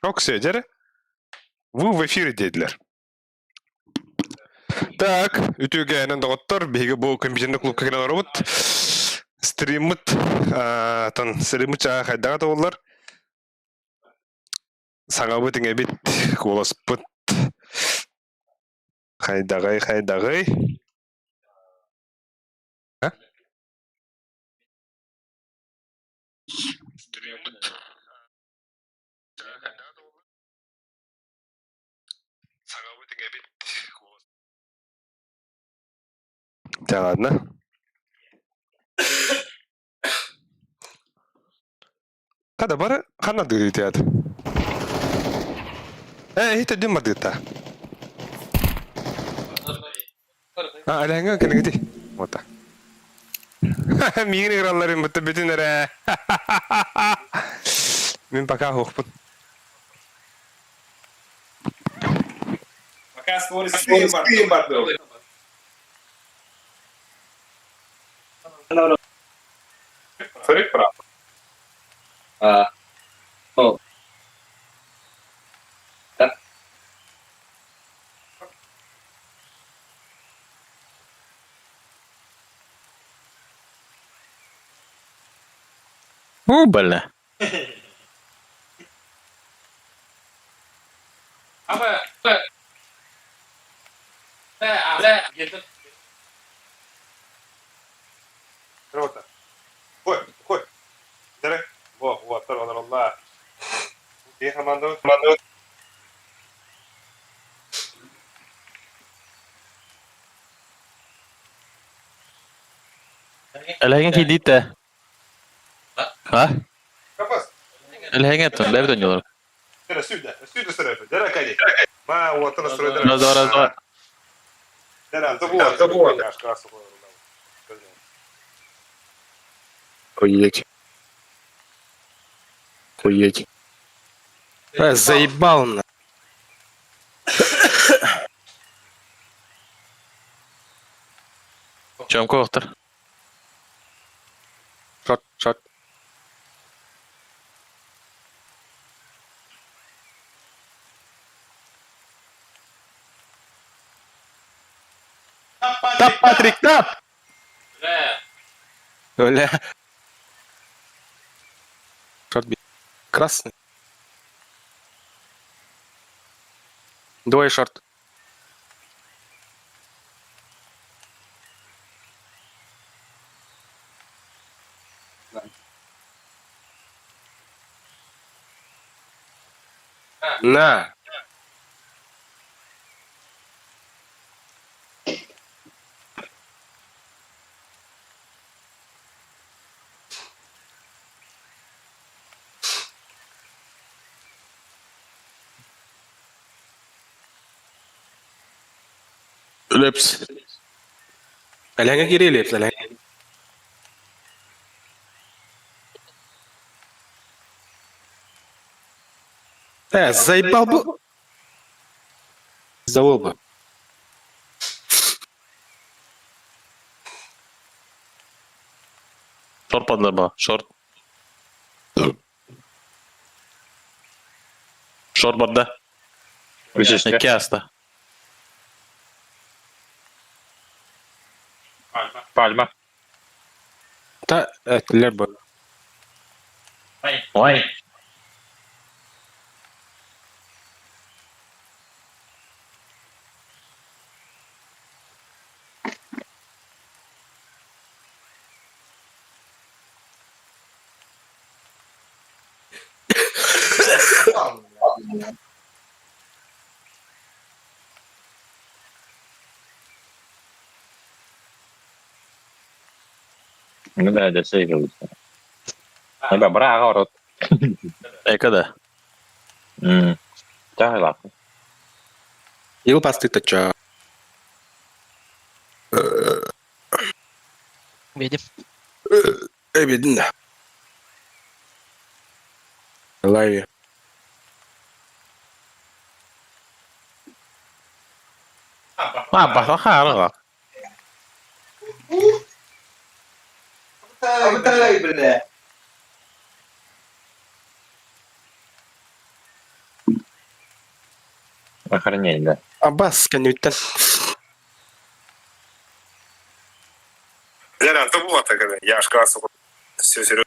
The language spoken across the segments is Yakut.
Оксия, дьэрэ. Вы в эфире диэтилэр. Так, үтүөгээнэн доҕоттор, биһиги бу компьютерный клубка кэлэн олоробут. Стриммыт, тан стриммыт чааһа хайдаҕа тобуллар. Саҥабыт иҥэбит, куоласпыт хайдаҕай, хайдаҕай. А? Да ладно. Хада бары ханна дыытыат? Э, иһит өдүм бардыта. А, алаңа кэлигити. Вот. Миигин ыҥыралларын бытта бүтүн эрэ. Мин пока суохпун. Пока скоростные барды. Сорик прав. А, о. Да. О, бля. Рота. Хой, хой. Дere. Во, во, олороллар. Киһи хамаандабыт. Элэһиҥэ киирдиит ээ. А? Элэһиҥэ оттон бэйэбит оонньуулар. Дere сүүдэ, сүүдэ сөрөпө. Дere кайди. Ма уоттан сөрөдөрө. Раз, два, раз, два. Дere анты буо. Буо. Охуеть. Охуеть. Заебал на. Чомко охтор. Шот, шот. Тап, Патрик, тап! Бля. Шот Красный. Двое шорт. На. Лепс. Элэҥэ киирии Лепс, элэҥэ. Заебал бы. Завел бы. Шорт падла шорт. Шорт барда. Икки ааста. Пальма. Та этилер бу. Ой. Ну да, это сейвил. Эбэ, бырааҕа орот. Эко да. Чаһылаах. Ил пастыта ча. Видим. Эбидин да. Лайви. А, бахаха бля. Охренеть, да. Абас кэнниттэн. Все серьезно.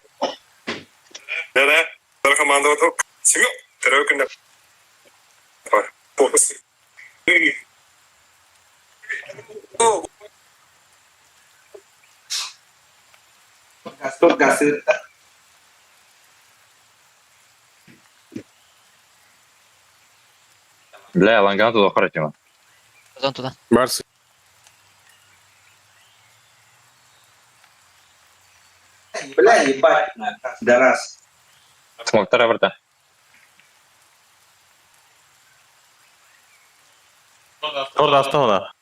Да-да. Команда Семен. Бля, ланган туда охротима. Туда туда. Барс. Бля, ебать, пидорас. Смоктара брата. Орда астана.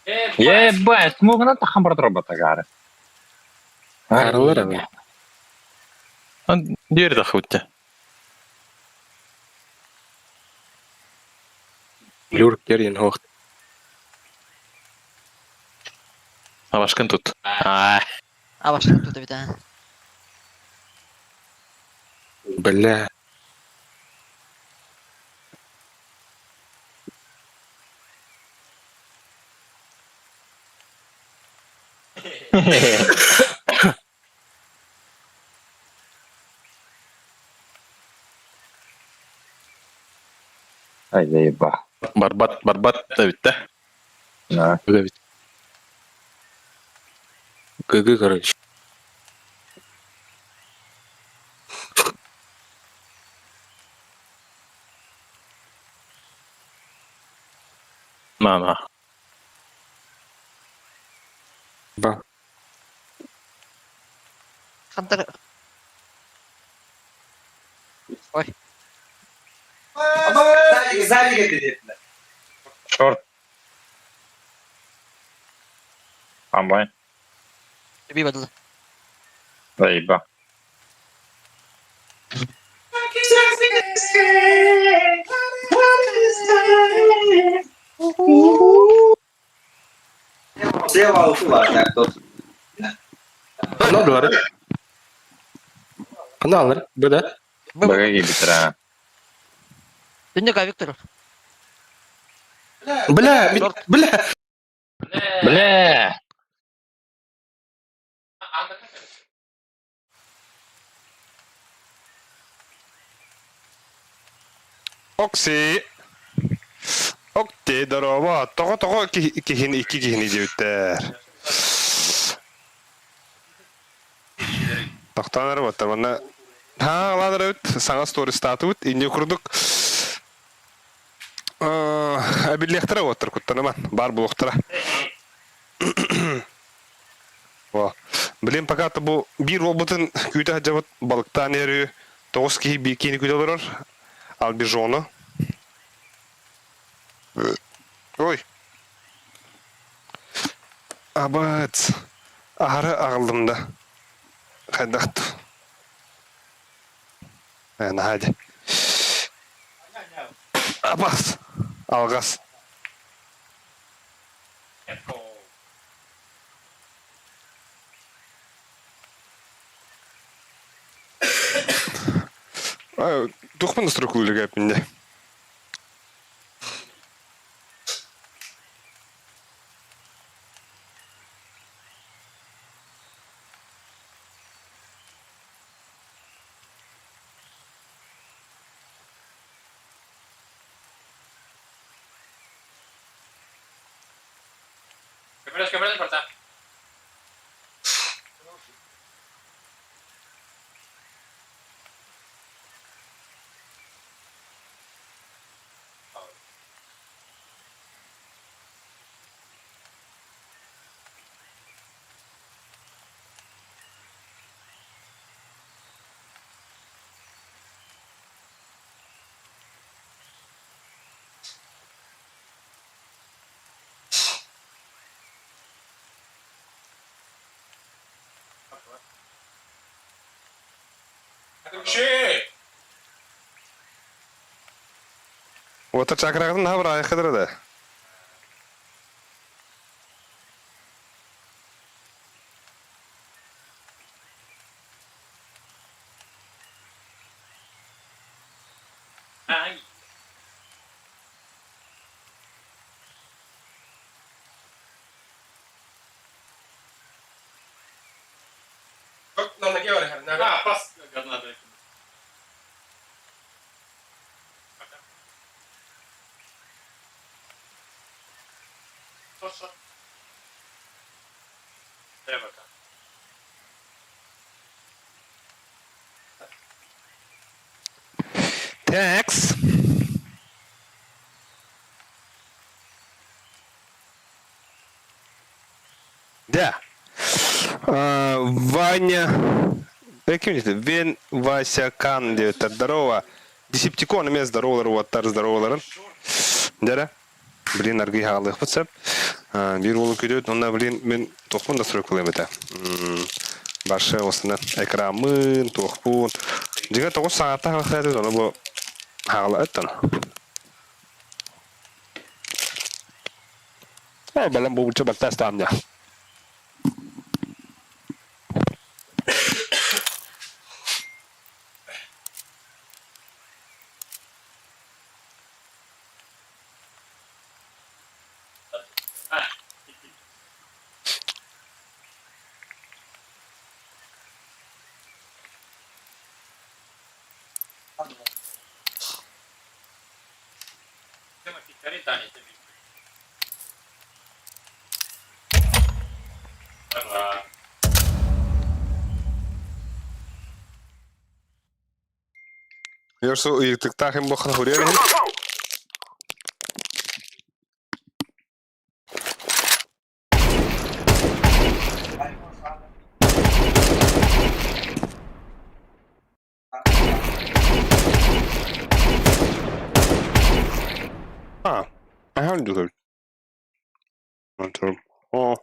Ебать, смог на тахам брат робота гары. Арылар аны. Дверь дахутте. Люрк керин хох. Абашкын тут. А, А башка туда бит а. Бля. Ай, заеба. барбат, барбат да битте. На. Бля ведь. ГГ, короче. На, на. Ба. Хантер. Ой. Шорт. Амбай. Би бадылы. Заеба. Каналлар. Каналлар. Бля. Багаги битра. Дүннүк Виктор. Бля, бля. Бля! Окси. Окти, здорово. Тоҕо-тоҕо киһини икки киһини диэбиттэр. Тохтоон эрэ буоттар. Манна хаалаан эбит, саҥа стористаатыбыт. Инньэ курдук эбиллиэхтэрэ буоттар куттаныман, баар буолуохтара. Во. Блин, пока бу биир уолбутун күүтэ сылдьабыт балыктаан иһэр тоҕус киһи биир киһини күүтэ олорор. Албижону. Ой. Абат. Аһары аҕаллым да. Хайдах Наһаа Абас. Алгас. Тухпын строкулы кәпінде. Уота чакраҕытын наһаа быраайаххытыра да. Такс. Да. Ваня. Ким диэтэ? Вен Вася Кан диэбиттэр. Здорово. Десептикон эмиэ здоровалар уоттар здороваларын. Дьэрэ. Блин, аргый хаалыахпыт сөп. Биир уолу күтүт, онно блин, мин туохпун да суруйкулуом этэ. Барша осына экраммын, туохпун. Дьиҥэ тоҕус саҥата хаалыахтаах ону бу хаала ыттан. Бэлэм буолбучча баттаастаам дьа. Ерсу ыйытыктаах им буоххана хуруйар иһин. А, аһан дьүһүл. О.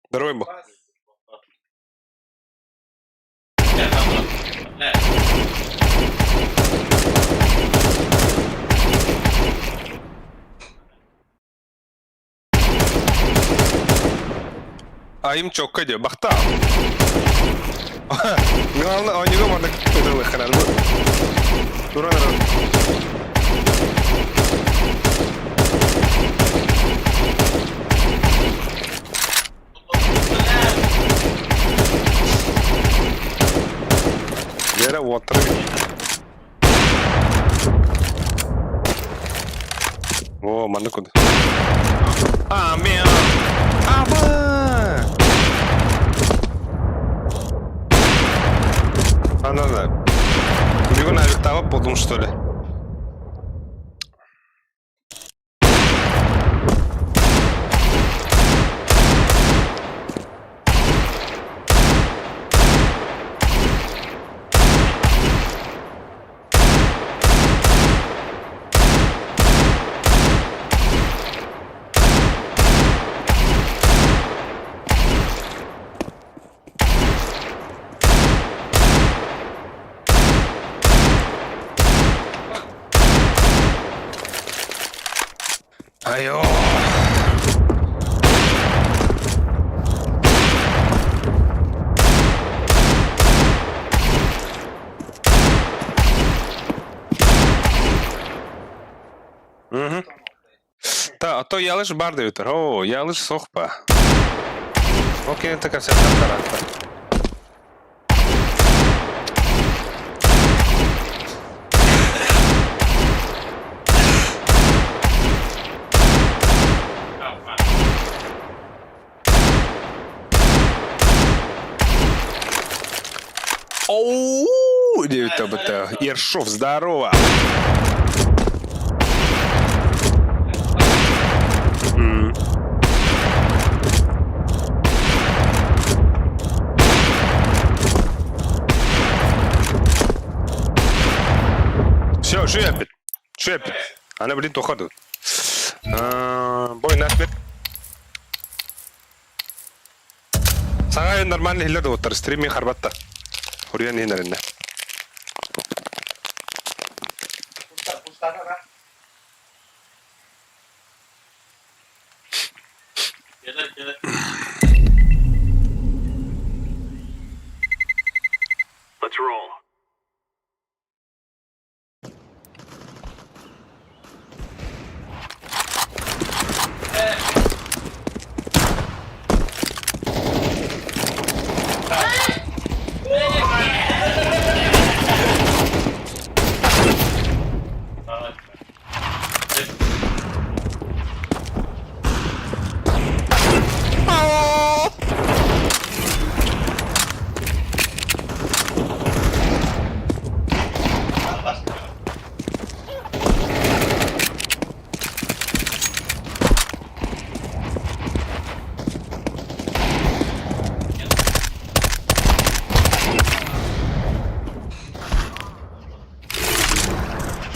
Здоровый был. Айым чокка диye бахта. Главное, оонньууга маннык ытырылыхханар бу. Туран эрэр. Вера уоттара О, маннык куда. А, мен. Аба! Ана да. Бүгүн авиктаабат болдум, что ли? Айоо. Мгм. Та, а то ялыш бар диэбиттэр. Оо, ялыш суох ба. Окей, это кэпсэтэр характер. Оу, диэбиттэ Ершов, здорово! М. Чөп. Аны блин тоха ду. Бой насмерть. Саҥа нормально иһиллэр да уоттар стриминг харбатта. Хуруйан иһин эриннэ.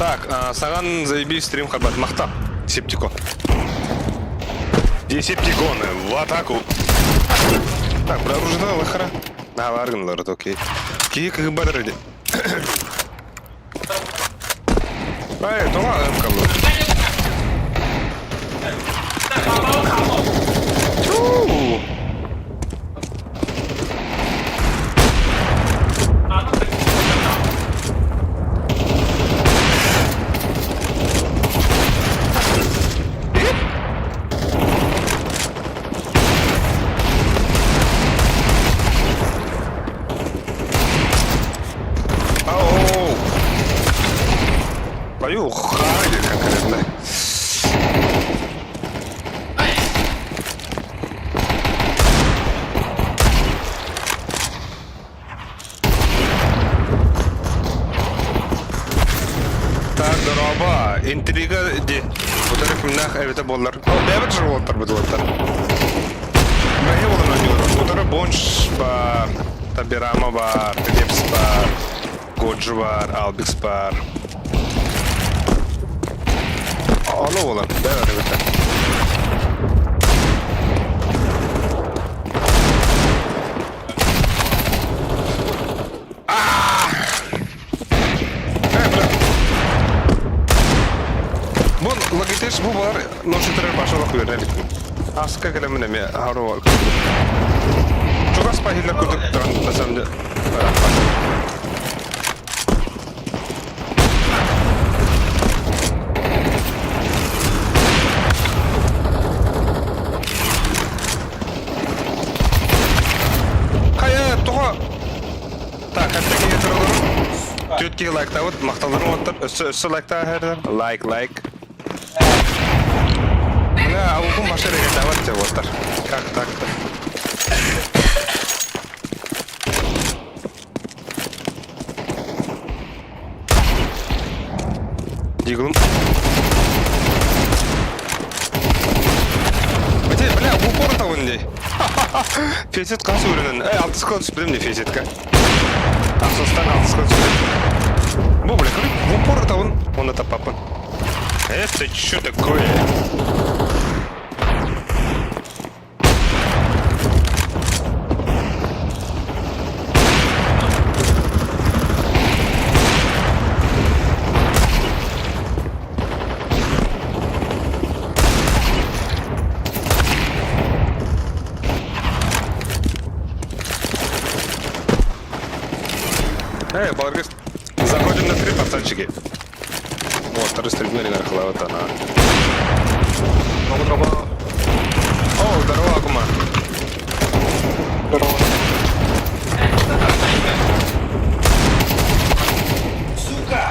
Так, саған заебись стрим харбат. Махта. Септико. Десептиконы в атаку. Так, бля, оружие лохара. А, варган окей. Кии как бадры. Эй, тоҕо МК Түү! Ау! Баю, хайде конкретно. Так, дороба, интрига ди. Утары кимнах эбите боллар. О, бэбит же болтар бит болтар. Бэйи болан ойнуулар. Утары Бонш бар, Табирама бар, Лепс бар, Годжи бар, Албикс бар. Ону болан, бэбит эбите. Э, бля. Бу Logitech бу бар, ношитер башалак үөрэнэ иликпин. Аска кэлэммин эмиэ харуо Чугас пахиллар курдук даҕаны на самом деле. Хайа, тоҕо Так, хатта киһи тураллар. Түөрт киһи лайктаабыт, махталларын уоттар. Өссө өссө лайктаа Лайк, лайк. Бля, а укум машина давать тебе уоттар. Как так-то? Диглым. Бите, бля, в упор табын дей. Фесет қасы өрінін. Эй, алтысқа түспедім де фесетка. Ақсостан алтысқа түспедім. Бу, бля, в упор табын, оны таппаппын. Это что такое? Эй, баларгыс. Заходим на три, пацанчики. Вот, второй стрельбы вот она. О, здорово, Акума. Здорово. Сука!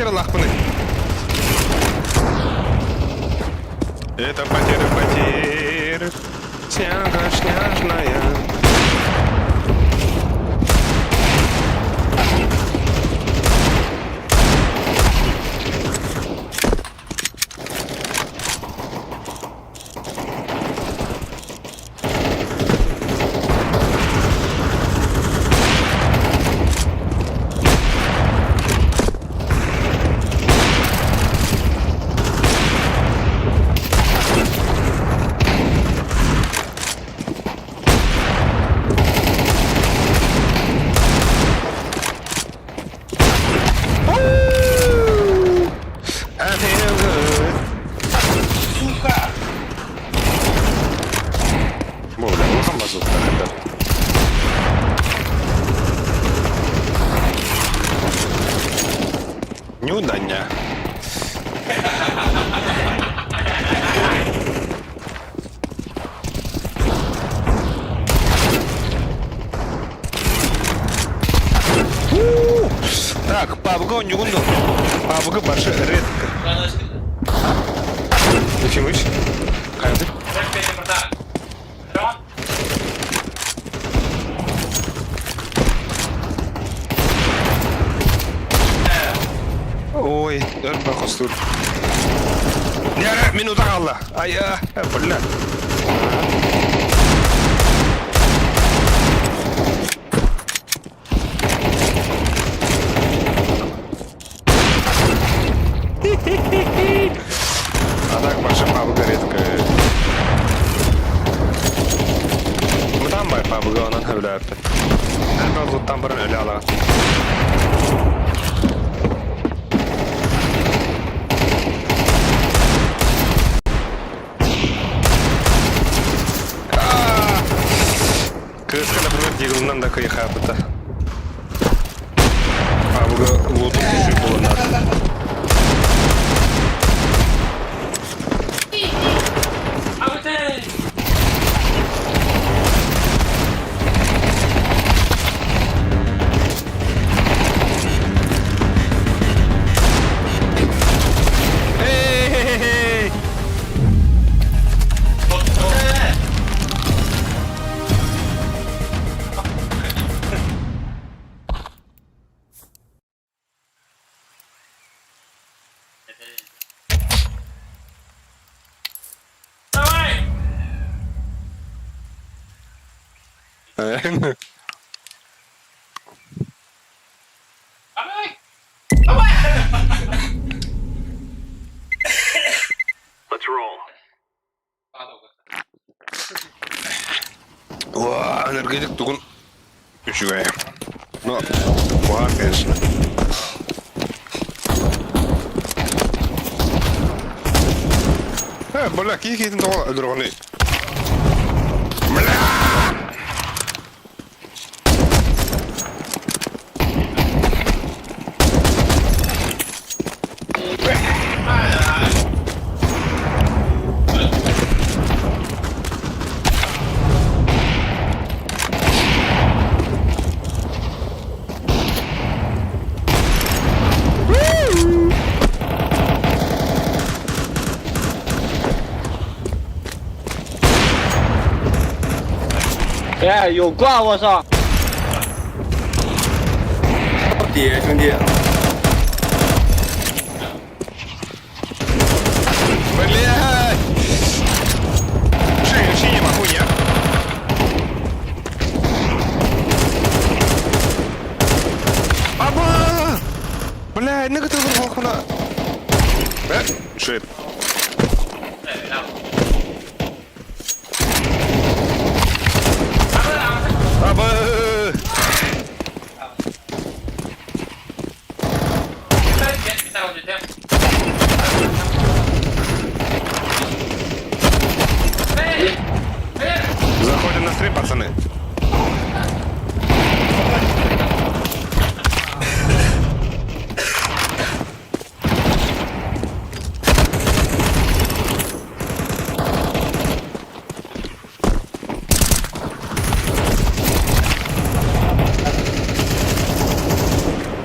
потерялахпыный? Это потеря потерь, снега снежная. I feel good. Сука! Бу, бля, улахан базука хандар. Нюданя. Так, пабга оонньугун дуо? Пабга баршы редко. Ефимович, хайдах? Ой, өр хостуур. Няры, минута хаалла. Ай, бля. А так ваша пабга редко. Мытаан бай пабга онон хөбүлээбиппин. Элбэх луттан баран өлө алаҕын. Кыыска, например, Диглынан да кыйхаабыта. Пабга лутун түшүү буолан Эй! Уа, энергетик тугун үчүгэй. Ну, куһаҕан, конечно. Э, бля, киһи киһитин тоҕо өлөрөҕүнүй? Бля! 哎，有挂我操！底兄弟， Блядь! Шире, шире, хуйня. Аба! Блядь, ну ты вырвал Э, shit. Аба! Заходим на стрим, пацаны.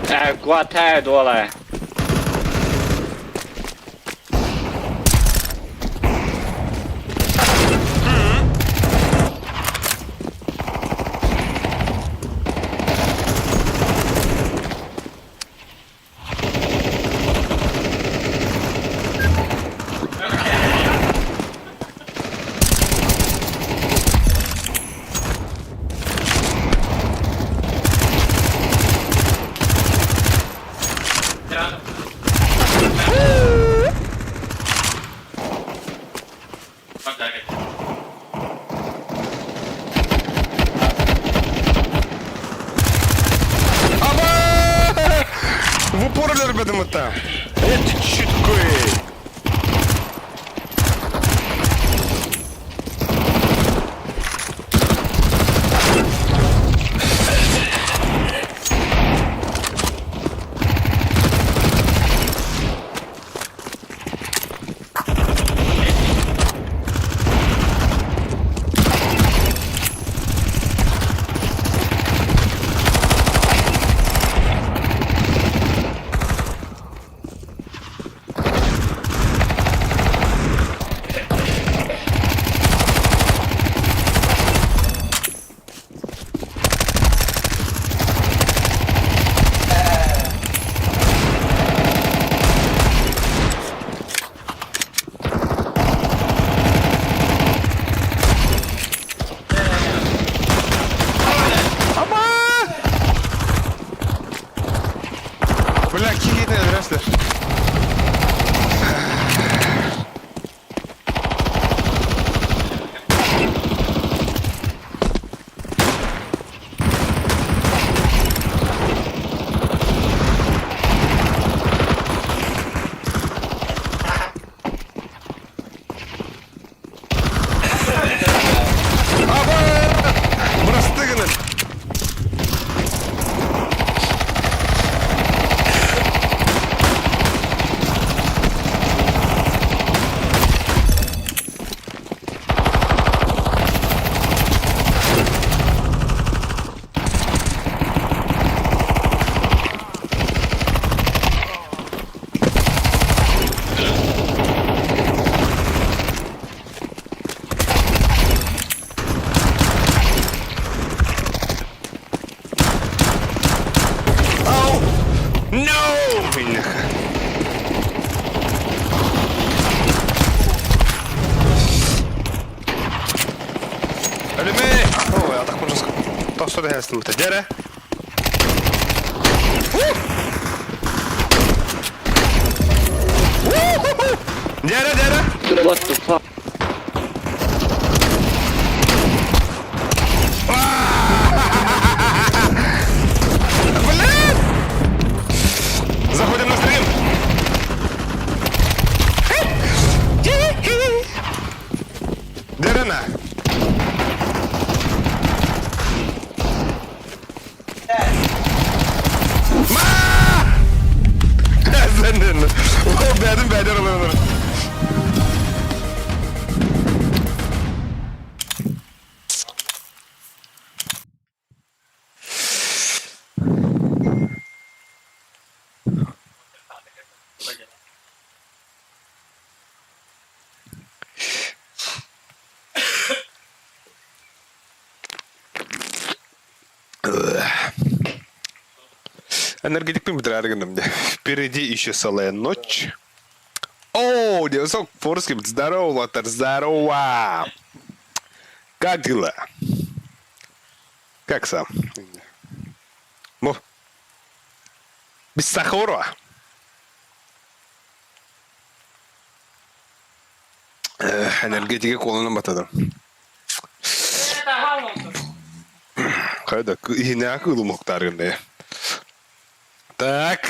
哎，挂太多了。В упор өлөрбөтүм ытта. Это чуткой. Бля, киһитин өлөрөстөр. Аба! Бырасты гынан. Oh! No! Бляха. Өлүмэ! Ой, атах мужас. Тосто дэхэстим бите. Дьэрэ. Дьэрэ, дьэрэ. What the fuck? Блин! Заходим на стрим! Дерена! Ма! Сенден. Ол бәдін бәдер олар. Энергетикпин бүтэрээри гынным дии. Впереди еще целая ночь. О, Девсок Форский, здорово, Лотар, здорово! Как дела? Как сам? Ну, без сахара. Энергетика колонна батадым. Хайда, иһинээҕи кыылым уһуктааргын Так.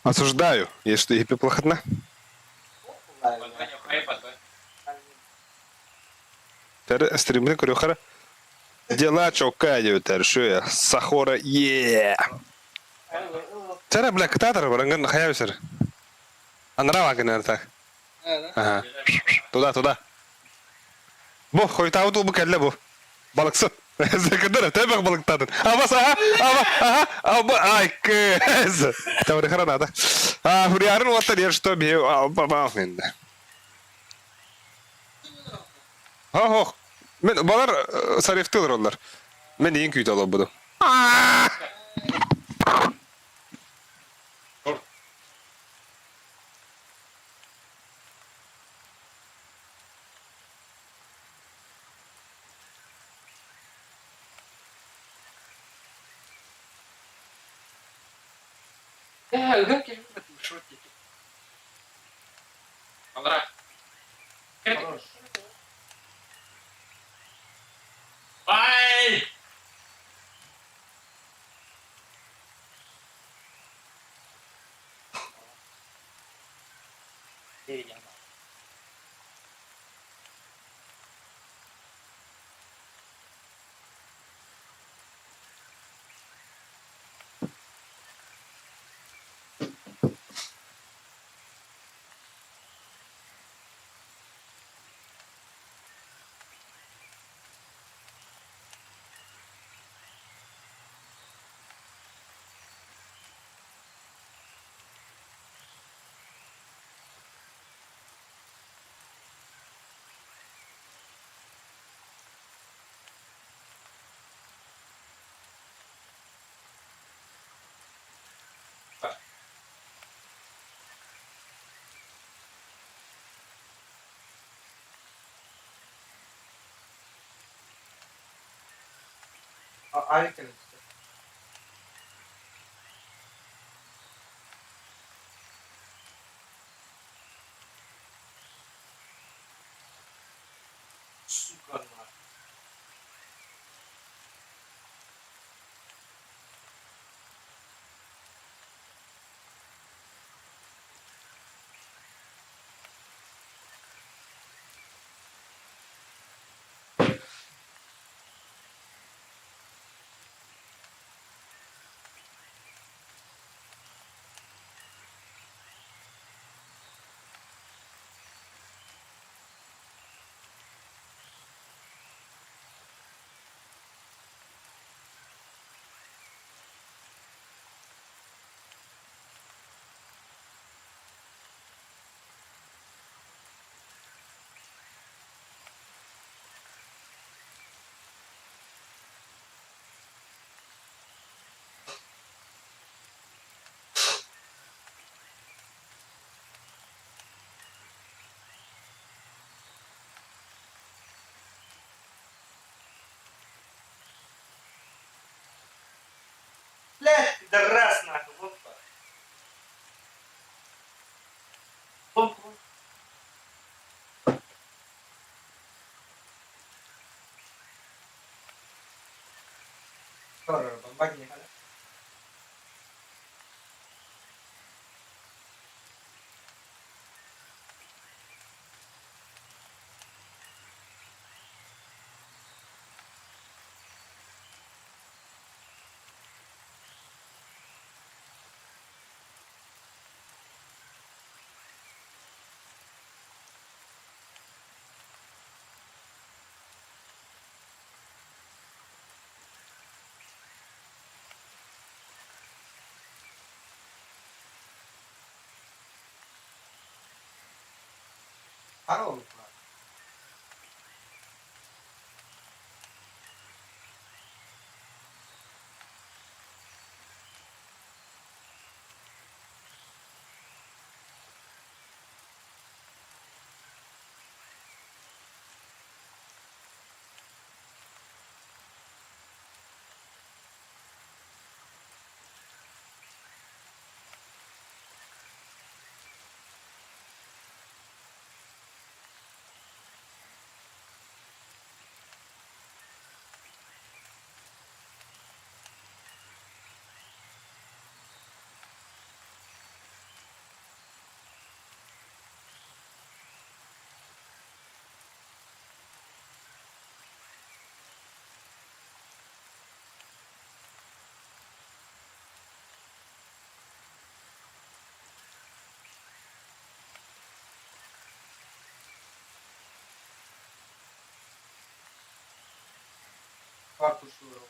Осуждаю, если что, плохотна. Тэр стриммин көрүөххэ. Дела чокка диэбиттэр. Шүө Сахора е. Чара бля кытаатар баранган хайа бисер. Анараа вагнер так. Ага. Туда, туда. Бу хойутаабыт уу бу кэллэ бу. Балыксыт. Кыдыр, төбөх балыктаатын. Абас, аха, аба, аха, аба, ай, кыз. Тавры хараната. А, фуриарын уоттар ер что би, баба, менде. Хо-хо. Мен балар сарифтылар олар. Мен ең күйт алып буду. Сука, нахуй. Блядь, пидорас, нахуй, вот так. Вон, вон. Карту швырнул.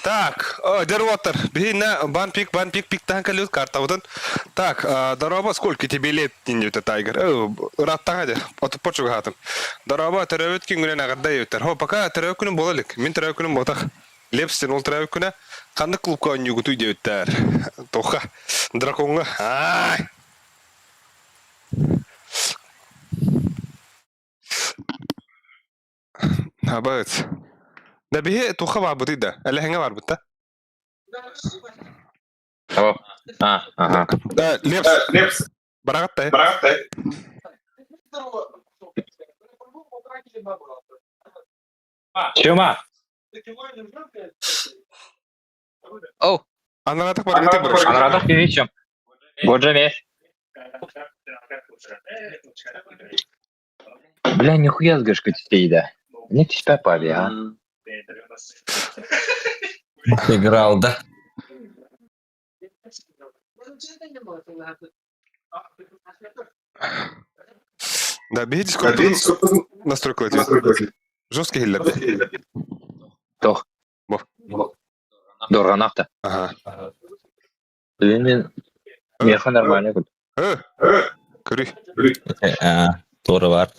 Так, дер уоттар, биһинэ бан пик, бан пик пиктаан кэлбит картабытын. Так, дорообо, сколько тебе лет диэн Тайгер. Ыраттаҕа де, отуппар чугаһаатым. Дорообо, төрөөбүт күҥҥүнэн эҕэрдэ диэбиттэр. Хо, пока төрөөбүт күнүм буола илик. Мин төрөөбүт күнүм буотах. Лепстен ол төрөөбүт күнэ ханнык клубка оонньуугутуй диэбиттэр. Тоха, дракоҥҥа. Аай! Абыт. Да биһи туха барбытый да? Элэһиҥэ барбыт да? О, а, ага. Да, Лепс. Бараҕаттай. Тёма! Оу. Анаратах баргыты барыш. Анаратах киһи Годжаме. Бля, нихуя с гашка детей, да. Мне тебя пали, а? Играл, да? Да, биһи Дискорд настройка Жесткий хиллер. Тох. Бо. Дорганахта. Ага. Блин, мен меха нормально. Э, көрүй. Туора бар.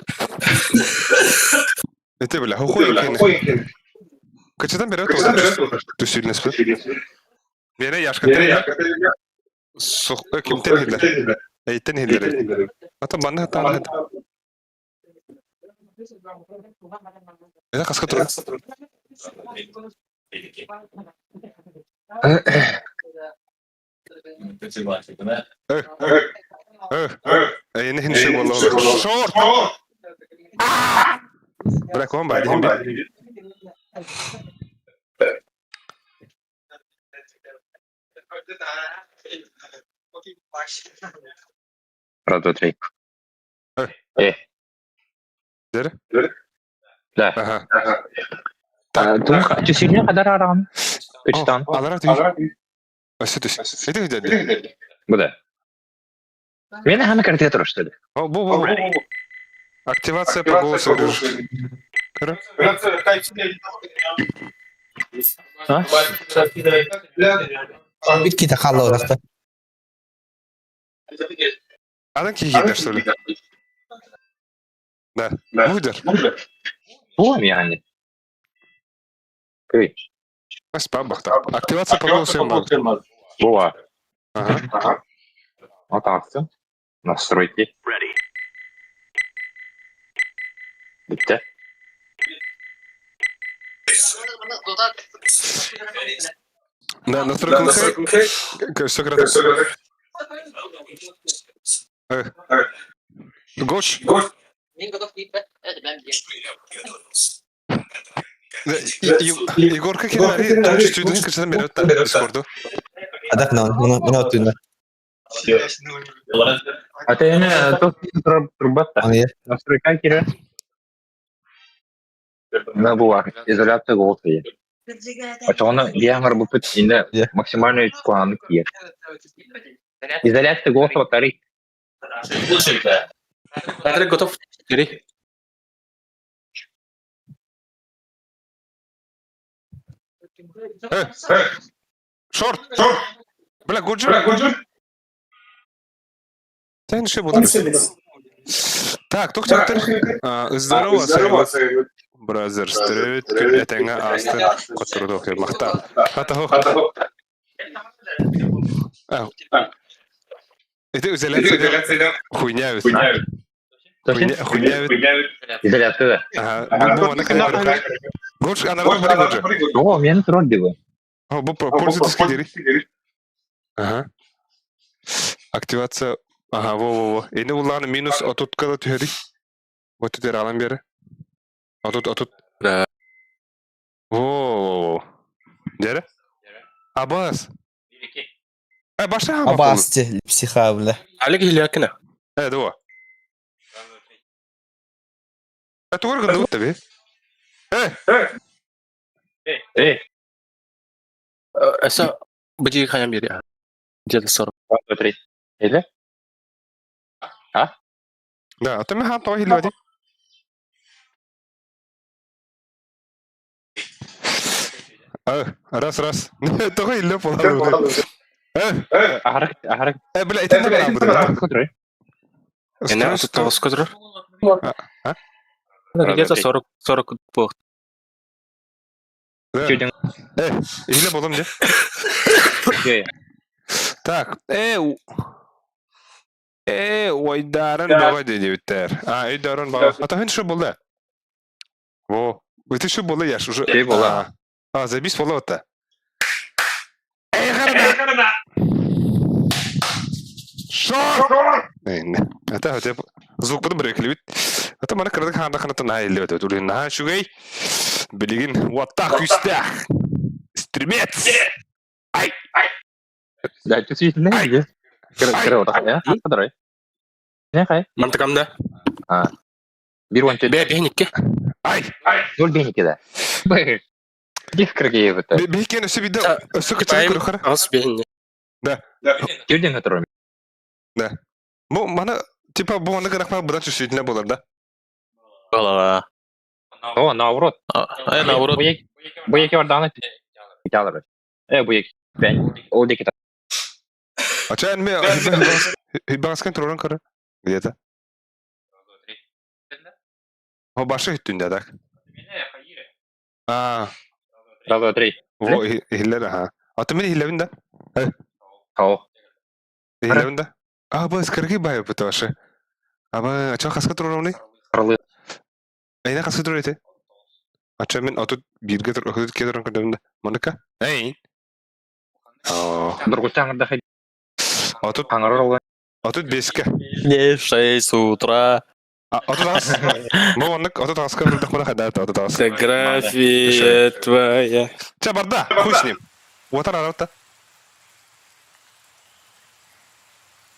Это бля, хохой екен. Качатан берет Түсүлнес бе. Мене яшка Сух, кимтен хиллер. Эйтен хиллер. Ата манна таана. Это хаска тур. Э, э, эйне хинше боло. Шорт. Бля, ком ба, дим би. Раз, два, три. Э. Э. Дер? Да. Ага. Тух, түсүлүнө кадар арам. Үчтан. Алара тү. Өсө түс. Эти хидер. Бу да. Мен хана картия тур, что ли? О, бу бу бу. Активация по голосу режим. Көрө. Бит ките хаалла урахта. Адан киһи что ли? Да. Мудер. Буом yani. Кый. Спабахта. Активация по голосу бар. Буа. Ага. Атааксын. Настройки. Bitti. Да, настройка Все кратко. Гош. Егор, как я чуть-чуть качан берет Дискорду. Адак на мына өтүнө. Ата тос турбатта. Аны Настройка кире. Мына бу бар. Изоляция голоса е. Очоғына биаңыр бу пүт инде Иә. максимальный планы кие. Изоляция голоса батарей. Патрик готов. Бери. Шорт. Бля, Гуджи. Сен что буду? Так, тоқтар. Здорово, здорово. Brothers, төрөбүт күн этэҥҥэ ааста хоттордуох махта. Хатаһо. Это изоляция хуйня ведь. Хуйня, хуйня ведь. Изоляция. Ага. Бу аны кайда? Гош, ана бар Годжи. О, мен трон диби. О, бу пользовательский дери. Ага. Активация. Ага, во во во. Эни уланы минус отуткала түһәри. Вот теперь алан бери. Отут, отут. Да. Во во во. Дere? Абас. Э, баша Абасти психа бля. Алик Илякина. Э, дуа. Э, тугар гынды бутты би. Э, Эй, Эса быди хаям бери. Где-то 40. 1, 2, 3. Или? да, а то мен хан тоға хилбәди. Э, раз, раз. Тоға хилбә болады. Э, Ахарак, ахарак. э, бля, итен дә бара. Контроль. Эне отут тоғыз көтөрөр. А? Где-то 40 40 бух. Чуден. Э, хилбә болам же. Так, э, э, ойдарын баба дедебиттер. А, өйдарын баба. А то хин шу болды. Во, это шу болды яш уже. Эй, болды. А, забис болды отта. Эй, харда. Шор! Это хотя звук буду брекли бит. Это мана кырдык ханда хана тана илли бит. Улин на шугай. Билигин вот так үстах. Стремец. Ай! Да, чувствительный где? Кыры, вот так, я? Контроль. Не, хай. Мантыкамда. Бир он Бе беникке. Ай! Ноль беники, да. Бэ. Дих кыргеев это. Бихкен өсө биде өсө кыча көрөхөр. Ас бехинне. Кирден который. Бу мана типа бу аны гыракма будан чувствительный болар да. Голова. О, наоборот. А, наоборот. Бу яки варданы. Киталар. Э, бу яки. Бен. Ол деки. Ача энме хибаскен туран көрө. Где-то. О башы үттүндө так. А, Раз, два, три. во хиллер аха. А ты мен хиллебин да? О. Хиллебин да? А, бу скыргы бай бу ташы. Аба, ача хаска туран Кырлы. Айна хаска туран эте. Ача мен отут бирге тур, отут ке туран көрдөм да. Моника? Эй. О, Другу таңырда хай. отут Таңыр олған. отут беске. Не 6 утра. А, отут ас. Бу оннук отут аска бир дахмана хада отут ас. Фотография твоя. Ча барда, хуй с ним. Вот она работа.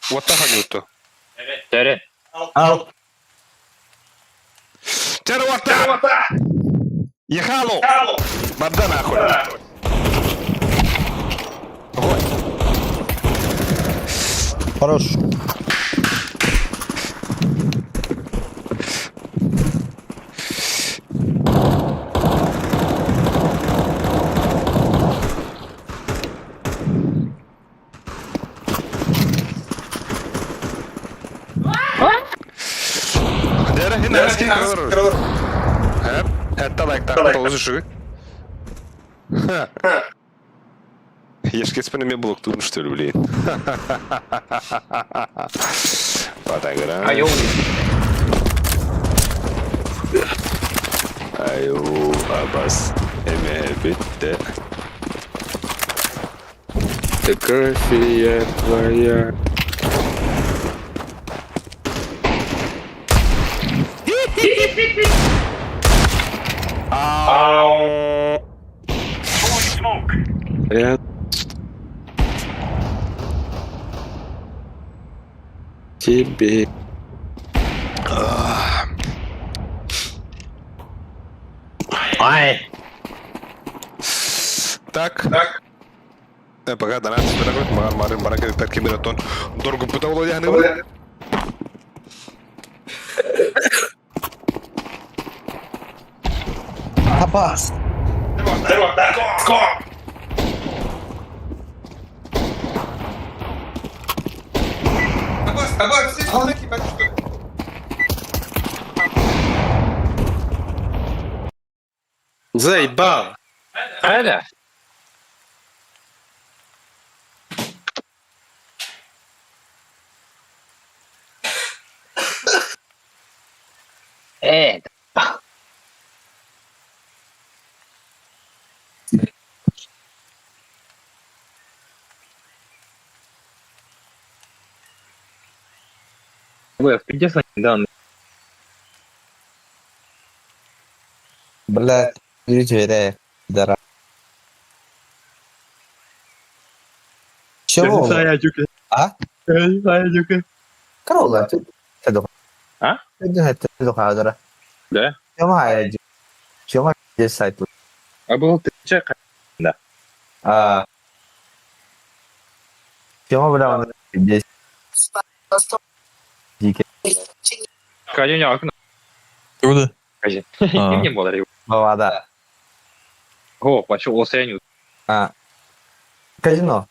Вот так они вот. Тәрі. Ал. Ча работа! Ехало! Барда нахуй. Вот. Хорош. Лайктаах олус үчүгэй. Ешкеспин эмиэ блоктуун, что ли, блин? Батагра. Айоу. Айуу, абас эмэ бүттэ. Фотография твоя. Я тебе. Ай. Так. Пока донат спирагот, маар марын баран кэликтэр кимир оттон доргуппута боло диэханы. Абас. Заебал! Аля. Э, Вы, пиздец, да, Блядь, үчүгэй дара. Чего? А? Крола. А? Да? Чего? Сайт. А был ты че? А. Чего, бля, он здесь? Дикий. Конечно, окно. Куда? Кажи. А. Не было. Вода. О, пошел осенью. А. Казино.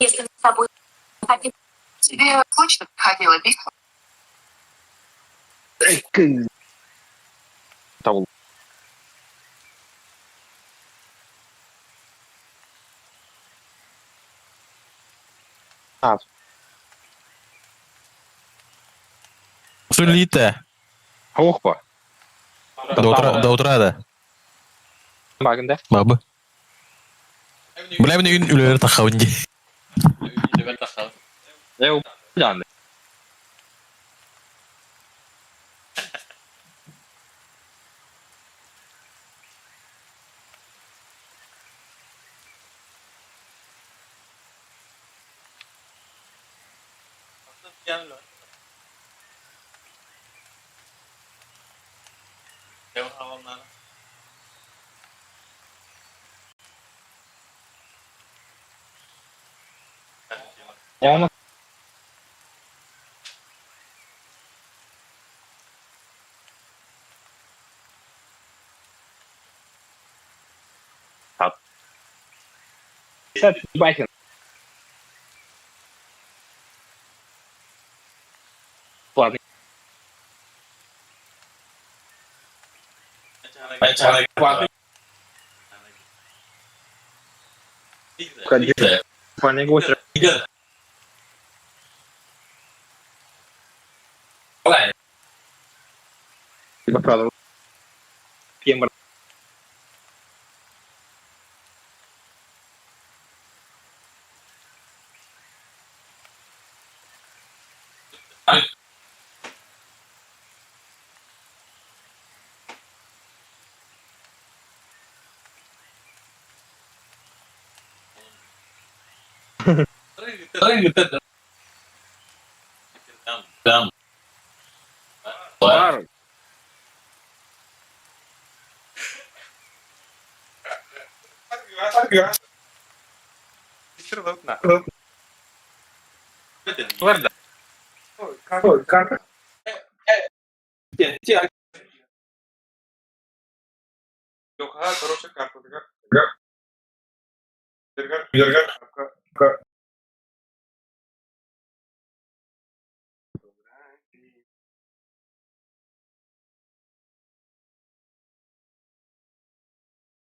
Если с тобой хотим, тебе точно приходила письма. Того. А, Сулита. охпа. До утра, да. Магында. Бабы. Бля, мен үйін үлелер тақауын де. Э, да. Я Бахин. Ладно. Правда. Бар.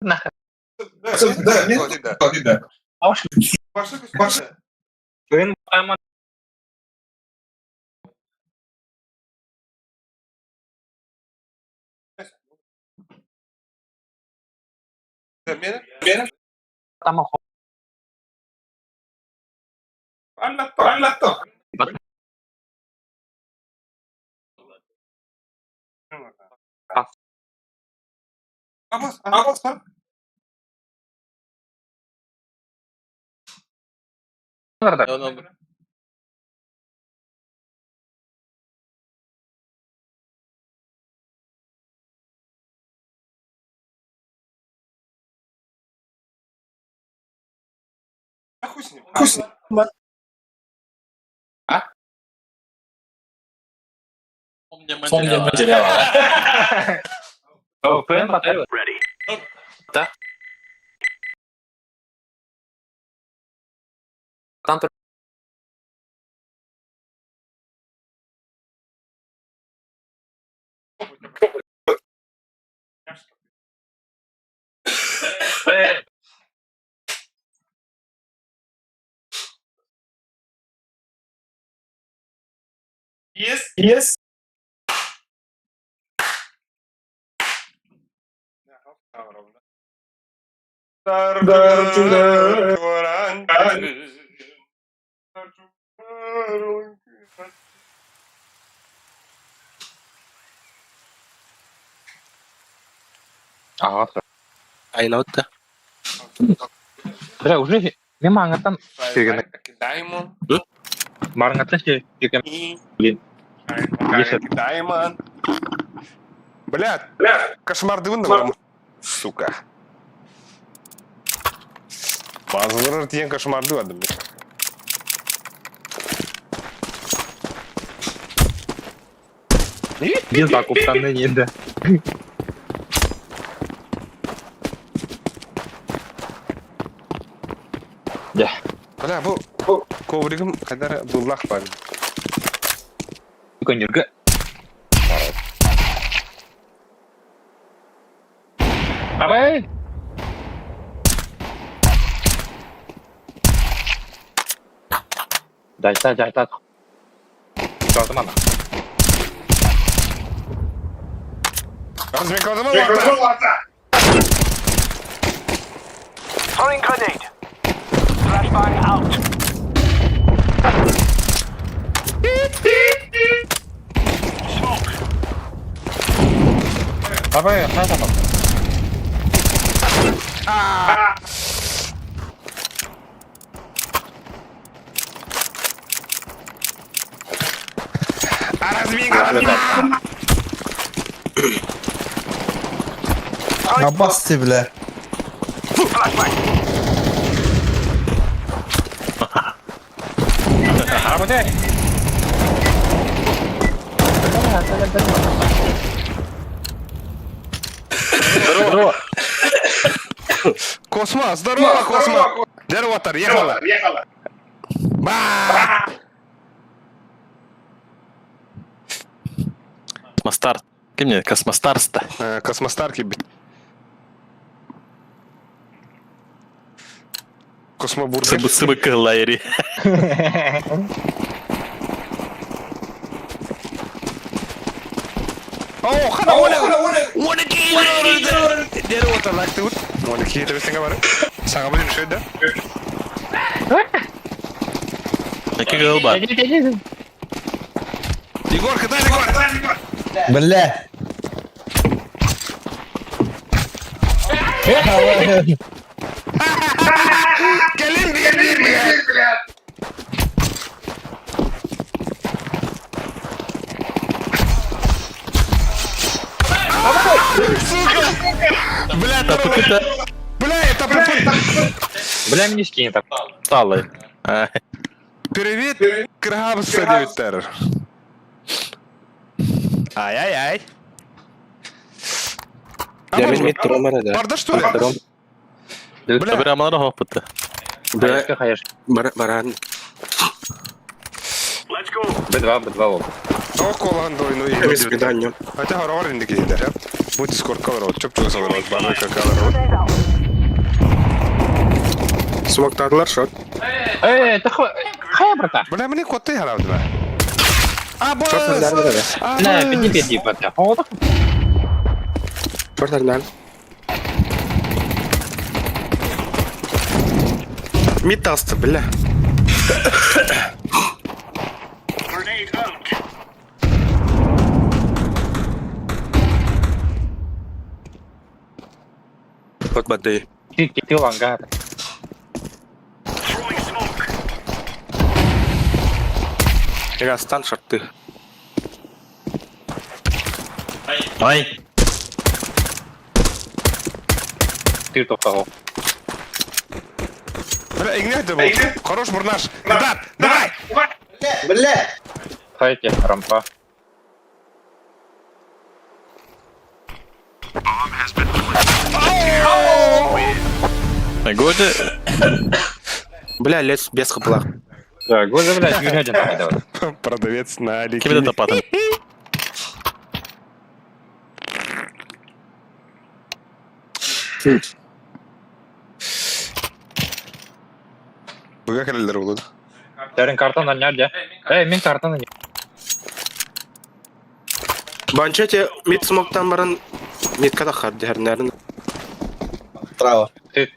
Нахер. Да. Ага. Айнаутта. Бля, уже не маңаттан Даймон. Марңаттан сирген. Блин. Даймон. Бля, кошмар дыбын да Сука. Базылырыр тиен кошмар дыбадым. Без закуптан енді. Бля, бу ковригим кадar буллах бар. Көнергі. Абай! Жайта, жайта. Жалтым ана. Размекалды ма? Абай, қайда бар? Абасты, бля. Космо, здорово, Космо! Здорово, ехала! Ехала! Ба! Космостар. Ким не? Космостарста. Космостарки, бит. Космобургер. Сыбы сыбы кылайри. О, хана, оля! Оля, Здорово, лактут. Оля, киета бестенге бар. Сага блин, что это? Эки кыл бар. Егор, кидай, Егор! Бля. Келин, келин, бля! Сука! Бля, Тапыкыта. Бля, это Бля, мне скинь так. Сталы. Привет, Крабс, Твиттер. Ай-яй-яй. Я мен тромара да. Барда что ли? Тром. Бля, Бля, амалар хопыты. Бля, Хаеш. баран. Б2, Б2 ол. О, колан дойну. Без свидания. Хотя хоррор индики да. Бу дискордка олоробут, чуп-чугас олоробут, бары КК олоробут. Смоктаатылар шот. Э, хайа брата. Бля, мне коты харабды ба. Абас! Шот нардаар да. Бля, беди беди брата. Хода. Шот нардаар. Мид таста, бля. Вот бады. Ты ты лангар. Я стан шорты. Ай. Ты тоқтау. Бля, игнет был. Хорош бурнаш. Ребят, давай! Бля! Хайте, рампа. Годы. Бля, лес без хапла. Да, годы, блядь, юрядин давай. Продавец на Алике. Ким это патын? Быга кэлэллэр буолуо. Дәрін картаны нярде. Эй, мен картаны. Банчете мид смоктан баран мид када хар дернерин. Право. Ты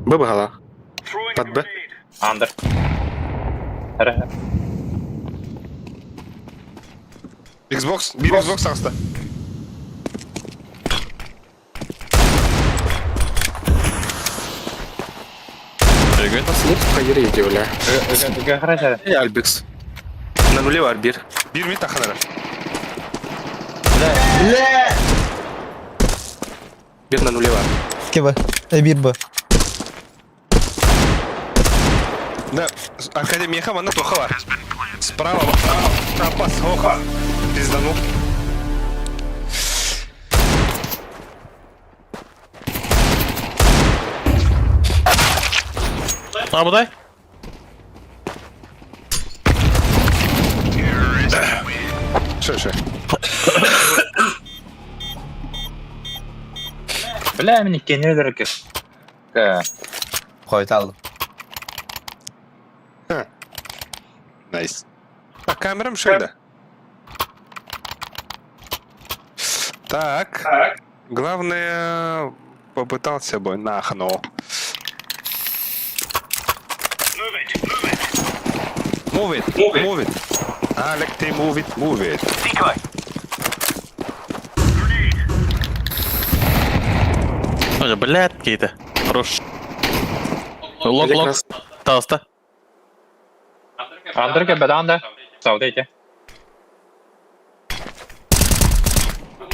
Б багала. Под Б. андыр. Әрі. Xbox, bir Xbox аста. Слух хайыр бля. Гаража. Эй, Альбикс. На нуле бар бир. Бир мид таханара. Бля! Бир на нуле бар. Кеба. Бир Б. Да, Аркадий Меха, манна тоха бар. Справа, апас, оха. Пизданул. А, будай? Шо, шо. Бля, мені кенелер кес. Қойталды. Найс. А камерам шо Так. Главное, попытался бы нахну. Move it, move it. Алек, ты move it, move it. Ой, блядь, какие-то. Хорош. Лонг, лонг. Таста. Андыр кебе анда. Саудейте.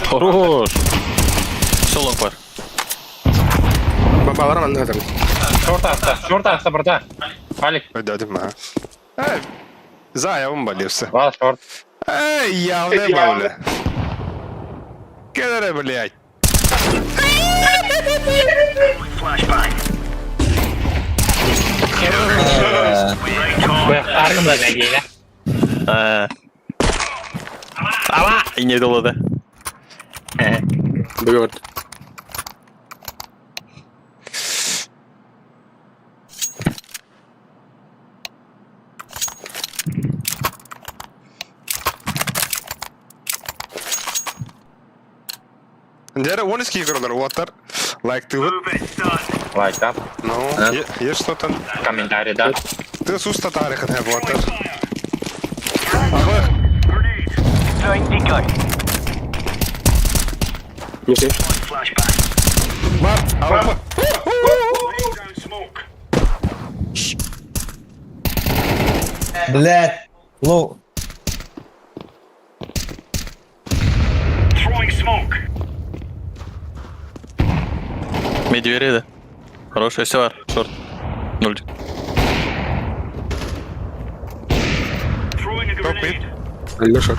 Хорош. Все лонг бар. Бабалар манна там. Шорт аста, шорт аста, брата. Алик, Өйдөдүм, а. Эй, Заявым болевся. вал шорт. Эй, явно бля. Кедре, блядь. Аргым да мәгейне. А. Ава! И не дало, да. Бьет. Дәрі 12 игролар, уаттар. Лайк ты вот. Лайк, да? Ну, есть что-то. Комментарий, да? Ты суста тарихын хэп уаттар. Ага. Нижний. Бар, алапа. Бля! Лоу. Медвери, да. Хороший, все, шорт. Нуль. Топ мид. Алло, шот.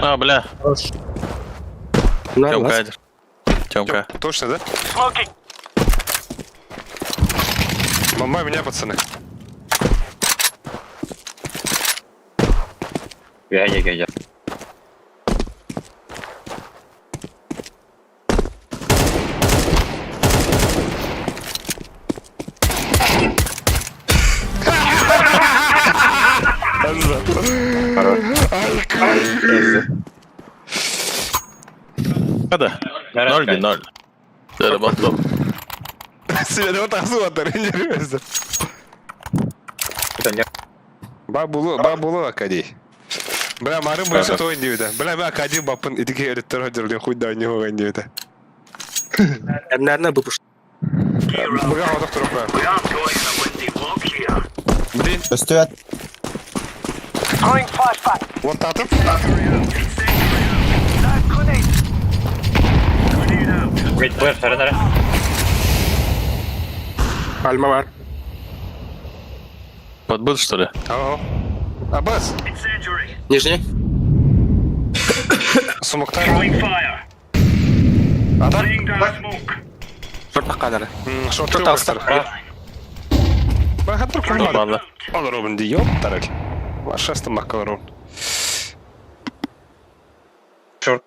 А, бля. На, Тёмка, ласт. один. Тёмка. Точно, да? Мама меня, пацаны. Үһэ дьэ Hadi. 0-1 0. Дәрі батлом. Силе тахсыбаттар инженер. Ба булу, ба булу акади. Бля, марын бойынша той диэбитэ. Бля, мен акади баппын итики өрүттэр ходжорлын хуйда ойнуга диэбитэ. Наверное, выпуск. Быга хотох туруп Блин, Көстүбэт. вот татып. Wait, бэр, сары нары. Альма бар. Подбыл, что ли? Ага. Абас, Нижний. смоктар. Атак. Шорт кадары. Шорты Шорт алыстар. Бля, хаттыр Нормально. Олоробун ди, ёптарак. Вашаста маккалорун. Шорт.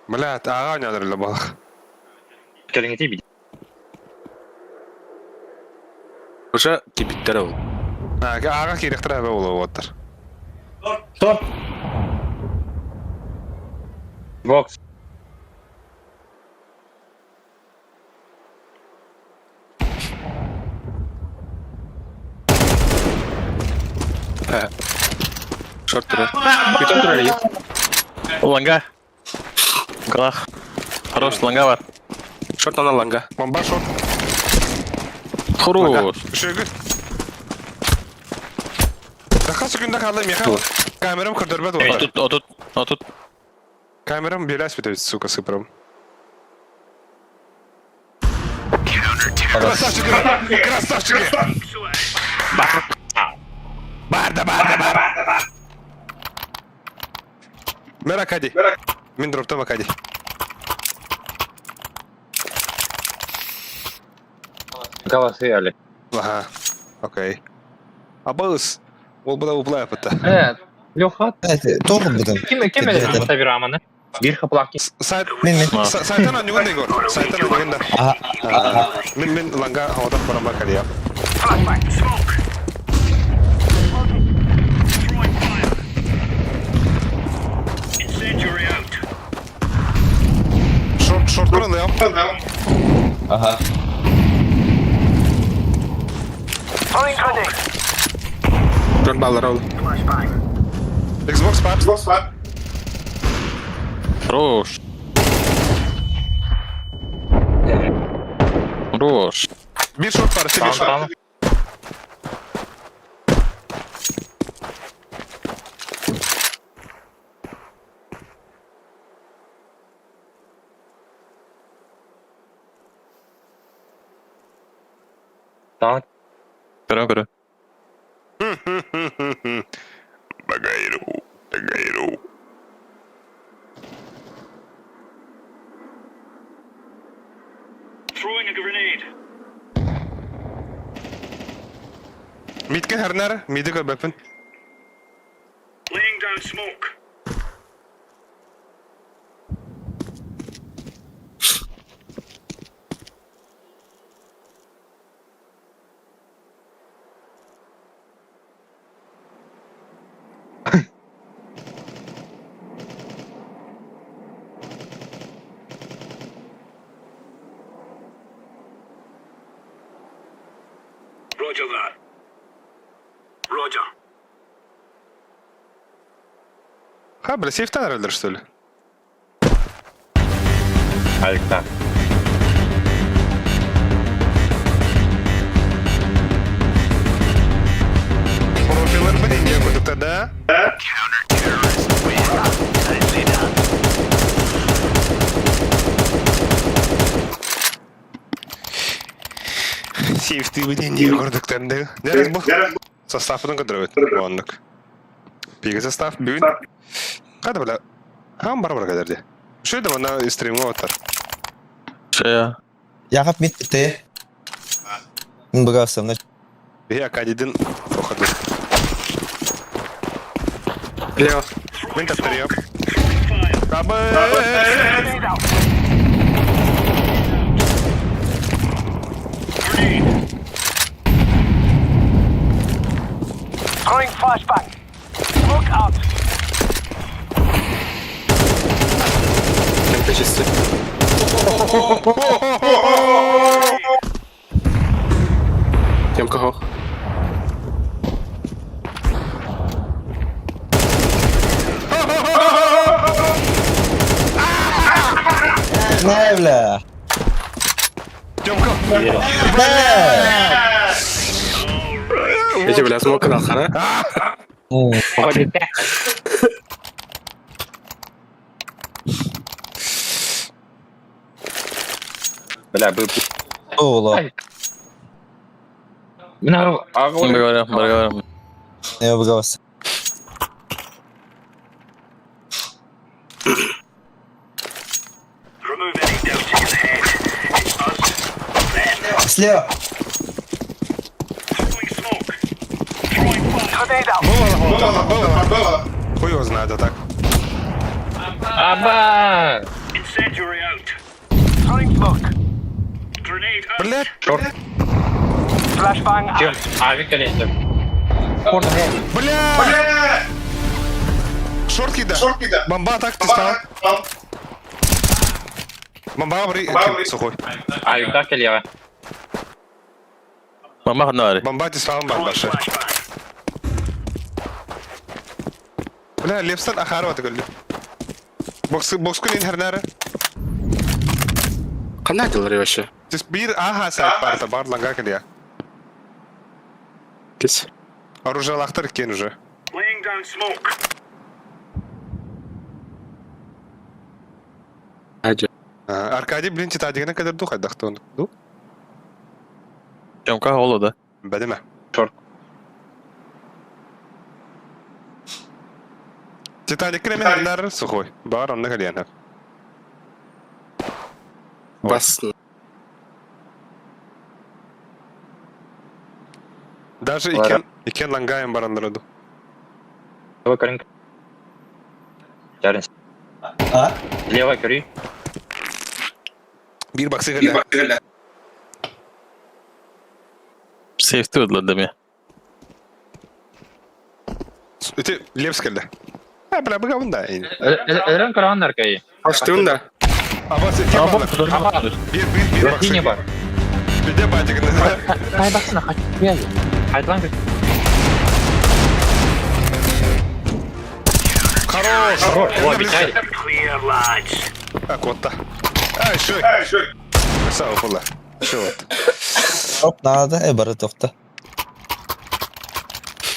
Бля, ага ойнадыр балах. Кэлиҥҥи бит. Уже кибиттер ол. Ага киректер аба болуп оттар. Шорт. Бокс. Шорт турар. Бүтін турар ей. Ланга. Галах. Хорош, ланга бар. Шорт ана ланга. Бомба шорт. Хорош. Үшөгі. Даха сүгүндө калды Михаил. Камерам көрдөрбөт болду. Отут, отут, отут. Камерам беляс бит, сука, сыпырым. Красавчики! Красавчики! Барда, барда, барда! Мер Акади. Мин дроптом Акади. Галасы али. Ага. Окей. Абыз. Ол бұда уплая бітті. Э, Леха, Тоғын бұдын. ким ким эле табираманы? Бир хаплак. Сайт Мен мен. Сайтан анюгын да Егор. Сайтан анюгын да. Аха. Мен мен ланга хавадан барам бар калия. Шорт шорт көрін да. Аха. Шорт баллар ол. Xbox бар. Xbox бар. Хорош. Хорош. Bir шорт бар, bir шорт. Таң Көрө, көрө. Багайру, багайру. Митке хәрнәр, миде көрбәпін. Ха, бля, сейфтан әрелдер, что ли? Алькта. Профилер блин, я буду тогда. Сейфти блин, не көрдік тәмді. Дәріз бұл. Составын көтіріп Онлық. Пигі состав, бүгін. Қады бля. Хам бар бар кәдерде. Шөйді мына стримге отыр. Шея. Яғап мит те. Мен бұғасым. Бе Акадиден тоқады. Лево. Мин таптарыам. Рабы! МП чистый. Темка хох. Не, бля. Тёмка! Бля. Эти, бля, смока нахара. Бля, бы... Ола. Говорим, говорим. Не обгався. Слева. Было, было, было. Хуй его знает, а так. Аба! Блядь! Шорт. Чем? А, Виктор лезет. Бля! Шорт кида. Бомба так ты стал. Бомба бри... Сухой. А, Виктор лево. Мама ханары. Бомба ты стал бомба. Бля, Лепстон Ахарова ты говорил. Бокс, бокс кулин хернара. Кана делали вообще? Здесь бир аха сайт парта бар ланга калия. Кис. Оружие лахтар кен уже. Аджа. А, Аркадий, блин, титадигана кадр духа дахтон. Ду? Тёмка холо, да? Бадима. Шорт. Титаник креме хернар сухой. Бар он на Бас. Даже Ладно. икен, икен лангаем барандараду. Лево коринг. Чарин. А? Лево кори. Бир баксы гала. Сейф тут для Эти лепс калда. А, бля, бага да. Эрен караван наркай. Аштын да. А вот икен балар. Бир, бир, бир баксы. Верхний бар. Беде батик. Хай баксына, хай. Хайтлан Хорош. Хорош, о, обещай. А, котта. Ай, шой. Красава, хула. Шо вот. Оп, надо. Э, бары тоқта.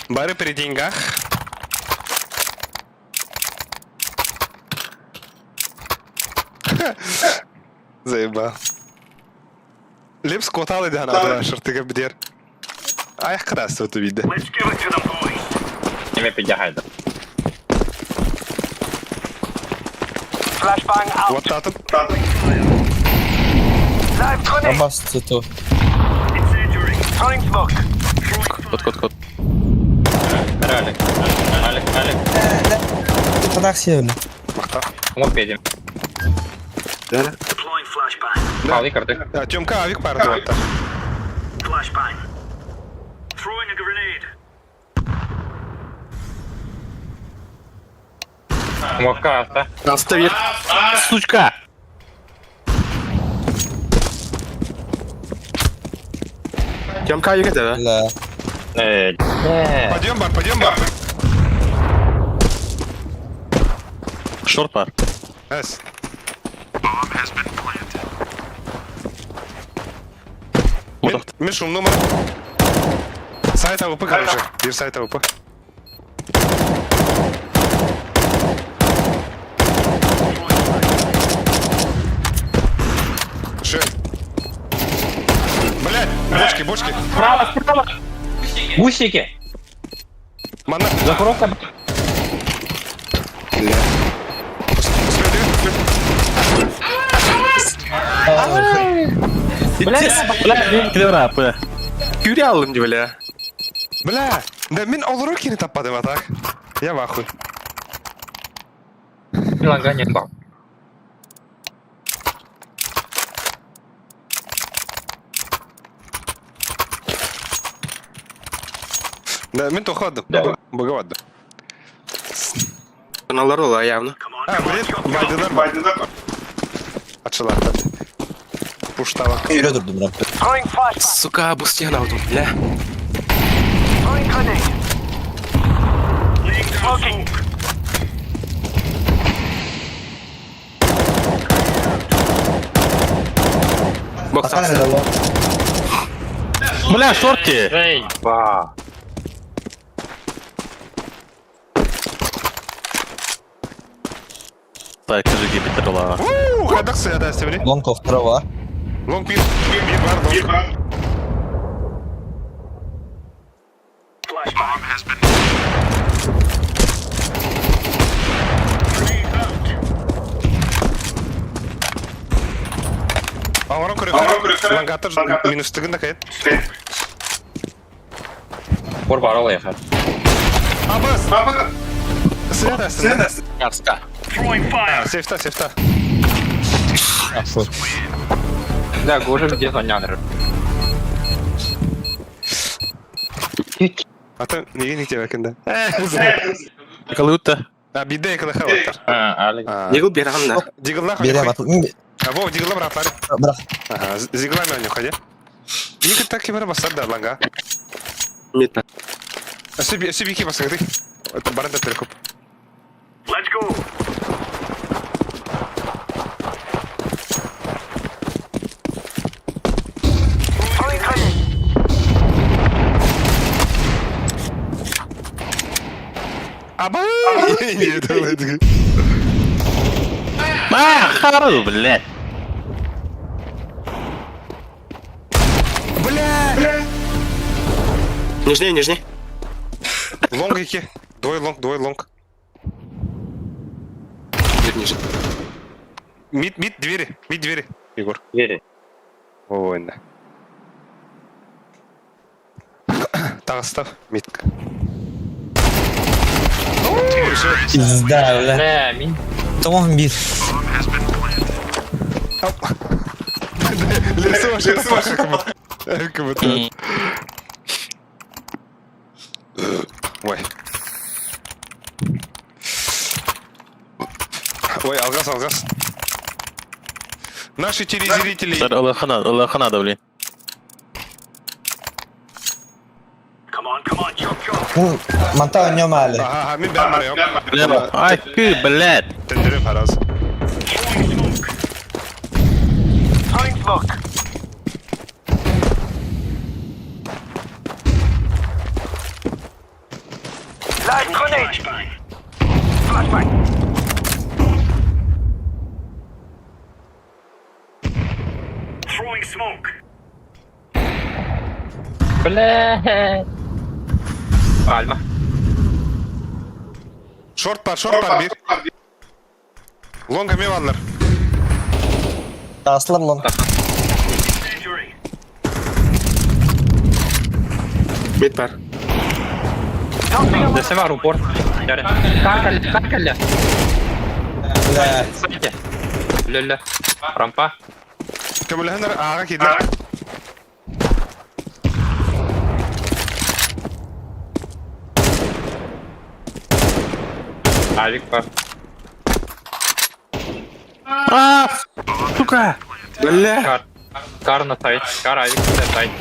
Бары при деньгах. Заебал. Лепс коталы да на шортыга бдер. Ай, красиво то видно. Неме пидя хайда. Вот татом. Абас, цвету. Кот, кот, кот. Алик. Алик, Алик. Қанақ севні. Махта. Мог педим. Да. Павли карты. А, Тёмка, авик пар вот так. Мог каста. Аставир. Сучка! Темка авик да? Бля. Э, э. Подъем бар, подъем бар. Шорт пар. Эс. Вот Мен шумну мар. Сайт АВП, короче. Бир сайт АВП. Ши. Блять, бочки, бочки. Справа, справа. Гусики. Мана. Закуровка. Бля, бля, кедевра, бля. Кюрялым, бля. Бля, да мин олору кини таппадым а так. Я в ахуй. Ланга не бал. Да, мен тоходу. Боговато. Аналар ола явно. А, блин, байдылар байдылар. Ачылар. Пуштава. Үйрө турдум рампа. Сука, бу стена алдым, бля. Бокс Бакан эле лонг. Бля, шорти! Эй, ба. Так, скажи, Питерла. Уу, хадак сыяда себри. Лонг охторова. Лонг бир, бир бар лонг. Аңыран көрөктөр. Лангатыр минус тыгында кайт. Бор бар ол яхар. Абыз! Сыяда, сыяда. Яска. Сейфта, сейфта. Да, гожа где заняныр. Ата неге нектеп экенде? Калыта. А, биде экеле хаваттар. Алекс. Дигл берген да. Дигылла Берем атыл. А, во, дигылла братлар. Бирок Ага, зигла мен ходи. Екі так кемер басар да ланга. Мид. Сөби, сөби ки басар ты. Баранда перекуп. Аба! Не, А, хару, блядь. Бля! Нижний, нижний. Лонг екі. Двое лонг, двое лонг. Мид нижний. Мид, мид, двери, мид, двери. Егор. Двери. Ой, да. Тағыстав, мид. пизда, бля. Бля, мин. Тоғын бир. Лицо вообще паша как будто. Как будто. Ой. Ой, алгас, алгас. Наши телезрители. Аллахана, да, блин. Манта нем али. Ага, ага, мен бәрін барайым. Бля, ай, ты, блядь. Тендерем хараз. Бля. Альма. Шорт бар, шорт бар bir. Лонга ме валлар. Тасылар лонг. Мид бар. Десе бар упор. Яры. Каркалля, каркалля. Бля. Сайте. Лөллө. Рампа. Көмілхандар аға кейділер. Авик бар. А, сука. Бля. Кар. Кар на сайт. Кар авик на сайт.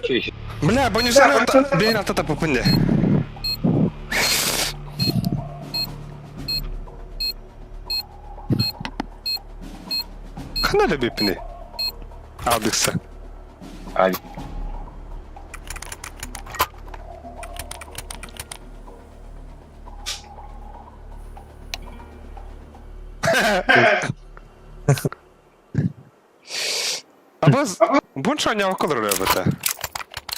Че еще? Бля, бонусını beyin altta tapıp ne? Kanal bipini. Aldıksa. Авик. Абаз, бунша не около ребята.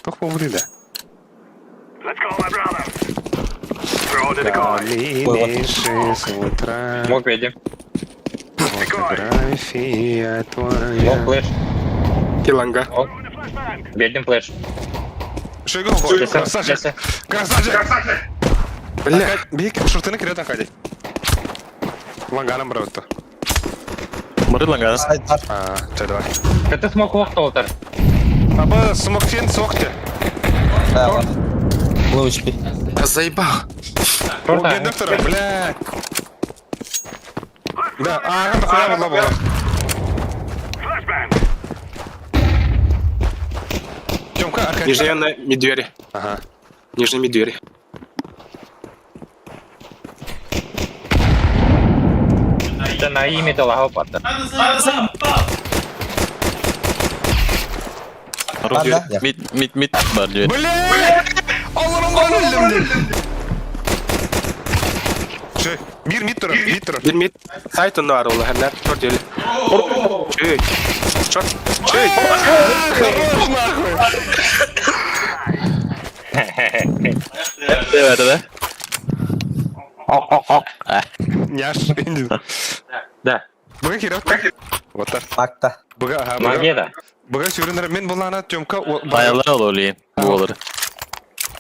Тох поврили. С утра Мог ведем. фотография Мог твоя. флеш. Киланга. Ведем флеш. Шойгу, Десе, красавчик! десе. Красавчик! Бля. Биһик шортыны кирет Аркадий. Ланганом бравытты. Бары ланган. Сайт бар. А, чай давай. КТ смог уақыт олтар. Аба, смоктен сокте. Да, бар. Лучпи. Да заебал. Шорта. Доктора, блядь. Да, а, нахуя была была. Тёмка, Аркадий. Нижняя на мид-двери. Ага. Нижняя мид-двери. Это на имя дала опата. Бар да? Мид, мид, мид бар дверь. Блядь! Allah'ım ben öldüm. Şey, bir mid taraf, mid taraf. Bir mid. Сайт он бар ол хәмнәр. Шорт еле. Чөй. Шорт. Чөй. Хорош нахуй. Evet, evet. Няш. Да. Быга кирәк. Вот так. Макта. Быга, ага, быга. Магеда. Быга сюренер мен булана Тёмка Ayarlar ol olayım. Bu olur.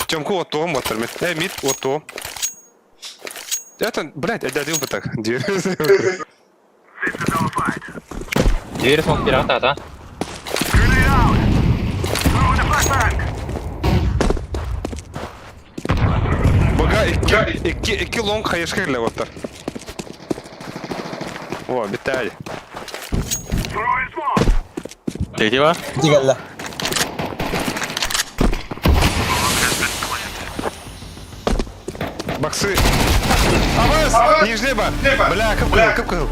Тёмка вот том вот мид. Э, мид вот то. Это, блядь, это один бы так. Дверь смог пирата, да? Быга iki iki iki long хайышка килә вот так. О, битали. Третий var. Дигәллә. Баксы. Абас, нижний бар. Бля, кып кыл, кып кыл.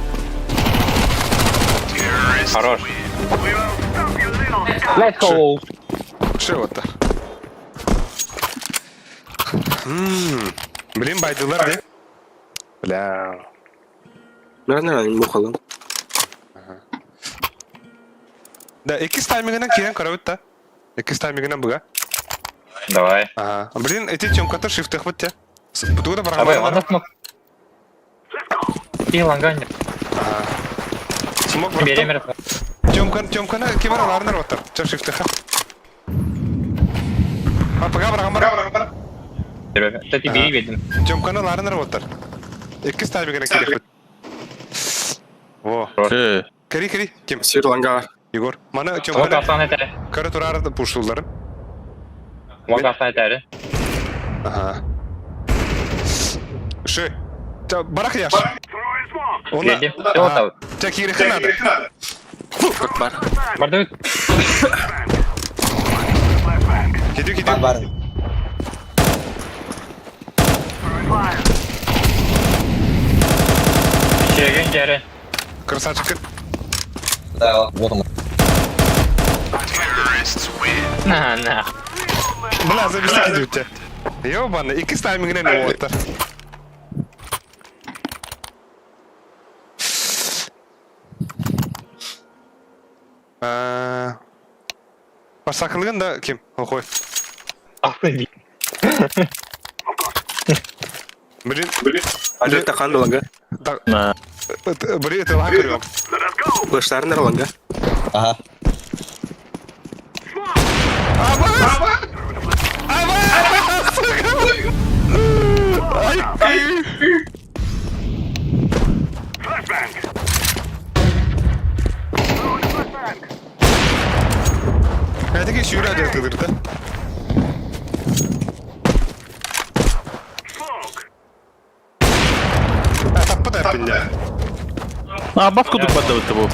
Хорош. Let's go. Ше вот так. Блин, байдылар де. Бля. Наверное, мухалым. Да, икис таймингенен кирен карабыт та. Икис таймингенен буга. Давай. Ага. Блин, эти Тёмката шифтах вот те. Бутугда Давай, бараман. он смог. Ти ланганер. Смок Бери барам. мер. Тёмкан, Тёмкана кемара ларнер оттар. Ча шифтаха. А пока барам барам. Кстати, бери ведем. Тёмкана ларнер оттар. Икис таймингенен кирен. Во. Şu. Кери кери. Ким? Сир ланга. Егор. Мана Смог Тёмкана асан этери. кара турар пуштуларын. Смог асан этери. Ага. Ши. Та барах яш. Она. Ведем. Все там. Та кири надо. Шорт бар. Бардык. Киди киди. Бар бар. Чеген жері. Красавчик. Да, вот он. На, на. Бля, завести киди у тебя. Ёбаный, икис таймингенен оттар. Барсакылыгын да ким? Охой. Ахты. Блин, Алё тахан ланга. так, На. блин, это лагерь. Флешларын ланга. Ага. Абас! Абас! Сука! Ай! Әтеге сүйрі әдетігдір да? Таппы да әппінде. А, бабку тут барды bu.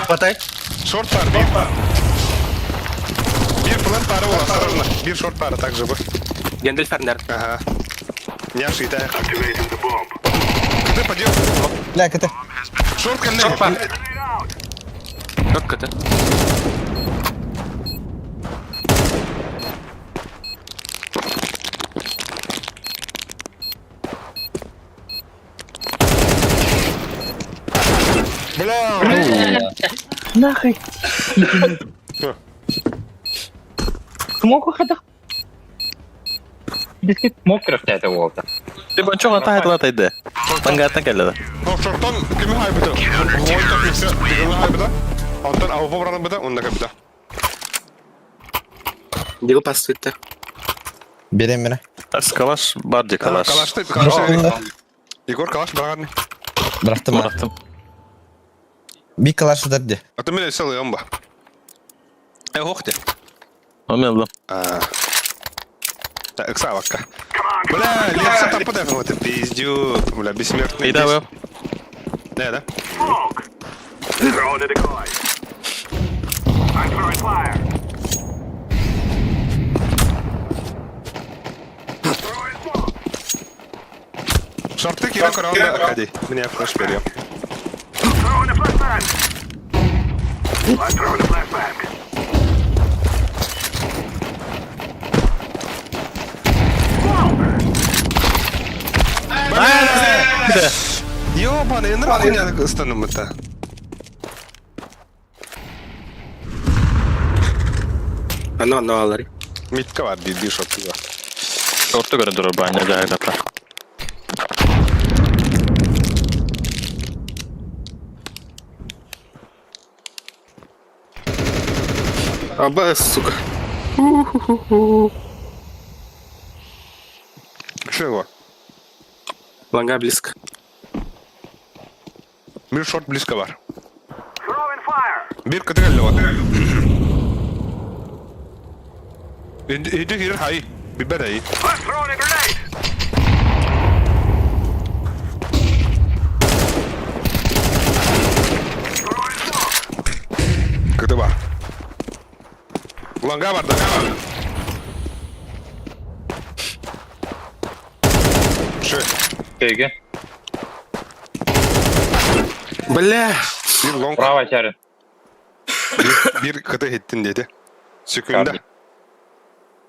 Хватай. Шорт бар, bir. Bir плент пары ол, осторожно. Bir шорт пары также бы. Гендель фернер. Ага. Няши, да. Кды подъем? Бля, КТ. Шорт калне. Шорт бар. Шорт КТ. Бля. Нахуй. Что? Смог выхода. Бискет мог это волта. Ты банчок ата айтылат айды. Лангаттан келді. Но шорттан кими хайбыды? Войта миксе кими хайбыды? Онтон ауфо браны быда, онда кабыда. Дигл пас твиттер. Берем мені. Калаш бар де калаш. Калашты, калаш. Егор калаш бараган. Бырахтым. Бырахтым. Би калаш дерди. А то мен сел ямба. Э, хохте. Омелдым. Так, Савака. Бля, Лепса там подав, вот пиздю. Бля, бессмертный. И давай. Да, да. Шорты кирок раунда, Аркадий. Меня флеш берем. Ёбаный, нахуй не стану это. Ано, ано, алари. Митка бар, би шорты бар. Шорты көрін тұрыр баня жайдапта. Аба, сука. Что его? Ланга близко. Bir short близко бар. Bir кытыгал вот. Иди кирер хай. Бибер хай. Кыты бар. Ланга бар, да. Шö. Көйге. Бля. Bir long, Браво, Чарин. bir kıtı hittin dedi. Sekünde.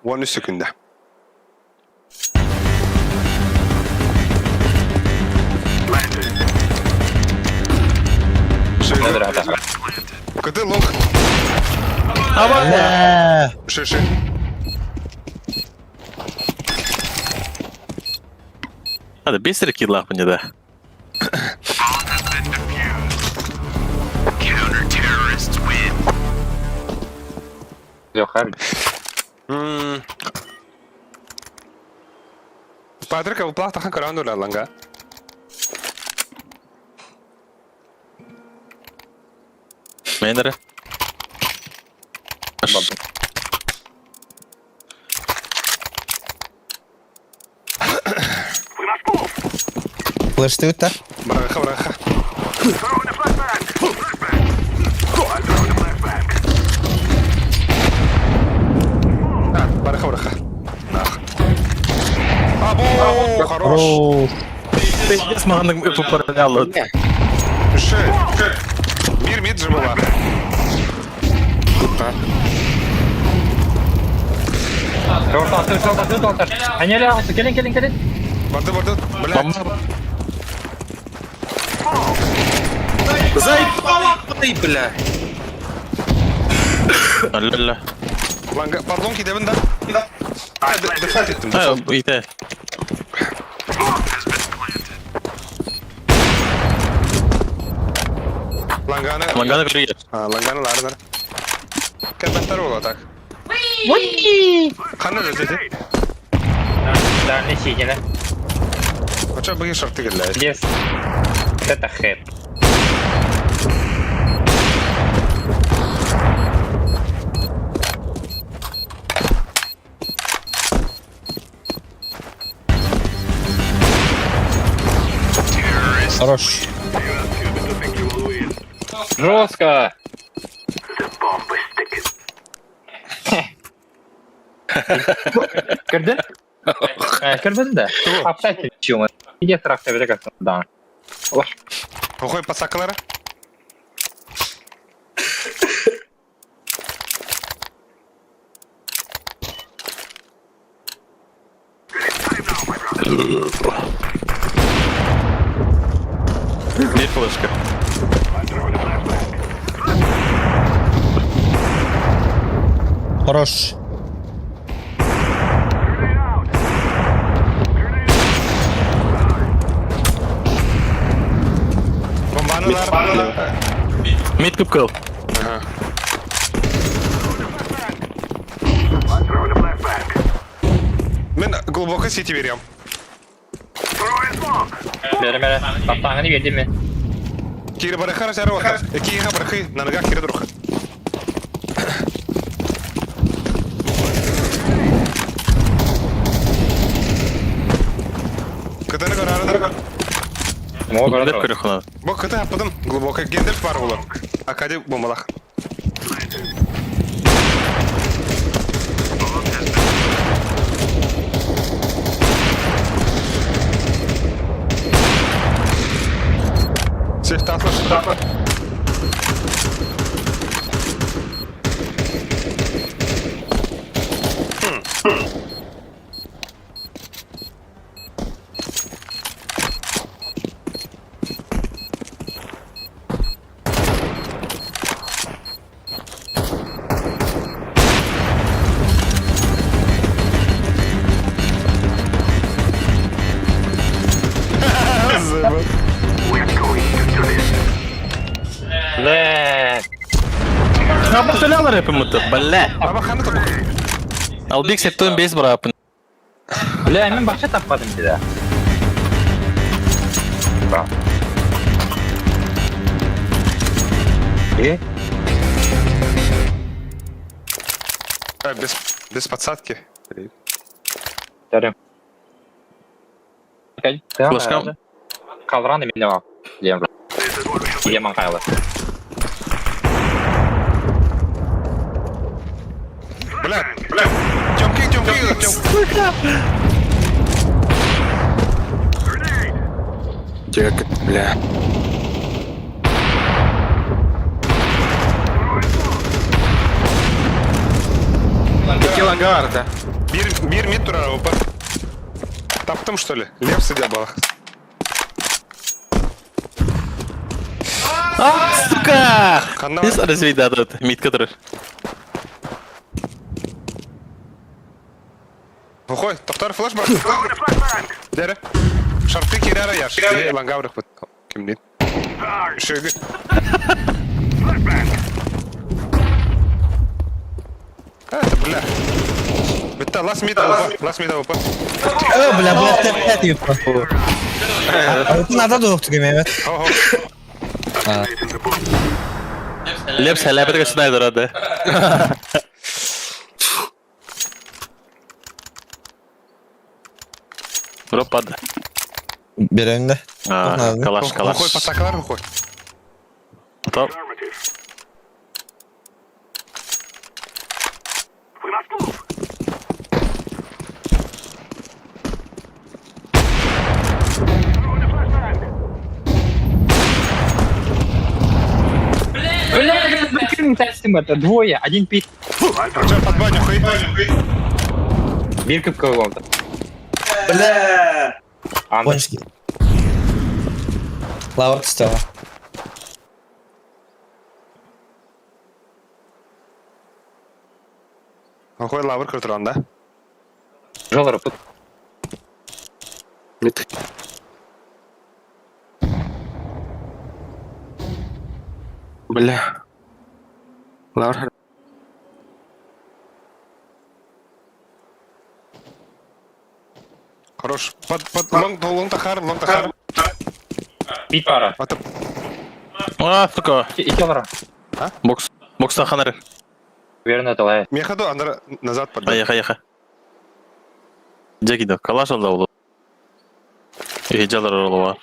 13 sekünde. Nedir Şöyle. hata? Kıtı long. Бля. Шö шö. Hadi bir sürü kill lafını da. Yok abi. Патрик, уплата хан каранду ла ланга. Менері. Флешты өтті. Браха, браха. Браха, браха. Нах. Або, хорош. Пиздец маған поправлялы. Шö. Мир мид же была. Шорт atır, şort atır, şort atır. Hani hele atır, gelin gelin gelin. Барды, барды. Блядь. Заебал ты, бля. Алла. Ланга, пардон, кидебин да. А, дефолт еттим. Ha, Дефолт. ите. Ланганы. Ланганы көрге. А, ланганы лардар. Кәбәттер була так. Қаны өтеді? Daha ne şey gene? Оча быги шарты келді. Yes. Это хэт. Хорош. Жестко. Көрдің? Көрдің да? Апта чума. Иде тракта бере да. Охой пацакалары. Bir флешка. Хорош. Бомбаны лар. Мид күп кыл. Мен глубоко сити берем. Бәрі бәрі. Таптаңын бердім мен. Кири барахара сары вахар. Кири барахы, на ногах кири друг. Кытаны көрары. Мо Деп көрі. көрі құлады. Бу кыты аппадым глубоко гендер бар булар. Акади бомбалах. Сеф таслаш. Ле. Кабы репімітті, бля. Аба ханы табук. Албек септен бес бұрапын. Бля, мен бақша таппадым деді. Е? А, без, без подсадки. Дәрім. Флешка. Қалдырған мен де Лем. Еман қайлы. Бля, бля. Тёмки, Тёмки, Тём. Дек, бля. Какие лангар, да? Бир, бир мид турара опа. Таптым, что ли? Лев сидя балах. А, сука! Ханна Нес развейді адырды, митка тұрыр. Ухой, тоқтар флеш бар. Дәрі. Шарты кирара яш. Лангаврых бит. Ким дейт? Шөгі. Это, бля. Бітті, лас мид опа. Лас мид опа. Ö, бля, бля, теппет yuttu. Надо дух Mehmet. Хо-хо. Лепс әләбірге шынай тұрады. Пропады. Bir önde. Калаш, калаш. Ухой, пасакалар, ухой. Топ. Бля, прикинь, тестим это. Двое, один пит. Че, под баню, хуй. Bir кіп болды. Бля! Анда. Пончики. Лавр түстө. Ухой, лавр кіртіран, да? Жолар тут. Мид. Бля. Лаур. Хорош. Под, под, лонг, лонг тахар, лонг тахар. Пит бара. Ата, А, сука. Екі алара. Бокс. Бокста ханар. Верно, талай. мехаду, андара, назад под. Аяха, аяха. Жекиді, калаш алда олу. Ехе жалар олу бар.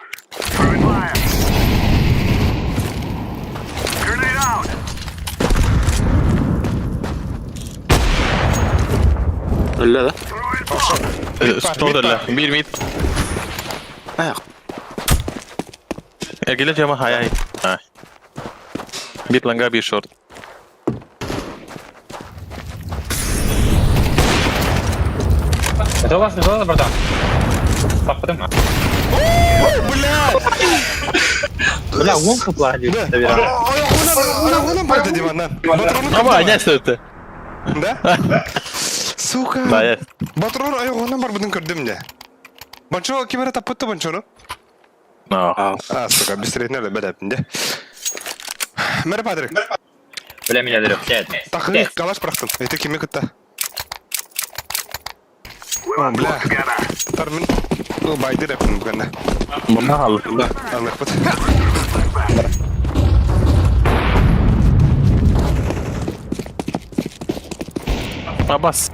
Бля, да? Что Бир мид. Эргелеп жама, хай, хай. Ай. Бир ланга, бир шорт. Это у вас не братан? Таппадым ма? Бля! Бля, он кыплар дейді. Она барды диваннан. Аба, не сөйтті. Да? Сука. Да, я. Батрон аяғынан бар бұдың көрдім де. Банчо кемера таппытты банчону. Но. А, сука, быстрее надо бәдәпін де. Мәрі Патрик. Бля, меня дырых. Тақы калаш бірақтым. Это кеме күтті. О, бля. Тар мин байдыр эппин бүгэннэ. Бомба хаалла. Алыахпыт. Абас.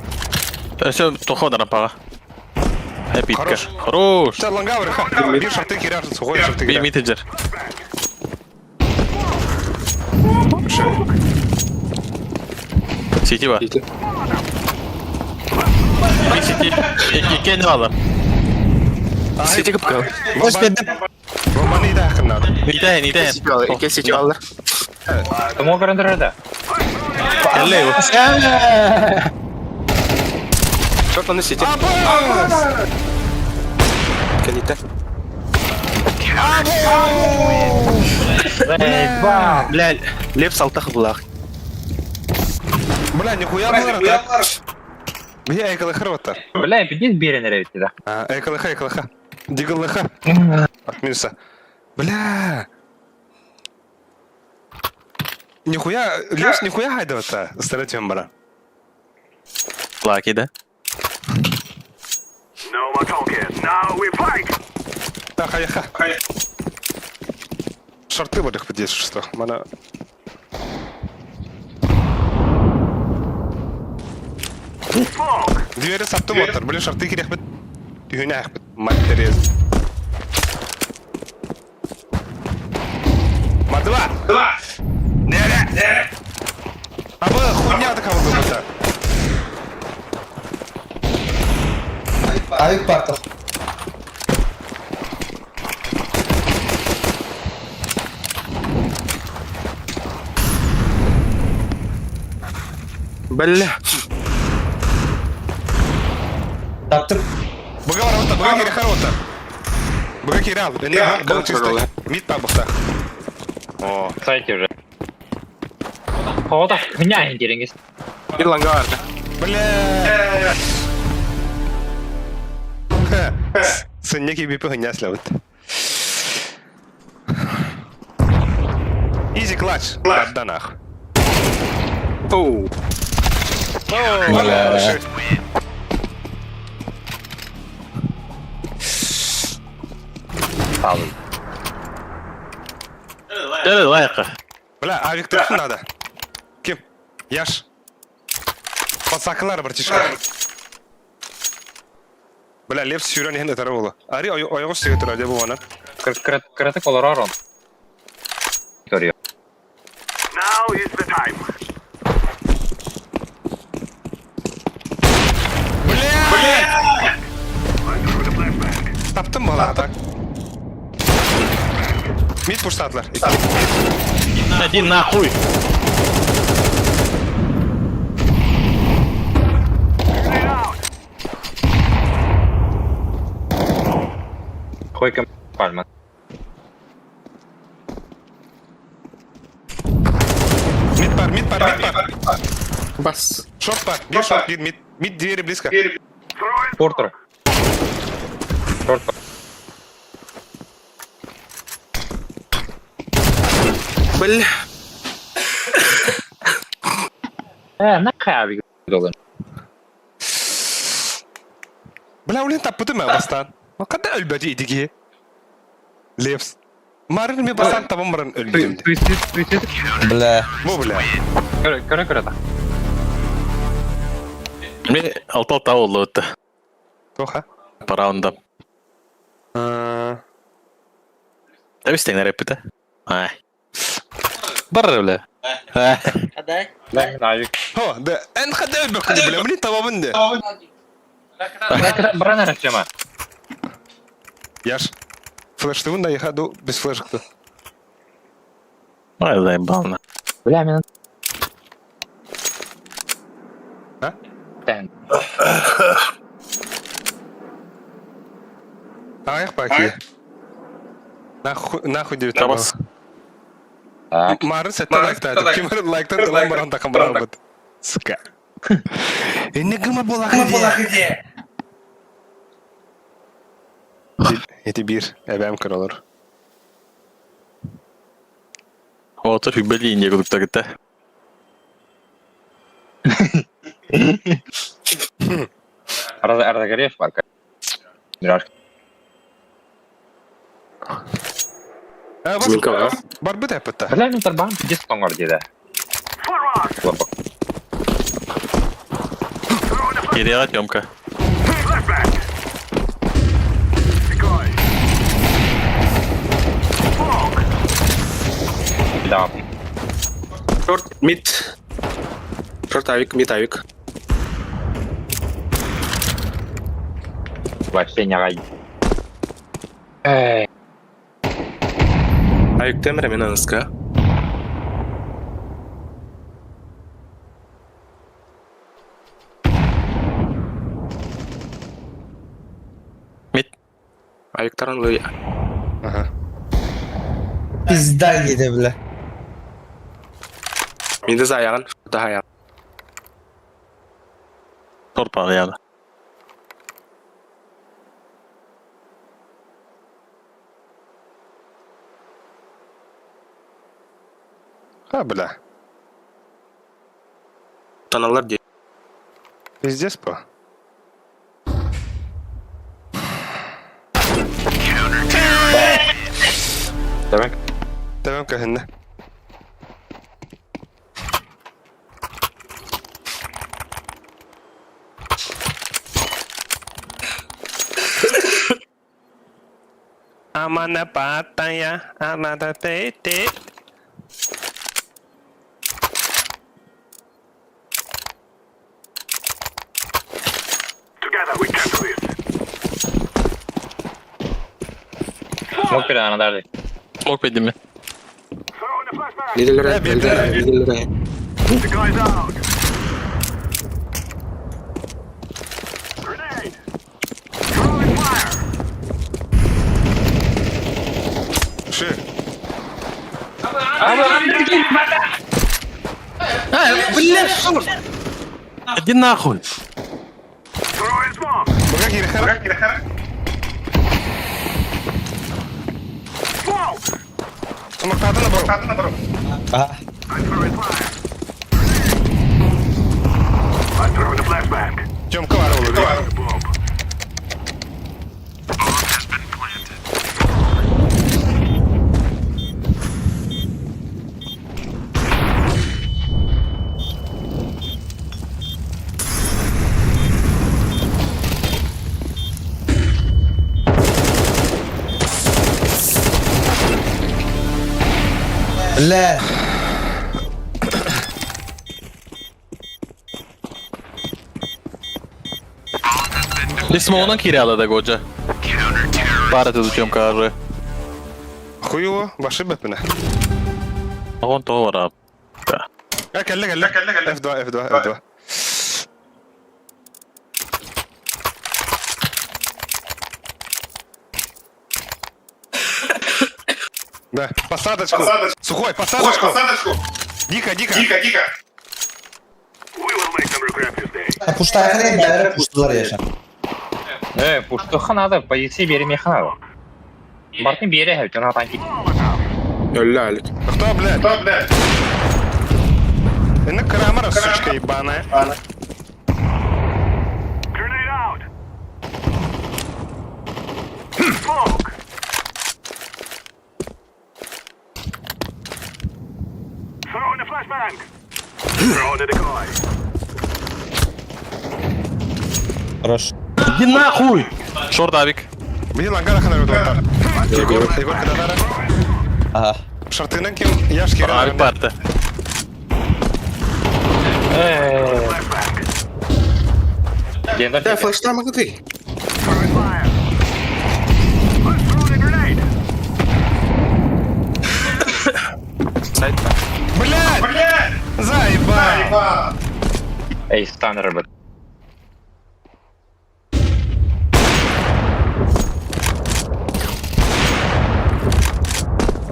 Өсө тоқо дарапаға. Эпитка. Хорош. Хорош. Ча лангавр ха. Бир шарты киряр, сухой шарты Би киряр. митеджер. Сити ба. Сити. Би сити. Иккен алар. Сити кыпкал. Hoş geldin. Бомбаны да хыннады. Нитен, нитен. Сити алар, ике сити алар. Кому көрөндөрөр Келле бу. Шорт аны сити. Кените. Бля, Лев салтах булах. Бля, нихуя булар. Бия экалыхар ваттар. Бля, пиздец берен эребит да. Экалыха, экалыха. Дигалыха. От минуса. Бля. Нихуя, Левс нихуя хайдавата. Старательно бара. Лаки да. Таха, яха. Шорты были здесь, что? Мана... Двери сапты мотор, блин, шорты кирях бит. Түйіне бит. Мать Тереза. Мадва! Два! Нере! А вы хуйня такая вот это. Авик партов. Бля. Таптым. Быга ворота, быга кире ворота. Быга кире ал. Не, был чистый. Мид табыхта. О, Сайте уже. Хода, меня интересно. Бир ланга барды. бля. Сыннеки бипи хуйня слявыт. Изи клатч. Да нах. Оу. Бля. Дәрі лайыққа. Бля, а Виктор надо. Ким? Яш. Пацакалар, братишка. Бля, лев сүйрен ехін өтәрі болы. Ари, ойғы сүйге тұрады бұл оны. Кыраты колоророн. Көрüyor. Бля! Таптым бала, так. Мид пуштатлар. Иди нахуй. Койка пальма. Мид пар, мид пар, мид пар. Бас. Шорт пар, бир шорт, бир мид. Мид двери близко. Портер. Шорт. Бля. Нахай авик долын. Бля, улин таппытым ә бастан. Қада өлбәді идіге. Левс. Марын мен бастан табам марын өлдім. Твистит, твистит. Бля. Бу бля. Көрө, көрө, көрө. Мен алты-алты олды өтті. Тоха. По раундам. Тәбістен әреппіті. Ай. Бар бля. Ай. Бля, авик. Хо, да, эн қада өлбәк бля, блин табамын де. Бран әрәчема. Яш. Флештывын да яха ду без флешкты. Ай, заебал на. Бля, мен... А? Тен. Аяқ баки. Нахуй, нахуй девять Табас. Так. Марын сәтті лайктады. Ким лайктады, лай баран тақым баран бұд. Сука. Эне гыма болақ иде. Эти бир, әбәм көр олар. Отыр хүбәли инде күліп тагыта. Разогрев бар. Барбыт эппитте. Бля, мен тарбаан пиздец тоҥор диэдэ. Лобок. Кириэҕэ Тёмка. Да. Шорт, мид. Шорт авик, мид авик. Вообще не рай. Эй. Авик темре мен аныска. Мид. Авиктарын лый. Ага. Пизда гиде, бля. Минде за аяғын, шорта аяғын. Торпа яда. А, бля. Таналар де. Пиздец по. Давай. Tamam көхүннэ. Амана патая, амада пете. Смок перед надо. Смок педими. Миделер, миделер, миделер. Ши. Иди нахуй. Бага кире Смоктадына бро. А. Тёмка бар олу. Бля. Ти смогнан кириада да годжа. Пара ты Тёмка уже. Хуево, башы бепіне. Огон того бара. А, кәлле, кәлле. F2, F2, F2. Да, посадочку. Сухой, посадочку. Дико, дико. Дико, дико. Пуштайханы бәрі пуштылар яша. Э, пуштуха надо, позиции бери меха. Бартын бери, хәп, жана танки. Өллі алик. Кто, блядь? Кто, блядь? Ну, крамара, сучка ебаная. Хорош. Иди нахуй. Шорт авик. Блин, ангара хана өтіп Егор, Егор кададара. Ага. Шартынан кем яш кирен. Авик парты. Да, флештамы ты. Сайт. Блядь! Заебал! Эй, станер, ребят.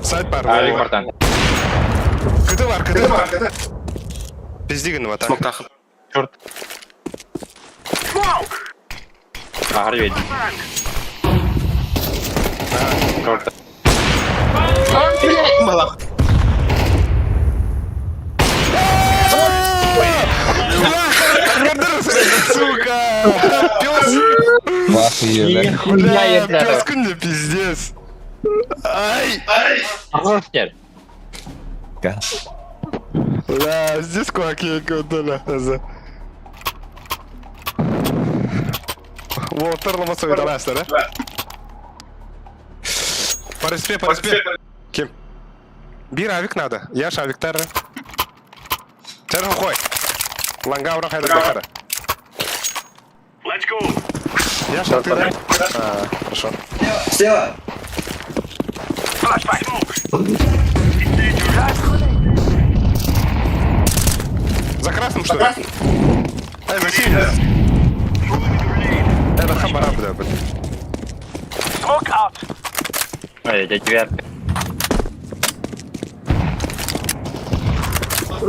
Сайт бар. Авик бартан. Кыты бар, кыты бар. Пиздигін вот так. Смоктахын. Черт. Ага, ведь. Черт. Балах. Сука! Пес! Охуенно. Бля, пес мне пиздец! Ай! Хорош, Бля, здесь кулаки кудала. Уолтер ломасовый даластар, да? По респе, по респе. Ким? Бир авик надо. Я ж авиктар. Терху хой. Лангаура хайда бахара. Я ж ты, да? А, хорошо. Слева. За красным, что ли? Эй, за синим. Это хабара, бля, бля. Ай, я девятка.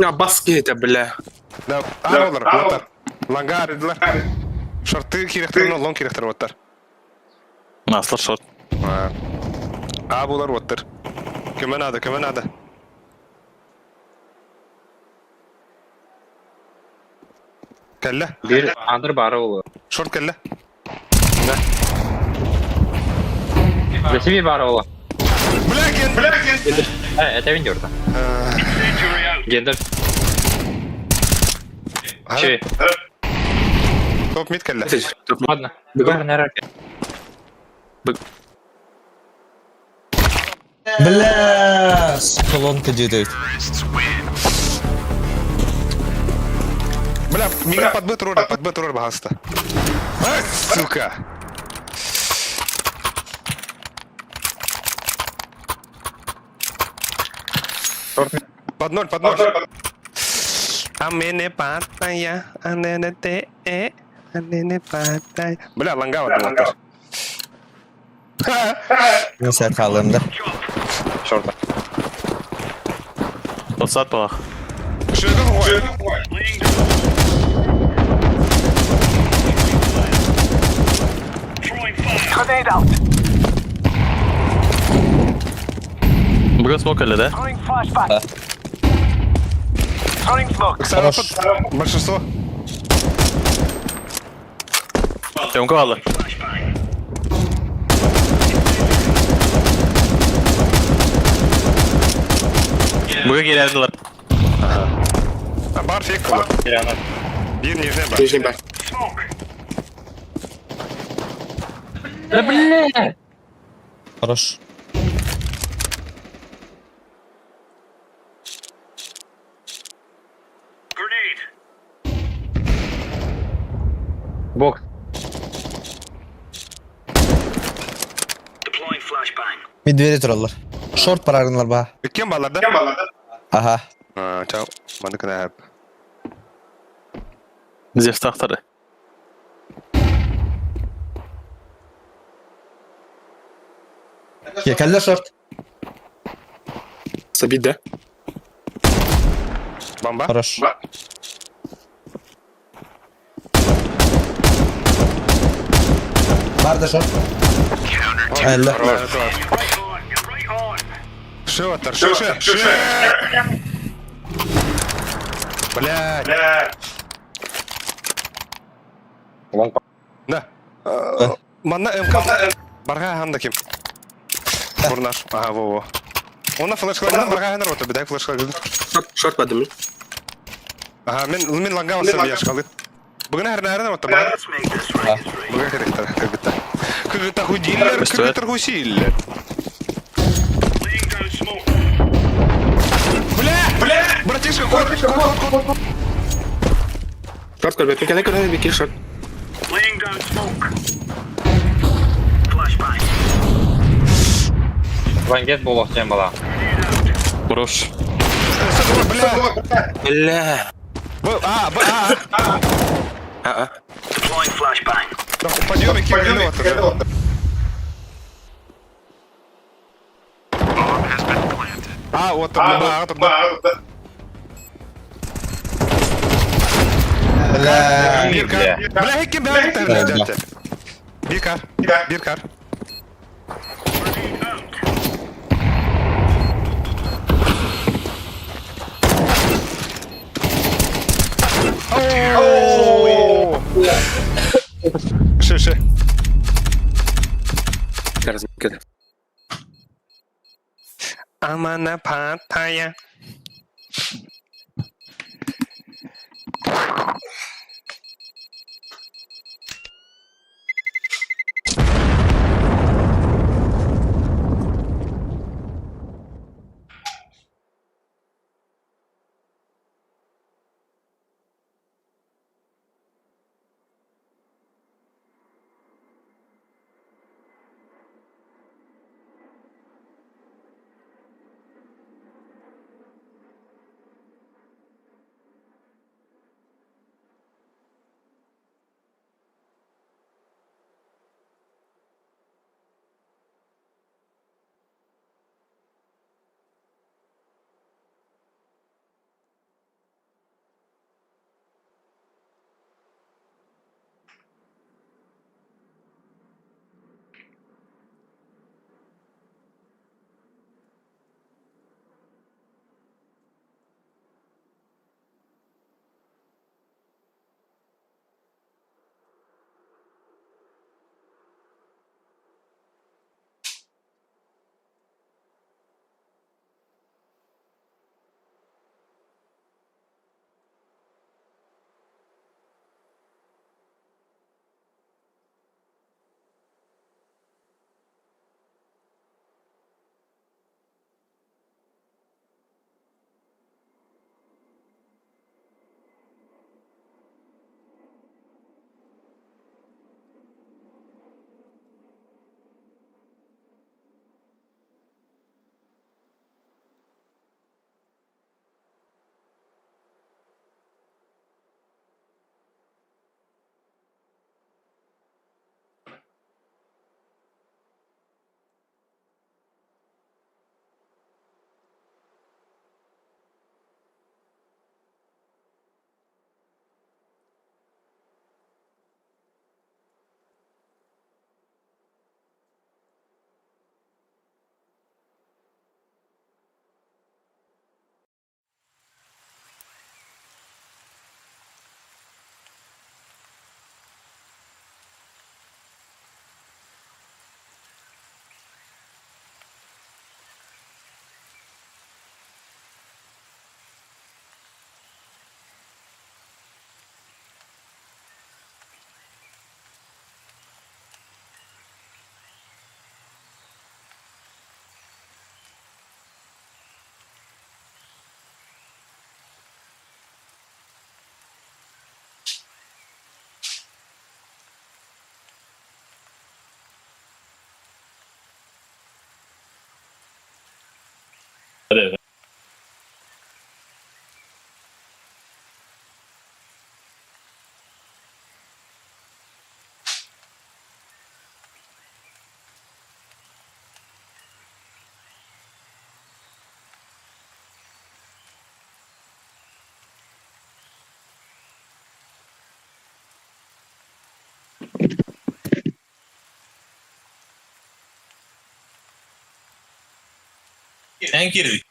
А баски это, бля. Да, а, олар, оттар. Лангар, эдилер. Шорты кирехтер, но лон кирехтер оттар. Наслар шорт. А, булар оттар. Кеме надо, кеме надо. Кэллэ, Бир андыр бары олу. шорт кэллэ. Бесі bir бары олу. Бля, ген, бля, ген. Э, это виндерда. Гендер. Че? Топ мид кэллэ. Ладно. Бігар не раке. Бля, колонка дедает. Бля, мига под Б тролля, под Б тролль багаста. А, сука. Под ноль, под ноль. А мене патая, а не не те, э, а не не патая. Бля, лангава была. Мен сәт қалдым да. Шорта. Подсад палах. Что это такое? Бүгін смок әлі, да? Оксана, под- Большинство. Тёмка алды. Бүгін келеділер. А, бар фиг было. Бир нижний бар. Нижний бар. Да бля! Хорош. Бокс. Медведи тураллар. Шорт барарынлар ба. Кем балар да? Аха. А, чао. Маны кына Зевс тақтары. Е, кәлле шорт. Забить, да? Бомба. Хорош. Бар да шорт. Әлі. Шотер, шо, шо, шо. Блядь. Лонг. Да. Манна МК. Барга ханда ким. Бурнаш. Ага, во, во. Она флешка, барга ханда рота, бедай флешка. Шорт, шорт подниму. Ага, мен мен ланга васам яшкалы. Бүгін әр нәрін рота, бар. Бүгін керектер, кыргыта. Кыргыта худиллер, кыргыта хусиллер. Бля! Бля! Братишка, кот, кот, кот, кот. Шорт, көрбек. Кәне көрбек, бекер шорт. Вангет болақ сен бала. Брош. Бля! Бля. Б, А, Б, А. А, а. Да, подъем, кем А, вот там, да, там, да. Бля. Bir kar. Бля, кем Бля. Bir kar. Bir kar. 是是。Амана паттайя. Эн киирбит.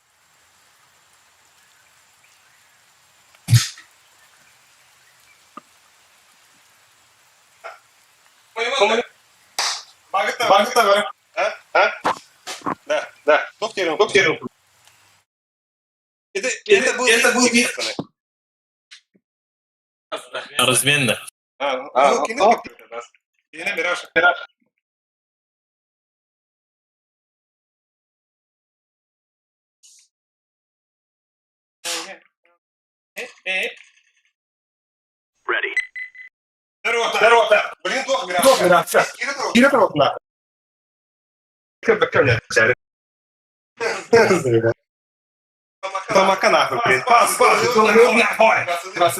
А? Да, да. Туох диэн? Это был Разменно. А, кини Мираж. Ready. Здорово, Блин, туох Мираж. Туох Мираж. Кире туох на. Тамака нахуй, блин. Пас, пас.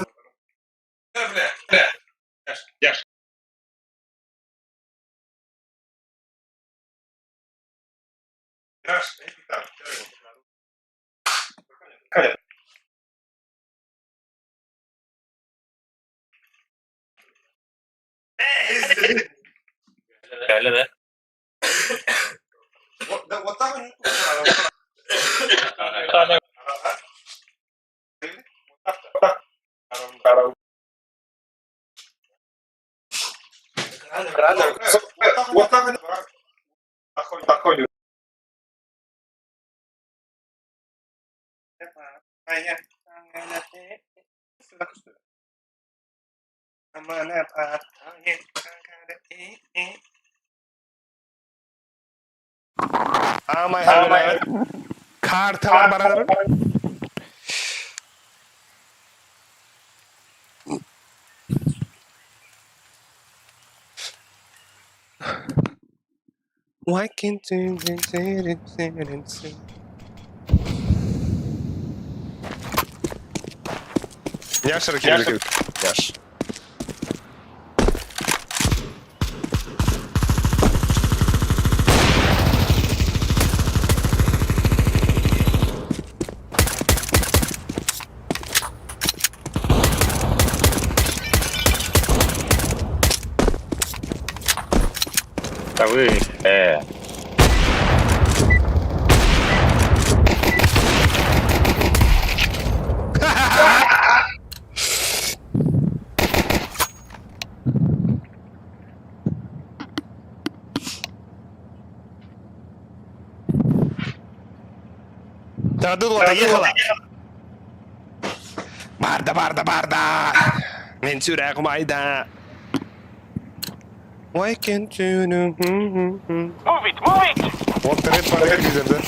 Бля, бля. Яш. Мираж, Кэлэ да. Вот так Аамай хабылаабыт. Карталар баралар. Why can't you Яшер кирбит. Яш. Да вы, Тадылла доехала. Барда, барда, барда. Мен сүрәгім айда. Why can't you do... Move it, move it! Портрет бар киргизерде.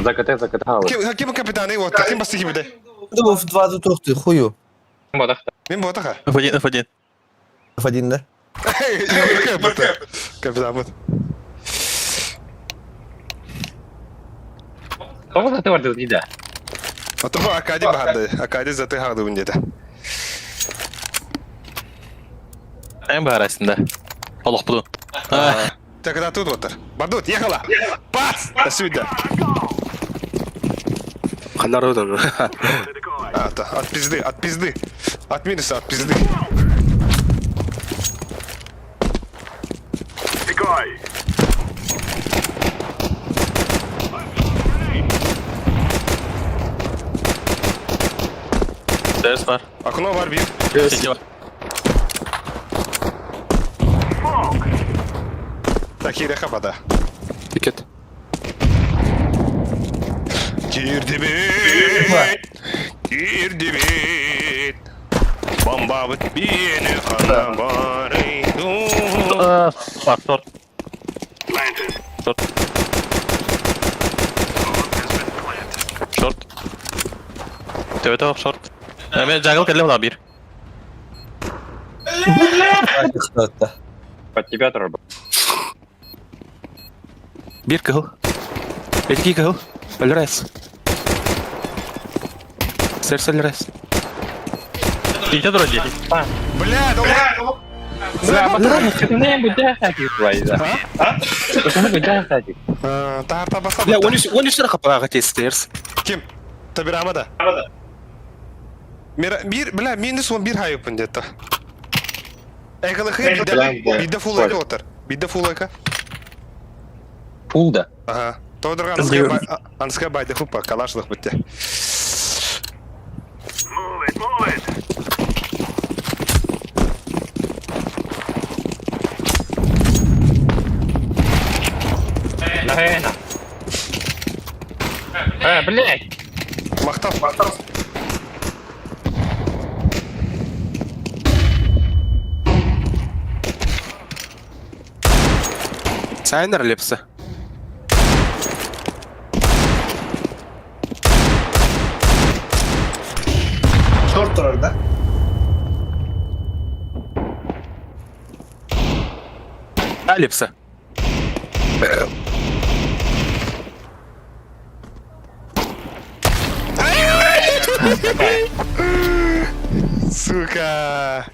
За КТ, за КТ. Ким ким капитаны вот, ким басты кимде? Бу два тохты хую. Бодахта. Мен ботаха. F1, F1. F1 да. Капитан вот. Тоҕо саты барды дида. А то Акади барды. Акади заты харды үнде. Эн бар арасында. Олох буду. Так, когда тут вот. Бардут, ехала. Пас! До свидания. Народом. А, то, от пизды, от пизды. От минуса, от пизды. Ders var. Окно var bir. Сети var. Такие хабада. Тикет. Кирдибит. Кирдибит. Бомба вот бени хана бары. Var, short. Short. Short. Evet evet short. Мен jungle келем да bir. Под тебя тоже. Бир кыл. Эки кыл. Өлрес. Серс өлрес. Ите дроди. Бля, да Тарта баса. Бля, 13 13 капага тестерс. Ким? Табирамада. Мира, bir, бля, минус 11 хайпын где-то. Экалыхы, бидде фул эка отыр. Бидде фул эка. Фул да. Ага. Тодорга анска байды хупа, калашлых бітте. Наверное. Блядь. Мақтав, мақтав. Сайнер лепса. Шорт турар да? Да, лепса. Сука.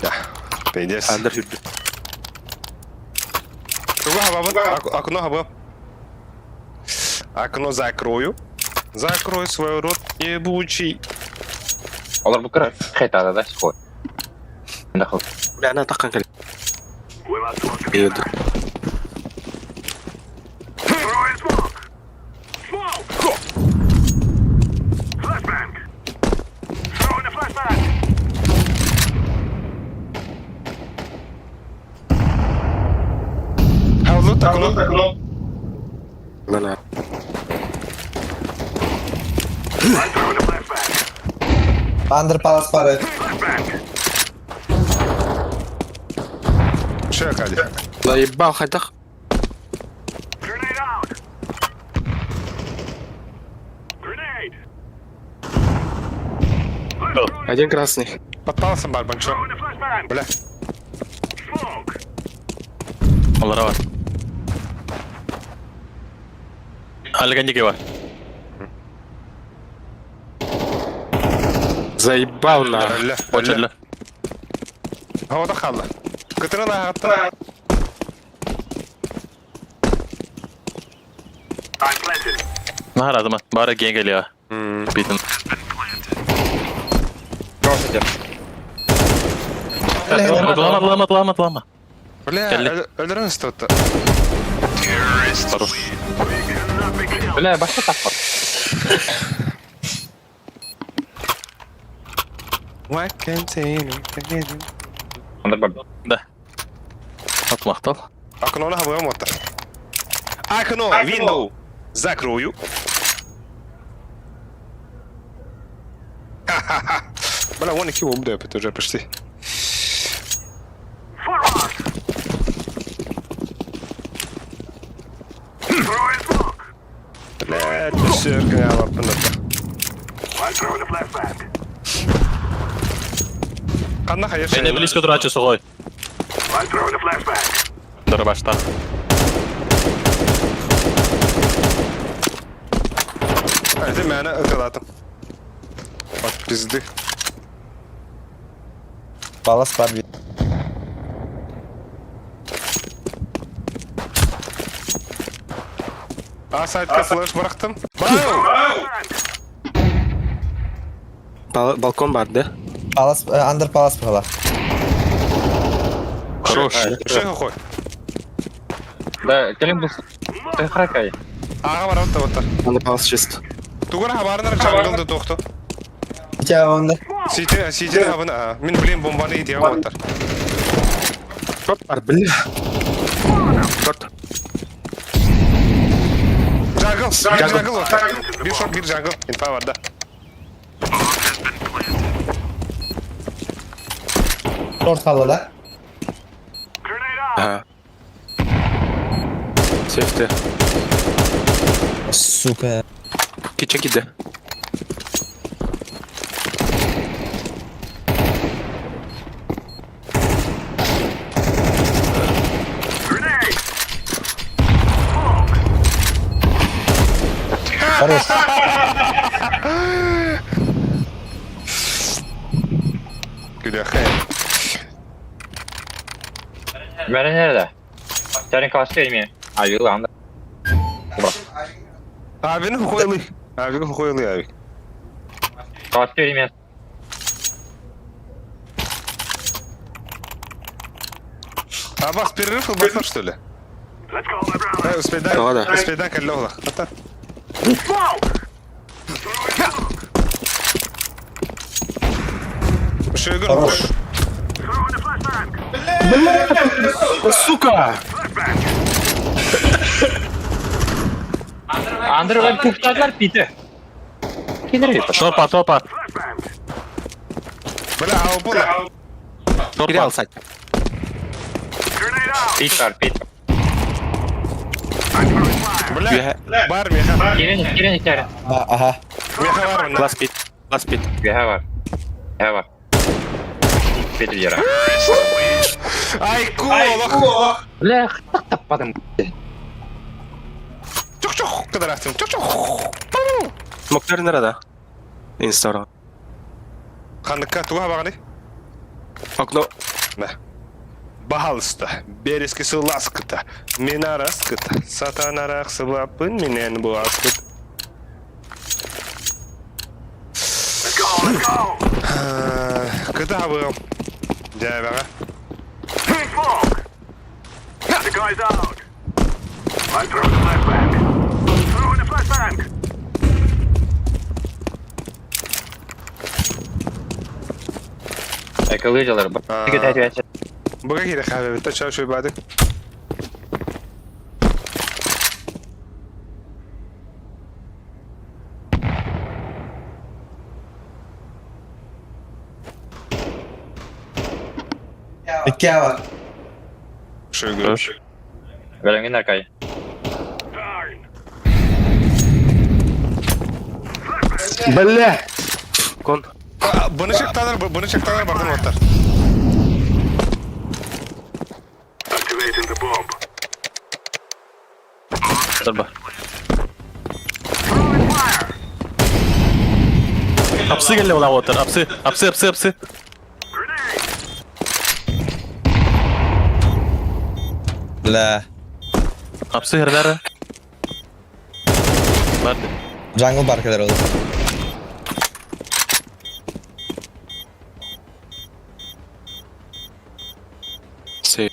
Да, пиздец. Андер хүрдү. Тугу хабабын? Окно хабам. Окно закрою. Закрой свой рот, ебучий. Олар бу кыра хайтада да сход. Бля, она таққан кел. Еді. Havlu окно. Мына. Андер палас пары. Че, Кадя? Заебал хайдах. Один красный. Подпался барбанчо. Бля. Аллара бар. Алганеге бар. Заебал на. Бля. Очерля. Хавата халла. Кытырына хатта. Наһарадыма. Бары кең келия. Битин. Атлама, атлама, атлама, атлама. Бля, Келли. өлөрөн стотта. Хорош. Бля, башка таппар. Андыр бар. Да. Атмахтал. Окно хабам оттар. Окно, window. Закрою. Ха-ха-ха. Бля, вон и кило это уже почти. Бля, түсірген алаппын Қанна хайыр Мені близко турачы соғой. Дұры башта. Это мені ытылатым. От пизды. Палас бар бит. А сайтка флеш бырақтым. Бау! Балкон бар, да? Палас андер палас бала. Хорош. Шей хохой. Да, келин бу. Ты хракай. Аға бар отта оттар. Анда палас чисто. Тугура хабарынар джанглды тоқты. Тя онда. Сите, сите хабына. Мен блин бомбаны идея оттар. Шорт бар, бля. Шорт. Джангл, bir джангл оттар. Bir шорт, bir джангл. Инфа бар да. Шорт қалды да. Ага. Сейфте. Сука. Кичен киде. Хорош. Күләхе. Мәрі nerede? Senin karşı mi? Ay yıl anda. Абини хуйлы. Абини хуйлы аби. Karşı mi? Абас перерыв басар что ли? Дай, успей, дай, Да, да. успей, дай, каллола. Ата. Шойгыр. Хорош. Сука! Андыр ben kurtardılar piti. Gelir Шорпа, шорпа. Бля, ау була. Кире Шорпа. алсать. Pit var pit. Бля, бар меха. Girin girin içeri. Аха. Меха бар мына. Лас пит. Лас пит. Gühe var. Gühe var. Pit yere. Ай, кулах. Бля, tapmadım. Чух-чух, кыдырастым. Чух-чух. Смоктар nerede? Инстаграм. Ханыкка туға бағаны? Окно. Мә. Баһалыста, биэрэскэ сылааскыта, мин араскыта, сатаан арахсыбаппын минэн бу аспыт. Кытаабыам. Дьээбэҕэ. Экология дьалар. Быга киирэ хаалбыта чаа шуйбаадык. Икки А бар. Шуйгу. Бэлэмҥин Аркай. Бля! Кон. Бұны шықталар, бұны шықталар бардым оттар. Darba. Апсы кэллэ улаҕа Апсы, апсы, апсы, апсы. Бля. Апсы херлere. Барды. Jungle бар кэлэр ол. Си.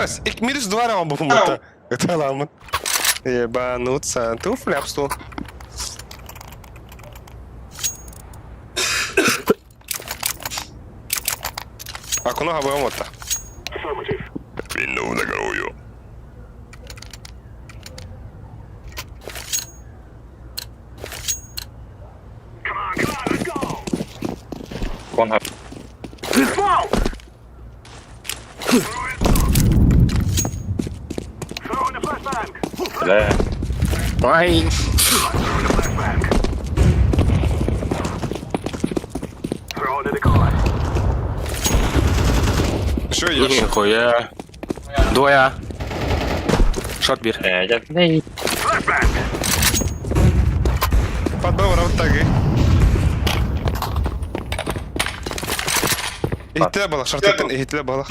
Бас, ik minus два раунд бумута. Это ламын. Ебануться. Туфля об стол. Акуна габамота. Вину на Кон Бля. Ай. Что идешь? Нихуя. Двое. Шорт бир. Э, Подбор вот так. Иһиттилэ бала, шартыттан иһиттилэ бала.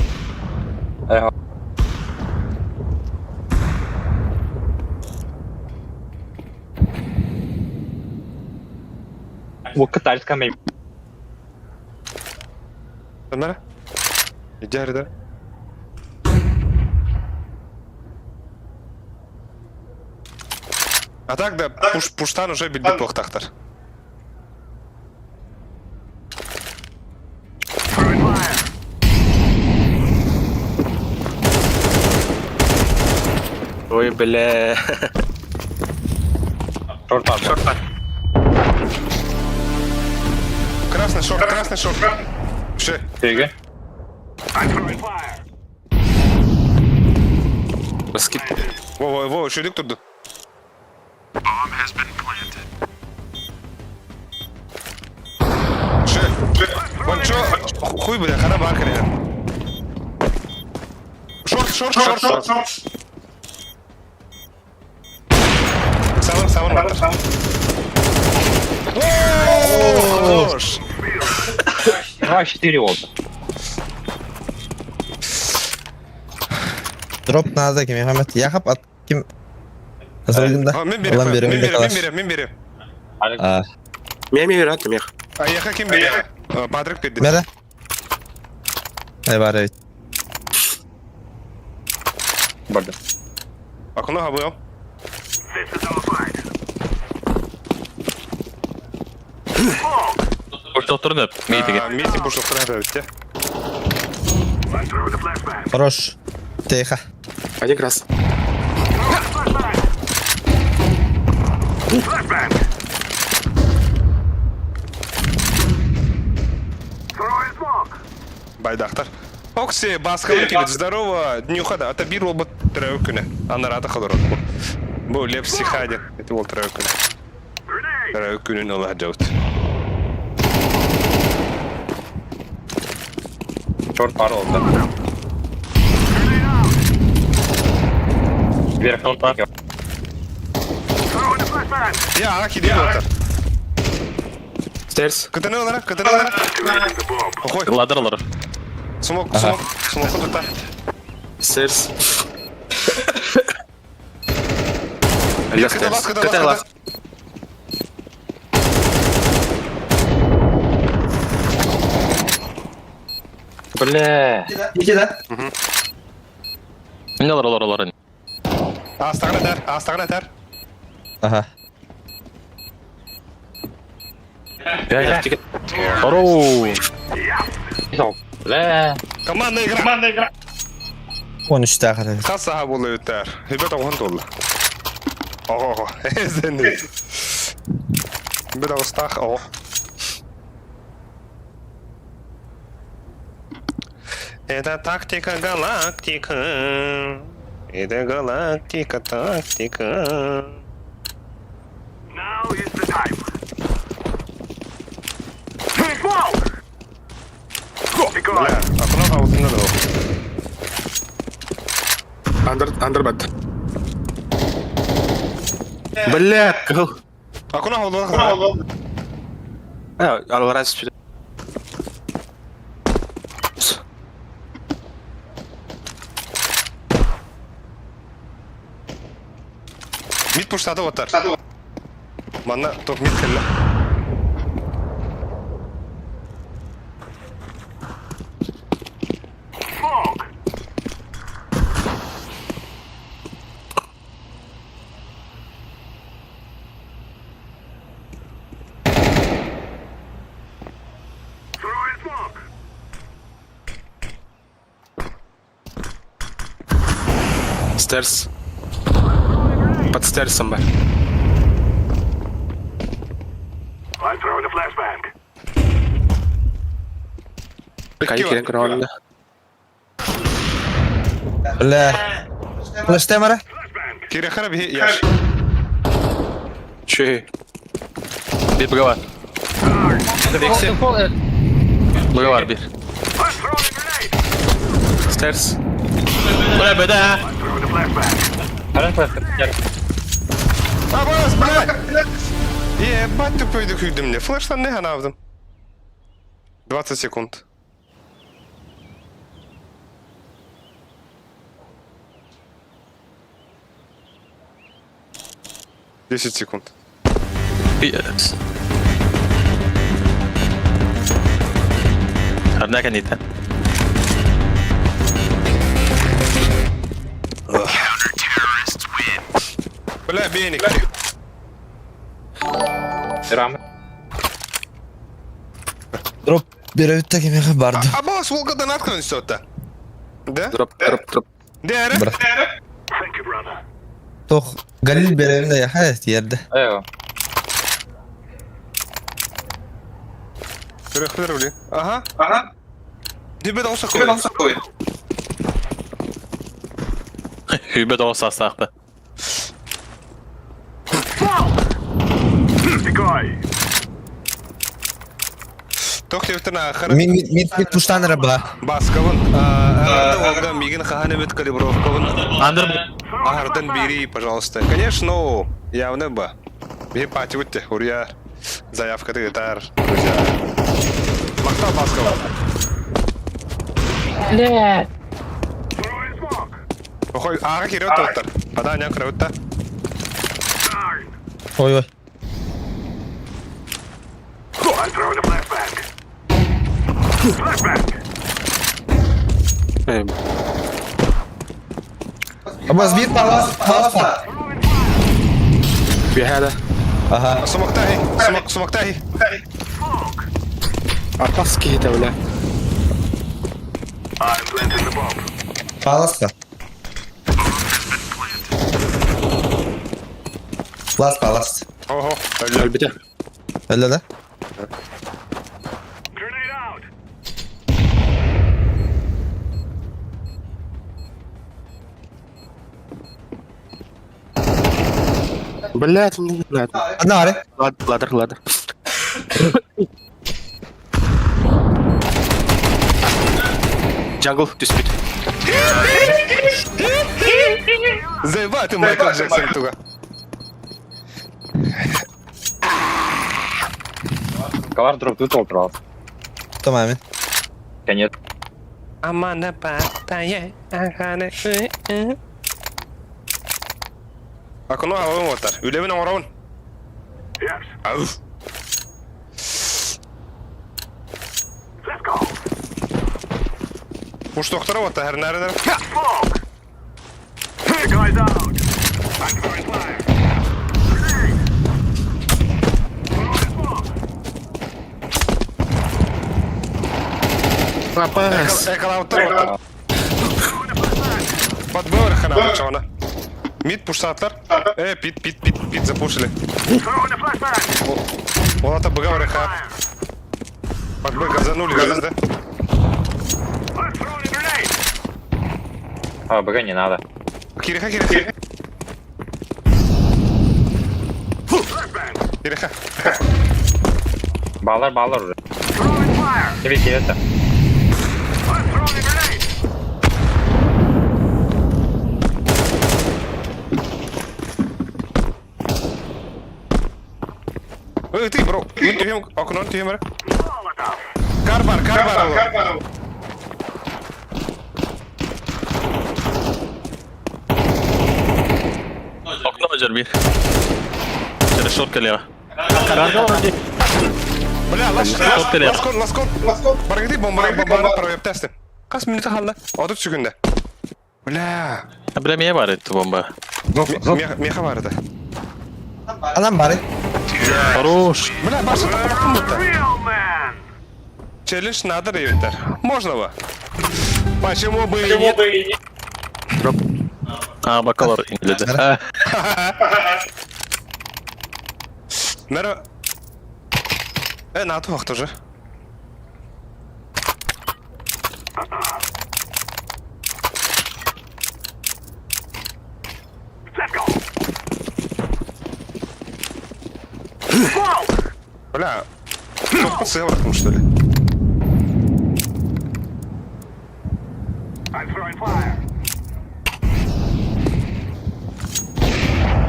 Уокка тальска мэй. Нара? Иди да. А так да, пуш, пуштан уже билбит туохтахтар. Ой, бля. Шорт бар. Шорт бар. Красный шорт, красный шорт. Все. Түйге. Скип. Во, во, во, шүлік тұрды. Шö, Вон чо, хуй бля, хара бар кіреді. Шорт, шорт, шорт, шорт. Сабыр, сабыр, батыр. О, Хорош. 2-4 oldu. Drop надо ким Мехмет. Яхап ат ким. Азырдым да. А, Мен берем, Алан мен берем, берем, мен берем, мен берем. А, Мен мен берем, мех. А яха ким берем? Патрик берді. Мере? Ай бар evet. Барды. Акуна хабыам. Доктор нөп. Мейтиге. Мейтин буш доктор хабы бітті. Хорош. Тихо. Один крас. Байдақтар. Окси, басқалы келеді. Здорово, днюха да. Ата бир ол тірәу күні. Анарата қалыр. Бұл леп сихадин. Это ол тірәу күні. Тірәу күнін ола жаут. Шорт бар oldu. Вверх Шорт бар. Я аға киде отыр. Stairs. Кытаны олара, кытаны олара. Охой, Ладер олорор. смок, смок, смок тута. Stairs. Алло, Кыты лас, stairs. кыты Кыты лас, лас. Бля. 2 да. Эмне олор олор олор. Астағына тәр, астағына тәр. Аха. Оро. Бля. Командная игра. 13 тахара. Хас саха болу өттер. Хибет оғын толы. Ого, ого. Эзенди. Бит ағыстақ, ого. Это тактика галактика. Это галактика тактика. Бля, окно аузында да ол. Андер, андербет. Бля, кыл. Окно аузында. Алла раз Мид пуштады отар. Манна топ мид келді. Stairs. Под стерсом бар. Кай кирен көрөндө. Бля. Флеште мара? Кире хара бихи яш. Чүй. Бир быга бар. Быга бар бир. Stairs. Бля, беда. Абас, блядь! Ебать тупой күйдім мне. Флештан не ханавдым. 20 секунд. Десять секунд. Однако не так. Бля, беник. Рам. Дроп беребит кемеге барды. Абас, Волга донат все-то. Да? Дроп, дроп, дроп. Дәрі? Бра. Тох Галил беребин да яха yerде. Эо. Көрі, Ага. Ага. Дебет алса қой. Hübe de olsa сақты. Тоқ тептен ақыры. Мид мид мид мид пуштан раба. Баскабын. Арды Олга мигин хаханебет калибровкабын. Андыр Аардан бери, пожалуйста. Конечно, явно бы. Бе пати өтте, урья. Заявка тыгытар, друзья. Мақтау Баскова. Бля. Охой, аға кере өтті оттар. Ада аня кіре өтті. Ой ой. Абас бир палас палас. Бихада. Аха. Сумақтахи, сумақ, сумақтахи. Арпас кейті, бля. Паласка. Лас палас. Ого, әлі. Әлбите. Öyle да? Блядь, не знаю. Одна аре. Ладер, ладер. Jungle түспүт. Заебать Майкл Джексон туга. Калар дроп тут олтурал. Тамамин. Конец. Амана паттая, ахана. Акуну алабын уоттар. Үлэбин оҥоробун. Ауф. Пуштохтара уотта хэрнаарынар. Рапас. Экалауттар уоттар. Подбор хана чона. Мид пуштатлар. Э, пит, пит, пит, пит запушили. Ол ата быга барыха. Подбой газанули, газ, да? А, БГ не надо. Кириха, кириха. Кириха. Баллар, баллар уже. Тебе это. Эй, ты, бро. Түһем, окнон түһем Карбар, карбар. Карбар. Окно жер бир. Через шорт кэлиэҕэ. Бля, лас, Шорт кэлиэҕэ. ласкон, ласкон, ласкон. Баргыды бомба, бомба, проептасты. Қас минута халла. Отут секунда. Бля. Бля, меня бар этти бомба. Меха бар это. Анам бары. Хорош. Бля, башы тапырақпын бұтта. Челлендж надо ревиттер. Можно бы. Почему бы и нет? А, бакалар инглиде. Мэро... Э, на тух тоже. Бля, кто сыворотку, что ли?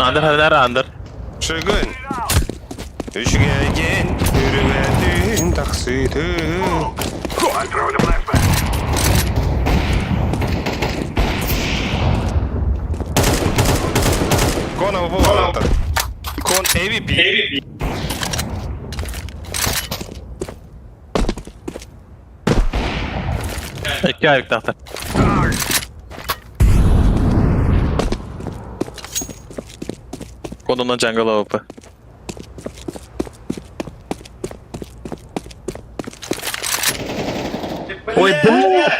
Андер, андер, андер. Шыгын. Үшіген үрмәтін тақситы. Кон АВП Кон AVP. Икки айыктаахтар. Конунан jungle AWP. Ой, бля!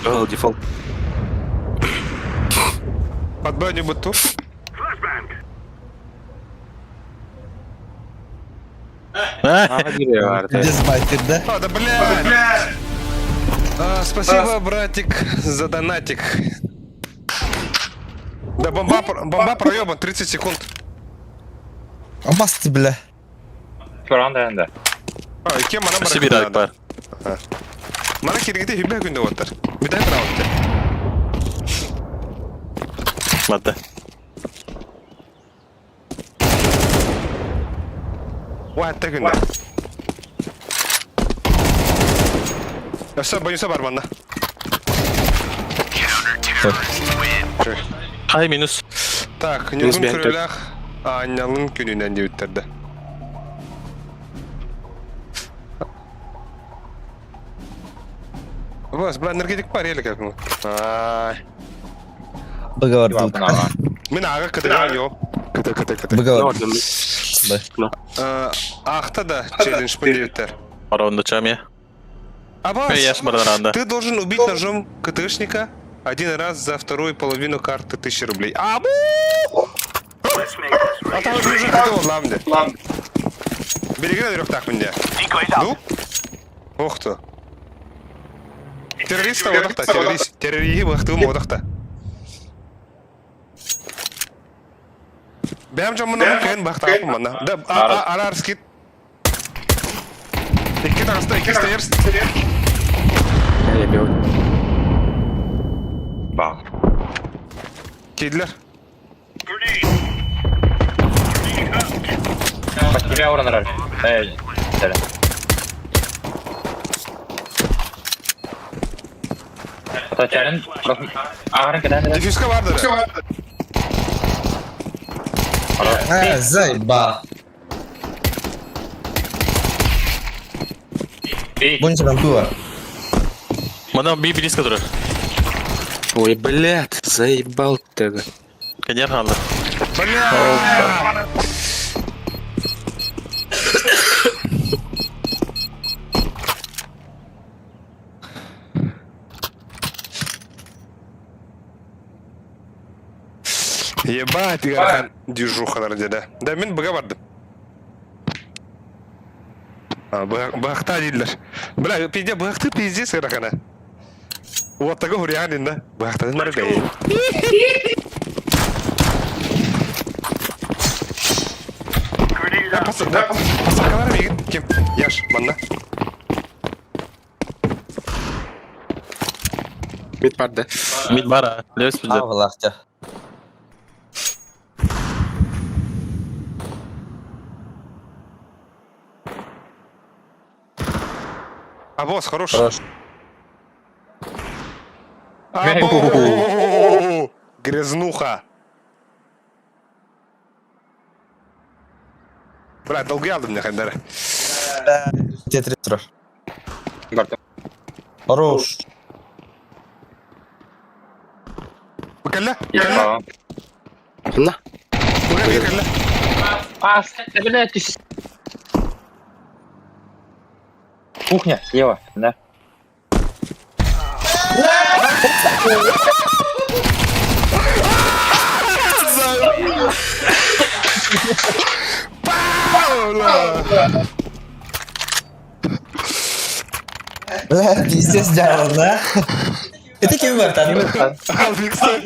Трогал дефолт. Подбой не буту. Дезбайтер, да? А, да блядь! А, спасибо, братик, за донатик. Да бомба, бомба проебан, 30 секунд. Амасты, бля. Туранда энде. А, кем она Спасибо, Радик бар. Мана киргите хибе күндө оттар. Бидай раунд. Ладно. Уатта күндө. Өссө боюса бар манна. Ай, минус. Так, Минус нюгун бен күрөлөх аанньалын күнүнэн диэбиттерде. Бас, бля, энергетик бар елі как Ай. Быга бар. Мен ага кыдырган yok. Кыты, кыты, кыты. Быга бар. Ахта да челлендж диэбиттер. Аронда чамия. Абас, Эй, яш бардаранда. ты должен убить ножом КТшника один раз за вторую половину карты 1000 рублей. Абу! А там уже КТ ламде. Береги на минде. Ну? Ох ты. Террорист одақта, террорист. Террорист бақтығым одақта. Бәм жамын кайын бақтағым мана. Да, арар скит. Stairs. Я бил. Бам. Киирдилэр. По тебя урон раш. Эй, сэр. Отачарын, ағарын кедан Дефюзка бар dedi. А, заебал. Бонус рампы бар. Мана би близко турар. Ой, блядь, заебал ты. Кенер халды. Бля! Ебать, ыарахан движухалар деді. Да, мен бұға бардым. Бұғақта дейлер. Бля, пизде, бұғақты пиздец ыарахана. Уоттага хурианин да. Бұғақтан бар бей. Пасакалар бейгін. Ким? Яш, манна. Мид барды. Мид бара. Левс пизде. Авлахтя. А босс, хорош. Хорош. Або! Грязнуха. Бля, долги алдым мне хайдары. Тетрис турар. Барды. Хорош. Калля? Ебал. На. Калля? А, блядь, ты Кухня, слева, да. Бля, пиздец дьявол, да? Это ким бар там? Албикса.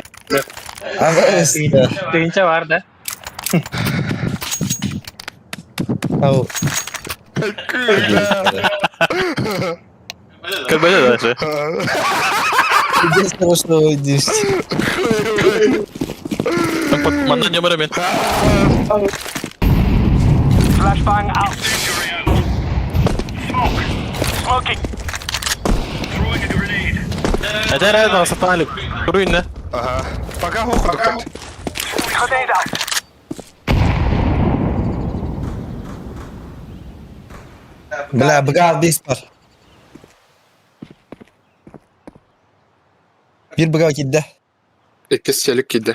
Абыс. Тыгынча бар, да? Ау. Кырбайда дальше. Пиздец того, что уйдешь. Манна нөмірі мен. Әдәр әдәр сатан алып. Күрү инне. Ага. Пока хоху доктор. Бля, бга бес бар. Bir бга кидде. Икки селик киди.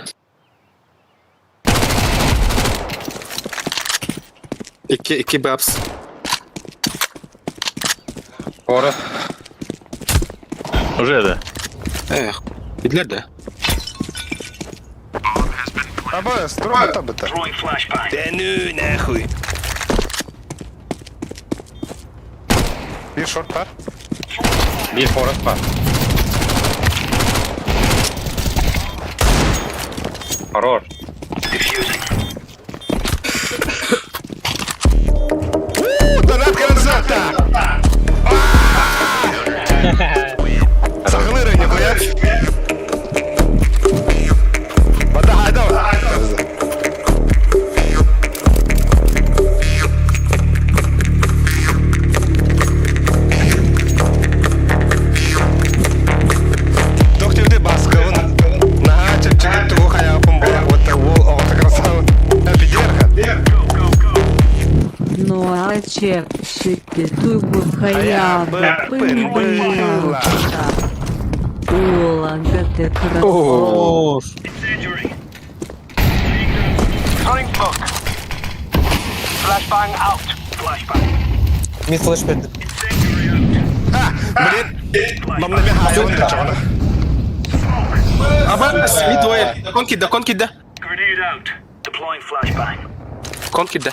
Икки, икки бабс. Оры. Уже да. Эх, бидлер да. Абы, строго там это. Да ну нахуй. Bir short var. Bir forest бар. Хорош. Донат красота! Сахалыры нихуя. Бата хайда. Доктор баскавын. Наха чепчеген тугу хаяпын була. Вот ол оғыта красавын. Пидерха. Ну а чепчики тугу хаябы Пын-пын-пын. Улага ты красава. Хорош. Мид флеш берди. Блин, мамна мен хайабын да чоғына. Абас, мид двое. Кон киди, кон киди. Кон киди.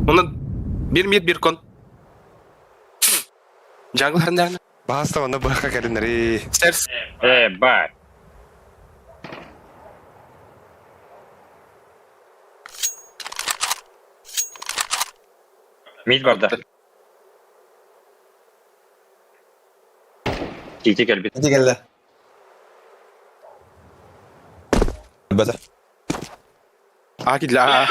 Оны bir mid bir кон. Jungle nerede? Баста оны бұққа кәлінері. Stairs. Ебать. Мид бар да. Тиити кэлбит. Ити кэллэ. Бата. А кидлэ а.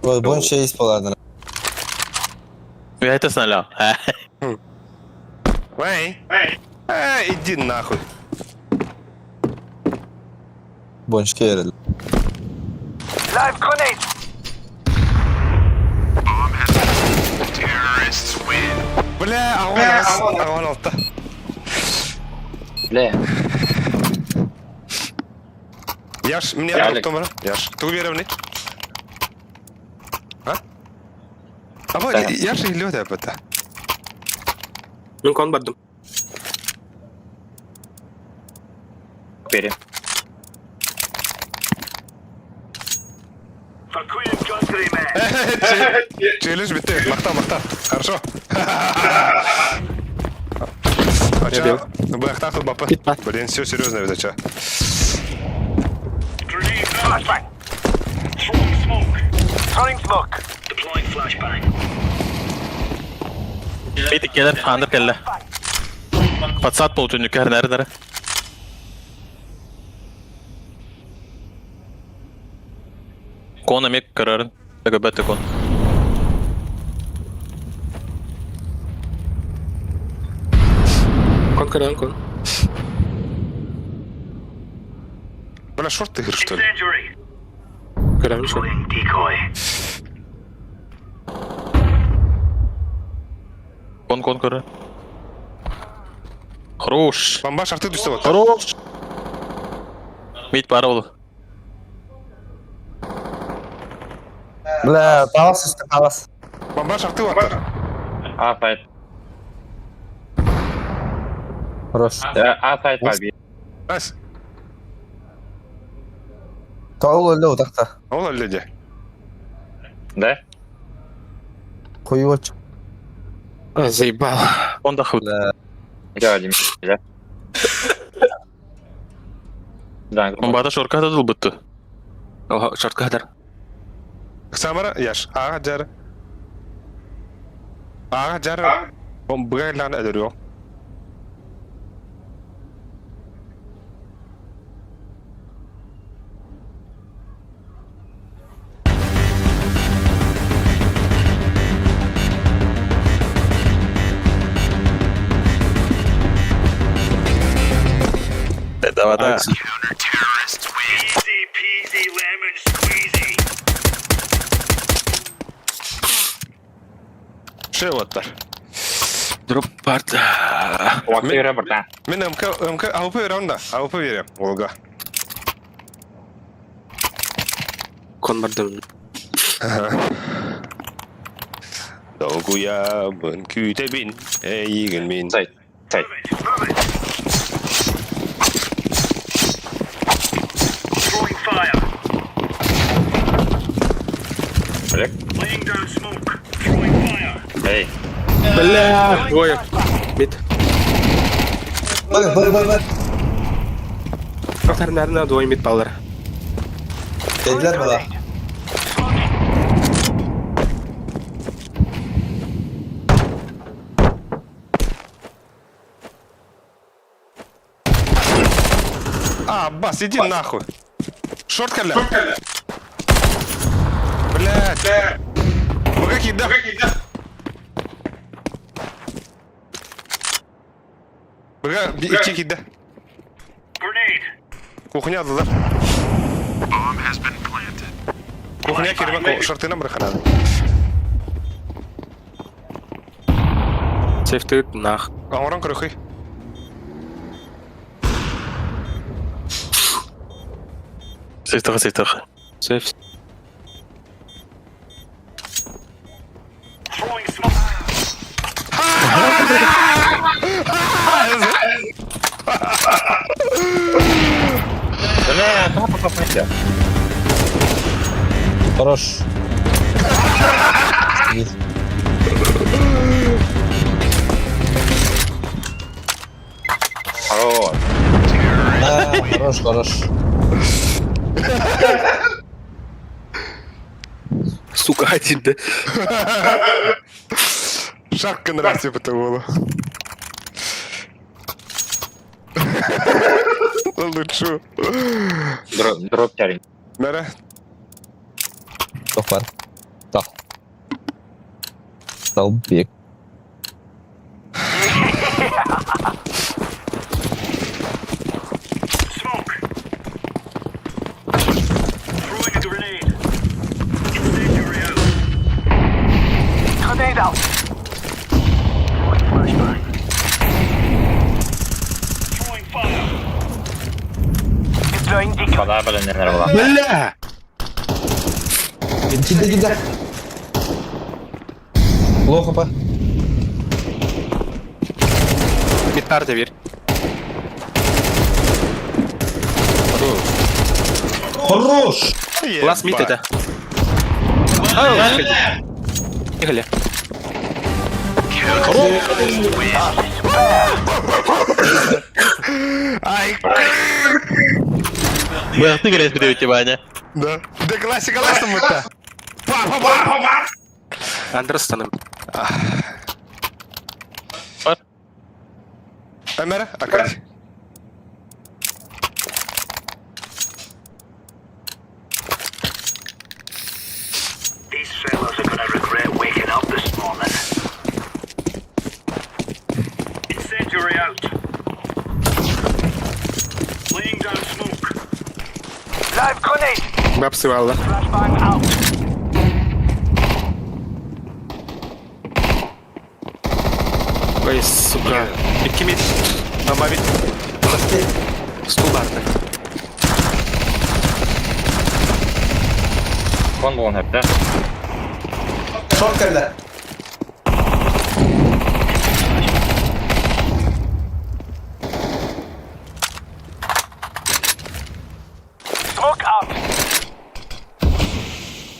Вот больше есть поладно. Это сналя. Вэй! Эй, иди нахуй. Больше керел. Бля, аҕан аҕан алта. Бля. Яш, мне Алик. топтом Яш, тугу биэрэбиний? А? Аба, Да. Яш иһиллибэт эбит. Мин кон бардым. Бери. Челлендж битте. Махта, махта. Хорошо. Ача, быахтаах бапа. Блин, все серьезно ведь, ача. Бейті келер, андыр келле. Подсад бол түнүккэ хернәрі нәрі. Кон эмек көрөрүн. Көбөттө кон. Кон көрөн кон. Бля, шорт ты что ли? Көрөм шо. Кон кон көрөр. Хорош. Бомба шарты түсті вот. Хорош. Мид бары ол. Бля, палас үсті, палас. Бомба шарты вот. А сайт. Хорош. А сайт побил. Раз. Тоғыл өлі утақта. Ол әлде. Да? Қойып отшы. А, заебал. Он да худ. Да, один. Да. Да, Бомбата шорка да дылбытты. Ого, шортка хадар. Самара, Яш. Ага, жар. Ага, жар. Бомба лан әдіріо. Давай, да. Ше оттар. Дроп парт. Уақыт братан. Мен МК, МК, АВП беремін да. АВП берем, Олга. Кон бардым. Долгуябын күүтэбин, эйигин мин. Сайт. Сайт. Олег? Эй, Бля, двое. Мид. Б, б, б, б. Ахтар двое мид баллар. Dediler bana. А, бас, иди нахуй. Шорт калля. Блядь. Вы какие да? Быга, икки кидда. Кухня дылар. Кухня кирбе шортына бырахана. Сейф нах. Аҥорон көрөхүй. Сейфтіға, сейфтіға. Сейф. бля, кому попал Хорош. Хорош. А, хорош, хорош. Сука, один, да. Шарк гыннара сиппитэ буолуо. Лучшу. Дроп чарин. Бэрэ. Тох бар. Тох. Столбик. Балаа баланнар була. Бля! Кида, кида. Плохо по. Мид бир. Хорош! Лас мид это. Ехали. Ай! Быахты кэлэс бүтүбүт Ваня. Да. Да классика ластом это. Па-па-па! Андерстаным. Эмера, Акадь. Бапсы валла. Ой, сука. Икки мид. Бомба мид. Стул барды. Кон болон хепте. Шорт кэллэ.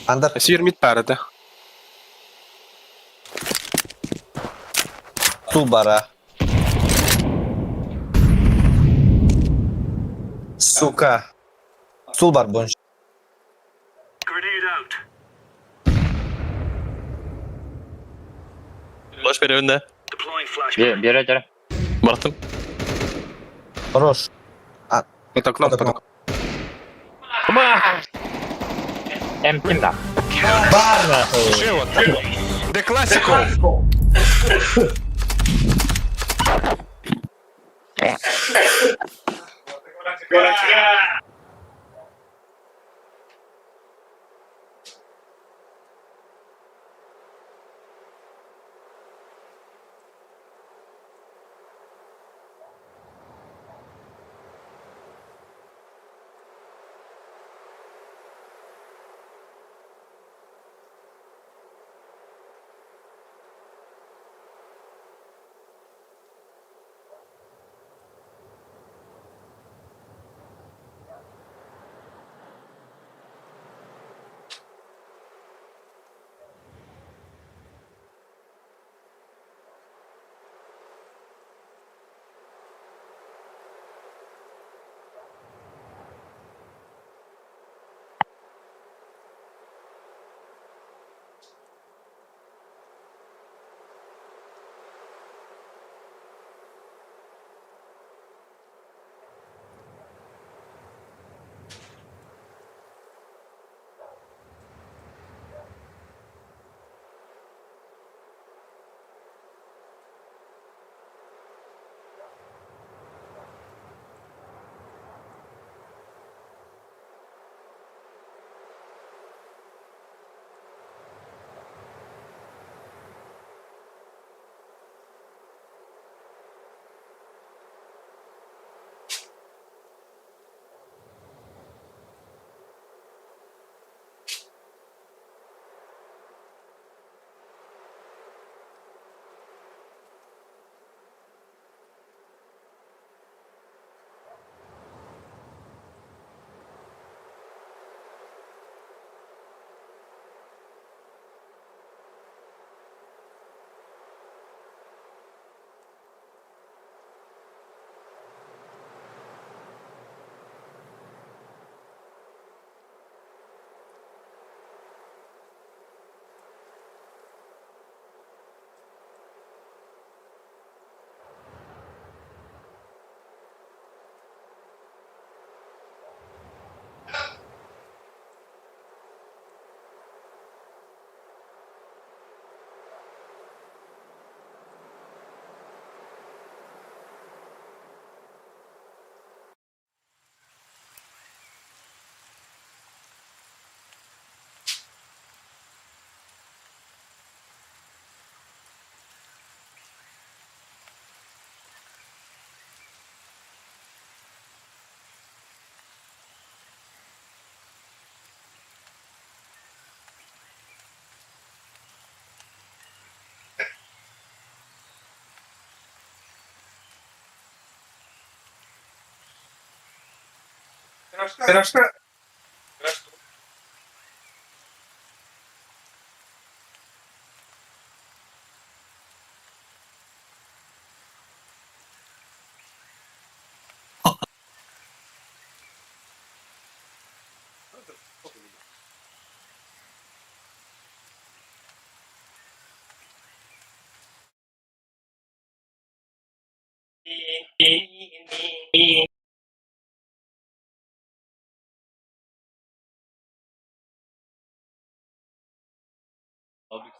Андер. Сир мид барды. Тубара. Сука. Сулбар бонш. Boş ver önde. Бире жара. Бартым. Хорош. Под окном, под окном. Эм ким да. Бар! Че вот? Да классику!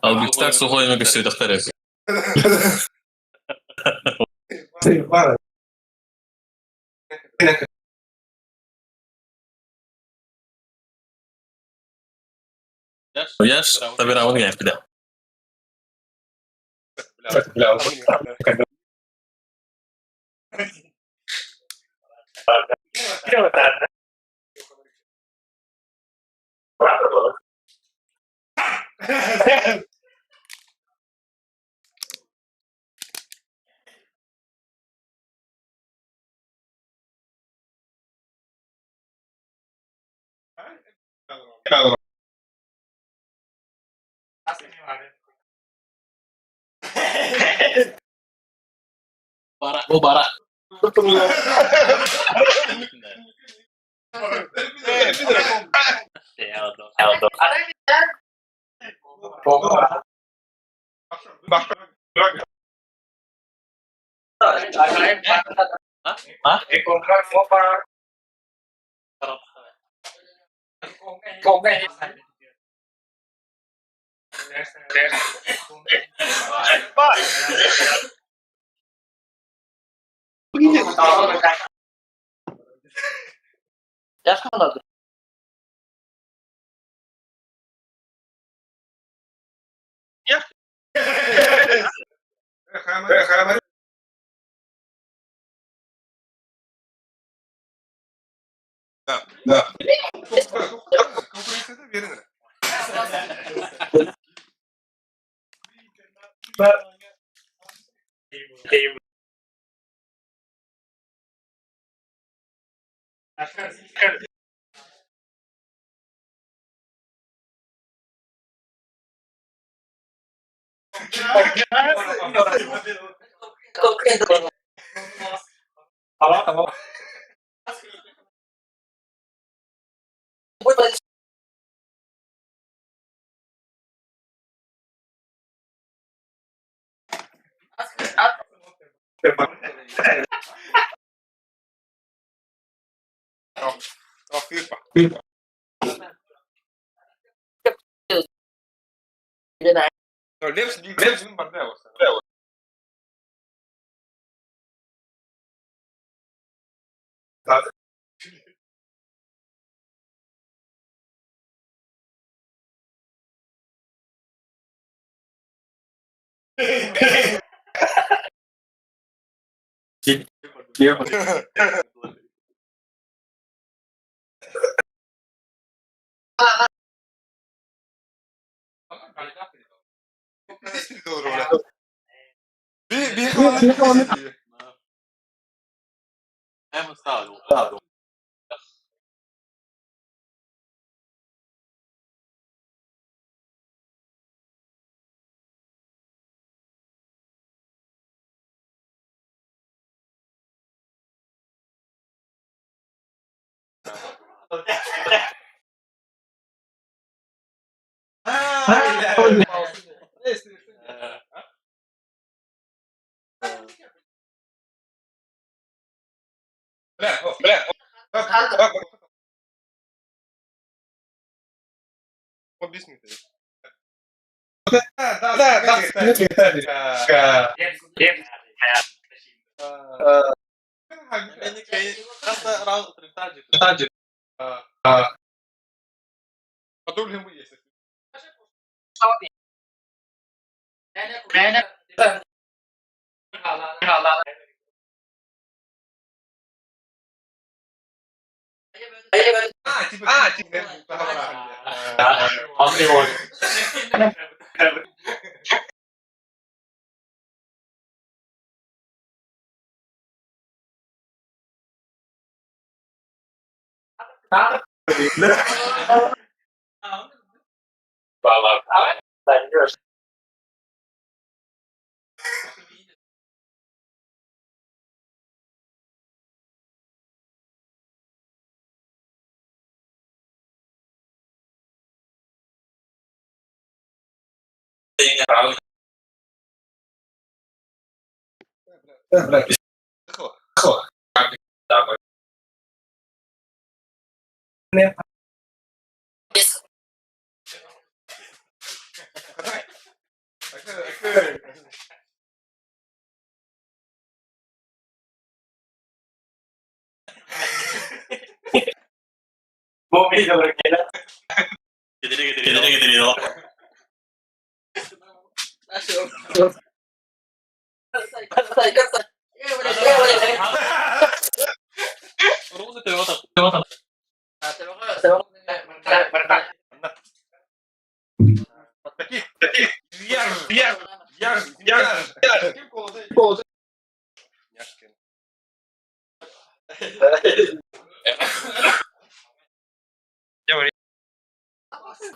Алгыстаах сухой көстүөтэхтэр эбит. Яш, табирабын кээппитэ. Бу бара.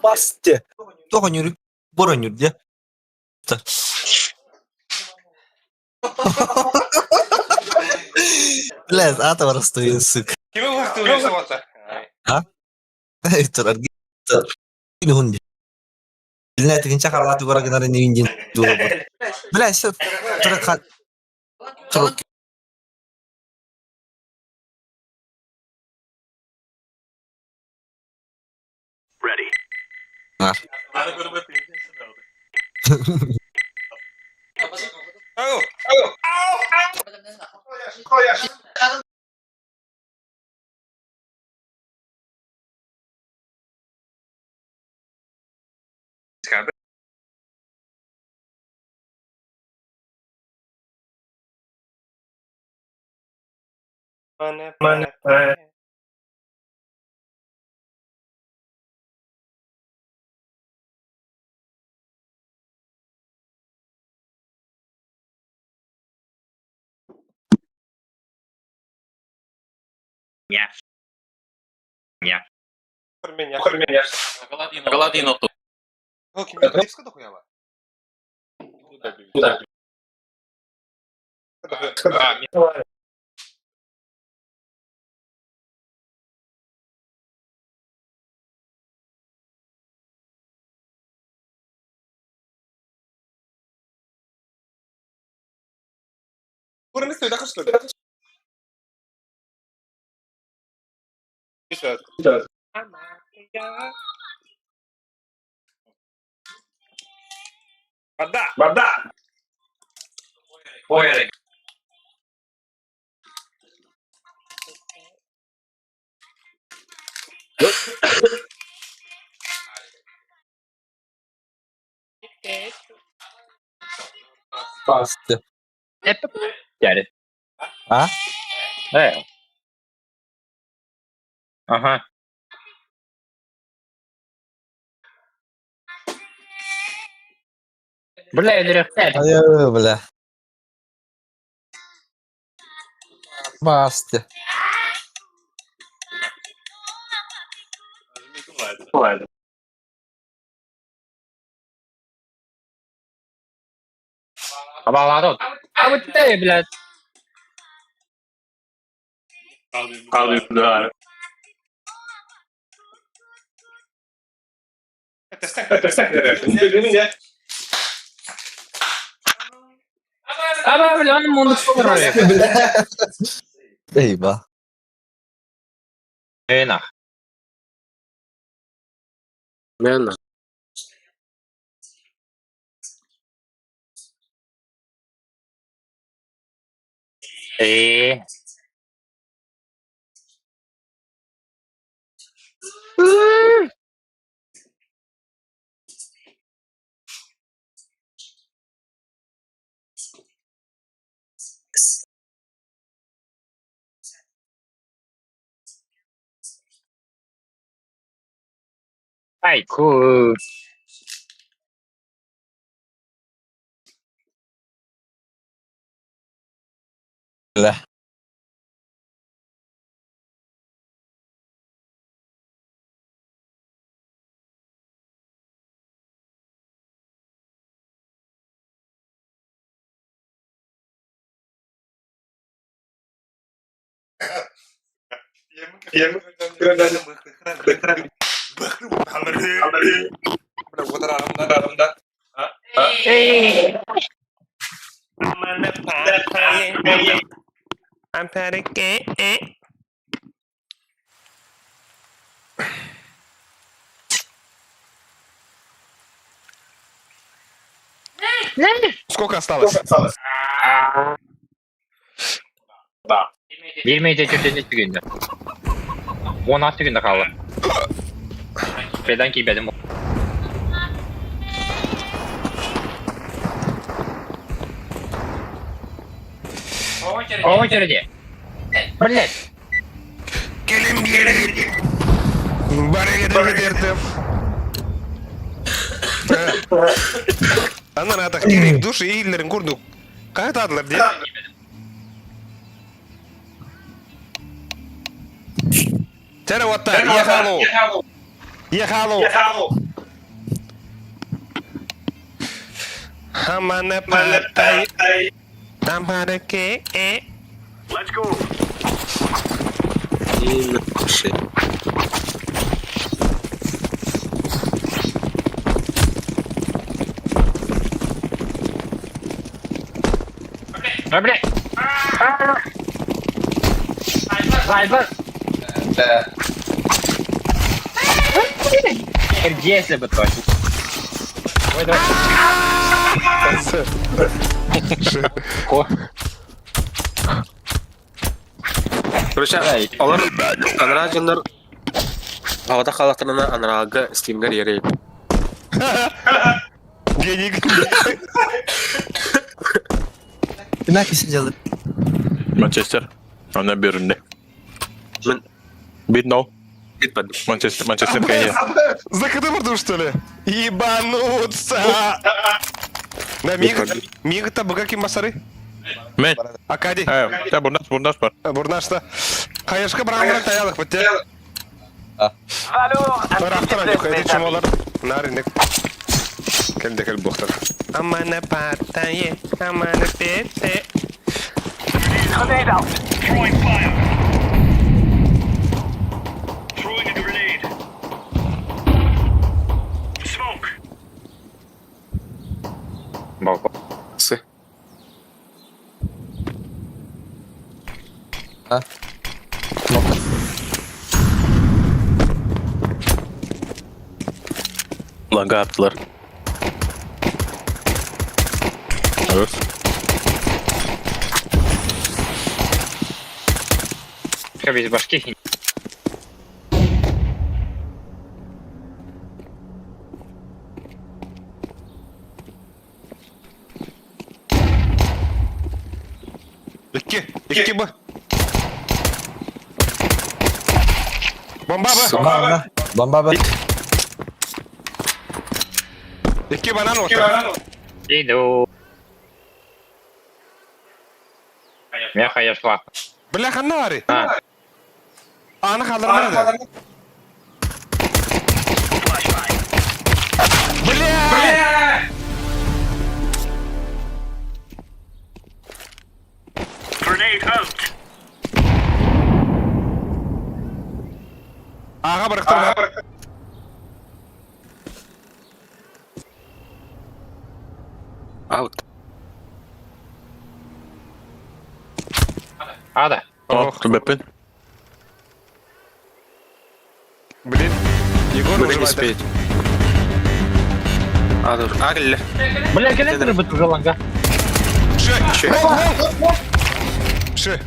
Басты. Тоҕо ньүрү боронньур диэ. Блядь, аата барастыйын, сука. А? Билнэ тигинчэ харалааты гора гынар иннигин диэн дуолабыт. Бля, все, Басты. А? Ага. Бля, Айы, бля. Басты. А вот ты, блядь. А, бля, он мундук Эй, ба. Мен. Ай, ку. Бля. I'm panicking. Сколько осталось? Биир миэтэ төрдүнэ түгэннэ. Уон түгэннэ хаалла. Бэдан киирбэтим. Очереди. Блять. Кэлин биэрин! Бары кэдэртим. Анан атах керек душ ииллерин курдук. Кайтадылар дии. Тере оттар, ехалу. Ехалу. Хамана патай. Тамараке. А, блять. Зайбер. Если бы точно. Ой, давай. Ко. Короче, олар анараа дьоннор аҕата хаалахтарына анарааga стимгар ерей. Гений. Кимэ сидел? Манчестер. Она Бернли. Мен- Бит нол. Бит бардым. Манчестер, Манчестер кайя. Закаты морду, что ли? Ебануться! Да, Мига, Мига-то каким басары? Мен. Акади. Та бурнаш, бурнаш бар. Бурнашта. Хаешка брамра таялых бітте. Тарахтар айдука, эди чумолар. Наринек. Келде кел бухтар. Амана патае, амана пете. Балкон. Сы. Langa attılar. Evet. Все без башки. Икки, икки б. Бомба б. Бомба Бомба б. Икки банан оттар. Иду. Мяха я шла. Бля, ханари. А. Аны қалдырмады. Бля! Аға біріктір. Аут. Ада. Ох, Беппин. Блин, Егор Буду не выживает. успеть. А, тут. А, кэллэ. Бля, кэлэн бит уже ланга. Ши, Ши. Ши.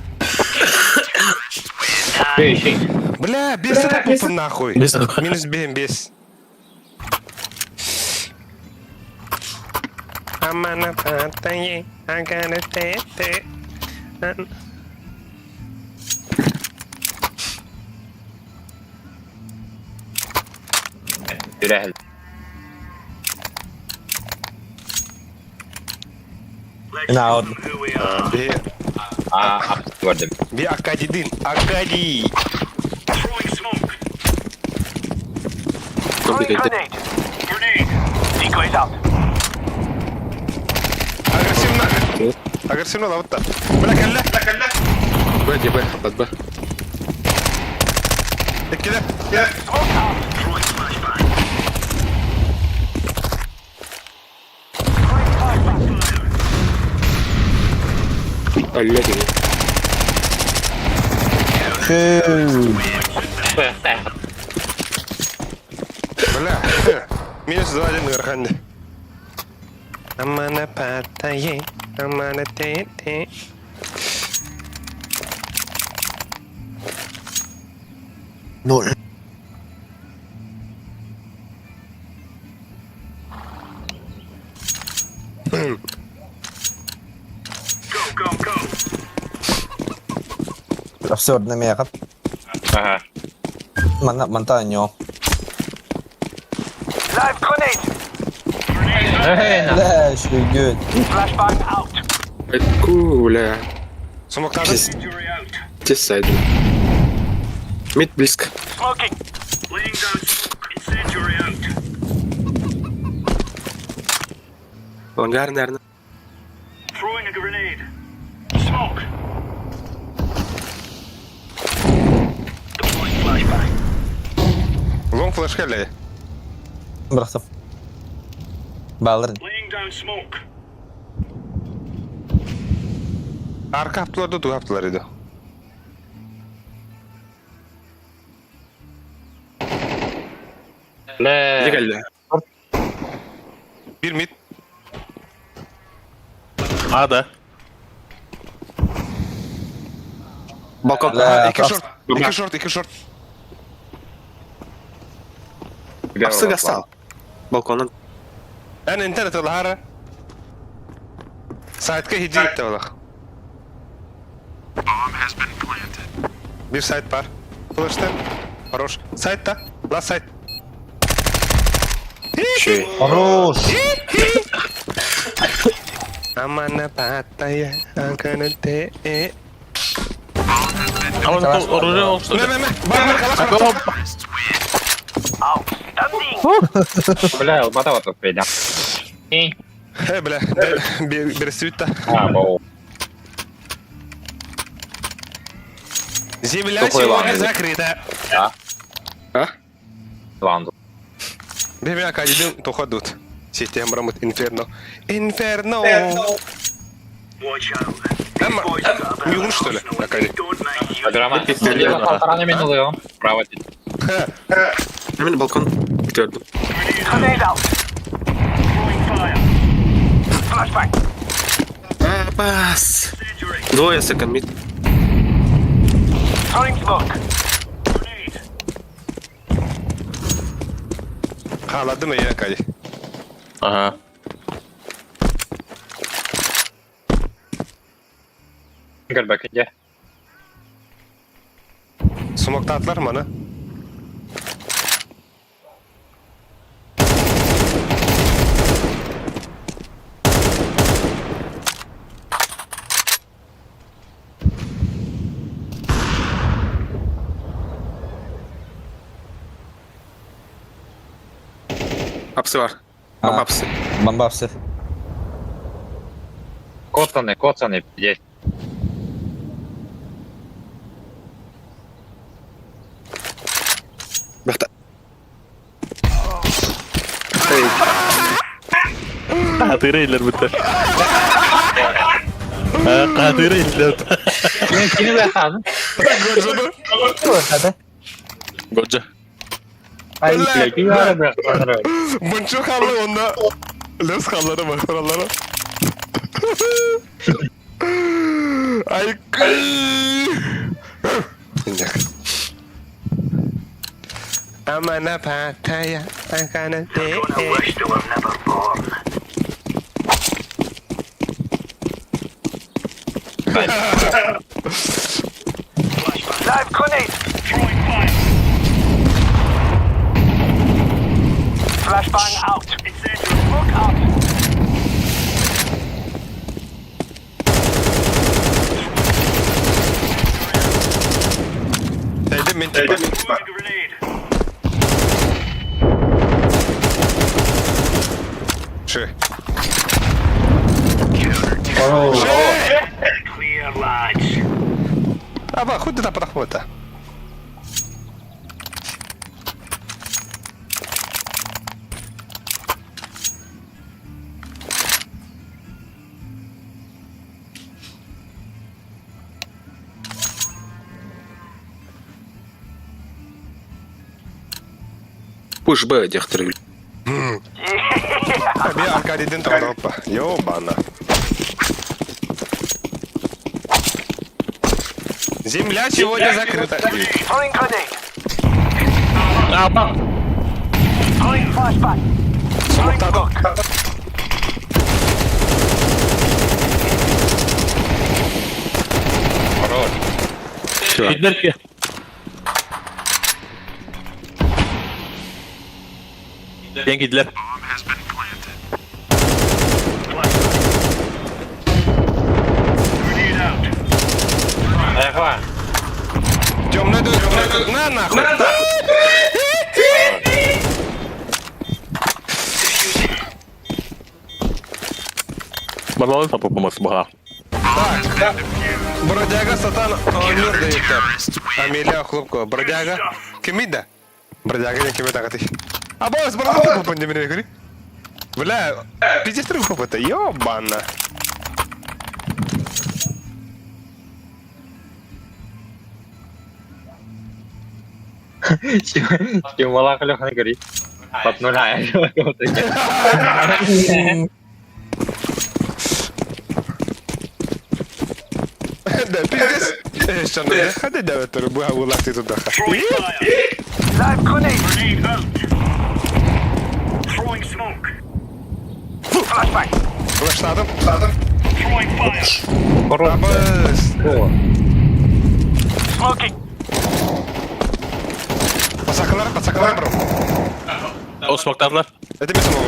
Эй, эй. Бля, без это пупа нахуй. Без Минус бем, без. Амана патае, агана те те. Үрәһэл. На, Би, А, көрдүм. би Акадидин, Акади. Курдук Агрессивно. Агрессивно лавытта. Бля, кэллэ. Б, Б, б, Б. Иккилэр. Өллө кини. Бля. Минус 2-1 ыарахан дии. Амана паттайы, амана те-те. Ноль. Абсурдно меха. Ага. Манна монтаньо. Бля, good. Айку, бля. Смоктадым. Тес сайдым. Мид близко. Лонгар, наверное. Лонг флешка лей. Бырахтым. Балырын. Арка хаптылар да туга хаптылар иди. Бля. Легально. Bir mid. Ада. Балкон. Бля, Iki short. Iki short, iki short. Апсы гасал. Балконун. Эн интернет ылаһара. Сайтка хиджи олах. Bir сайт бар. Флештен. Хорош. Сайтта. Last сайт. Хорош. Амана паттая, акана те. э. А он оружие ол что Ме ли? ме ме. Бар бар калаш бар. Бля, албата вот тут Э бля. Бир сүттэ. А, боу. Земля Тупой сегодня ладно. закрыта. А? Ланду. Бемя кадидин тоходут. Система рамут инферно. Инферно. Эм, Мюн, что ли? Акади. Программа. Слева полтора на минуту. Право. Мен балкон. Көрдүм. А, пас. Двое секонд мид. Халадым я Акади. Ага. Горбак, иди. Смоктатлар маны. Апсы бар. А. Бомба апсы. Бомба апсы. Коцаны, коцаны, здесь. Бахта. Эй, Катырыйлар бүтер. Катырыйлар. Кими бляха? Да? Годжа. Ай, бля, кими бляха? Мынчу халы онда. Лес халлары бар, kuralları. Ay Amana pataya, akana te. Dedim min tipa. Ши. Аба, хуй ты там подохвата. Пуш Б диэхтэрэ. Эмиэ Аркадийдин тоҕо Ёбана. Земля сегодня закрыта. Сумуктадым. Киирдилэр ки. Диэн киирдилэр. Темный дуй, темный дуй. На нахуй. Барлалын тапып баха. Так, бродяга сатан оонньуур диэбиттэр. Амелия Охлопкова. Бродяга. Кимий да? Бродяга диэн кими таҕатый? Абаас, бродяга попын диэмин көрүй. Бля, пиздец попыта, ёбана. Тёмалаах Леханы көрүй. Папнула. Да, пиздец. Хады давай, буга улахты туда. Флештадым. Абыс. Басакалар, басакалар, бро. О, смоктадылар. Это мен смогу.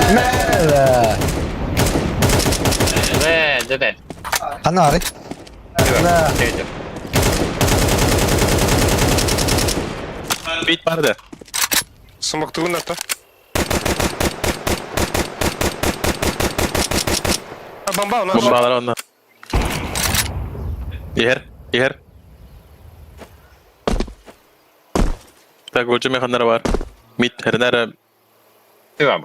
Бля. Дэ, дэ. Ханна баарый? Бля. Бит барды. Смоктугун атта. Бомба у нас. Бомбалар онна. Иһэр, иһэр. Так, Годжо механнара бар. Мид, хернера. Это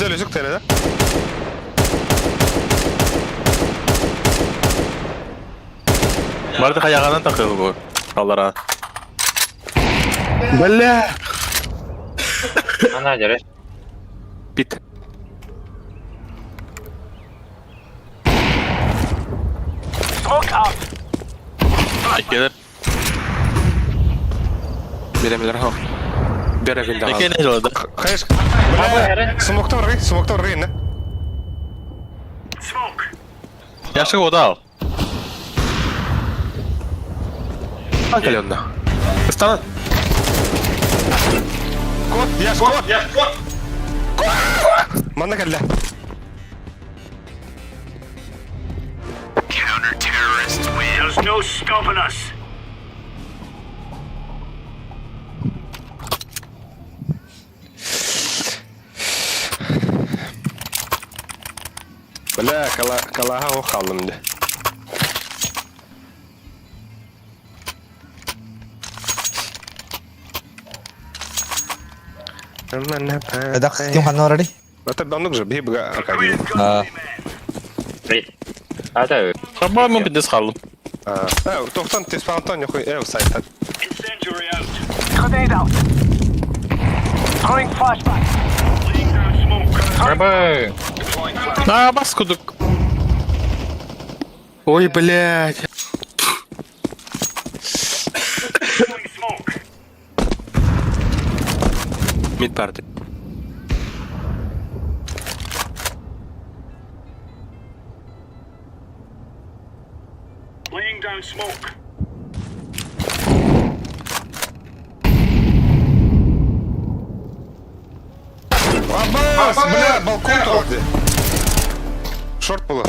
лежит да? Барды хаяганан тахы бу. Аллара. Бля. Ана дьэрэ. Пит. Иккелер. Беремелер хо. Берегин да. Эке не жолда. Хаеш. Бля. Смоктор ры, смоктор ры, на. Яшы одал. Календа. Станан. Кот, я кот, я кот. Манна кэллэ. There's no stopping us. Бля, кала калаха о халым де. Эдак ким ханна барарый? Это оннук же, биһи быга Аркадий. А. Ата. Хабар мен пиндес халым. А, тохтан теспантан нехуй эв сайт. Incendiary out. Grenade out. Throwing flashbang. Laying down smoke. Рабы. На бас кудук. Ой, блядь. Throwing smoke. Мид парты. Laying down smoke. Абас, бля, балкон турды. Шорт было.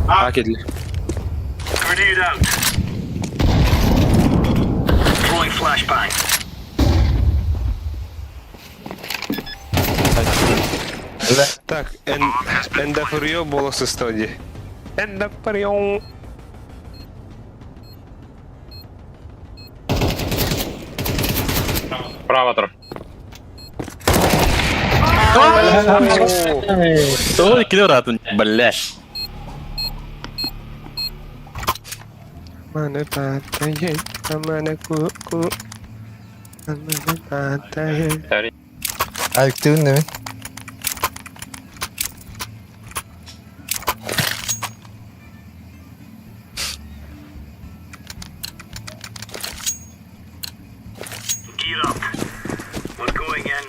А, кедли. Grenade out. Throwing flashbang. Так, Эндафурио было состояние. Эндафурио. Право тұр. Ой, килер атын, бля. Маны патайы, аманы ку-ку. Аманы патайы. Ayıktığın değil mi? Gear up. We're going in.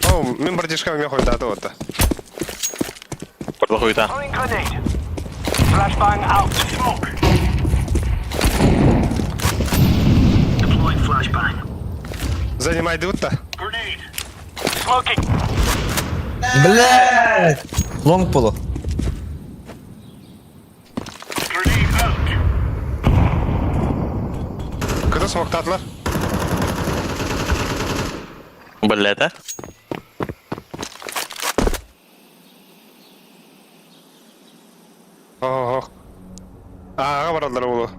О, мен братишкам мен хойдады ота. Порда хуйта. Throwing grenade. Flashbang out. Smoke. Deploying flashbang. Занимайды утта. Grenade. Smoking. Бля! Лонг полу. Grenade out. Кыды смоктадылар. Бля, да? Ох. Ага баралар болу.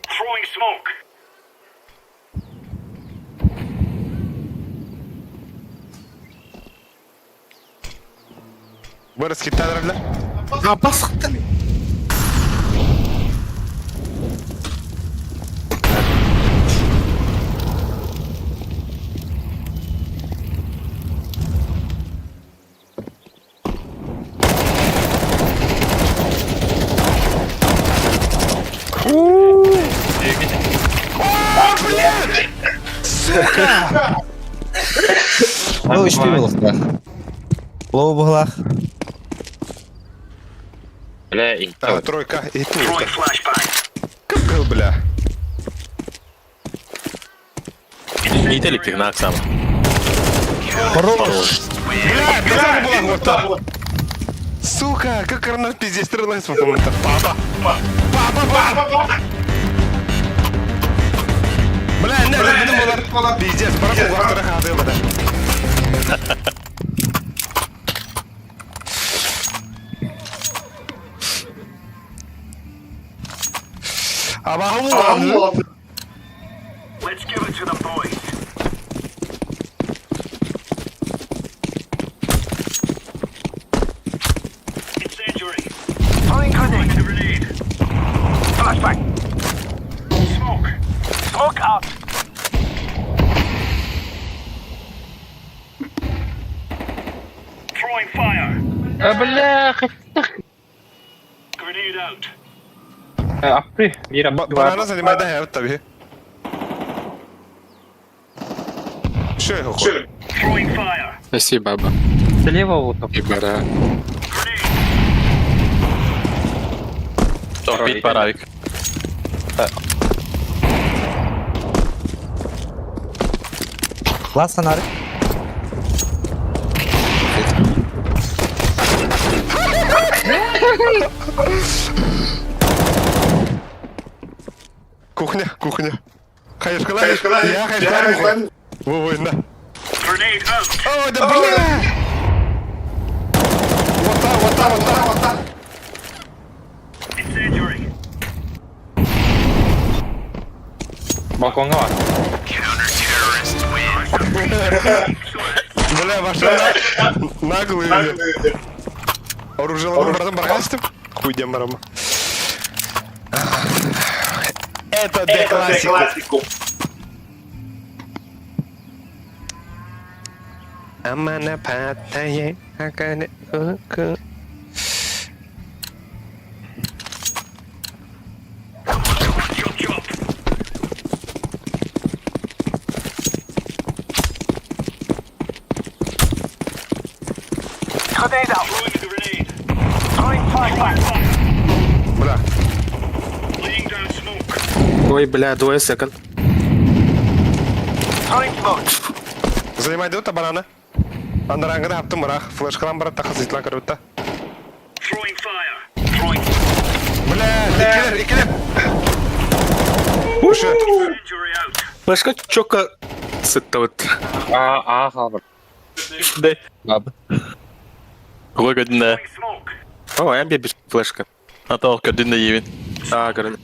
Throwing smoke. Барыс киттадырlar. А, басқыттан. Лоу HP буолуохтаах. Лоу буоллах. Бля, и А, тройка и тут. Throwing flashbang. Кып бля. Ителик на Оксану. Хорош! Бля, бля, была вот так. Сука, как гранат пиздец стрелась по это. Папа. Папа, папа. Бля, не, не, не, пиздец, пора было хады, бля. Абаху. Let's give it to the boys. Incendiary. Throwing grenade. Grenade. Flashbang. Smoke. Smoke out. Throwing fire. Бля, Grenade out. апры. Мира, Банана занимает да, таби. Что я хочу? Throwing fire. Спасибо, баба. Слева вот там. И бара. Grenade. Бит паравик. Лас фонарик. Кухня, кухня. Хаешкала, я хаешкала. Во, на. Grenade out. О, да бля! Вот так, вот так, вот так, вот так. Incendiary. Балконға бар. Бля, ваша наглые. Оружие братом баргастым? Хуй дем барам. Это де классику. Амана патае, акане ку. Chop chop. Grenade out. Throwing a grenade. Throwing flashbang. Бля. Laying down smoke. Ой, бля, двое секунд. Throwing smoke. Занимай дута банана. Андарангада хаптым мырах. Флешкалан барат тахазитлан карутта. Throwing fire. Throwing Бля, икилер, икилер. Ушу. injury out. Флешка чока сыттабыт. А, а, қалбыр. Да. Баба. Выгодно. Throwing smoke. О, я бебеш флешка. Ата көрдүн да диибин. Аа, көрөн.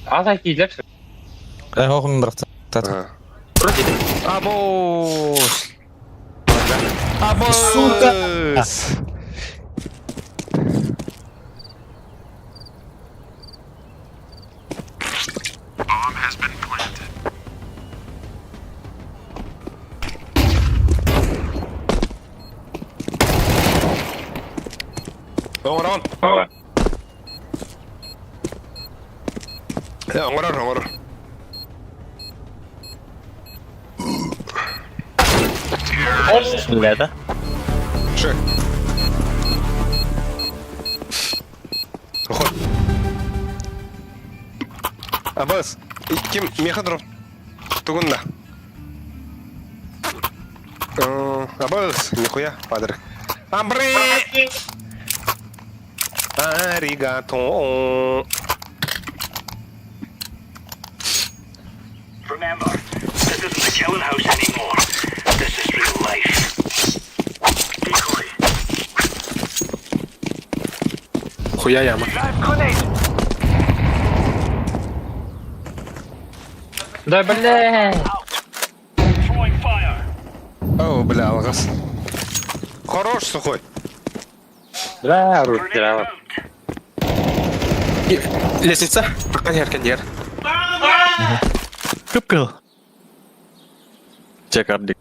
Аса киилер. Хоқым бірақ А. Абоос! Абоос! Сука! Оҥорон. Э, оҥорор, оҥорор. Лето. Ши. Уходь. Абас, ким меха дроп тугунна. Абас, нихуя, падре. Амбре! Аригато. Remember, this isn't the killing house anymore. This is real life. Decoy. Хуя яма. Drive grenade. Да бля. Throwing fire. О, бля, алгас. Хорош, сухой. Да, Grenade out. Лестница. Кондер, кондер. Кыпкыл. Чек ардик.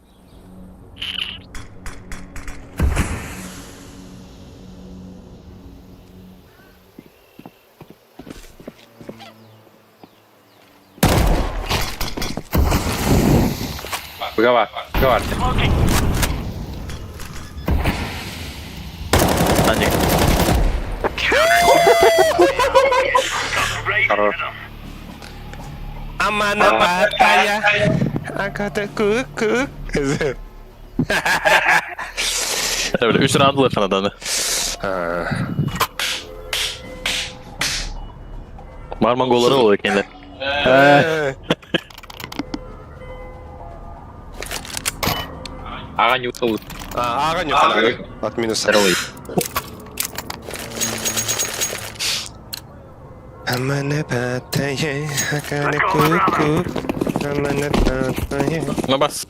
Быгава, быгава. Smoking. Аник. Right Хорош. in 'em. Амана патая. Аката ку-ку. Öyle 3 round alır Kanada'nı. Marmangolları oluyor kendi. Ага, не ушел. Ага, не От минуса. Здоровый. Амана патая. Аката ку-ку. Амана патая. No bas.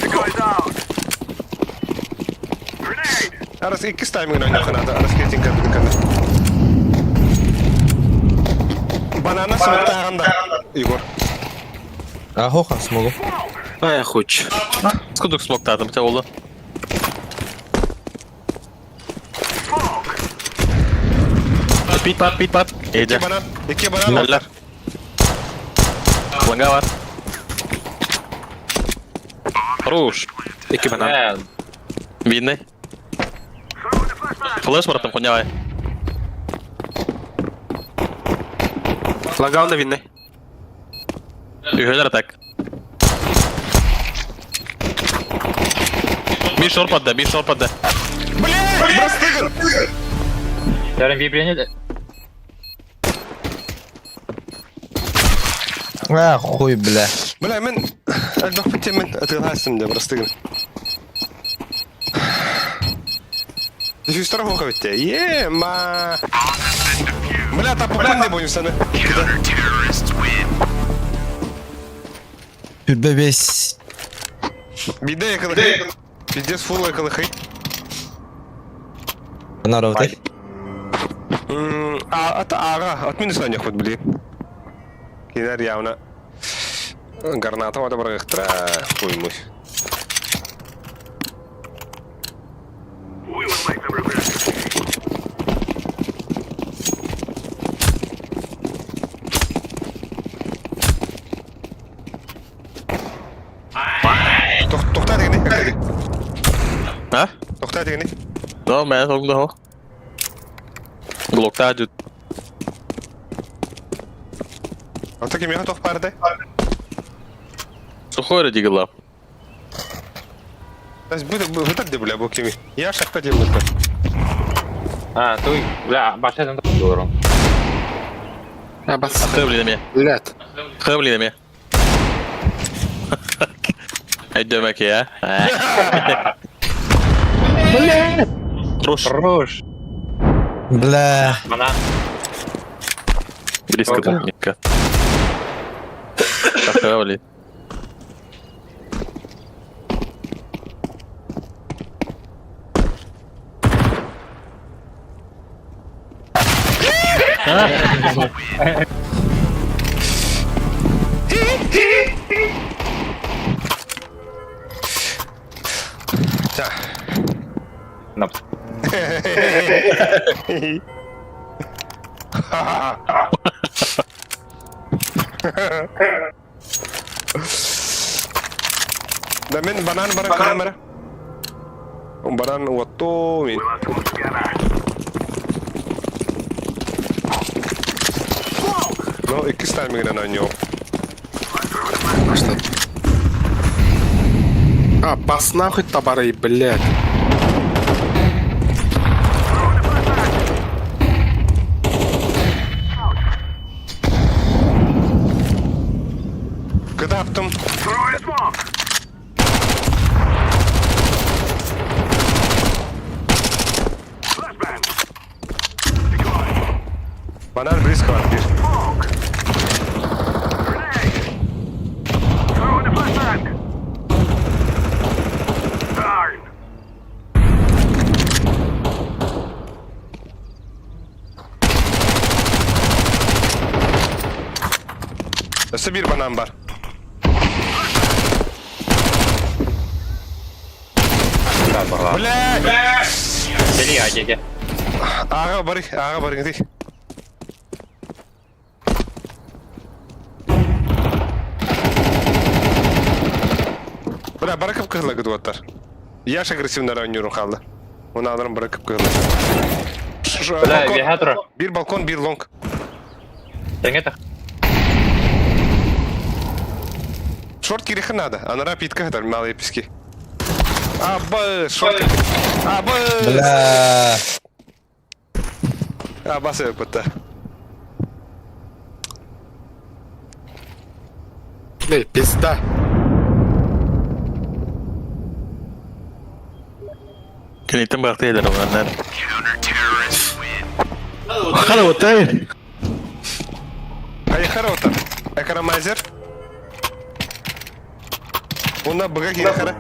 Decoys out. Grenade. Арас иккис тайминг ойноо Канада. Арас кетин кабин кана. Банана смоктааганда. Егор. А хоха смогу. Ай, хуч. Скудук смоктадым те oldu. Pit pat pit pat. Икки Ece. банан. Икки банан. Neler? Ланга var. Хорош. Икки банан. Э, Видный. Флеш братан, хуйня. Лагал на винный. Üyeler atak. Bir short patladı, bir short patladı. Блядь, простыган. Даром библия А, хуй, бля. Бля, мен әлбәк мен атыласым да простыган. Дефьюз тарafı битте. Е, ма. Бля, та попын не будем саны. Түрбе бес. Биде якылы. Пиздец фул якылы хей. Народ. А, ата ага, от минуса не хоть, блин. Кидар явно. Гарната вода баргахтра. Хуй мусь. We will make them regret it. Тохта дегени. Ha? Тохта дегени. No, ben solumda ho. Glock'ta acı. Ата ким яха тох барды? Сухой радигла. Тас бу бу так де бля бу кими. Я шахта дем бу. А, ты, бля, башайдан да долларом. Абас. Хövli mi? Блядь. Хövli mi? Ödemek ya. Хорош. Хорош. Бля. Она. Близко там Ника. Похавали. Так. На. Да мен банан баран камера. Банан уотту мин. Ну, иккис таймингынан оонньуу. Что? А, пас нахуй табары, блядь. Кыдаптым. Банан близко var bir. Өссө bir банан бар. Бля! Бери, а, Аға барый, аға барың дей. Бля, bırakıp kırla gıdvatlar. Yaş agresivler oynuyorum kaldı. Onu alırım bırakıp kırla. Бля, вегатор. Bir balkon, bir long. Это Шорт кирихи надо. Анара питка хатар, малые пески. Абы, шорт. Абы. Бля. Абасы өпөттө. Эй, пизда. Киниттен бактыйлар олар. Хара отай. Кайхара отар. Экономайзер. Онда быга кирихара.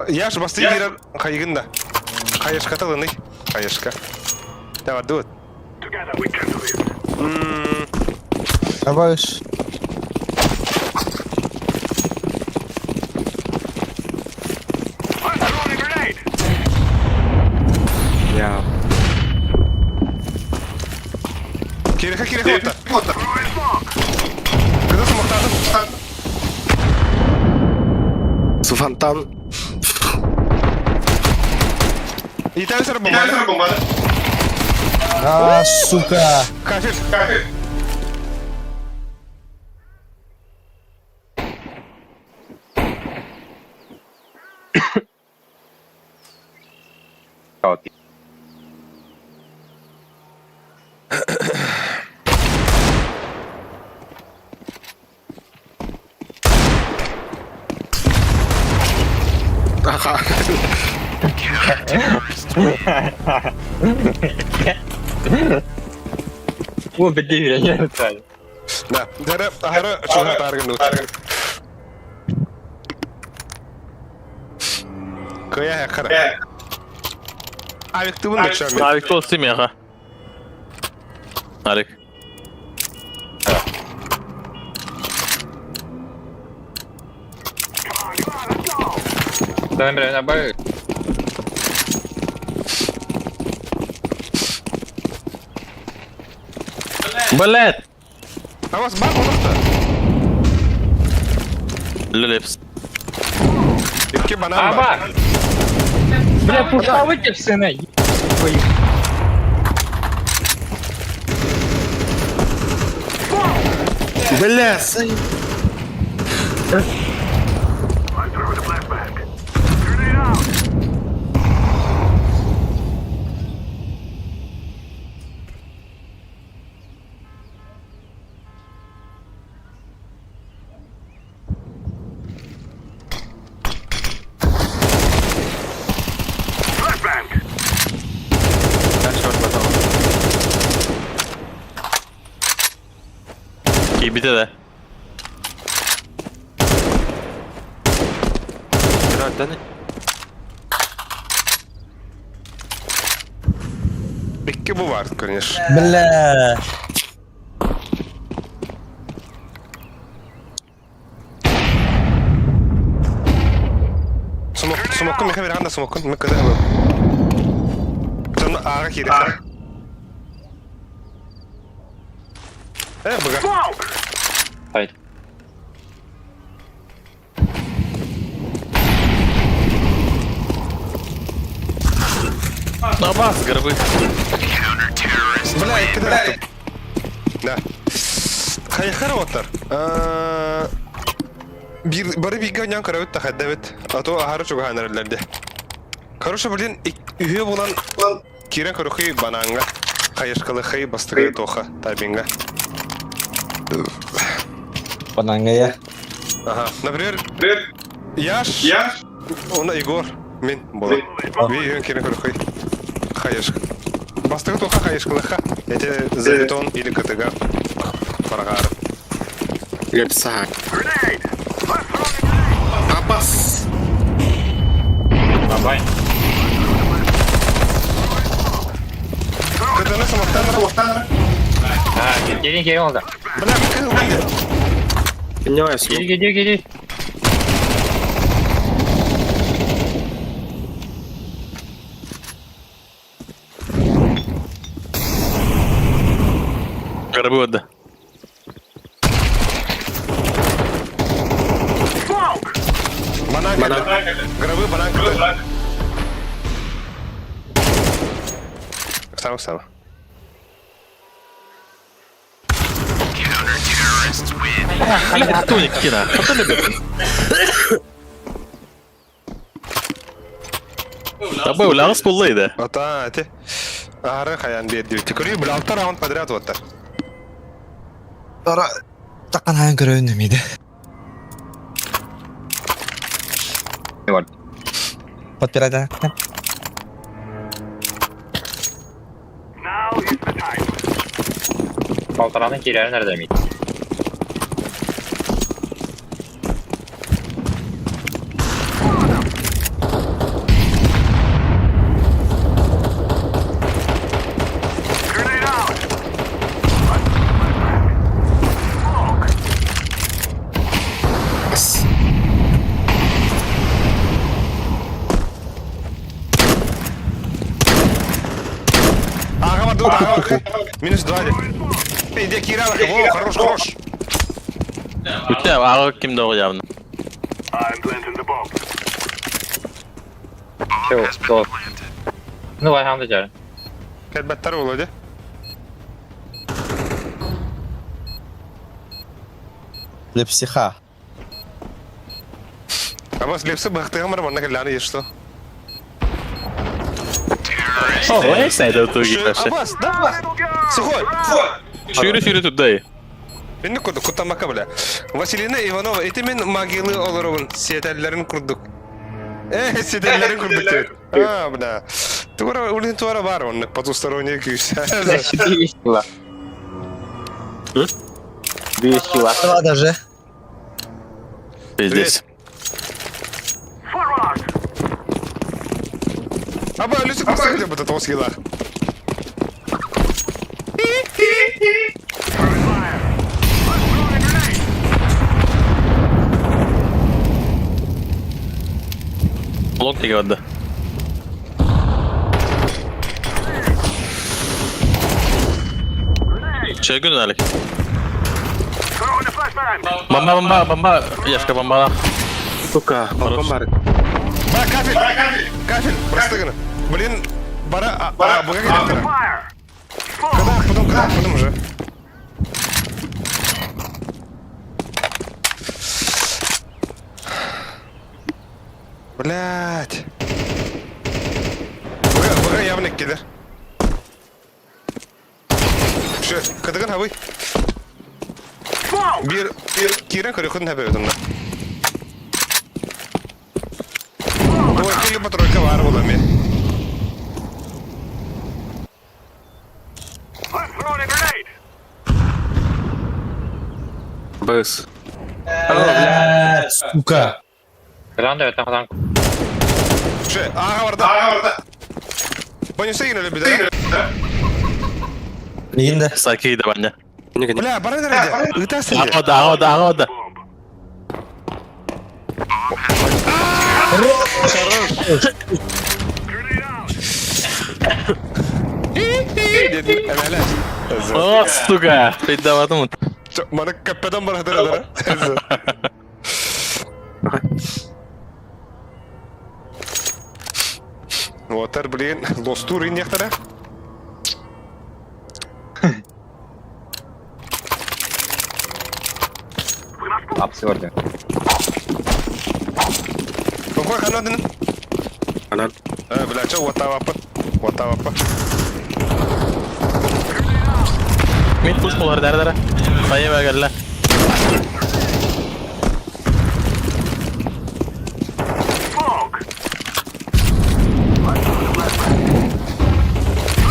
Яш басты кирер кайгында. Кайышка тылыны. Кайышка. Давай, do it. Добавишь? Я. Кириха кириха отар. Кызы смоктадым. С фонтан. Италисер бомбады. А, сука. Кафель. Ага. О, бедей, я не знаю. Да. Дәрі, ары чуға таргын ұт. Кыя қара. Авикты бұнда чамин. Авик толсты меха. Арик. Да, бля, на б. Блять! Авас бар болықты. Лепс. Икки банан бар. Аба! Бля, пушка вытек, сына. Бля, сын. Киирбитэ да. Кыра Икки бу бар, конечно. Бля. Смок, смоккун меха берхан да смоккун, мы кыда был. Сонно аға киирехтэр. Э, быга. Хайт. На бас, гробы. Бля, икки да. Да. Хайхар оттар. Бир бары бигэ нян карабыт та хаддабыт. А то ахары чугахан эрэллэрде. Короче, блин, үһүө булан кирен көрөхүй бананга. Хайышкалыхай бастыгы тоха тайбинга. Бананга я. Ага. Например, Яш, Яш, он Егор, мин була. Би үйөн кирен көрөхүй. Хайышк. Бастыгы тоха хайышкалыха. Это за бетон или КТГ. Парагар. Лепса. Абас. Бабай. КТН самохтан. А, кири кири oldu. Бля, мы кылды. Понимаю, смок. Кири кири кири. Гробы отда. Банан. Гробы банан. Оксана, Оксана. Бля, Тоник кина. Что ты любишь? Табы улягыс буллайды. Ата, эти. Ары хаян берди. Көрүү бил алты раунд подряд вот. Тара таккан хаян көрөйүн эмейди. Ne var? Подпирай, да. Now is the time. Baltaranın kirileri nerede miydi? Grenade out. Smoke. Бас. Ага, бар, ага, Минус два. Иди, Кира, во, хорош, хорош. Үтә, ағы кимде ол явно. I'm planting the bomb. Şu, doğru. Ну, vay hamda canım. Кәлбәттәр булды. Для психа. Абас лепсы бахтыгы бар, монда кәлләне ешто. О, эсәйдә туги вообще. Абас, да? Сухой. Шүрі шүрі тудай. Мин курдук, куттамака бля. Василина Иванова, эти мен могилы олоробун, сиэтеллерин курдук. Э, сиэтеллерин курдук дип. А, бля. Тугара, улин туара бар, он потусторонний күйс. Bir kilo. Bir kilo. Два даже. Пиздец. Forward. Аба, Люсик, просто где бы это скилла. Fire. Let's throw a grenade. Блок теге отда. Чегүн алик. Throwing a flashbang. Бомба, бомба, бомба. Яшка бомба. Сука, балкон бар. Ба, кафель! Кафель, просто гына. Блин, бара, а, буга килеп Fire. Когда, потом, когда, потом уже. Блять. Буга, буга явно килер. Şu, кадыгын хабый. Smoke. Бир, кирен көрөхүн хабы өтүмдө. Двойка либо тройка бар була мен. Let's throw a grenade. Кыс. Бля, сука. Че, ага барда. Ага барда. Понюсегин өлө бит. Мигин да. Сакей да баня. Бля, бара дәрәҗә. Ытасың. Аҕа да, аҕа да, аҕа да. О, сука! Пидаватым. Маны кәппәдән бара дәрәҗә. Отар, блин, лостур иньяктара. Какой канадын? Анан. Бля, чё, вот там апа. Вот там апа. Мид пуш болар дәрі дәрі. Сайы бәгәллә.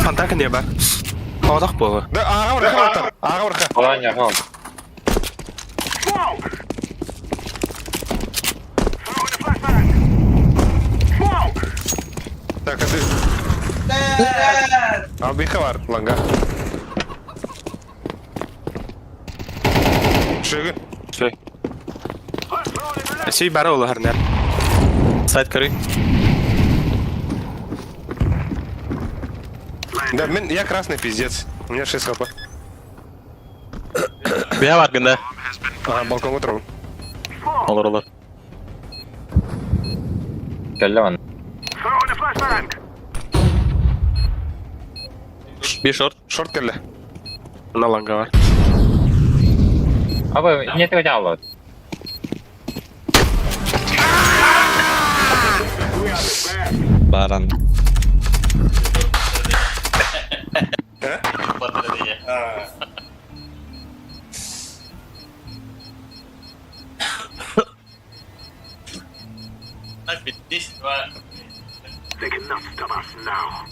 Фонтанка не бар. Оғдақ болы. Да, ага, барха, отар. Ага, барха. Так, а ты... Абиха бар, ланга. Шөгін. Шөй. Сүй бары олы хәрнәр. Сайт көрей. Да, мен, я красный пиздец. У меня 6 хп. Бия бар гында. Ага, балконға тұрмын. Олар олар. Bir short. Шорт келді. Мына ланга бар. Баран. They cannot stop us now.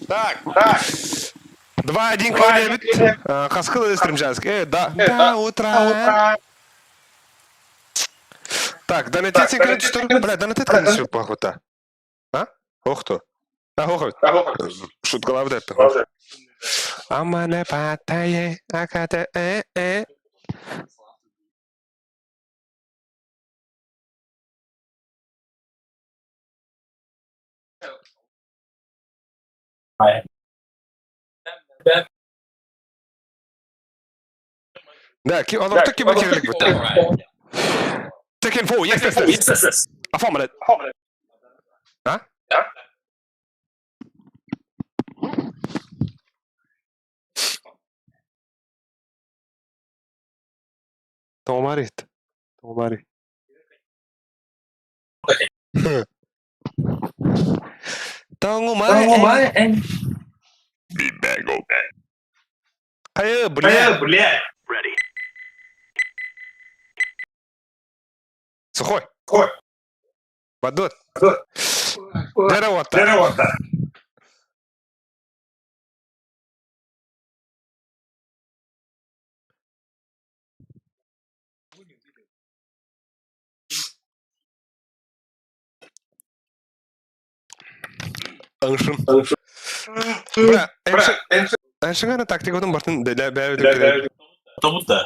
Так, так. 2-1 квадебит. Хаскыл стримжанск. Да. Да, утра. Так, донатить короче, бля, донатить конечно, похута. А? Ох то. А, ох. Шутка лавда это. А мене патає, а кате е. Да, олорто ким кирилик бут. Tekken 4, yes, yes, yes. Affirmative. А? Томарит. Томари. Тонгумай. Хайы, бля. Ready. Сухой. Бадут. Дерево. Аңшын. Бля, Эншингана тактикадан бартын дәлә бәйдә. Тобут да.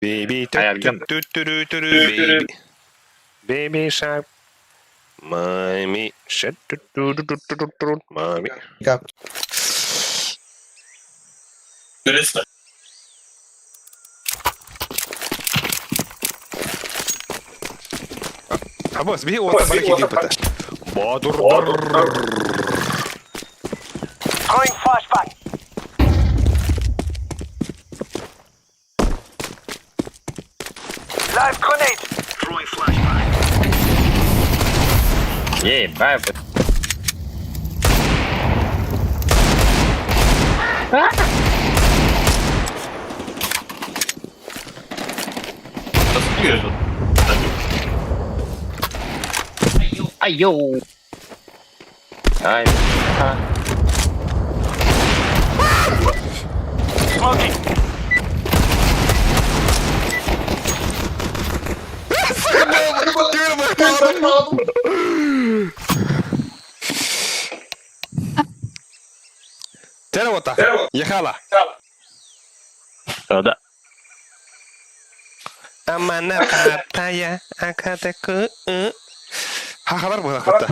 Baby Айарган. baby. Baby shark. Mommy shit mommy. Как? Интересно. Абос, би ота барки дипата. Бадур. Throwing flashbang. Live grenade. Throwing flashbang. Ебать. Айоу. Ай. Smoking. Тереvoта. Ехала. Да. Амана патая акатеку. Хахалар була хата.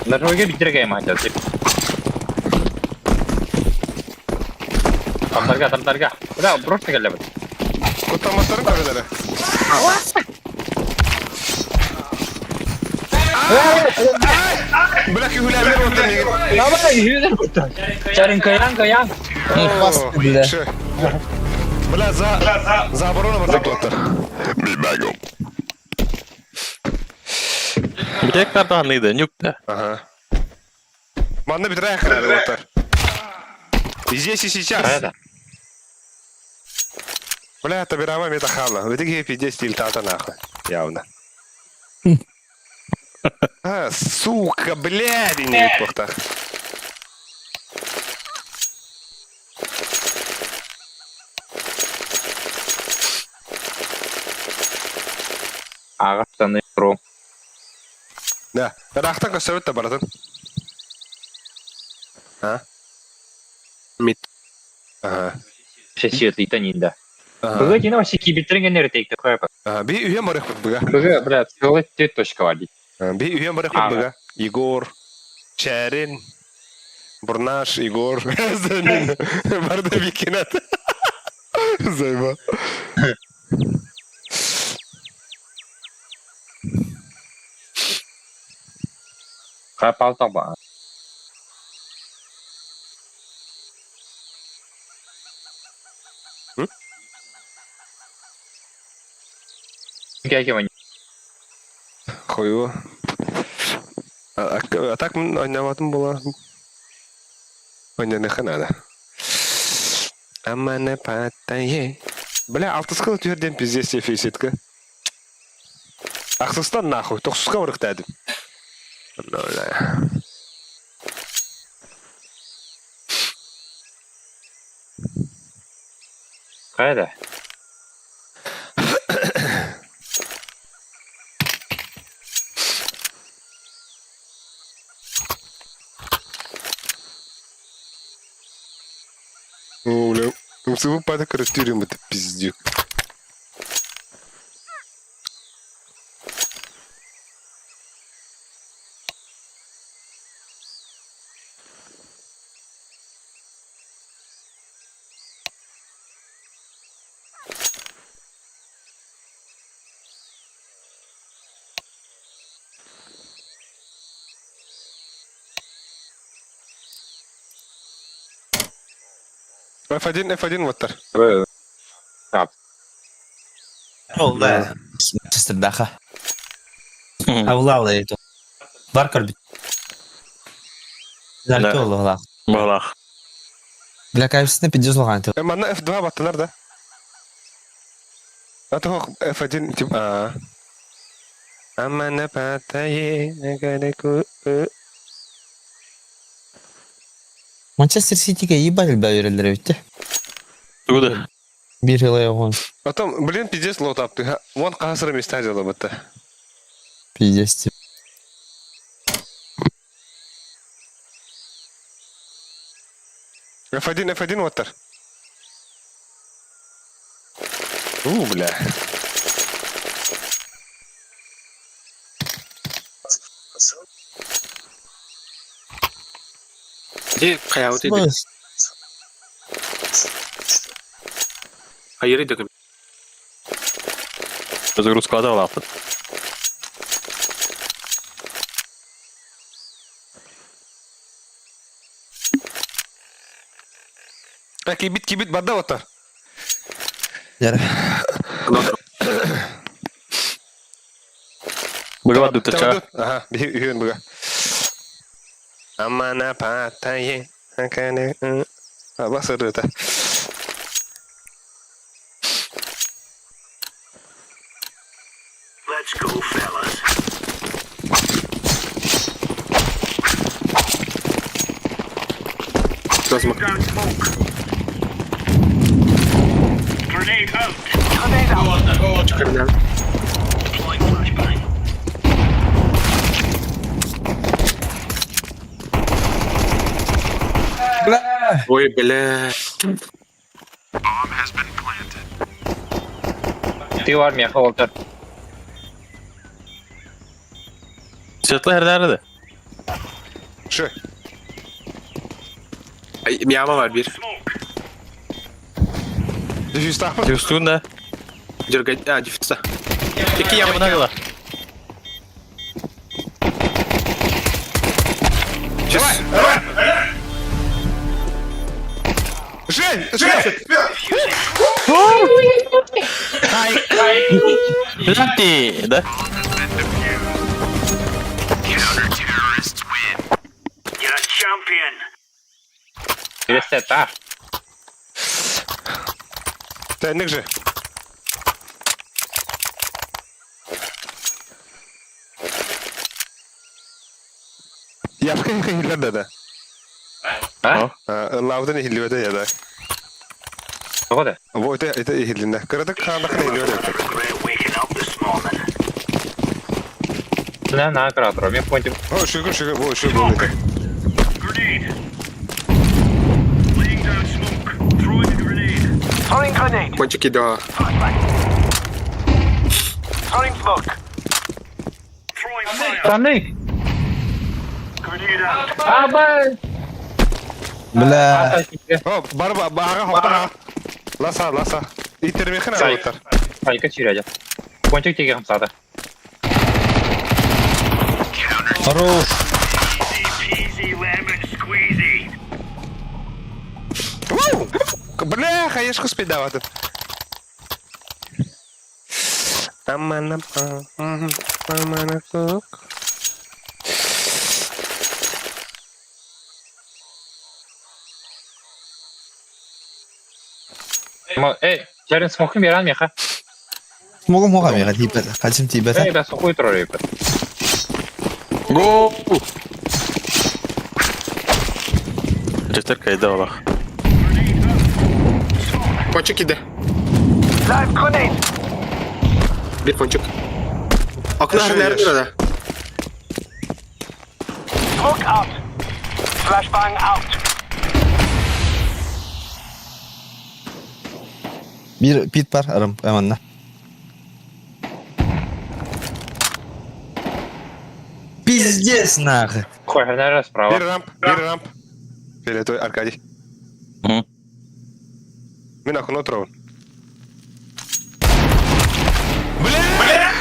Нажмуге биттирге махатя. Тамтарга, тамтарга. Да, просто келебит. Кутаматтарын көрөлөрө. Бля, күләмер отыр. Давай, жүзір бұтты. Чарин каян, каян. бля. Бля, за за оборону бар доктор. Битек картаныйды, нюкта. Ага. Манна бит рәхрә доктор. Здесь и сейчас. Да. Бля, табирама метахала. Вы такие пиздец тильтата нахуй. Явно. А, сука, блядь, не похта. Ағаштаны про. Да, рахтан көсөбүт да баратын. А? Мид. Ага. Шешет итанинда. Ага. Бүгін дені вообще кибертренген нертейкті қойып. Ага, Би үйен барых быга. Бүгін, бля, целый төрт точка бар дейді. Би үйен барых Ага. быга. Егор, Чәрин, Бурнаш, Егор. Барды бикинат. Займа. Қапал таба. М? Кәке Хуево. А так мин оонньообатым буолар. Оонньоныахха наада. Амана паттайе. Бля, алтыска түһэр диэн пиздец фейсетка. Ахсыстан нахуй, тохсуска барыктаадым. Хайда? О, бля, умсыбыт пата көрөстүүрүм это пиздюк. F1, F1 уоттар. Ол да. Манчестердаха. Абылаалы это. Бар көрбүт. Да. Олла. Балах. Бля, кайфсына пиздец улахан. Манна F2 баттылар да. А то F1 тип а. Амана патае нагареку. Манчестер Ситиге ебать элбэ берелер эбит. Тугуда. Бир жыл оҕон. Потом, блин, пиздец лот апты. Вон касыры места дело бытта. Пиздец. F1, F1 уоттар. У, бля. Ди хайабыт иди. Хайыр иди. Загрузка алапыт. А кибит, кибит, бада уоттар. Яра. Быгабат дутача. Ага, үйін бұға. Амана патае. Акане. Басырды это. Let's go, fellas. Плазма. Down smoke. Grenade out. Grenade out. Çıkarım Deploying flashbang. Ой, бля. Ты в армии, Холтер. Светлый nerede? Şu. Ay, Yağma var bir. Smoke. Дефюз тахпа. Üstünde. Дергать. А, дефица. Iki yağma. Buna kadar. Сейчас. Жень, Жень! Пенальти, да? You're a champion. Ресета. Тәнник же. Япка хиллер да. А? Лаудан хиллер да да. Тоҕо да? Вот это это хиллер. Кырдык хандак хиллер. Regret waking up this morning. На, на, оператор, мен понтим. О, шүгір, шүгір, о, шүгір. это. Grenade. Laying down smoke. Throwing a grenade. Throwing grenade. Пончики, да. Flashbang. Throwing smoke. Throwing fire. Штаны! Grenade out. Абай! Бля. О, бар бар бара хоппа. Ласа, ласа. Итермехин алыттар. Айка чирядя. Пончик тиге хамсады. Хорош. Easy peasy lemon squeezy. Бля, хаешку спидаваты. Амана, амана, кук. Эй, Чарин смохим яран меха. Смогум хоға меха тииппэтэ. Хачым тииппэтэ. Эй, да сухой троллей. Гол! Жетер кайда олах. Пончик иде. Bir пончик. Окно nerede да? Биир пит бар арым манна. Пиздец нахуй. Хуй, наверное, справа. Bir рамп, bir рамп. Фиолетовый Аркадий. Мгм. Мин окно троун. Бля!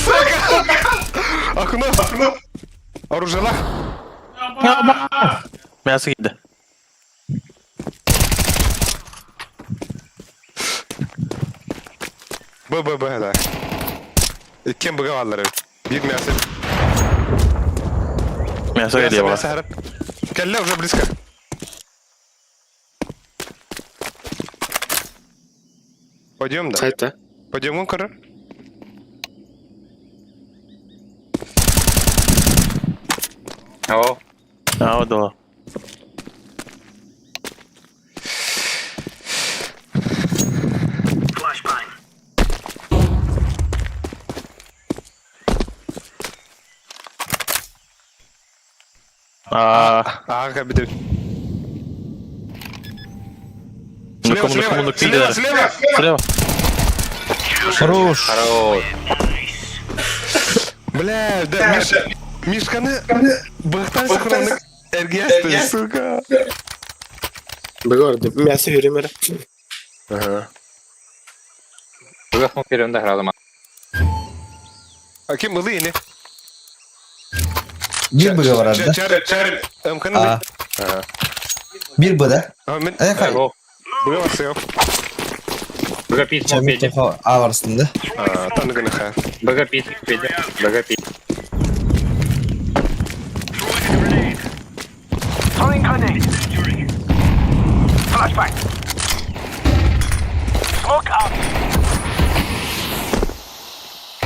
Сука! Окно, окно! Оружие Мясо киирдэ. Б, Б, Б, да. Кем Б аллар Bir мясо. Мясо киирдэ Мясо, мясо, Келле уже близко. Пойдем, да? Сайт, Пойдем, он король. О, Аа, дала. Аа, Ага, беде. ну Слева, кому слева, кому слева, киирдэ. слева. Слева. Хорош. хорош. Бля, да, Миша, Мишканы быхтан сохранны эргиясты, сука. Бегорды. Мясо yürümere. Ага. Быга смок берем да градом. А ким был не? Биир быга барар да. Чар, чар, МКН. А. Ага. Биир бы да. А, мен Э, хай. О, быга барсыгам. Быга пить смок Чамин педи. тохо А барсын да. А, таныгны ха. Быга пить педи. Быга пить.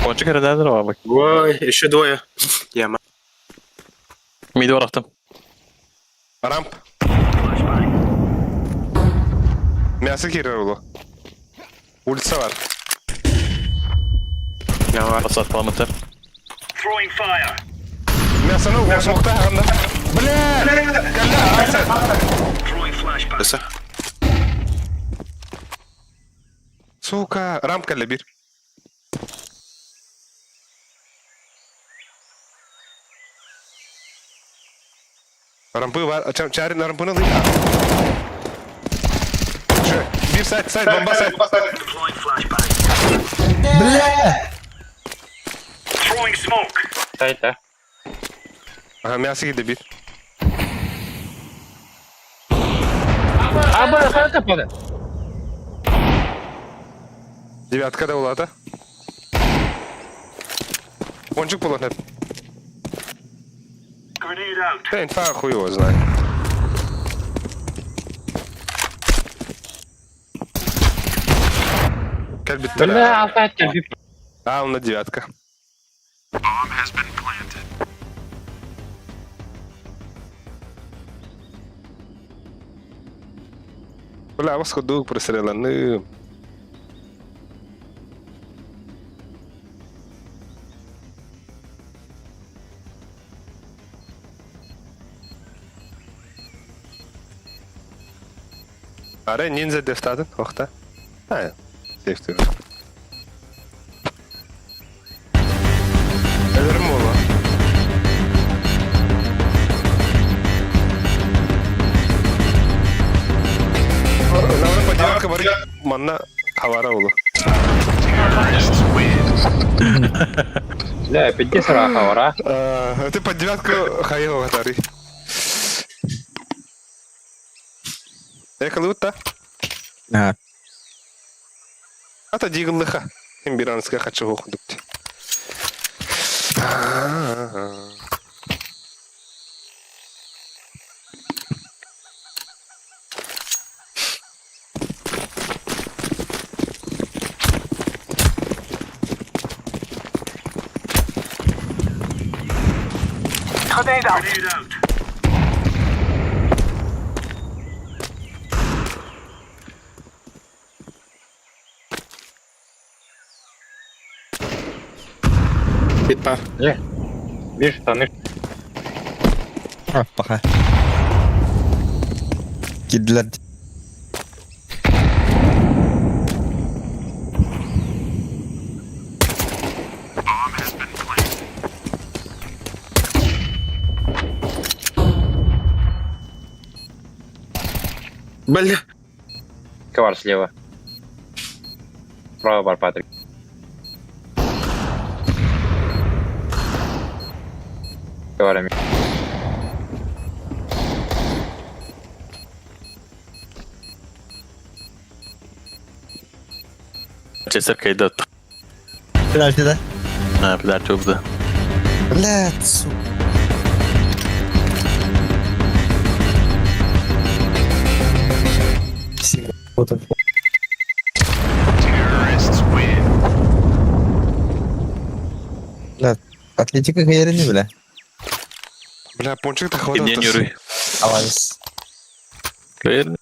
Пончик эрдэ бак. Ой, еще двое. Яма. Миди барахтым. Рамп. Мясо кирер улу. Улица бар. Яма. Басат паламыттар. Мясоны осмокта анда. Бля! Калла, аса. Аса. Сука, рамп калла бир. Рампы бар, чарин рампыны лый. Бир сайт, сайт, бомба сайт. Бля! Сайт, да? Ага, мясо киде бир. А, б, хайта пады. Девятка да улата. Пончик болот. Да, инфа хуй его знает. Как бы Бля, сайт кэлби. А, он на девятка. Бля, вас ходук простреланы. Аре ниндзя дефтатын, охта. А, сейф Эвермола. Лаура по девятка бари манна хавара улу. Бля, пиздец раха, А, Ты под девятку хайо гатари. Экалута. А. Ата дигыллыха. Имбиранская хочу хохдукти. Grenade out. Grenade out. Бит бар. Bir штаны. А, пока. Кидлер. Бля. Ковар слева. Справа бар Патрик. Коварами. Чесер кайдат. Пенальти, да? На, пенальти убда. Блядь, сука. Вот он. Бля, Атлетика Гаярини, бля. Бля, пончик та Не хватит. нюры. Аванс. Верно.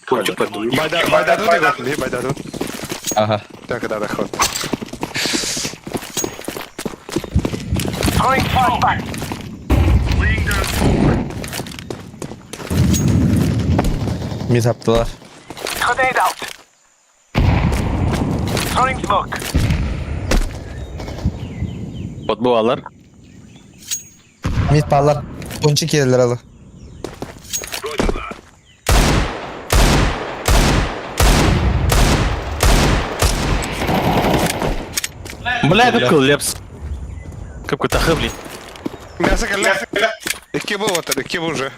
Пончик көрдүм. Байда, байда тут игрок, не байда тут. Ага. Так, да, да, ход. Throwing flashbang. Laying down smoke. Mid attılar. Grenade out. Throwing smoke. Вот бывалар. Mid parlar. Ponçik yediler alı. Roger that. Бля, как лепс. Как то хыбли. Мясо кэллэ. Икки бу вот, икки бу уже.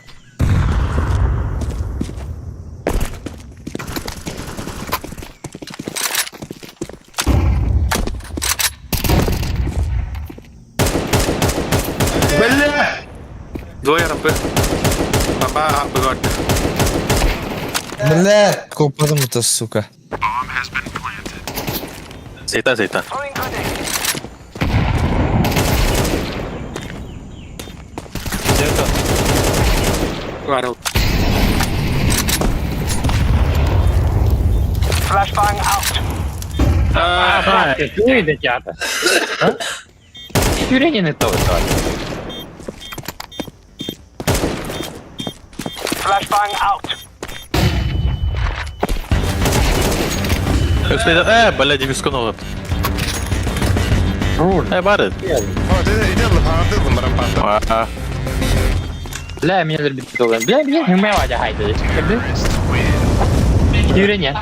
Бля. Двое рампы. Баба бывает. Бля, kopladım bu сука. Сейта, сейта. Throwing grenade. Варил. Flashbang out. А, ты дитята. Тюрени не то, Flashbang out. Бля, девисконова. Бары. О, ты иди, ардылым рампанда. А, Бля, меня любит Бля, бля, меня вадя хайда. Тюрени.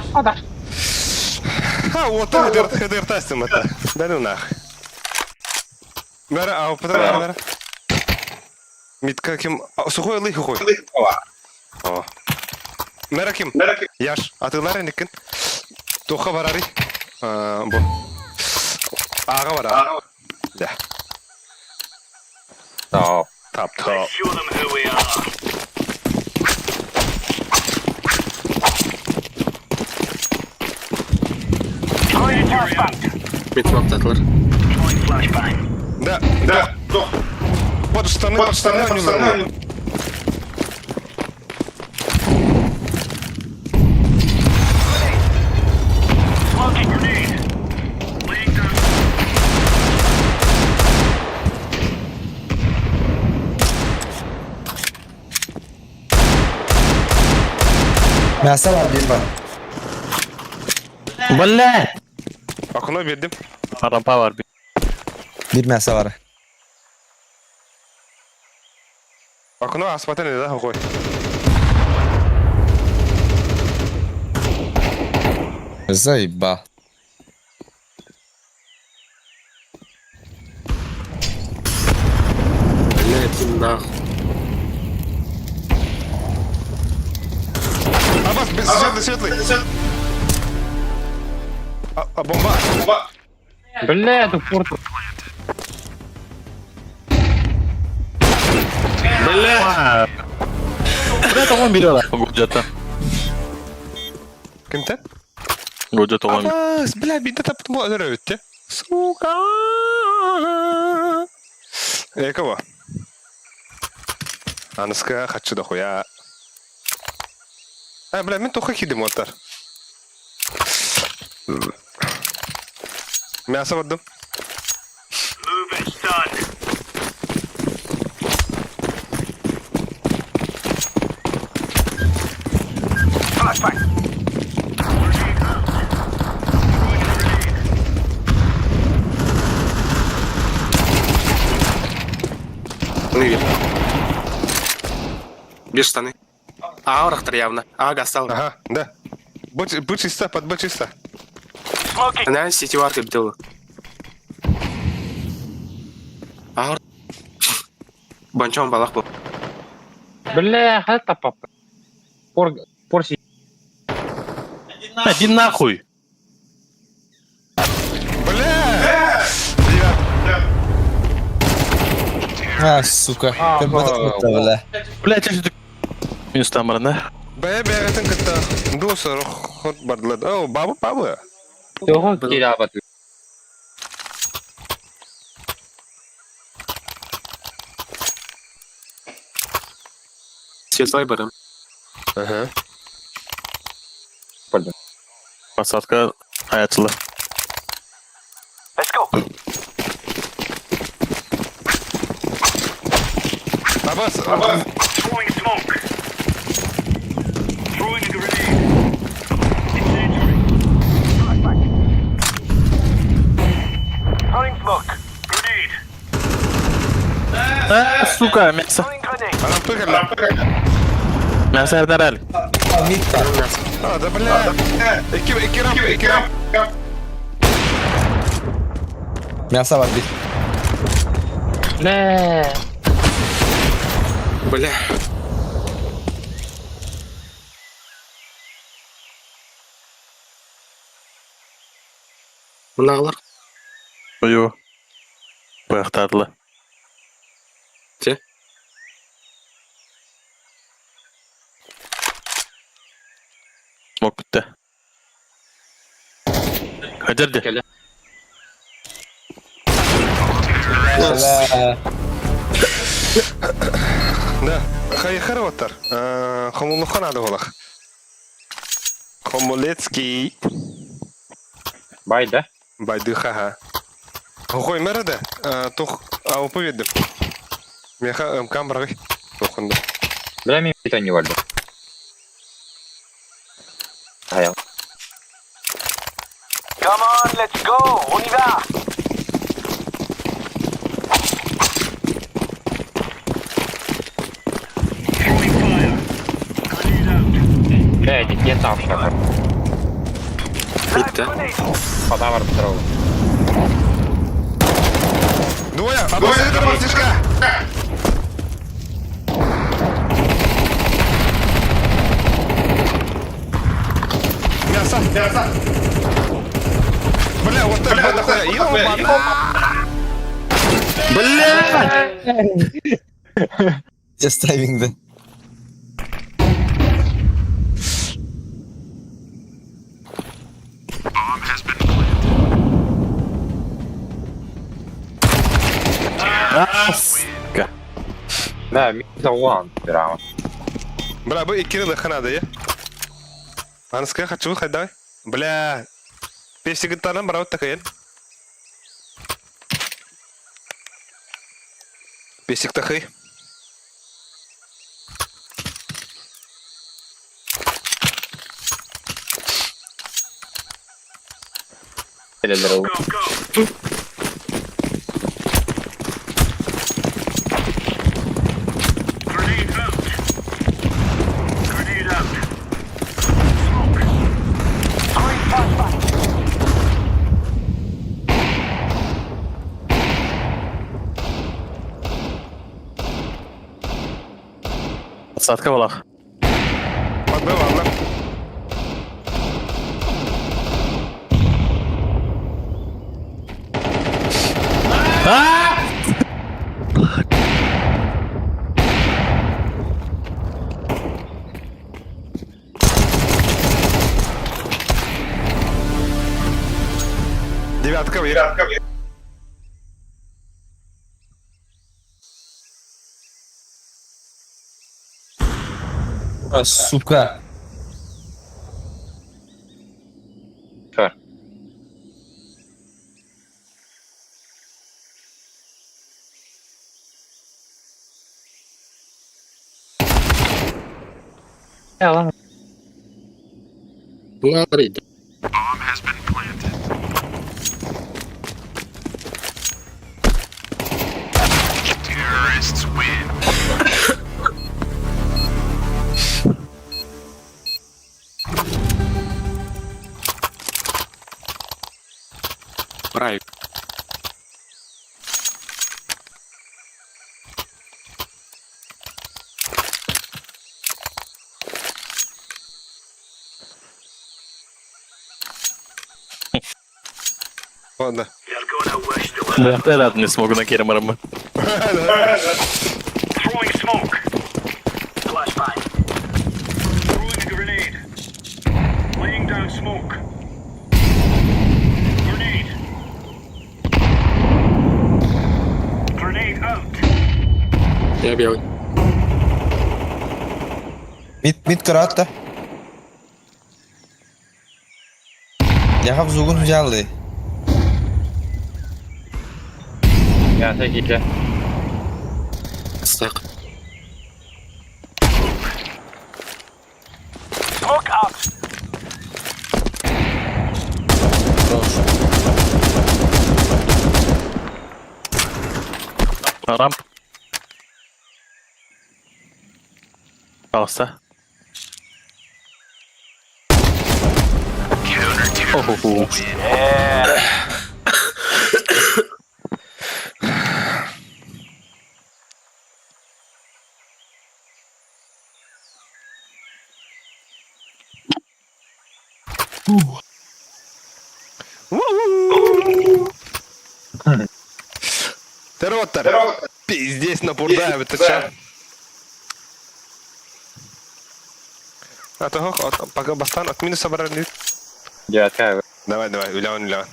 А, вот ты хедер тастим это. Да ну нах. Бара, а потом бара. Митка ким сухой лых хухой. О. Мера ким? Яш, а ты лара никин? Тоха барари. А, бу. Ага бара. Да. Топ. Тап топ. Show them who we are. Throwing flashbang. Мид смок татлар. Throwing flashbang. Да, да. Вот штаны, под штаны, под штаны. Smoking grenade. Laying down. Мясо var bir var. Бля. Окно бердим. Рампа бар. Bir мясо var. Окно асфальтный, да, хухой. Заеба. Бля, ты нахуй. Абас, без светлый, светлый. А, а бомба. Бля, эту порту. Тоҕон биир ала. Гуджата. Кимтэн? Гуджа тоҕон. Абас, бля, биирдэ таппытым була өлөрөбүт Сука! Экого? Аныска хаччы дохуя. А, бля, мин тоха кидим оттар. Мясо бардым. Move is done. Flashbang. Grenade out. Throwing a grenade. Ну Без штаны. А, орахтар явно. А, гастал. Ага, да. Будь, будь чиста, под будь чиста. Smoking. Она сетеварка бдела. А, Банчон балах был. Бля, это папа. Пор, порси. Иди нахуй. Бля! Ребят, А, сука. Как будто бля. Блядь, я же Минус там, да? бая бәгәтен кытта. Досыр хот бардылар. О, бабы, бабы. Того кирабат. Светлай барым. Ага. Посадка аятыла. Let's go. Абас, абас. Throwing smoke. Throwing a grenade. Incendiary. Flashbang. Throwing smoke. Grenade. А, сука, мясо. Throwing grenade. Анам пыгали. Мясо эрдерали. А, мид там. А, да бля. Ики, ики рамп, ики рамп. Мясо бар бит. Бля. Бля. Мыналар. Ою. Баяқтадылы. Те? Смок бітті. Қадерде. Келе. Бля. Да. Хайхар оттар. Хомулухан ады болах. Хомулецкий. Бай, да? Байдыха. ха. Хой мереде. Тух аупы веддим. Меха мкам баргы. Тухунда. Бля, мен питание не вальду. Аял. Come on, let's go. On y va. Throwing fire. Grenade out. Бля, эти те там шаг. Live Bitti. grenade. Подавар здорово. Двое! Абас, это братишка! Мясо! Мясо! Бля, вот так, бля, нахуя! Ёбана! Just тайминг, да. А, сука. Да, мид one. Браво. Бля, бу иккини ханады, я. Аныска хочу, хай давай. Бля. Песигыттардан барабыт такайын. Песик тахый. Здорово. Go, go. Grenade out. Grenade out. Smoke. Throwing flashbang. Посадка балах. Подбывалла. Девятка, девятка. А, сука. Рай. Ладно. Да, не смогу на кермарым. Throwing smoke. Flashbang. Throwing a grenade. Laying down smoke. Grenade. Grenade out. Я белый. Mid, mid kıraat da. Яков зугун взяли. Я киирдэ. Стак. Smoke out. Рамп. Пожалуйста. Оху. Терротор. Пиздец напурдаем, это чё? А того, пока бастан от минуса брали. Девятка. Давай, давай, улян, улян.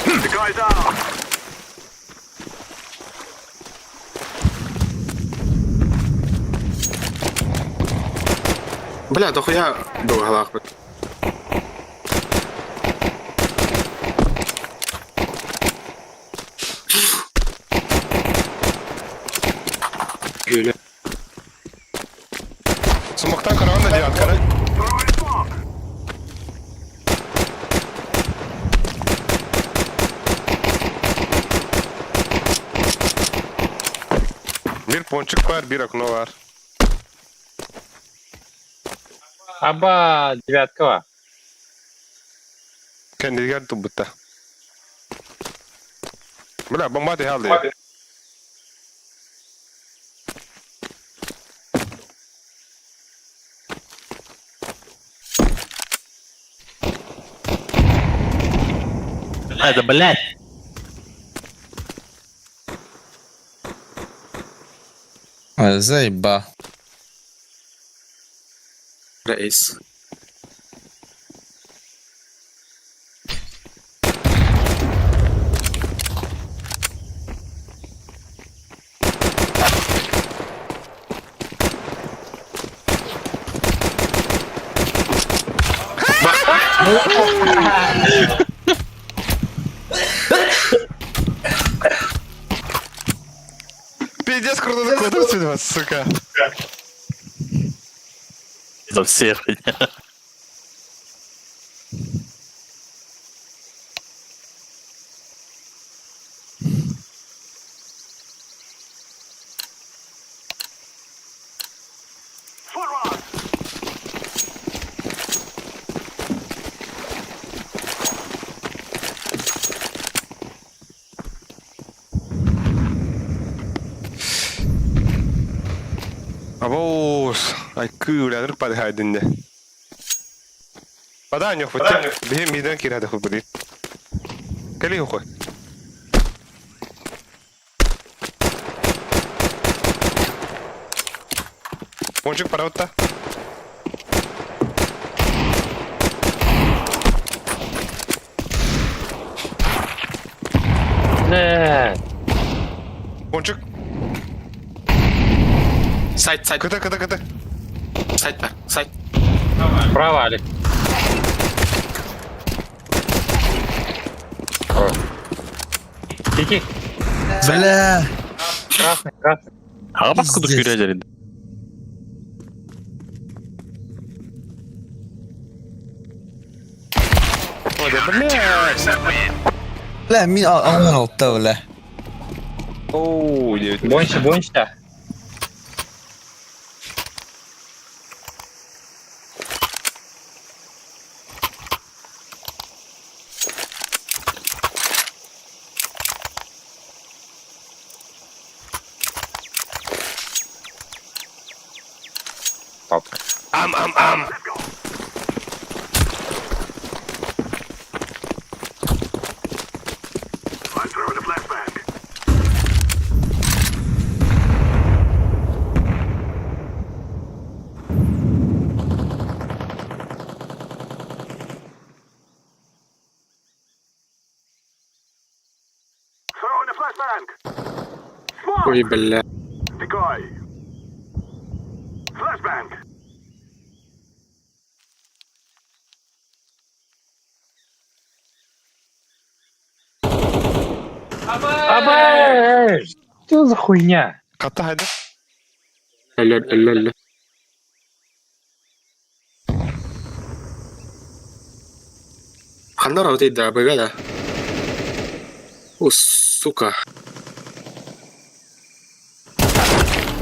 The guy's out. Бля, дохуя долго лахмы. Юля. Сумахтан караван на девятка, да? Throwing smoke. Bir ponçik var, bir окно var. Аба, девятка. Kendine tubutta. Бля, бомба ты алды. Это, блядь. Заеба. Рейс. Пиздец, круто накладывать сюда, сука. За всех. Forward. Абоус, ай кыыляныр падхайдынде. Паданю хоть. Бихим миден кирады хуй буди. Кали хуй. Пончик параутта. Бля. Пончик. Сайт, сайт, Кыта, кыта, кыта. сайт бар, сайт. Право, Алик. О. Тики. Бля. Красный, красный. Аҕа баскы Пиздец. күүрэ Ой, да, блядь. Бля, мин алган алта, бля. Оу, девять. Больше, больше. Топ. Ам, ам, ам. I'm throwing a flashbang. Throwing a flashbang. Smoke. Ой, бля. Decoy. Flashbang. Абэ! Что за хуйня? Ката хайда. Өлөр, өлөр, өлөр. Ханна работает, да, БГ, да. О, сука.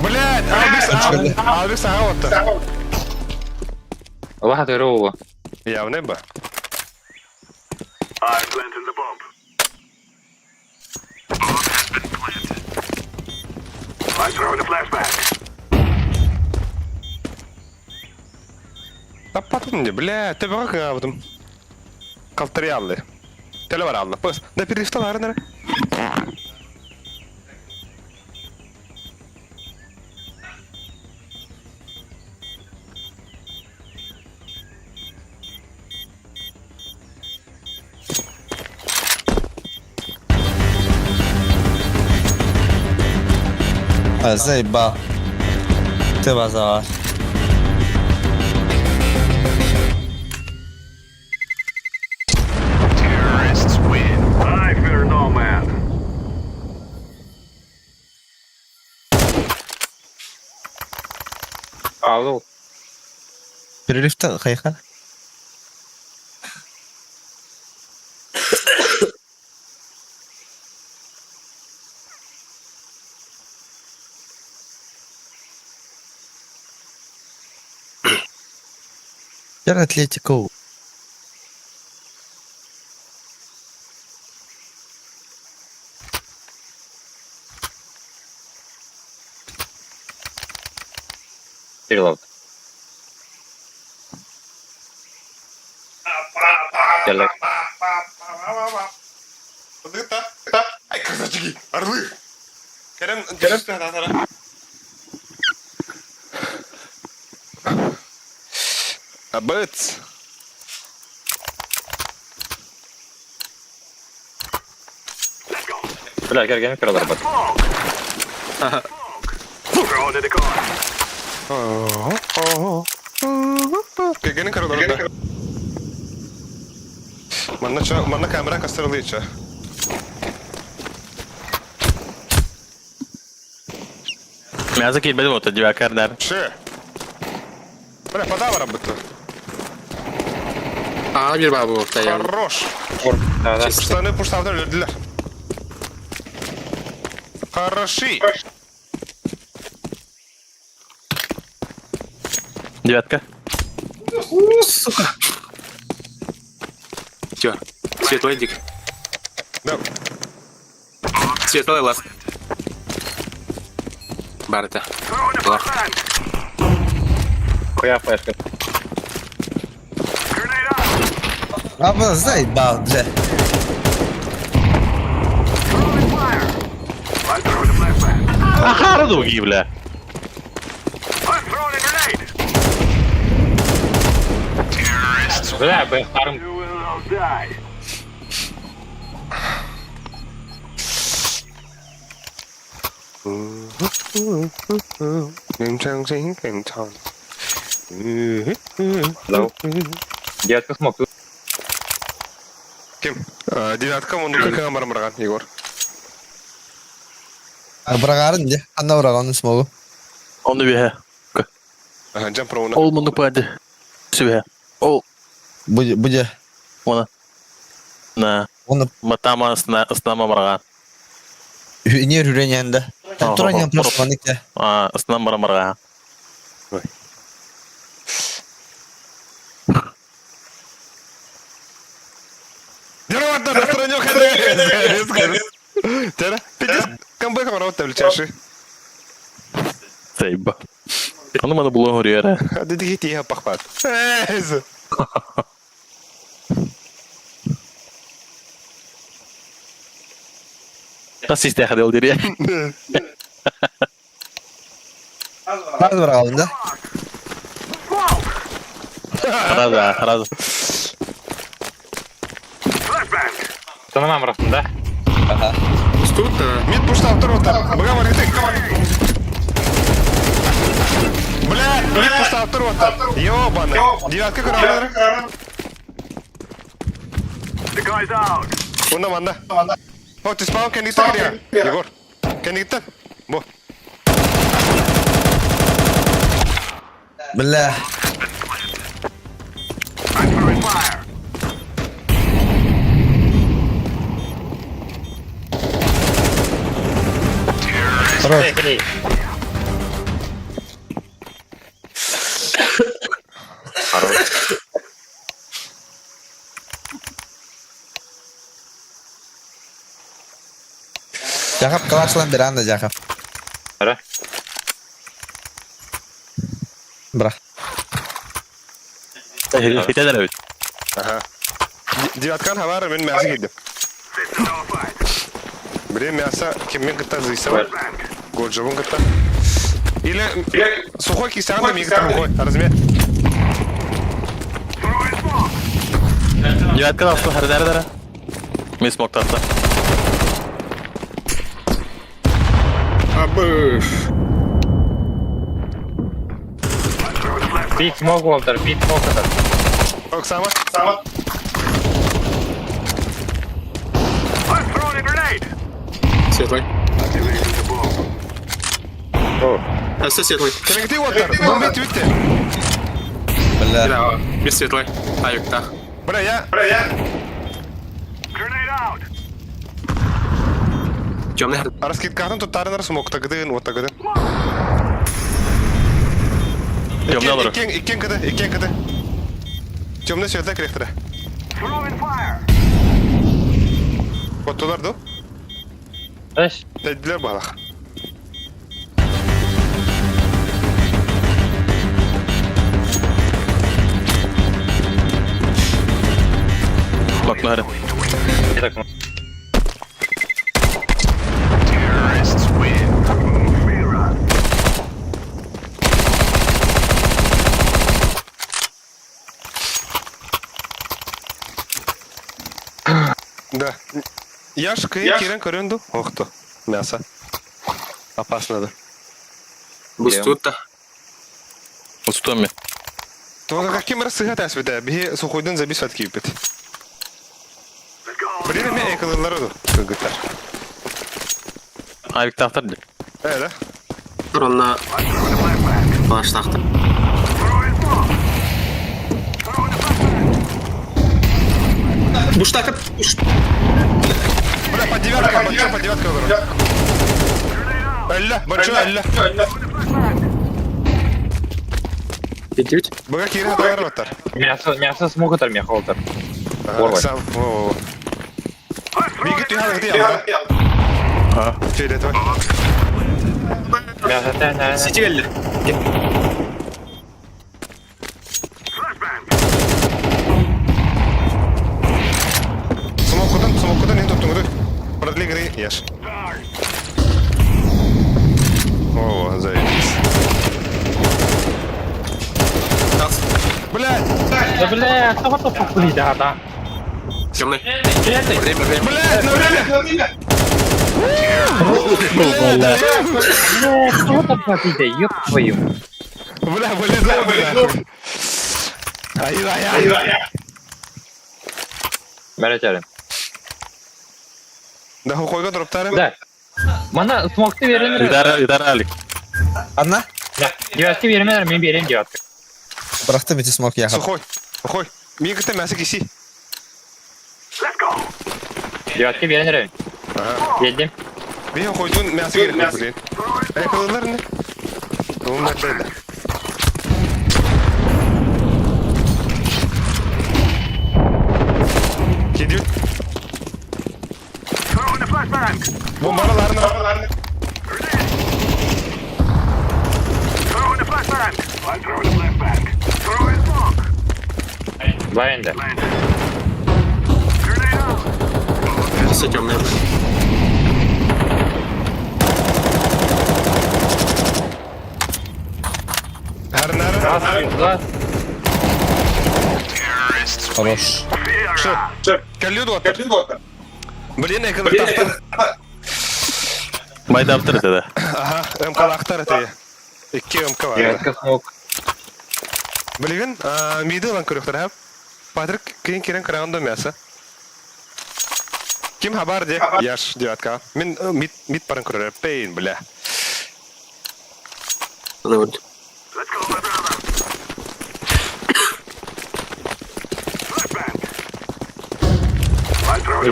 Блядь, Албис, Албис, ага, Лада Роула. Я в небо. I'm planting the bomb. Bomb has been planted. I'm throwing a flashbang. Таппатын де, бля, ты бага потом. Калтариаллы. Телевараллы. Пос, да перестала, наверное. А, заебал. Ты базар. Terrorists win. I fear no man. Алло. Перерыв-то, хайха. Теперь Атлетико. Перелов. Телек. Ай, красавчики, орлы. Керем, керем, керем. Абыц. Бля, кергени көрөлөр бат. Throwing a decoy. Кегенин караларда. Манна ча, манна камера кастырылы ча. Мяза киирбэт буолта дивакардар. Ше. Бля, подавара быты. А, бир бабы болта я. Хорош. Да, да. Штаны пуштавдар өлдүлөр. Хороши. Девятка. Сука. Все. Светлый дик. Да. Светлый ласт. Барта. Throwing a flashbang. Хуя флешка. Grenade out. А, бля, заебал, бля. Throwing fire. I'm throwing a flashbang. Ахара дуги, бля. I'm throwing a grenade. Terrorists Бля, Б харм. You will all die. Девятка смог. Ким? Девятка, он ну как бармарган, Егор. Быраҕаарын дьэ, ханна быраҕан смогу. Оны биһэ. Ага, джамп роуна. Ол муннук баады. Сүбэ. Ол Бу бу дьэ. Она. На. Оны Матама ысна барган. не үрүрэн да. Туран ян просто манык да. А, ысна барган. Камбэк работа чаши. Сейба. Ону маны булуон хоруйара. Дедиги тиһэ пахпат. Тас истэхэ дел дире. Бар быраҕалын да. Раза, раза. Санамам да? Тут Мид пуштал тур Бага маргитек. Бля, мид пуштал тур Ёбаный. Девятка куралар. The guy's out. Унда манда. О, ты спаун кенниктен кирия. Егор. Кенниктен. Бу. Бля. I'm throwing fire. Хорош. Жахап калашлан бир анда Жахап. Ара. Бра. Хитедер бит. Ага. Девяткан хавар мен мясо кидим. This is our fight. Бре мясо киммен кытта зыйса. Годжабын кытта. Или сухой кисян да мигит сухой. Размер. Throwing smoke. Девятка алсы хардара. Мен смок татса. Абы. Бит смог, Уолтер, бит смог этот. Оксама. I'm throwing a grenade. Светлый. Activating the bomb. Все светлый. Кеннигти уоттар. Бомбит үтте. Бля. Да, без светлый. Аюкта. Бля, я. Grenade out. Темный. Раскидкатын туттарынар смок тагыдын, вот тагыдын. Темный алыр. Иккен, иккен кыды, иккен кыды. Темный светлый крехтері. Throwing fire. Вот тулар ду. Знаешь, Тәділер балақ. Бакнары. я так Terrorists win. Mira. Да. Яш кыйын кирен көрөнду. Охто. Мясо. Опасно да. Бустутта. Устомми. Туга каким раз сыга тәсбите. Бихи сухойдун забис ват кийиппит. Let's go. Блин, мен экылылары ду. Кыргыттар. Авик тахтар. Э, да? Ронна I'm throwing a flashbang. баштақты. Throwing smoke. Throwing a flashbang. Буштакы. Бля, под девяткой, большой под девяткой говорю. Grenade out. Алла, большой, алла. Девять. Бага кирен хаталар баттар. Мясо, мясо смог это, мяхо, Уолтер. Орвай. Сам, во, во, во. I'm throwing Беги, a ты хала, grenade. ты хала. Фиолетовый. Мясо, да, да, да. Сити келді. Flashbang. Смокудан, смокудан, не туттуң Продли игры, ешь. О, заебись. Блядь! Да, бля, кто вот тут да, да. Темный. Время, время. Блядь, на время! Бля, кто там победа, ёб твою. Бля, вылезай, бля. Ай, ай, ай. Бәрәтәрін. Да хойга дроптары. Да. Мана смокты беренер. Идара, идара Алик. Анна? Девятки беренер, мен берем девятка. Бырахтым ити смок яхап. Сухой. Сухой. Мин кытта мясо киси. Девятки беренер. Бердим. Мин хойдун мясо керек блин. Эколар не? Onlar да. Gidiyor. Bombalarını. Бар енді. Все темное. Харнар. Раз, два. Хорош. Калюду оттар. Блин, эколар тахтар. Майда аптыр это. Ага, МК-лахтар это. Икки МК бар. Девятка смок. Билигин, миди ылан көрүөхтэр хап. Патрик кийин кирен кыраган мясо. Ким хабар де? Яш девятка. Мин мид мид барын көрөр. Пейн, бля.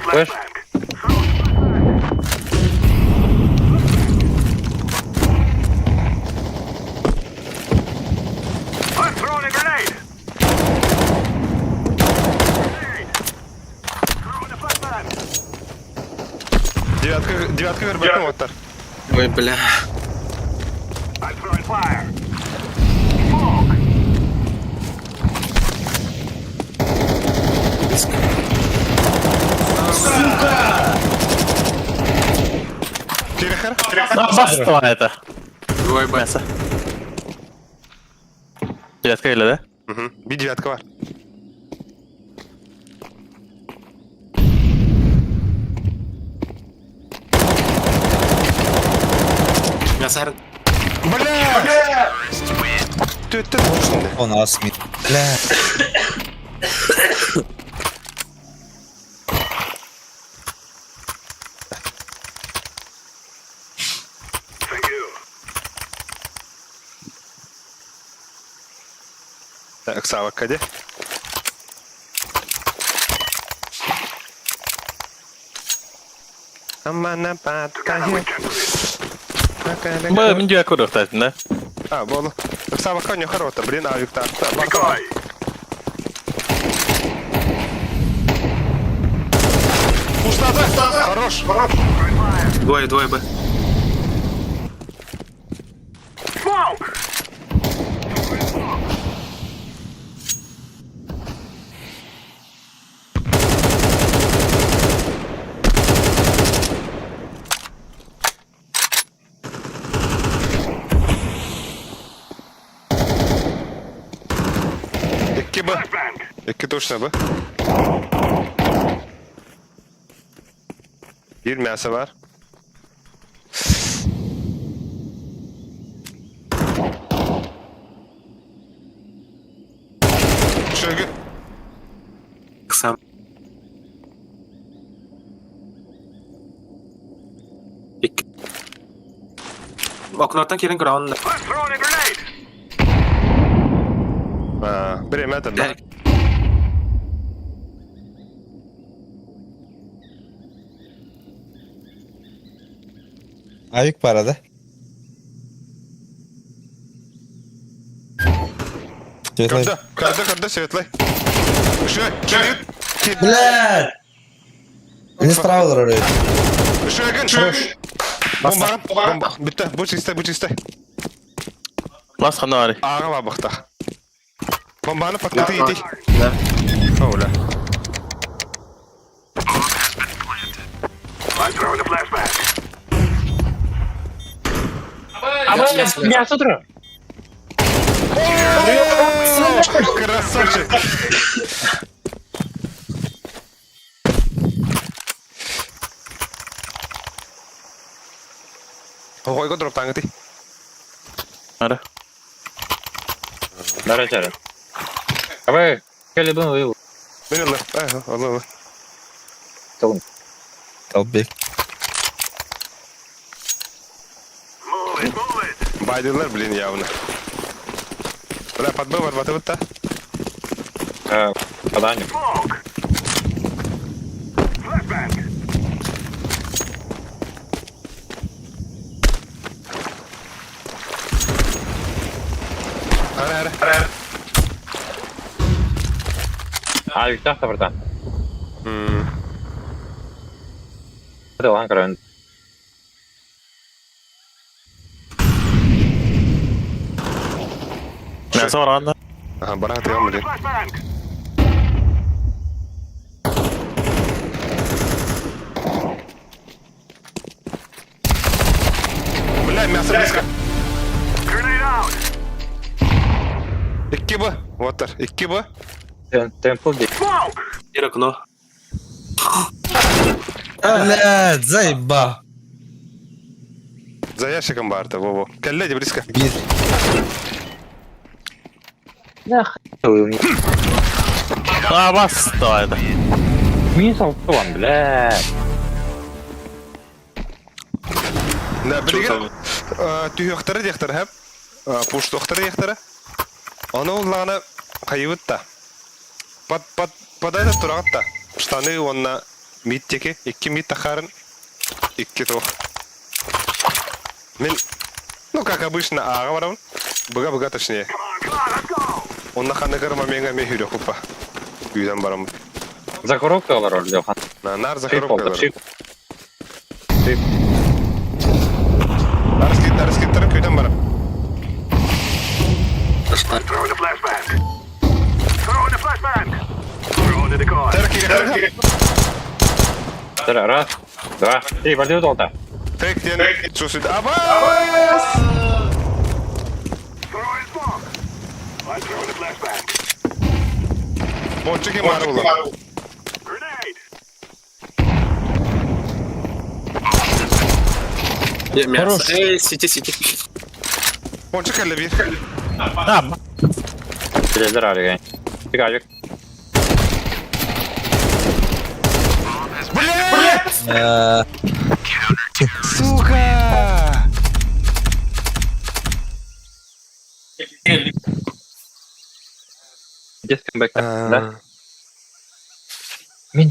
Флэш. Девятка, девятка көрбөтүн оттар. Ой, бля. Кирехер? Баста это. Ой, бля. Мясо. Девятка или да? Мгм. Би девятка бар. Мясо Бля! Төттен болсын. Он ас мид. Бля. Так, Сава, каде? Амана паттахи. Б, мен девятка көрүөхтэр да? А, болу. Сава коню хорота, блин, авик так. Бар. Устады! Хорош! Двое, двое, Б. Икки Б. Икки точно Б. Bir мясо бар. Шögü. Сам. Икки. Окнотан кирен көрөн. А, bir emedim да. Авик парада. Светлый. Көрді, көрді, көрді, светлый. Шö, шö. Бля! Или справа дорогой. Шögün, шögün. Бомба, бомба. Бітті, бұл чистай, бұл чистай. Лас хана ари. Аға бабықта. Бомбаны подкаты етей. Да. Оуля. Мясо тұр. Красавчик! Оҕойго дроптааҥҥытый. Ара. Бара чара. Давай, келебин ыл. Мен ылла. Ылла ылла. Тылын. Толбек. Байдылар, блин, явно. Бля, под Б барбатыбыт да. Падание. Ара, ара. А, Виктор братан. Это лан короче. Мясо баран. Ага, барат я блин. Бля, мясо близко. Икки Б. Вот Икки Б. Темпл ди. Бир окно. Блядь, заеба. За ящиком барта, во-во. Коллеги, близко. Бир. А, бас, давай это. Минус алты бля. Да, билигин түһүөхтэрэ диэхтэрэ хэп, пуштуохтара диэхтэрэ. Ону уллаҕына хайыбыт да. Под, под, подай тураҕыт да. Штаны уонна мид диэки, икки мид тахаарын, икки туох. Мин, ну как обычно, ааҕа барабын. Быга-быга точнее. Онно ханныгар момеҥҥа эмиэ хүрүөхпүт Күүтэн бараммыт. За коробка олорор Леха. Наар за коробка олорор. Шип. Арыскыттарын күүтэн барам. Раз, два, три, пойди толта. Фейк диэн сусуд. Абас! Мончик ким баар буолар. Мясо. Эй, сити, сити. Мончик кэллэ биир. Телевизор Фигавик. Бля! Сука! Где скэмбэк? Да? Мин.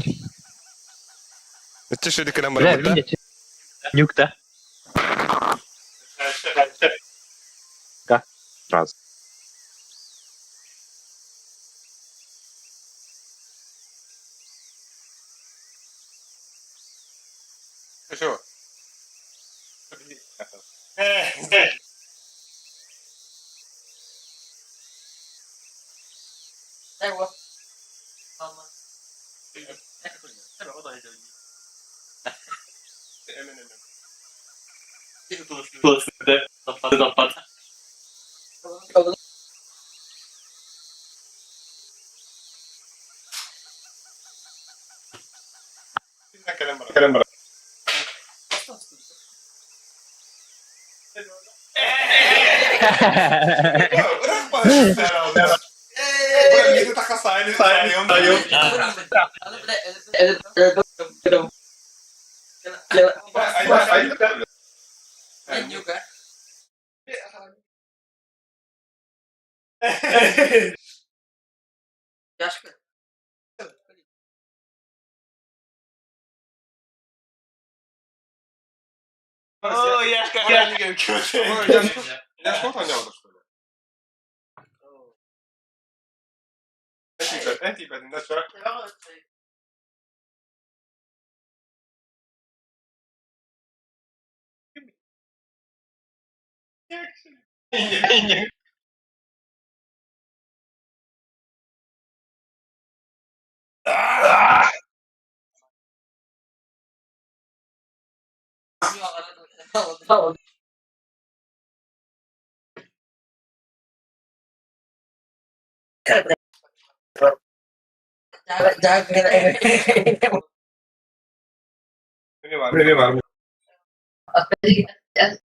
Өттө шөдү кэлэн Бля, барбыт да? мин. Нюк, да? Да. Сразу. Все.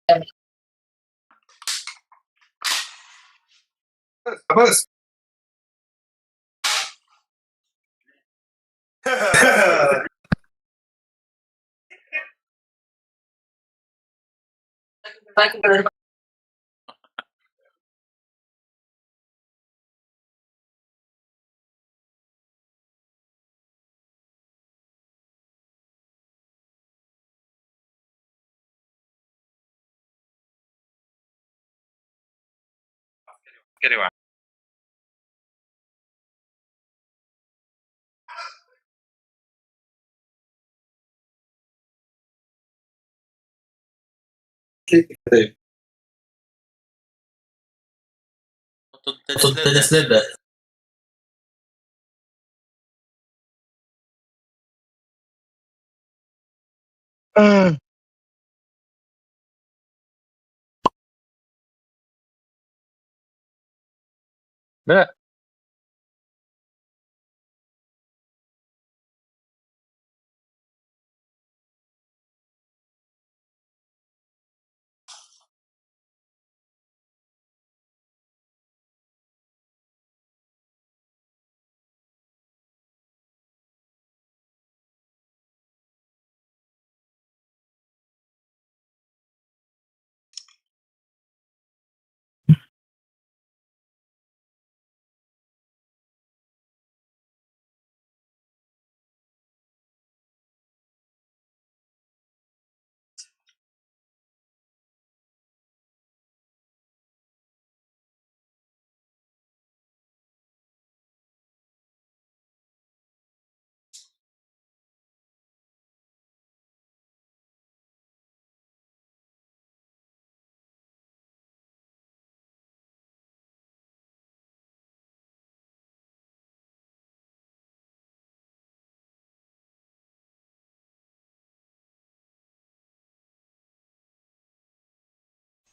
Бля.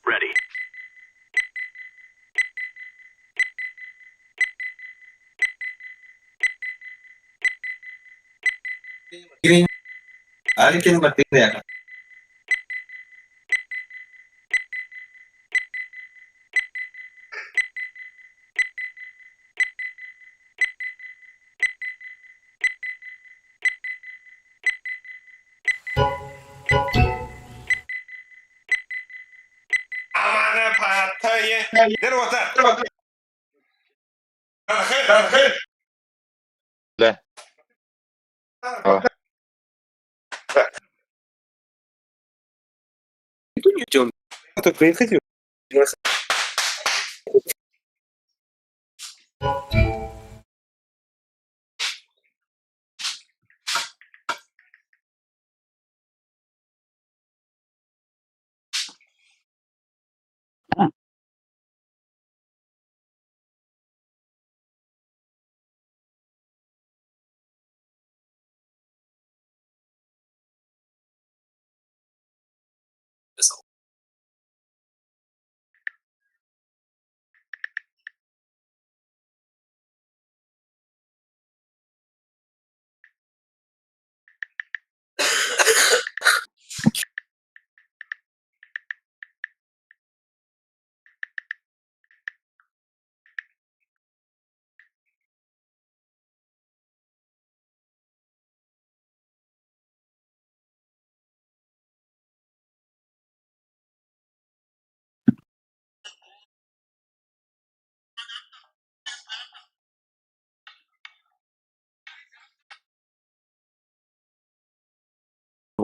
Ready. Бля.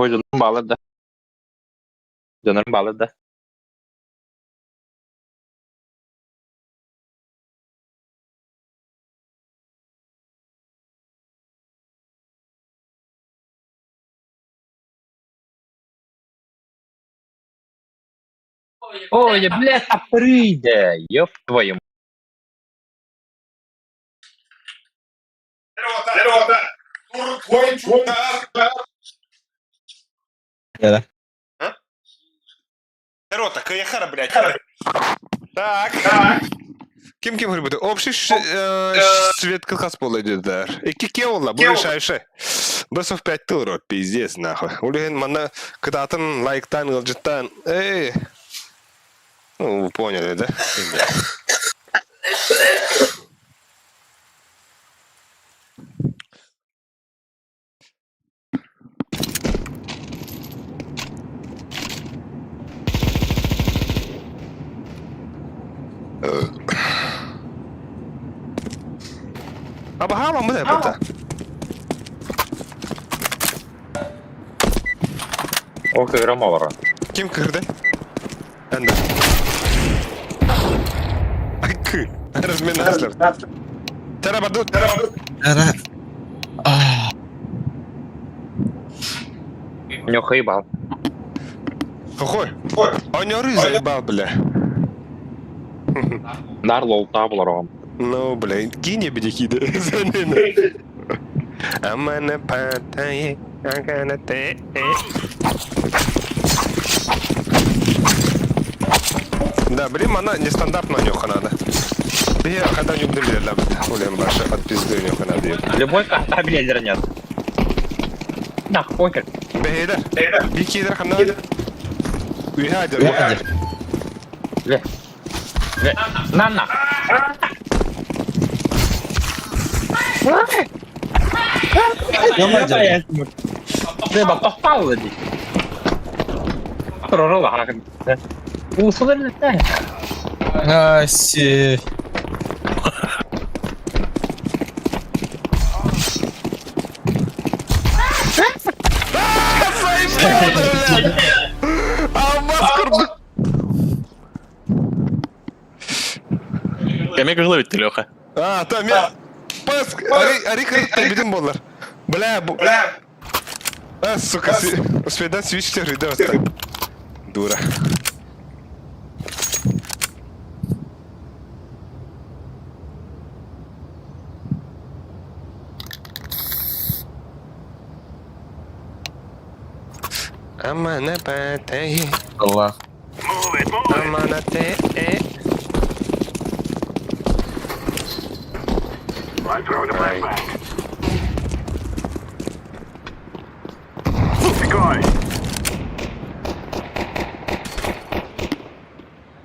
Дьонум баалар да. Дьонум баалар да. Ой, бля, та прийде, ёб твою. Рота, каяхара, блядь. Так. Ким ким будет? Общий свет хас буолла Икки ке буолла, бу решающий. Best of 5 тыл рот, пиздец, нахуй. Улеген манна кытаатын лайктан, ылжыттан. Эй. Ну, вы поняли, да? Абаһаама мы это. О, кыырам олорон. Ким кырды? Энде. Айкы. Разминаслер. Тара баду. Ара. Нюхай бал. Какой? Он ры заебал, бля. Нар лолта булар Ну, бля, кинь бедики, да. Амана патай, агана те. Да, блин, она нестандартно нюха надо. Я когда не буду да, блин, баша, от пизды нюха надо. Любой карта блядь нет. Да, похер. Бейдер, бикидер хана. Уйхадер. Бля. Бля. На на. Бля, тохтал дии. Турору Усулар А, си. Алмаз курдук. Кеме кыһыла битти Леха. А, там я. Пас, ари, ари, ари, бидим болар. Бля, бу. Бля. А, сука, успедан свич да, Дура. Амана патай, Аллах. Move it, move it. амана те. I'm throwing a flashbang. Decoy.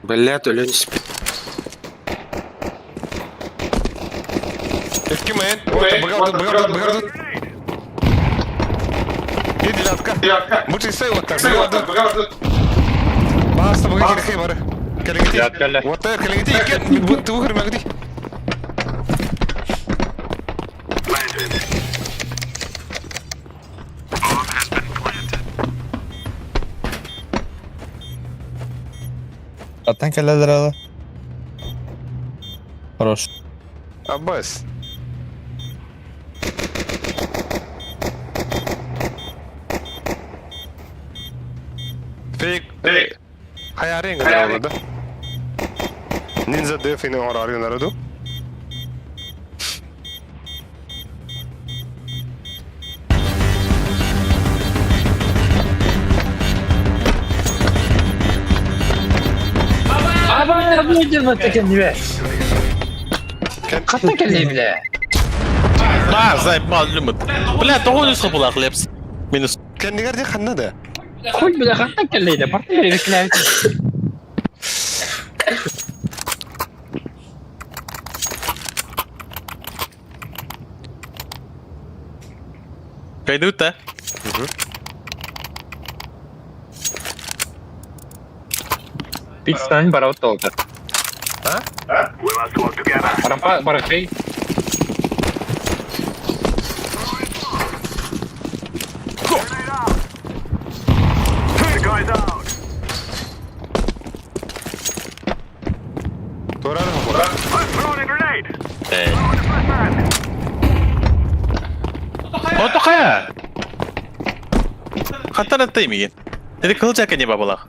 Блядь, өлөн спит. Эткимен. Вот, бгар, бгар, бгар. И девятка. Бучи сей вот так. Бгар. Баста, бгар, кирхи бары. Девятка, Вот так, калигити, иккен, тугыр магди. Planted. Bomb has been planted. Аттан кәләләр Хорош. Аббас. Фейк. Хаярин да. Нинза дефини орарин нараду. Абана будет таким не. Хатта келли бля. Ба, заебал люмыт. Бля, тоҕо үс хапылаах лепс. Минус. Кэннигэр дии ханна да. Хуй бля, хатта келли да. Парты бери Кайдут та? Пиццан барау толка. А? We must work together. Рампа барахей. Grenade out. Decoys out. Турар хапыла. I'm throwing a grenade. Throwing a flashbang. Ото хая. Хаттан аттаймиген. Dedi кылча кене бабалах.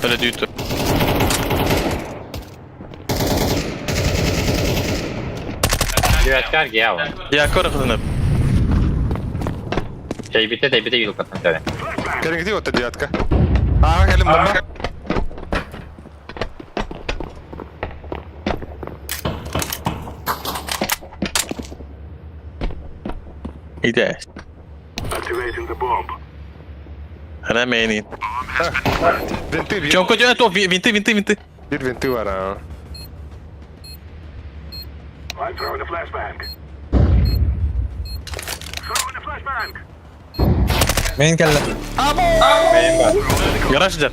Öyle düğütü. Девятка геал. Я көрі Тайбите тайбите юлкаттан төле. Кэннигди вот девятка. А, кэлим бомба. Иде. Activating the bomb. Ремени. Винты, Чонко, то, винты, винты, винты. Бир винты вара. I'm throwing a flashbang. Throwing a flashbang. Мин кэллэ. Гараж дер.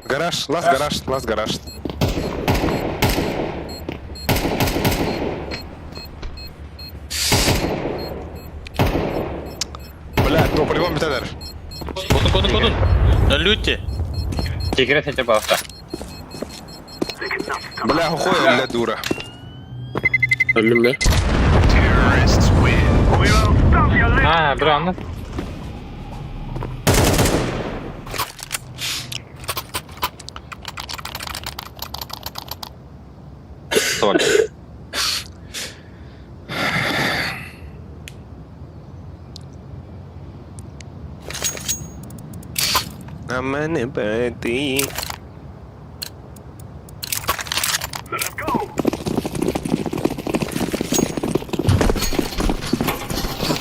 Гараж, лас гараж, лас гараж. Бля, то по-любому битадер. Кодун, кодун, кодун. Люти. Тигрет хотя бы авто. Бля, хуй, бля, дура. Өллүм We will stop your little А, бро, ну. Соль. А мене бети. Let us go.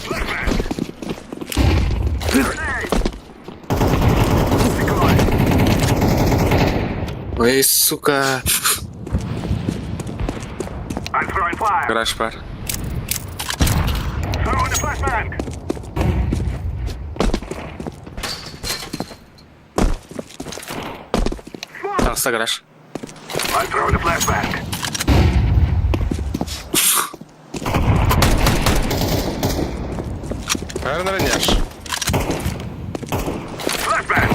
Flashbang. Grenade. Decoy. Ой, сука. I'm throwing fire. Гараж бар. Throwing a flashbang. Тахса гараж. I'm throwing a flashbang. Наверное, няш. Flashbang.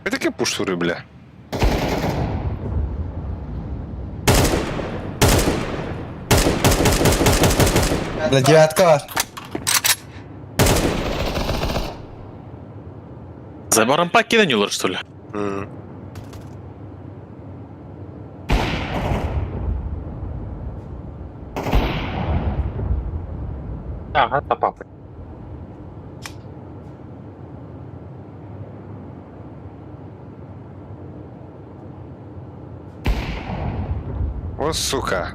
Это таке пуштуры, бля. Бля, девятка бар. Забором покинули, что ли? М. Ага, попал. О, сука.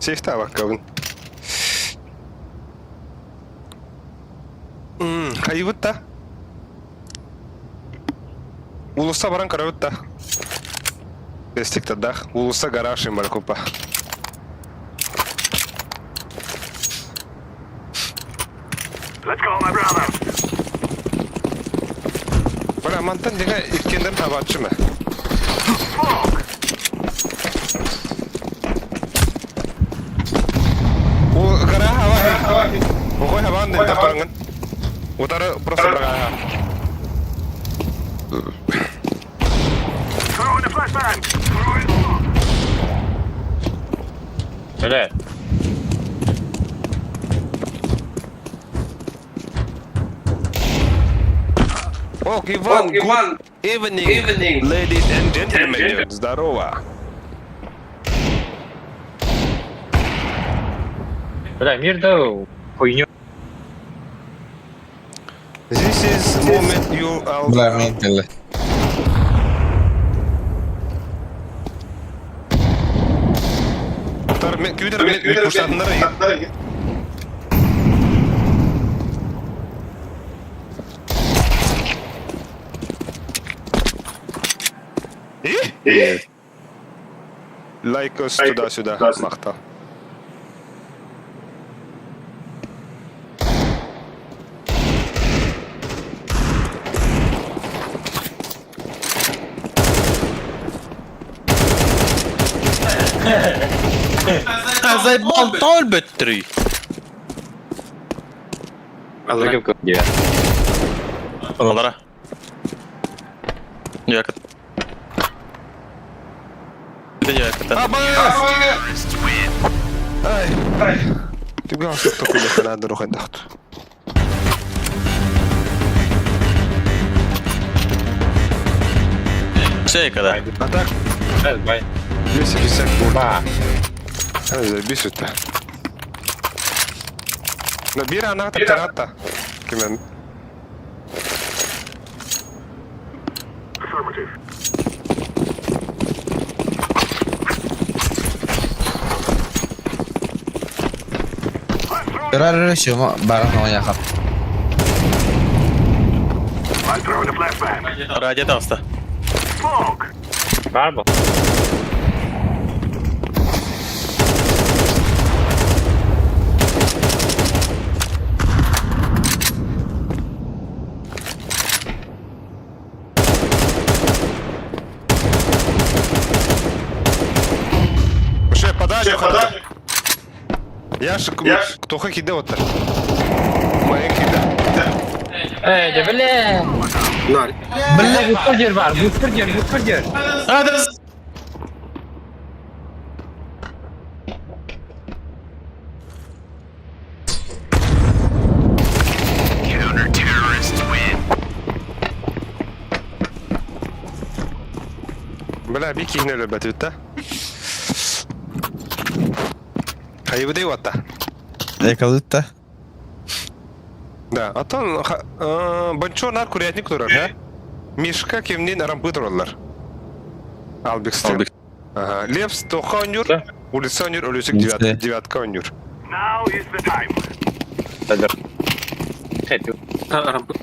Сейфта баккабын. Хайыбытта. Улуса баран карабытта. Дестик тадах. Улуса гараж им баркупа. Let's go, my brother. Бля, мантан дега иккенден табатчымы. Smoke. Ол гара хава. Охой хаван ден тапаранган. Утары просто брага. Throwing a flashbang. Throwing smoke. Бля, Ок, Иван, good evening, evening, ladies and gentlemen. Здорово. бля, мир да хуйню. This is moment you are... Бля, мин кэллэ. Күйдер мен пуштатындар. Лайкос туда-сюда, махта. А заебал толбет три. Алла. Девятка. Алара. Якот. Девятка. Ай! Түгэн сытта кулехана рухайдахт. Шейка, да. А так, Бай. 250 будет. Ба. Забисута. Но бира она тарата. Кимен. Kırar şu baran o yakap. I'm throwing a flashbang. Радио таста. Smoke. Бар бу. Уже подали, подали. Я ж кто хакиде вот так. Моя кида. Э, да бля. Нар. Бля, бустер бар, бустер, бустер. Адрес! Бля, бики не любят, ведь да? Хайвды вот та. Yakaladı da. Да, а то банчо нар курятник турар, да? Мишка кемнен рампы тураллар. Албекстен. Албек. Ага. Лепс тоха онюр, Да. улица онюр, улица Улица. девятка, девятка онюр. Now is the time. Хэтю. Рампы.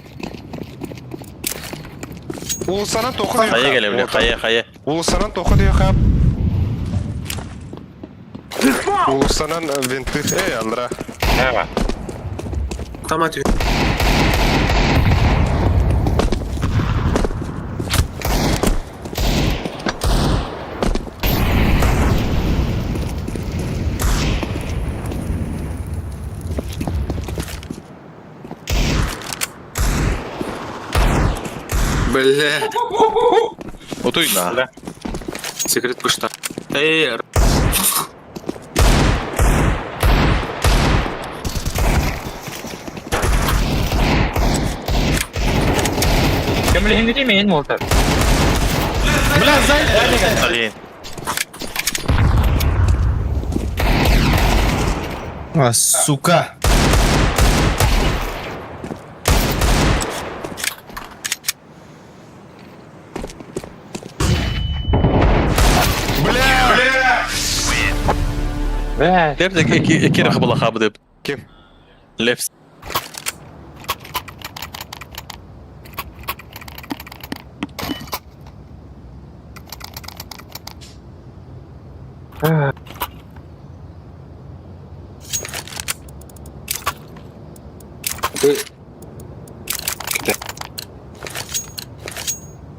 Улусанан тоха Хая келе, бля, хая, хая. Улусанан тоха дүйхап. Улусанан винты. Эй, алра. Ава. Там атю. Бля, Утуй на. Да. секрет пышта. Эй, Көмөлөһүн мен болтар. Бля, зай! Блин. А, сука. Бля! Бля, Лепс, эки рахабала хабы деп. Кем? Лепс.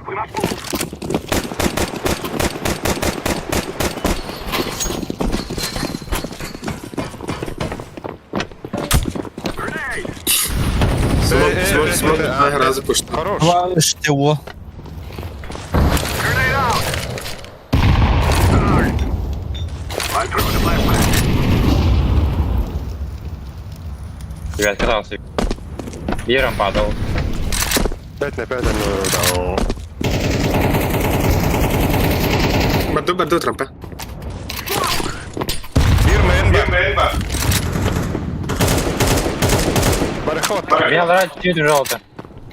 We must move. Grenade. смог, смог, смог, два раза пышта. Хорош. İşte o. Grenade out. Alert. I'm throwing a flashbang. Девятка таста. Биром падал. 5 на 5, ну, да. Барду, барду, трампа. Бир мэн бар. Барахот. я лара чуть желто.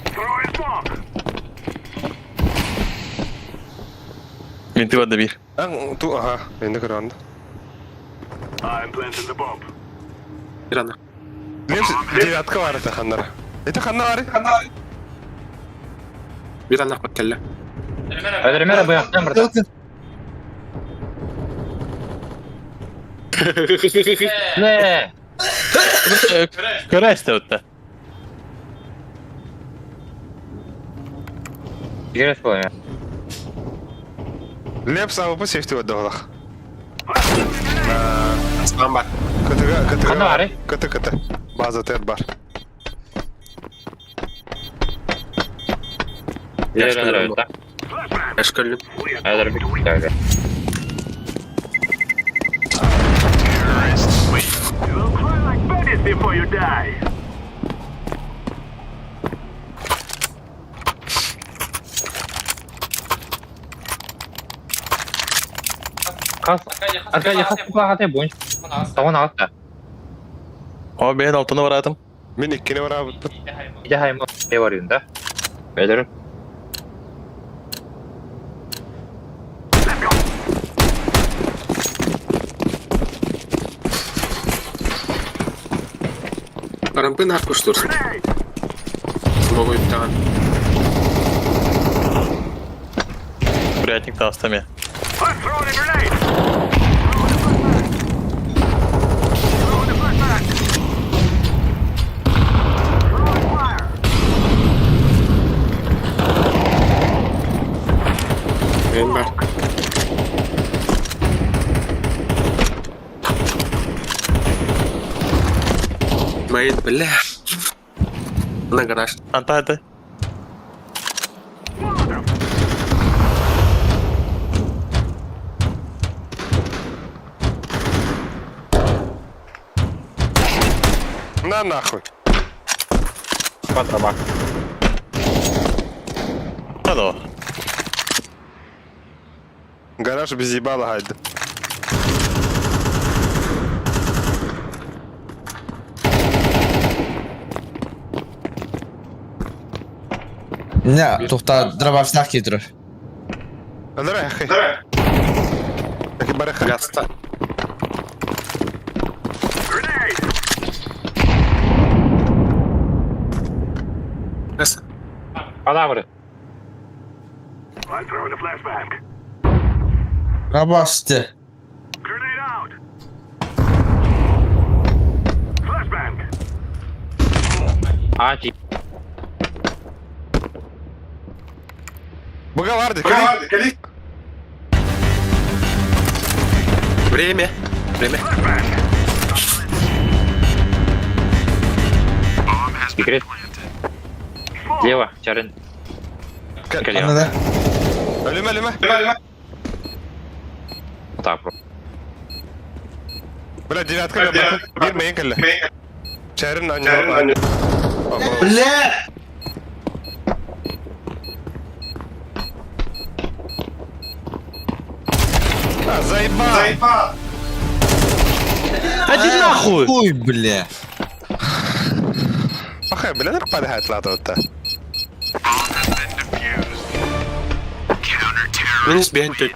Throwing smoke. Винты в бир. А, ту, ага, енді көрінді. I'm planting the bomb. Рано. Лепс, девятка бар это ханнара. Это ханнары? Бир ана келле. Öldürme bu yaptım burada. Ne? Көрәсті өтті. Girеш буламын. Лепс АВП сейфти өтті олақ. Аслан бар. КТ, КТ, Қандай бар, КТ, КТ. База ТР бар. Girеш. Эшкөлүн. Öldürme. You'll cry like babies before you die. Хас, Аркадий, хас купаҕатай буон. Тоҕун аҕыста. О, бэйэн алтыны бараатым. Мин иккини бараабыппын. Ити хайма барыын да. Бэлэр. Рампы нахуй что ли? Смогу там. Курятник таастами. I'm throwing a grenade. Throwing a flashbang. Throwing fire. Мен бар. Мейн, бля. На гараж. Анта это. На нахуй. Патраба. Алло. Гараж без ебала гайды. Не, тухта дробовстах китров. Давай, хай. Давай. Бараха. Гаста. Grenade. Гас. Падабры. I'm throwing a flashbang. Дробовсте. Grenade out. Flashbang. А, ти. Бугаварды, кали. Время. Время. Секрет. Слева, Чарин. Слева. Аны да. Ölüme ölüme. Так, Бля, девятка, бля, bir мейн кэллэ. Чәрин анньы. Бля! А, заебал. Иди нахуй! Хуй, бля. Пахай, бля, нах падает лата Минус бегать тут.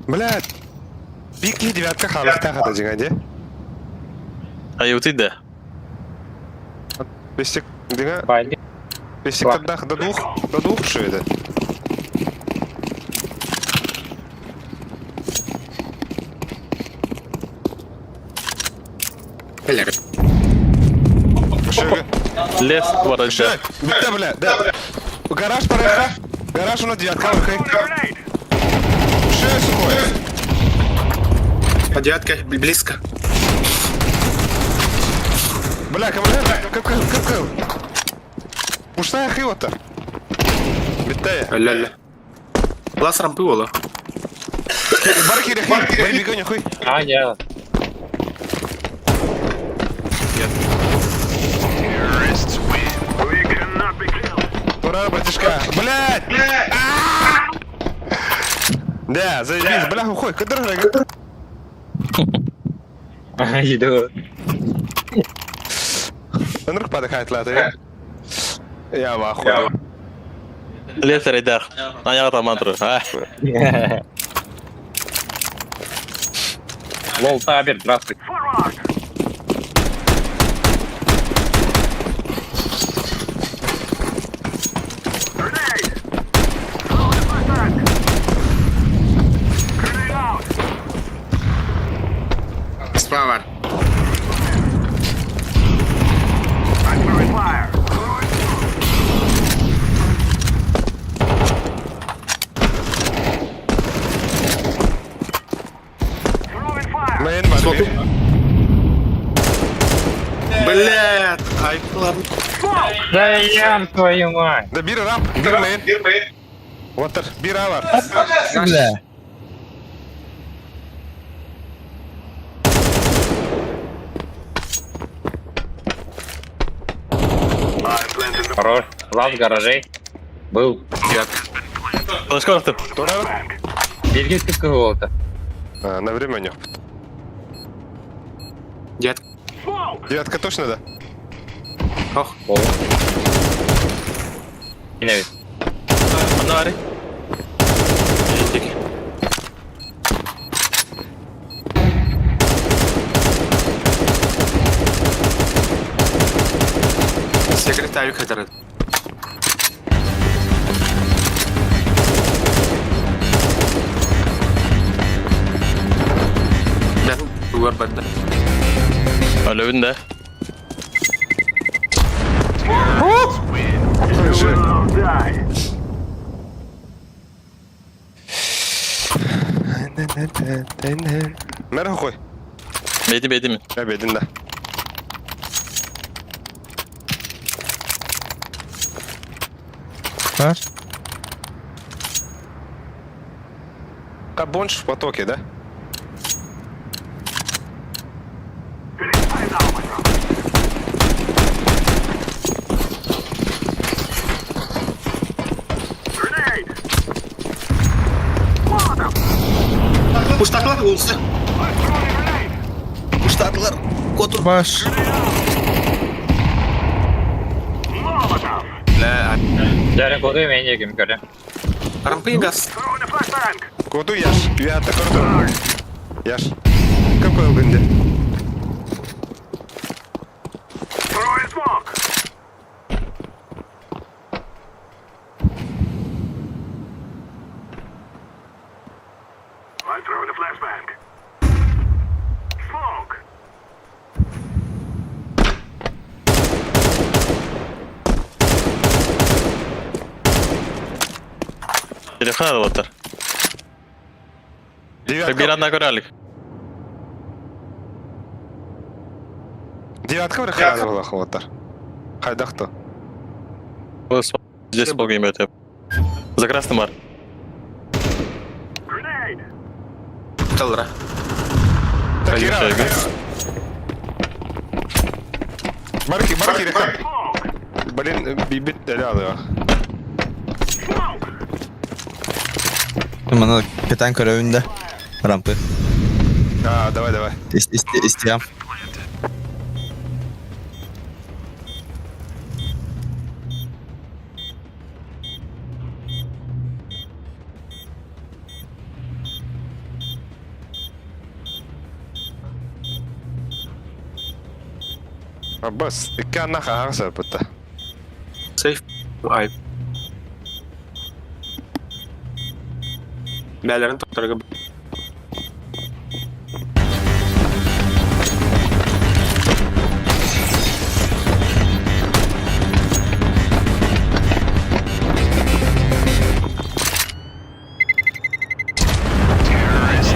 Бля, пики девятка халах хата диган, А ты да. Бестик, дига, Пойди. бестик тадах до двух что это? Бля. Шо, Лес барача. Бля, бля, да. Гараж параха. Гараж у нас девятка, выхай. Grenade. Шо сухой? По девятке близко. Бля, командир, как, как, как, Пушная хиота. Битая. Ля-ля. Лас рампы было. Барки рехи, бери бегоня хуй. А, я. We cannot be killed. Ура, братишка. Блядь! Да, заебись, бля, хуй, кадр, Иду. Нұрқ падахает лата. Я в ахуе. Лес рейдах. Аняга там мантру. А. Лол, табер, здравствуй. Forward. Grenade. Throwing a flashbang. Grenade out. Справа. I'm throwing fire. Throwing smoke. Throwing fire. Мейн бар. Блядь, ай, ладно. Да я твою мать! Да биир рамп, биир main. Water, биир А бар. Бля. Хорош. Лаз гаражей. Был. Флешка барахтым. Тура. Бельгийский какого-то. А, на время не. Дед. Девятка точно, да? Ох. Ненавид. Анна бары. Индики. Секретарь который. Да, угар банда. Өлөбүн да. Мерху қой. Бейди бейди ми? Я бедин да. Бар. Кабонш в потоке, да? Пуштаклар улсы. Куштадылар. Котур. Баш. Бля, Дәрі коды мен егім көрі. рампы газ. Коду яш. Я так Яш. Какой күнде? Телефон алып Девятка. Бир анна көрөлүк. Девятка бір қарады бола холоттар. Қайдақ то? Здесь полгейм это. За красным бар. Талра. Так, Ира. Барки, барки, рехан. Блин, бибит дәлі алыға. Мана капитан көрөбүн да. Рампы. А, давай, давай. Истиям. Бас, икки анна хаҕа саппыта. Сейф. Ай. Бәлерин тоқтарға.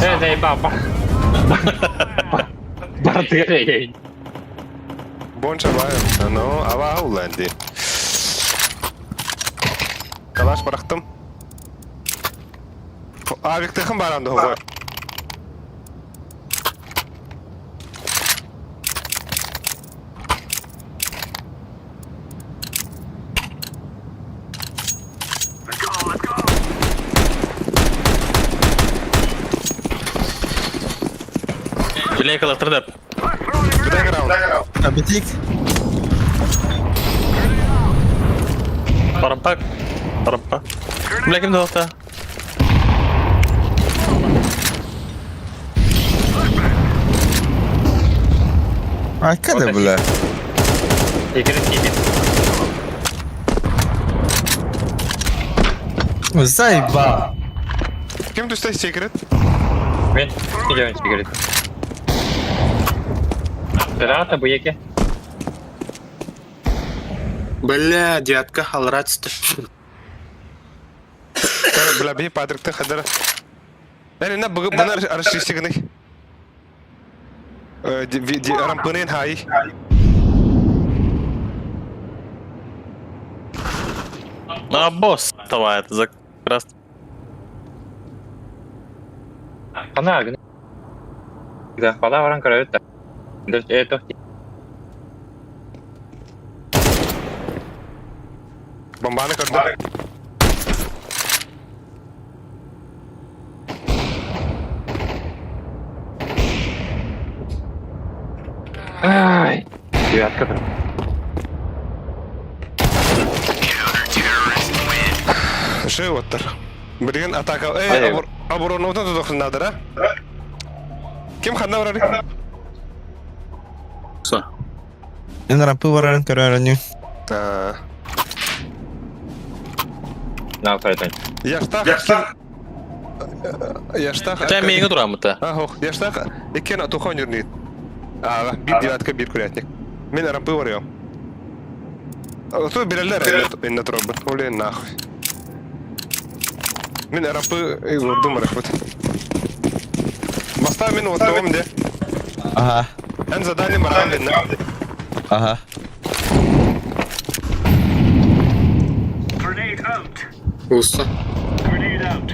Э, заебал. Бардыры ей. Бонча байым. Ну, ава уланди. Калаш барақтым. Авиктыхым баранды ғой. Билейк алып деп. Бүдәк раунд. Аппетит. Парампак. Парампа. Бля ким да А када бля? Секіріп тиді. Заебал. Ким түсті секрет? Мен миллион секіріп. Рата bu еке. Бля, девятка, алра түсті. Бля, би Патрикті хадара. Әне, на бұғы бұны арышышты гыны. Рампынын хай. На босс давай, это за раз. Хана гына. Да, бала баран көрөбүт да. Это Бомбаны көрдө. Ай. Девятка. Шей оттар. Билигин атака. Эй, оборонуутун тутуохтун наадара. Ким ханна барар? Все. Мен рампы барарын көрөрөнү. На сайтан. Яштах. Яштах. Чай миңе турамыта. Ах, яштах. Иккен тухон юрнит. А, бир девятка, бир курятник. Мен рампы барыам. Ту билелер инне туробут. Оле нахуй. Мин рампы гордум рахмат. Баста мин оттогом де. Ага. Эн задание барам бинна. Ага. Grenade out. Уста. Grenade out.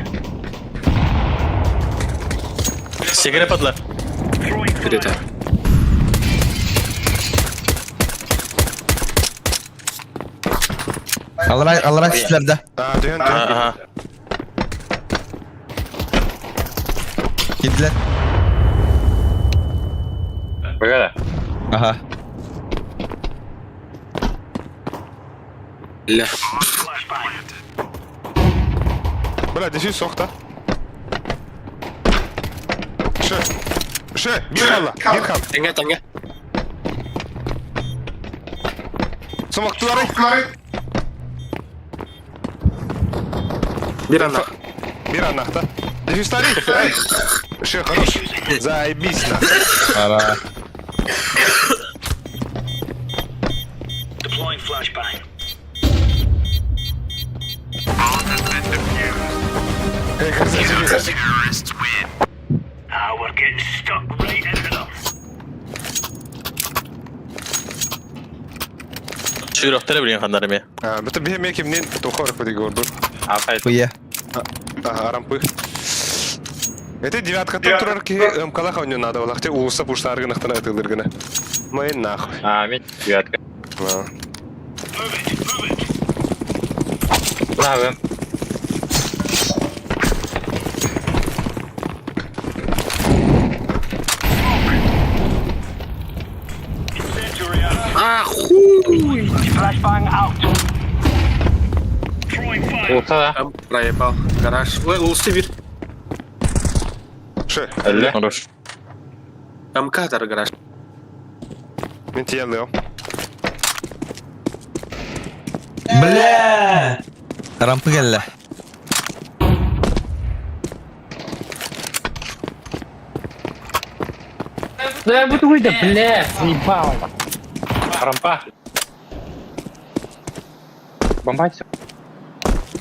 Сигаре падла. Throwing fire. Где-то. Алра алра силерде. А, түһэн түһэн. Ага. Кидлер. Быгада. Ага. Ля. Бля, дефьюз сохта. Ше. Ше, бир халла, бир хал. Тэҥэ, тэҥэ. Сомактылары. Бир анна. Бир аннахта. Дефьюз тари. Эй. Ше, хорош. Заебись на. Ара. Deploying flashbang. Эй, красавчик. Ah, we're getting stuck right into them. Чүрөхтөрө билген хандар эме. А, бит бир мен кимнен тохор куди горду. А сайт. Хуя. Ага, рампы. Это девятка тут турар ки МКЛ хавню надо, лахте улуса пуштаргы нахтана этылдыргына. Мы нахуй. А, мен девятка. А. Move it, move it. На, Incendiary out. А, хуй! Flashbang out. Throwing fire. Улса да. Там проебал. Гараж. Ой, улсы бир. Ше, Әллә. Хорош. МК гараж. мен тиен Бля! Рампы келле. Да, вот выйди, бля, заебал. Рампа. Бомба все.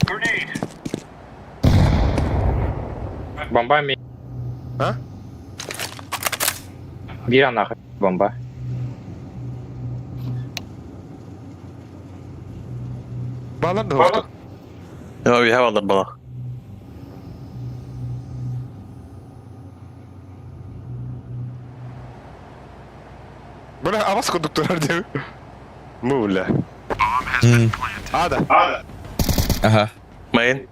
Grenade. Бомба ми. А? Бира нахуй. Бомба. Балар да охту. Я би хавалдар бала. Бля, авас кондукторар деп. Муля. Ада. Ага. Мейн.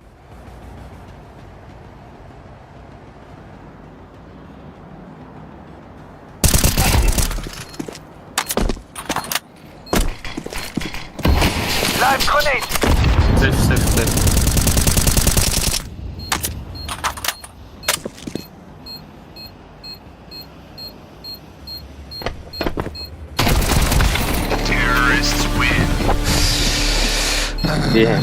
Live grenade. Сейф, сейф, сейф. Где?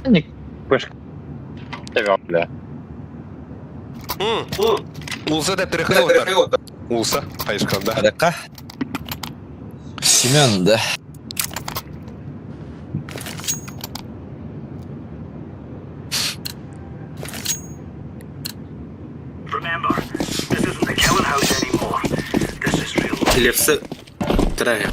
Не пышка. Бля. Улса деп трехны отар. Улса, айышканда. Аракка. Семен, да. Remember, this isn't the killing house anymore. This is real life. Левсы. Трая.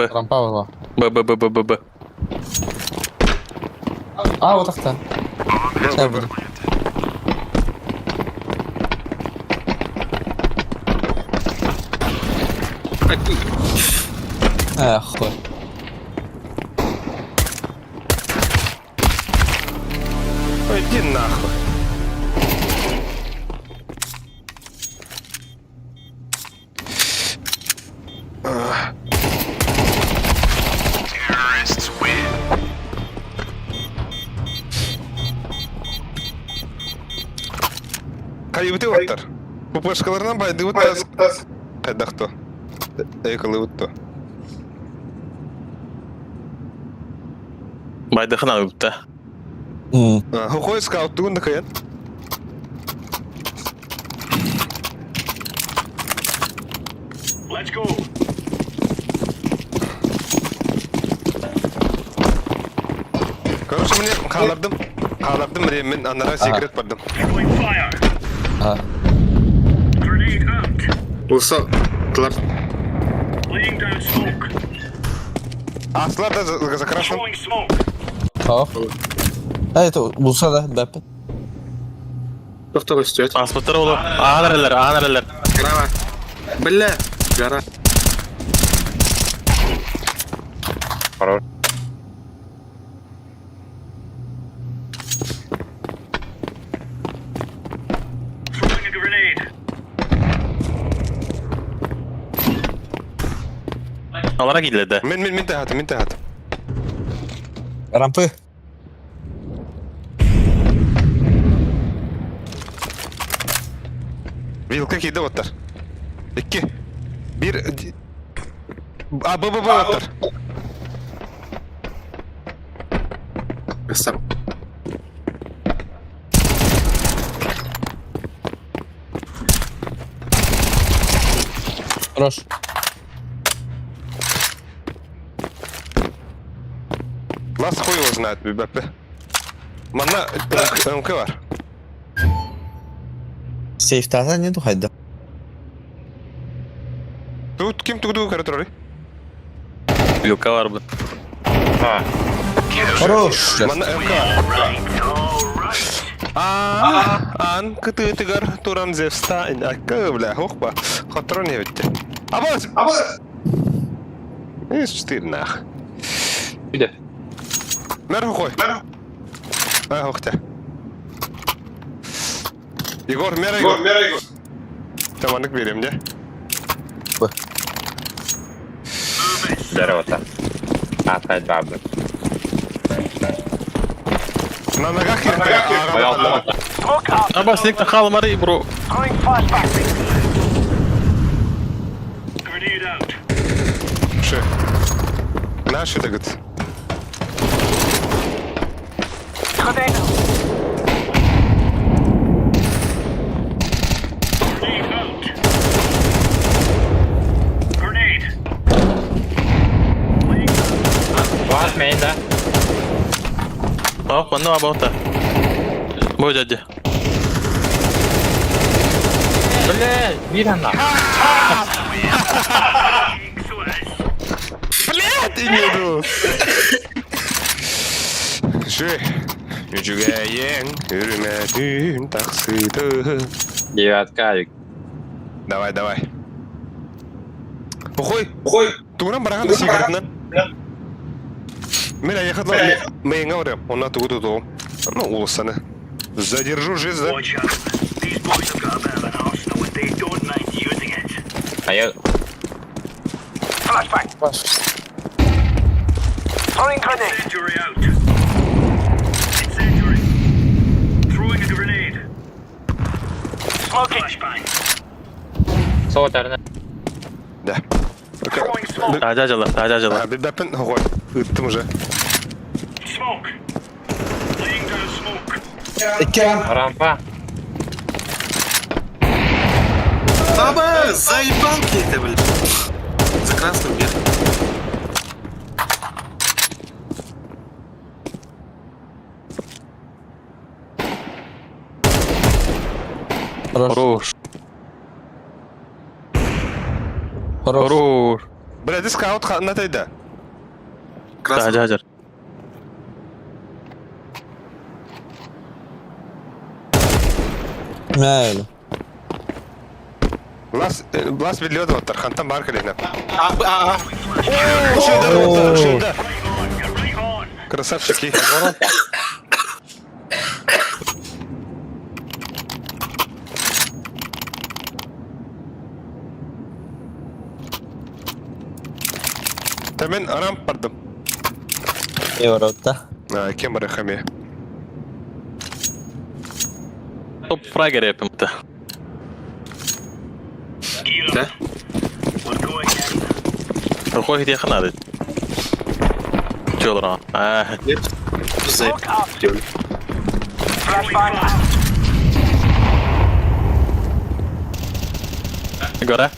Б. Рампа была. Б, Б, Б, Б, Б, Б. А, вот так-то. Сейчас буду. Эх, хуй. Ой, иди нахуй. Хайыбыты оттар. Пупышкаларынан байдыбыт тас. Хайдахто. Экылыбытто. Байдыхын алыпта. Хохой скаут тугун да каян. Let's go. Короче, мне хаалардым. Хаалардым, мен анара секрет бардым. Throwing fire. Ага. Grenade out. Улса тылар. Laying down smoke. Аслар да за, за красным. Throwing smoke. Tamam. Evet bulsa da Beppe. Тоқтап өстөт. Аспыттар олу. Аан эрелер, аан эрелер. Гора. Бля. Гора. Хорош. Throwing a grenade. Алара кийледи. Мен мен мен тахат, мен тахат. Rampı. Вилка кийди оттар. Икки. Бир. А, Б, Б, Б оттар. Сам. Хорош. Лас хуй его знает, БП. Манна МК бар. Safe'lerden ne duhaydı? Тут ким тугду көрө турар? Вилка бар бу. А, Хорош. Манна МК бар. А, ан кытыытыгар туран Зевста акка бля, хохпа. Хотрон ебетте. Абас! Абас! Иш, четыре нах. Үйде. Мэр хохой. А, хохтя. Егор, мэр Егор. Мэр Егор. Таманык берем, де? Здорово-то. А, сайт бабы. На ногах я. Аба сник халмары бро. Throwing flashbang. Grenade out. Ши. Наши дагыт. Grenade out. Grenade. Laying Var main да. Ох, манна аба Бу дядя. Бля, бир ана. Блядь, не иду. Ши. Үчүгэйен үрмәтүн таксыды. Девятка. Давай, давай. Ухой. Ухой. Тугран бараган да сигаретнан. Мен аяхатлар мейңа барам. Онна тугу туту. Ну, улысаны. Задержу жизнь. да. Watch out. These boys have got a bit of an arsenal and they don't mind using it. А я... Flashbang. Throwing grenade. Incendiary out. Incendiary. Throwing a grenade. Smoking. Flashbang. Сол тарына. Да. Throwing smoke. Тажа жылы, тажа жылы. Беппен хохой. Ыттым уже. Smoke. Laying down smoke. İki ramp. Рампа. Аба, заебал ты, блядь. За красным вверх. Хорош. Хорош. Хорош. Хорош. Бля, скаут ханна тайда? Красный. Да, дядя. Мэль. Лас, лас билиот оттар, хантан бар кэлинэ. О, шөйдө, шөйдө. Красавчики. Та мен рамп бардым. Европа. Кем бар хаме. Топ фрагер епимте. Да? Рухой где ханады. Чолра. А. Гора.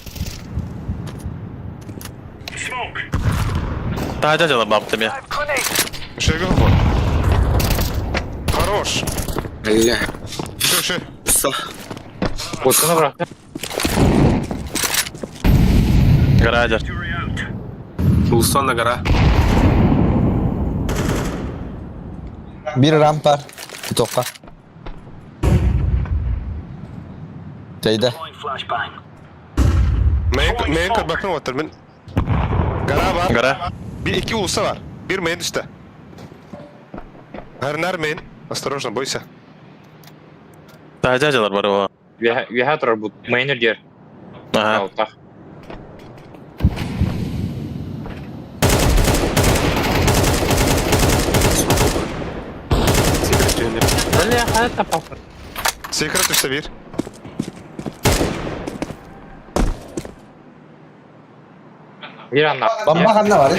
Та дядя лабам тебе. Шегал вот. Хорош. Бля. Шö, шö. Отunu bıraktım. Гора дядя. Улсон гора. Bir rampar. Тоққа. Тайда. Мен кырбакын отыр. Мен Гора бар. Гора. Bir iki ulusa var. Bir main üstte. Her main. Осторожно, бойся. Та дядялар бар ола. Үөһэ турар бу мейн үрдүөр. Ага. Алтах. Бля, это папа. Секрет üstte bir. Bir anda. Бомба ханна бар.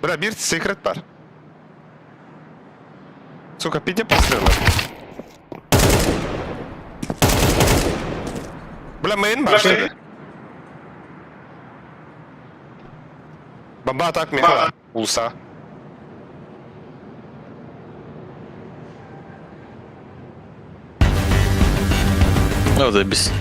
Бля, bir секрет бар. Сука, пиде пострела. Бля, мейн бар, что ли? Бомба атак меха. Улса. Ну, заебись.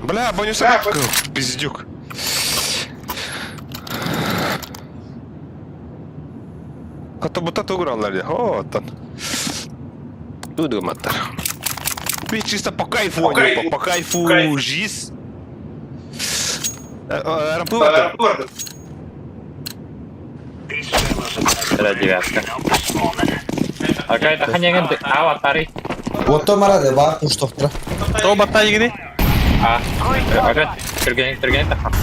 Бля, бонус Пиздюк. Hatta bu tatu граллар О, тан. Дуду матар. Ви чисто по кайфу, по, по кайфу жизнь. Рампы Бля, девятка. Акай, таханеген аватари. Отто марады бар куштоқтыра. То батта егини? А. Акай, түрген түрген тахан.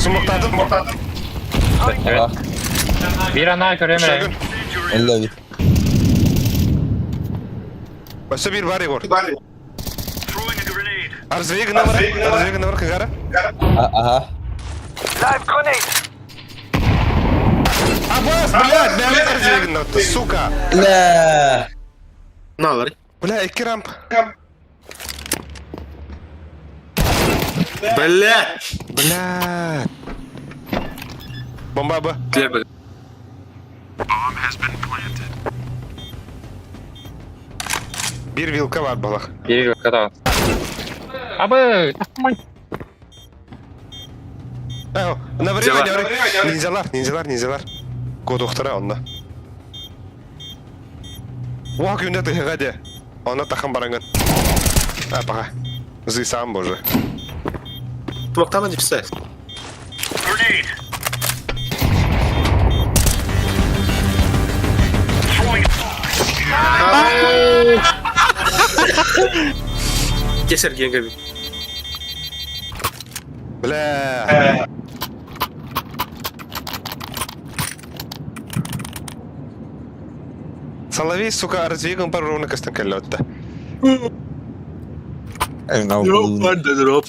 Сумоктадым. Evet. Bir ана көрөм. Шагын. Элле bir. Başta bir var Igor. Арзвег номер, Арзвег номер кагара. Аха. Абас, блядь, блядь, Арзвег номер, сука. Бля. Налар. Бля, iki рамп. Бля. Бля. Бомба Б. Бля, Bir вилка var балах. Bir kadar. Абы, тахмай. Э, на время, на время. Ниндзялар, ниндзялар, ниндзялар. Код доктора онда. Уа күндә тыгыга Онда тахан баранган. А, пока. Зысам боже. Тумактама не писать. Где Сергей Габи? Бля. Соловей, сука, развиган пару ровно костен калетта. Дроп, дроп.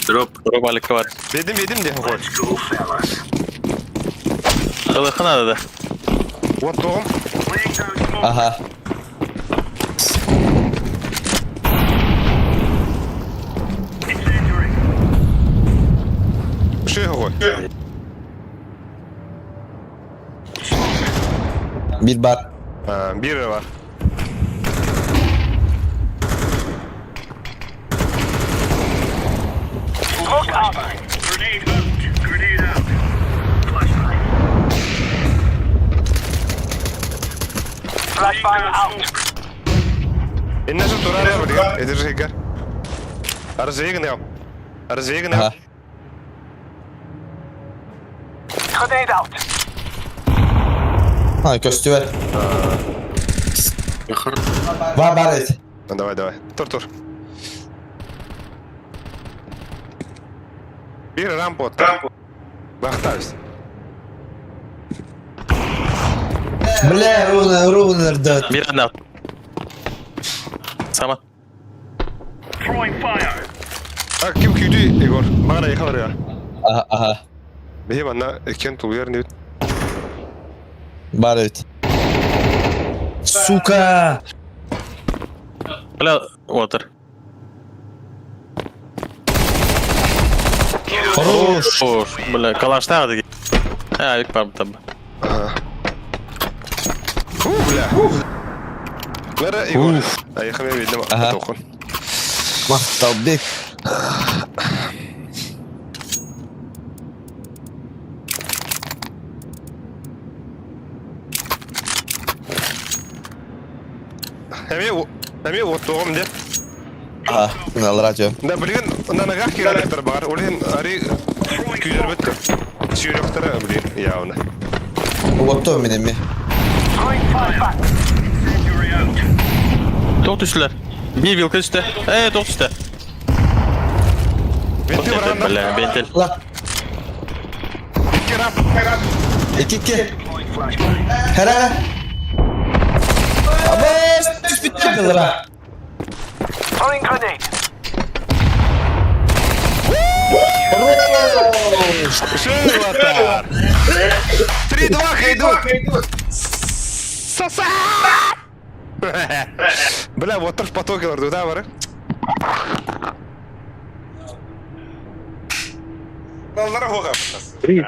Дроп. Дроп бар. Ведим, ведим де хой. Ылыхына да. Вот дом. Аха. Тугой. Бир бар. Бир бар. Smoke up. Grenade out. Grenade out. Flashbang. Flashbang out. Иннәсі турар бір Эдержигер. Арзегін яу. Арзегін яу. Ага. Grenade out. Ha көстүбэт. Бар бар эт. Ну, давай, давай. Тур, тур. Бир рампу Рампу. Бахтавсь. Бля, ровно, ровно рдат. Бир одна. Сама. Throwing fire. А, ким күйді, Егор? Маған айқалар я. Ага, ага. Бейм ана экен тулуяр не Бар эт. Сука! Бля, отыр. Хорош! Ош, бля, калаштағы деген. А, вик бар там. Фу, бля. Бәрі Егор. Айқаме видно. Ага. Тоқын. Мақталбек. Әме оттоғым де. Ага, мына радио. Да, білген, нанагах керектер бар. Олен ари күйдер бітті. Сүйректері, блин, явно. Оттоо менен ми. Throwing flashbang. Incendiary out. Тоқ түстілер. Би вилка түсті. Э, тоқ түсті. Бетті барғанда. Бля, бентел. Ла. Икки рап. Эки эки. Хара. Абас, түспүт кылра. Throwing grenade. Шилотар! 3-2 хайдут! Соса! Бля, вот в потоке лорду, да, бары? Три.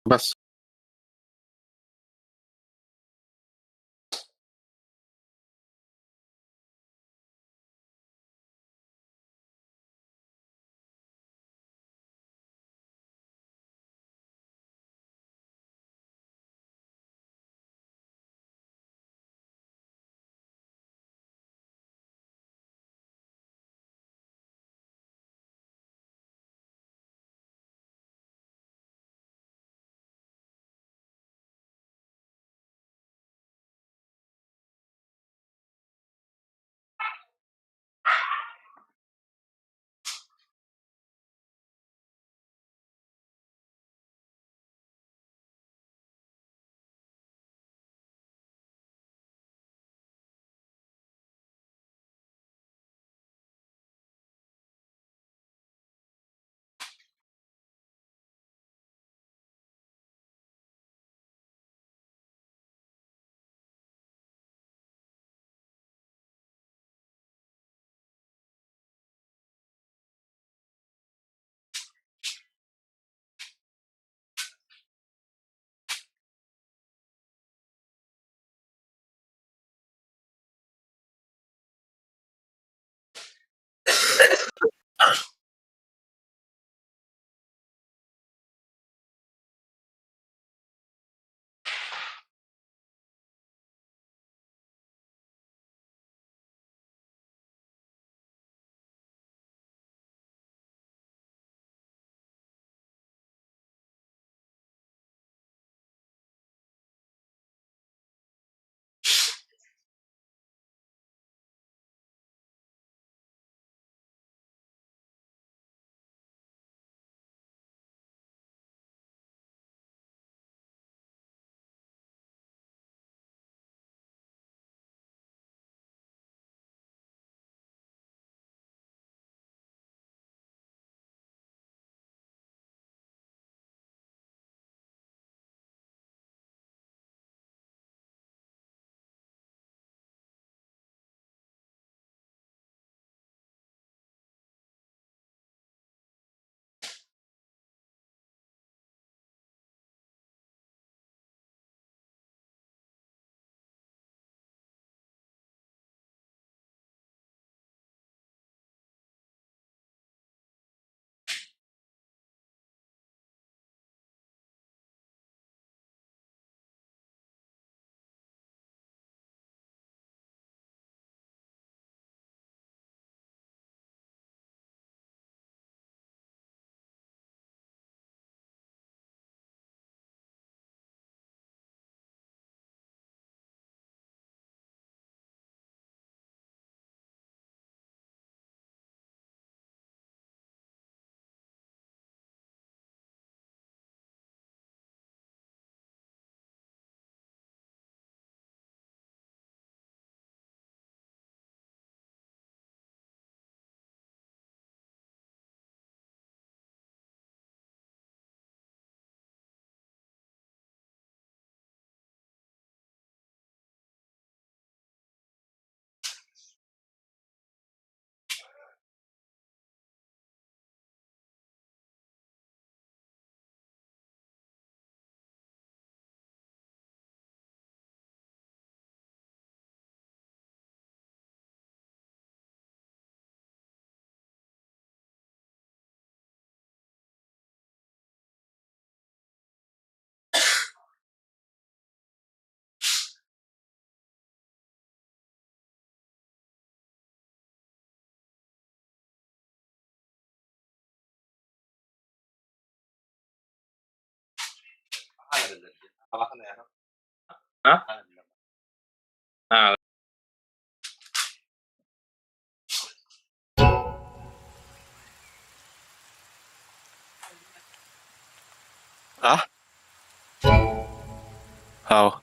Бас. А? А? Ау.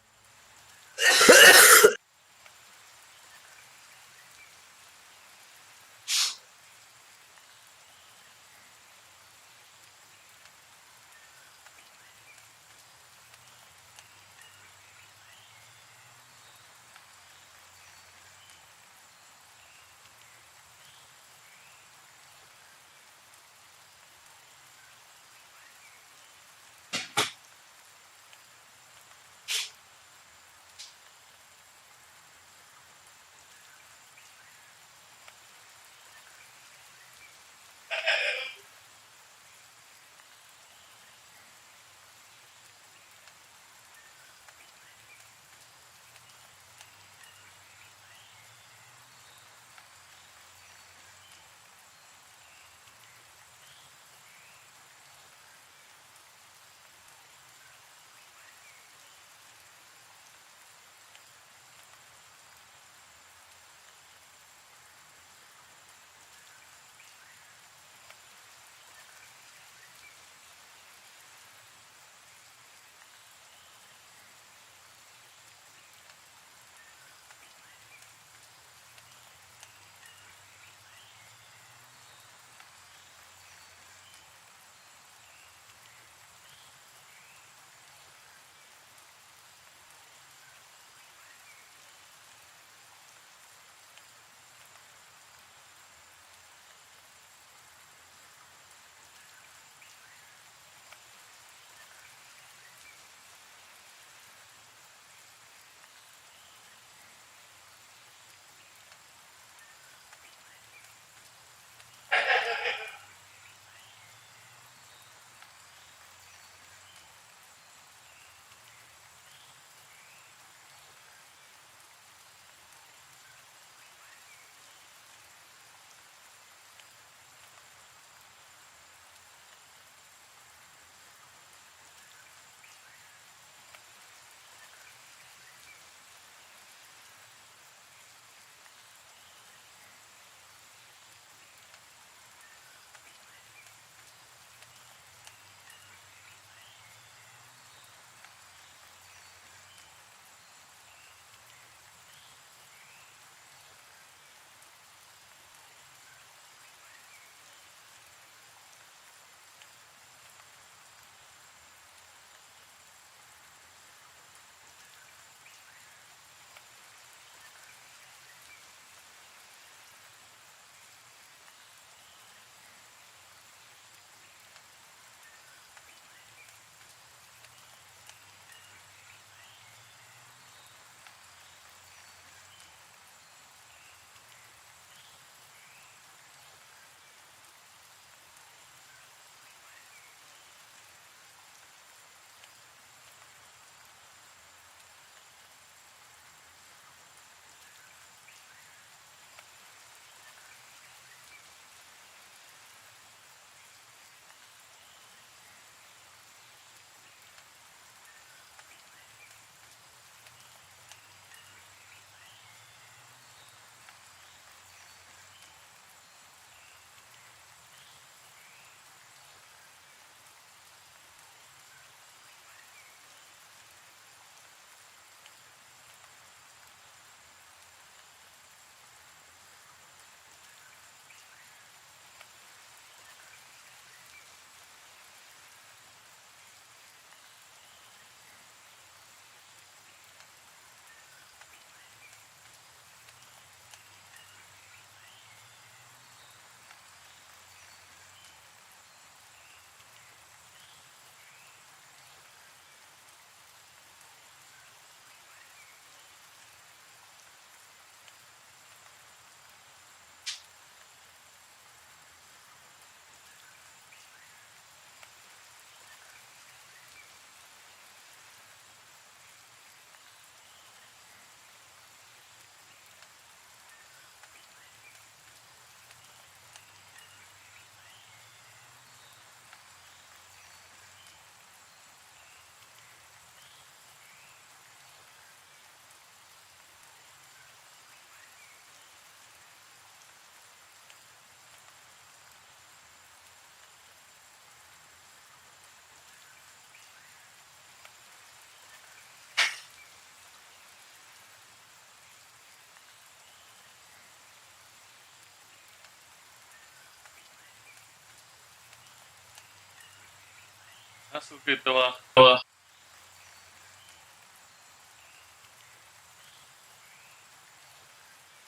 Хас сыл кытталаах?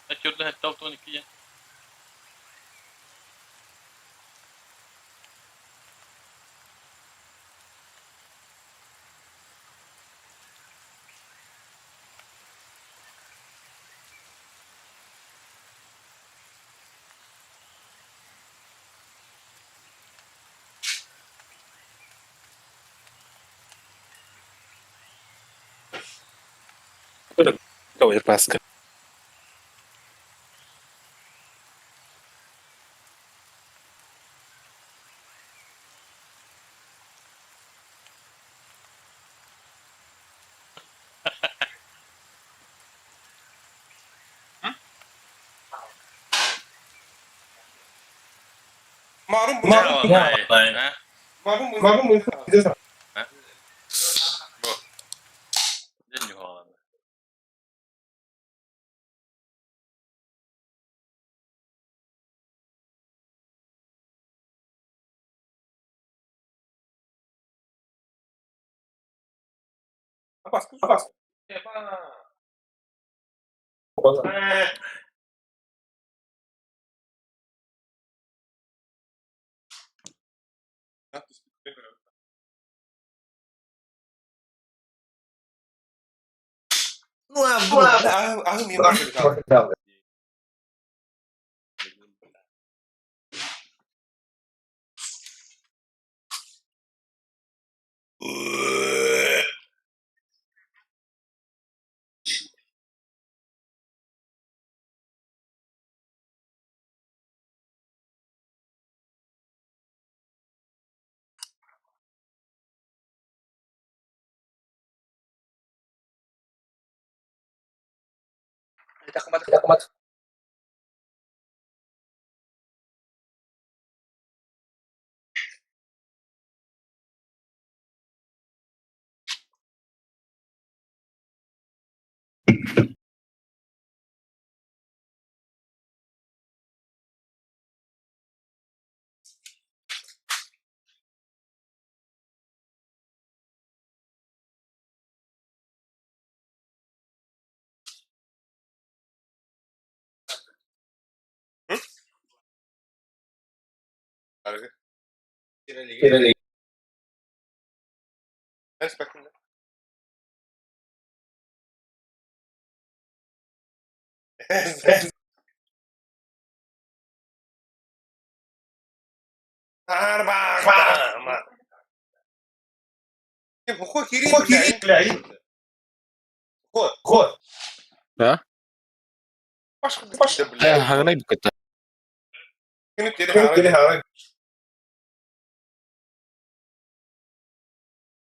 Отчуорда 762 диэн. Паска. Бу. Дьэ ньуһааланна.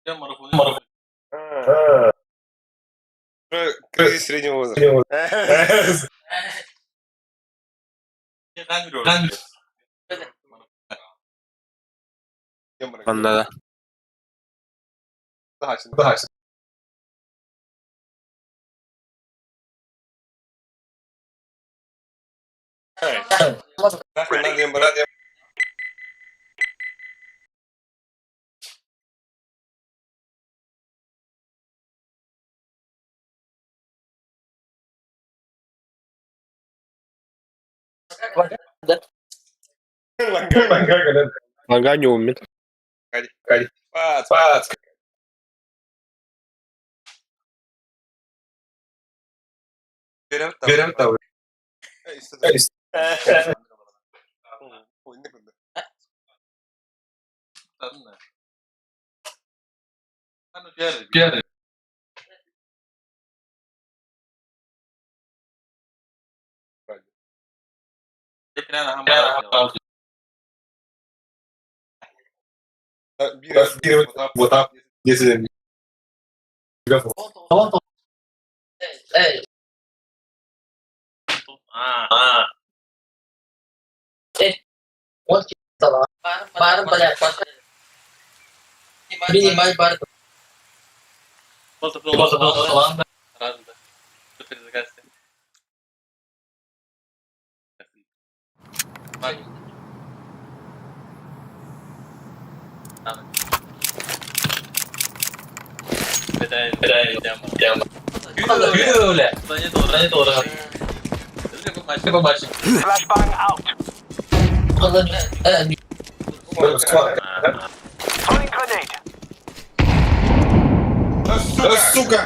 Дьэ марафону Кризис среднего возраста. Манна Ланга не умер. Flashbang out. Throwing grenade. Сука!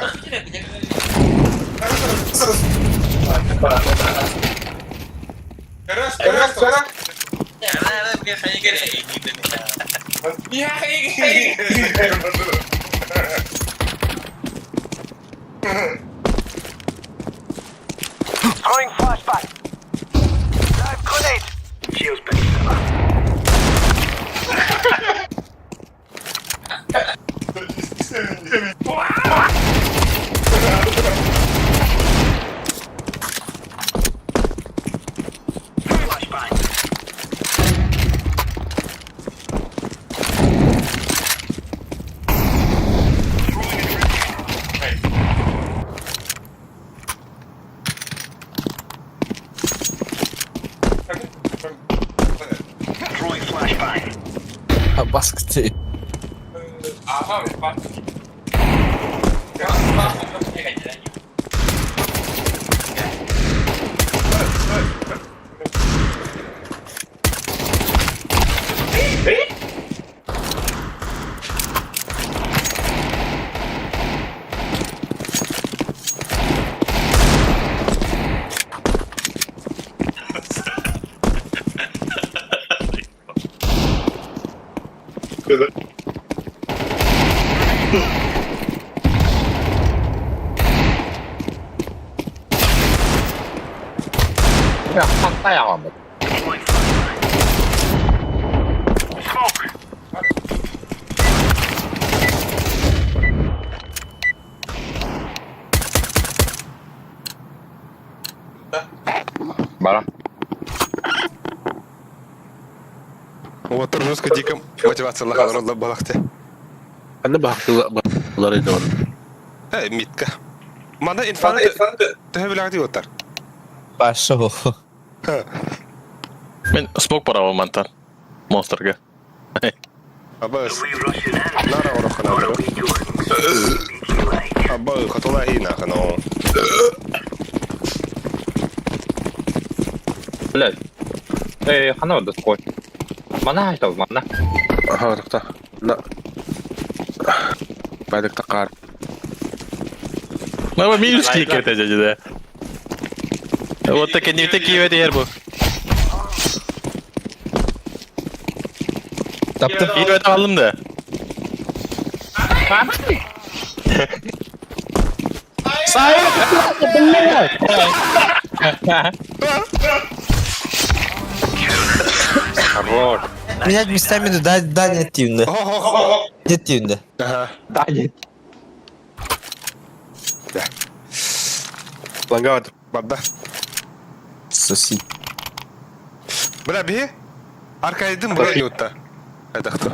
Throwing flashbang. Live grenade. Cheers, big fella. Flashbang. Throwing flashbang. Баскты. Хаттайаҕаммыт. Throwing flashbang. Smoke. Бара. Вот жестко дико мотивация лахалар балахте. Аны баахтылар иде бар. Э, митка. Мана инфант төһө билэҕит уоттар. Пошел. Мен смок барабын мантан. Монстрга. Абас. We rushing in. Нара орохана. Or are we doing sneaky like? Аба хатула хина хано. Блядь. Эй, хана доской. Мана айтал, мана. Аха, тохта. На. Бадык тақар. Мама минус кикер деді. Вот так не такие вот ербу. Таптым. Илбет алдым да. Хорош. Менять местами да, да, нет тивнде. Хо-хо-хо. Нет тивнде. Ага. Да, нет. Лангават. Барда. Соси. Бля, би. Аркайдын була ютта. Айдахты.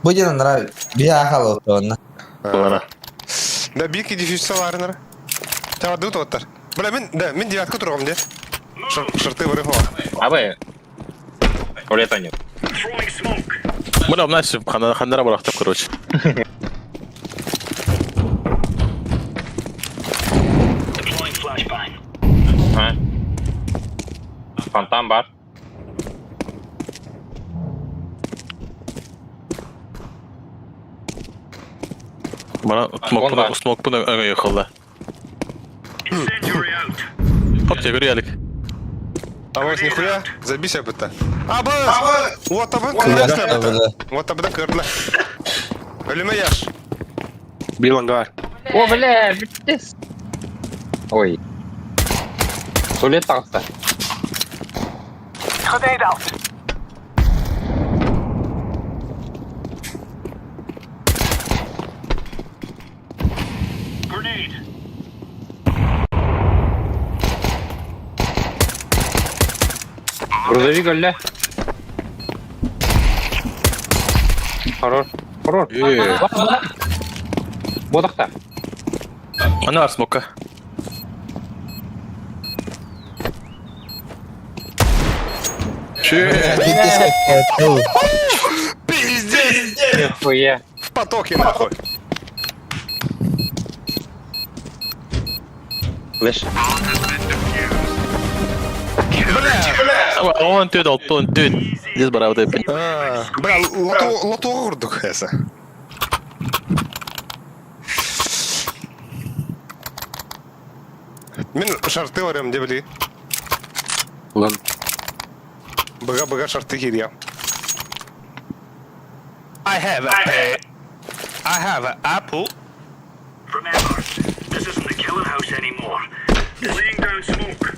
Будет нравится. Я ахал онна. Бара. Да бики диффюзсаларынар. Табады оттар. Бля, мен да, мен девятка тургам де. Шорты вырыхо. Абы. Туалета нет. Throwing smoke. Мына мына хандара барахтап, короче. Deploying flashbang. А? Фонтан бар. Бара смок буна смок буна өңө йохолда. Incendiary out. Хоп, тебе ялик. А вот нихуя, забейся об это. Абас! Вот абын кырдла. Бля. Вот абын кырдла. Өлүмө яш. Би лангар. О, бля, пиздец. Ой. Туалет тағысты. Grenade out. Grenade. Грузовик өлі. Хорош. Хорош. Бодақта. Аны бар смокка. Пиздец, какая ты. Пиздец! Нихуя. В потоке нахуй. Флеш. Он төт, алты он төт. Здесь барабытай. Бля, лото курдук эсэ. Мин шарты барыам дьэ били. Улан. Быга-быга шарты киириэм. I have a pay. I have an apple. Remember, this isn't the killing house anymore. Laying down smoke.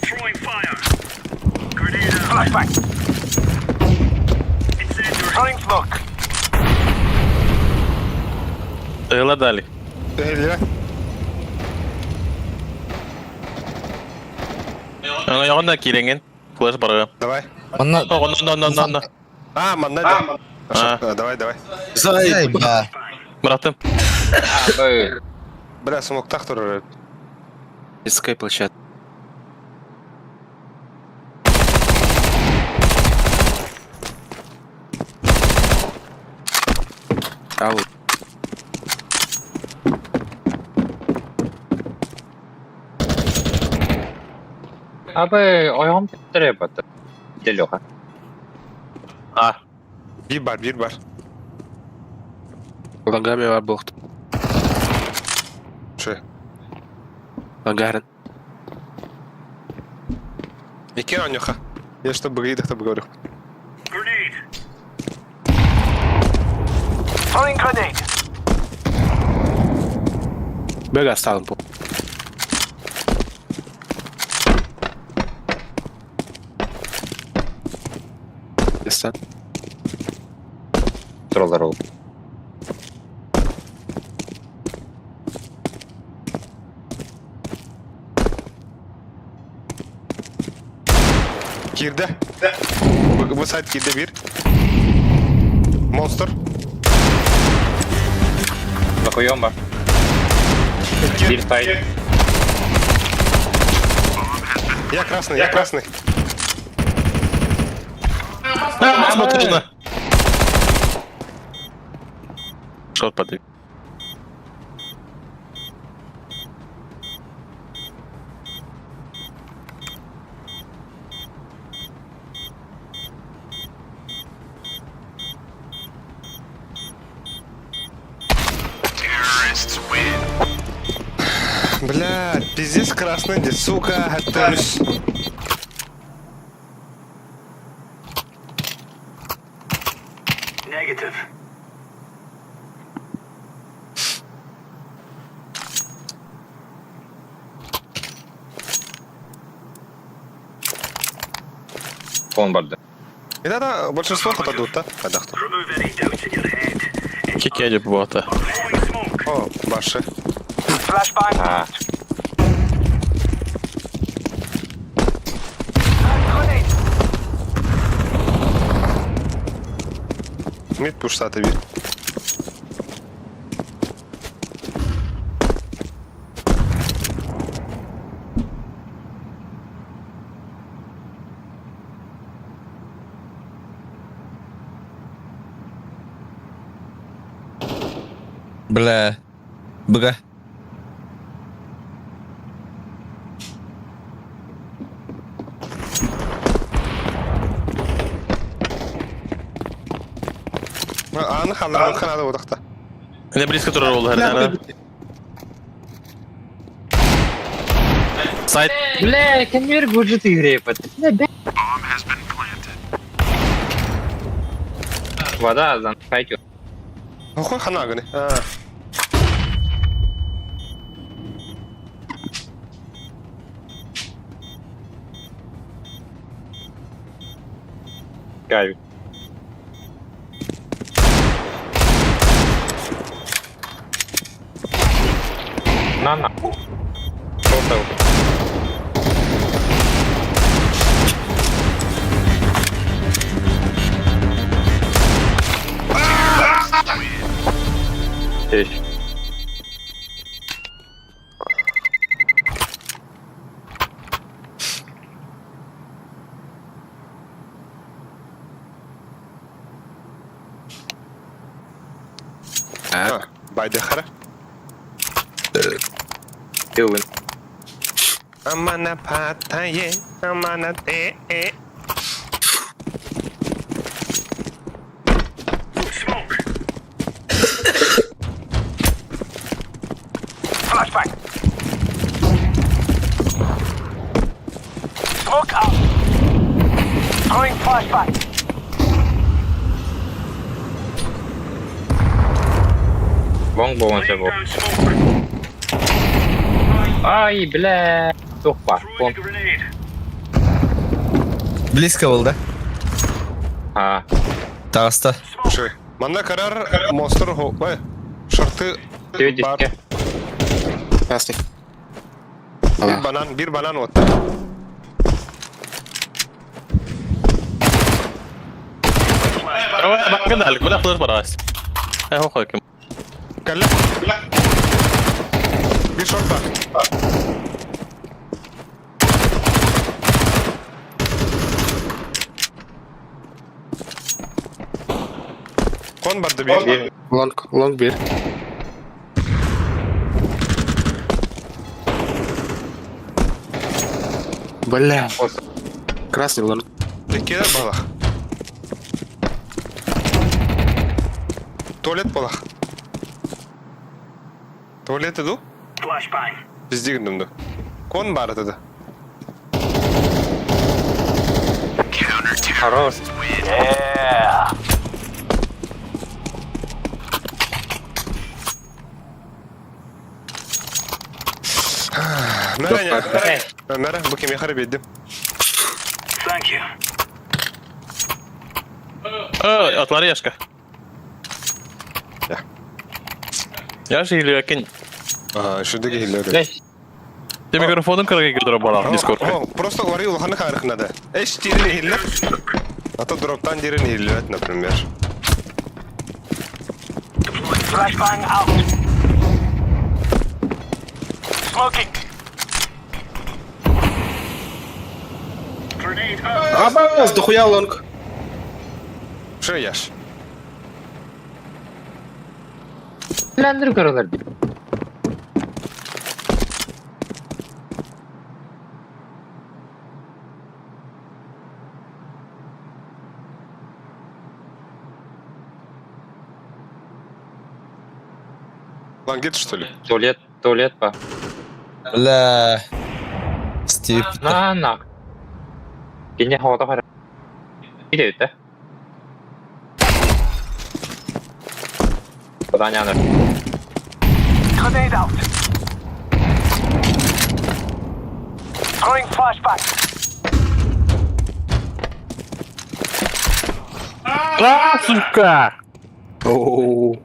Throwing fire. Grenade out. Flashbang. Incendiary. Throwing smoke. Ыла дали. Эллэ. Аны ягында киреңен. Флеш барга. Давай. Манна... О, на на на на. А, манна да. Давай, давай. Зайба. Братым. Бля, смоктах турар. Детская площадка. Ау. Абы ойом требат. Делёха. А. Бир бар, бир бар. Лагами бар болт. Шы. Лагарын. Икки оонньуха. Я что бы кто бы говорил. Grenade. Throwing grenade. Бега сталын по. Дестан. Троллар ол. Киирдэ. Бу сайт киирдэ биир. Монстр. Бакуем бар. Бир сайт. Я красный, я красный. Смотри. Шот подай. Бля, пиздец красный, де, сука, готовлюсь. Negative. Фон барды. И да, большинство хотадут, да? Кадахту. Remove any doubts in your head. Кикеди бота. Throwing smoke. О, баши. Flashbang. А. Grenade. Мид пуштаты бир. Бля. Бга. Аны халлар, ханады одақта. Не близко турар ол хәрдән. Сайт. Бля, кемер гуджит игре пат. Вода, зан хайкер. Хой ханагыны. Кайф. На на. Что Здесь. Байдехара. Тылын. Амана паттайе, амана те э. Smoke. Flashbang. Smoke out. Throwing flashbang. Long болған Laying бұл. down smoke. Ай, бля. Тух бар. Throwing a grenade. Близко был, да? А, Таҕыста. Шой. Манна карар монстр хо. Ой. Шорты бар. Түйе Красный. Bir банан, bir банан вот. Бакын бля флеш барас. Ай хохой ким. Калля. Bir шорт бар. Кон барды bir. Лонг, лонг бир. Бля. Красный лонг. Теккелер балах. Туалет балах. Туалет иду? Flashbang. Бізде күндімді. Кон бар еді. Хорош. Yeah. Мәрә, мәрә, бұл кеме қарап едім. Thank you. Э, атлар яшка. Я. Я же или кин. Ага, шүдіге хиллер. Леш. Ты микрофонын кырга кирдире бара Дискордка. Просто говори улаханы қарық надо. Эш тирин хиллер. А то дроптан дирин хиллер, например. Flashbang out. Smoking. Grenade out. Абас, дохуя лонг. Шо яш? Лендер көрөлөр. Лангет, что ли? Туалет, туалет па. Бля. Стив. На, на. Кине хавата хара. Иде өттө. Баданяны. Grenade out. Throwing flashbang. А, сука! Оу.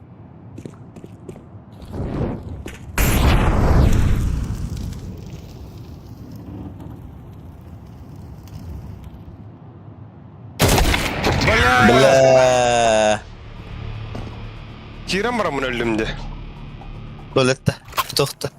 Бля. Кирам барамын өлімде. Туалетте. Тохта.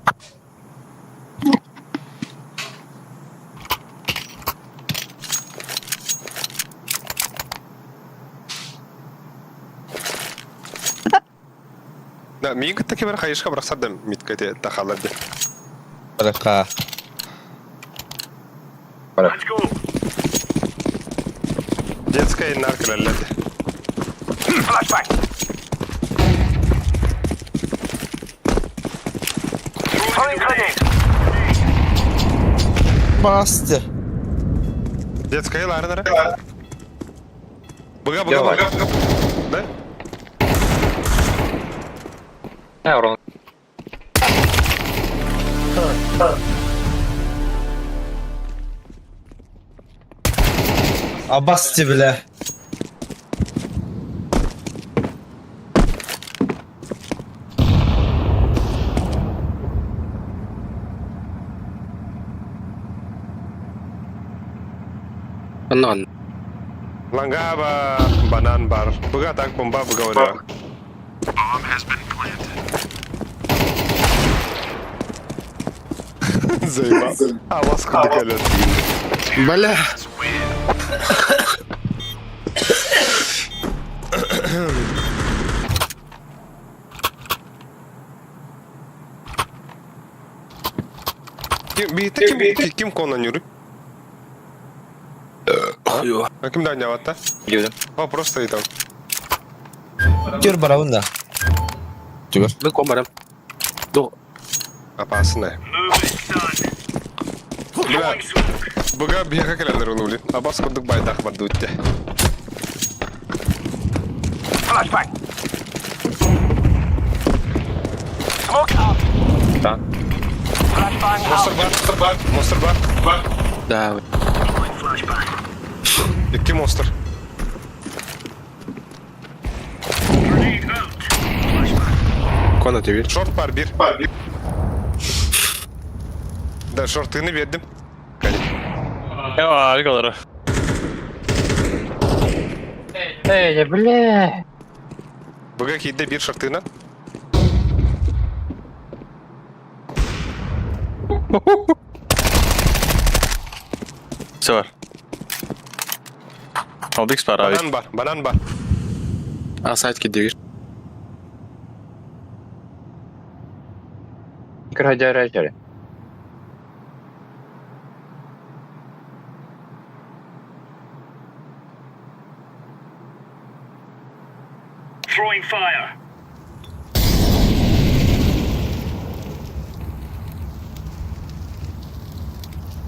Да, мен күтті бір қайышқа бірақ сардым миткете тақаларды. Барака. Let's go. Детская наркалалады. Flashbang. Throwing grenade. Басты. Детская ларнера. Бұға, бұға, Давай. бұға. Да? Э, урон. Абасты, бля. Анан. Лангаба, банан бар. Бұға так бомба бұға оря. Заебал. А, вас куда Бля. Ким биһиттэ ким ким конанюры? Хуё. А ким да анньаабатта? Дьүлүм. О, просто ыйтам. Көр барабын да. Чугас. Мен кон барам. Опасная. Бля, быга биһиэхэ кэлэллэр ону блин. Абас курдук байдах бардыбыт дьэ. Да. Монстр бар, монстр бар, монстр бар. Да. Икки монстр. Кон тебе. Шорт бар бир. Да, шортыны бердим. Эва, алгалары. Эй, бля. Быга киирдэ бир шортына. Все бар. Албикс бар, абик. Банан бар, банан бар. А сайт кидегер. Крадя рачары.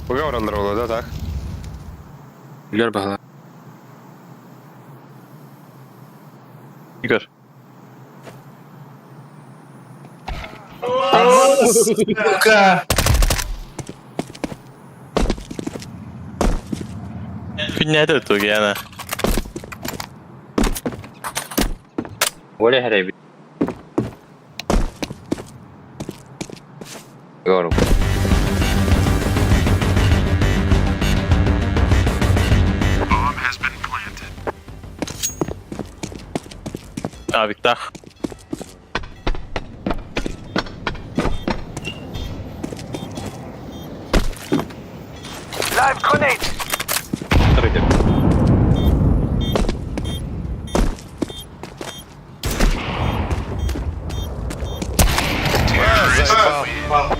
Быга бараллар буолуо да так? Билер баһала. Игорь. Сука! Күннәде тугена. Оля хәрәй. Гору. Абикта. А, заебал.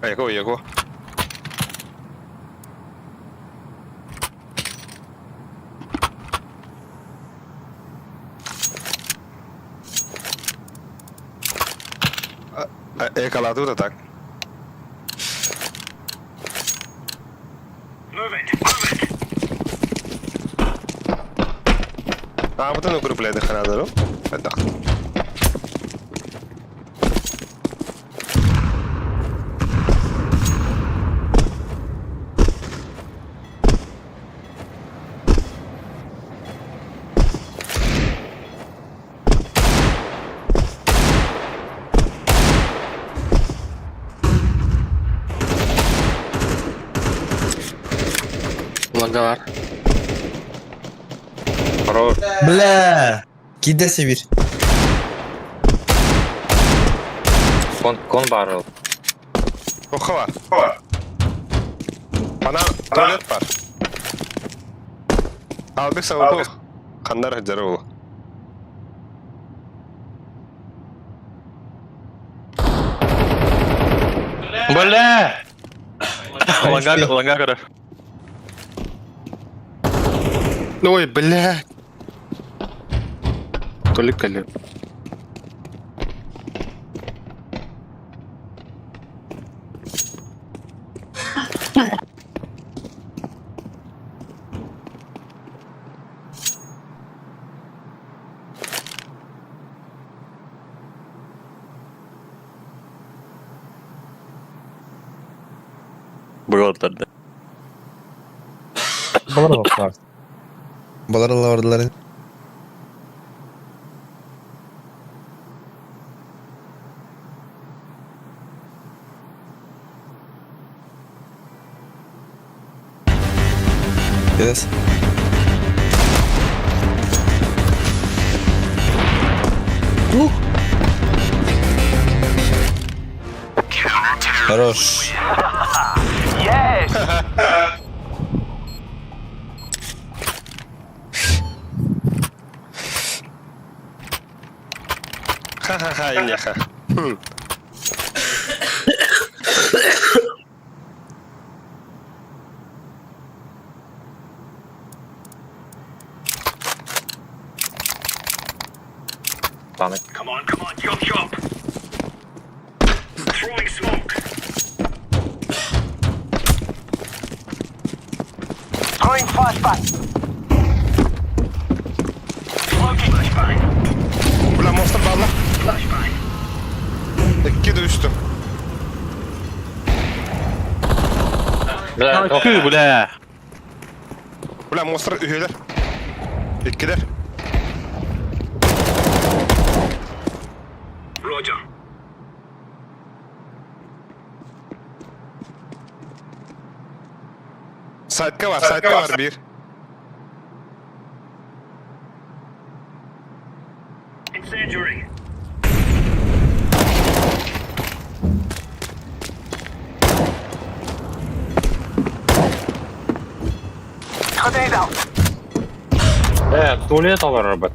Эго, эго. Эколату да так. А, вот он укрепляет ханадору. Это. Лангалар. Хорош. Бля! Кидесе бир. Кон кон барыл. Охова. Банан, туалет бар. Албек сабы Кандар жары ол. Бля! Ланга, ланга көрөр. Ой, бля. Толик кэллэ. Быгылдарды. Балар бар. Балар бардылар. Yes. Хорош. Ха-ха-ха, инеха. Come on, come on, chop chop. Throwing smoke. Throwing flashbang. Smoking flashbang. Бля, монстр баалла. Flashbang. Икки да үстү. Бля, тоқ. Кы, бля. Бля, монстр үһүлэр. Иккилэр. Roger. Сайтка бар, сайтка бар биир. Incendiary. Grenade out. Э, туалет алар бит.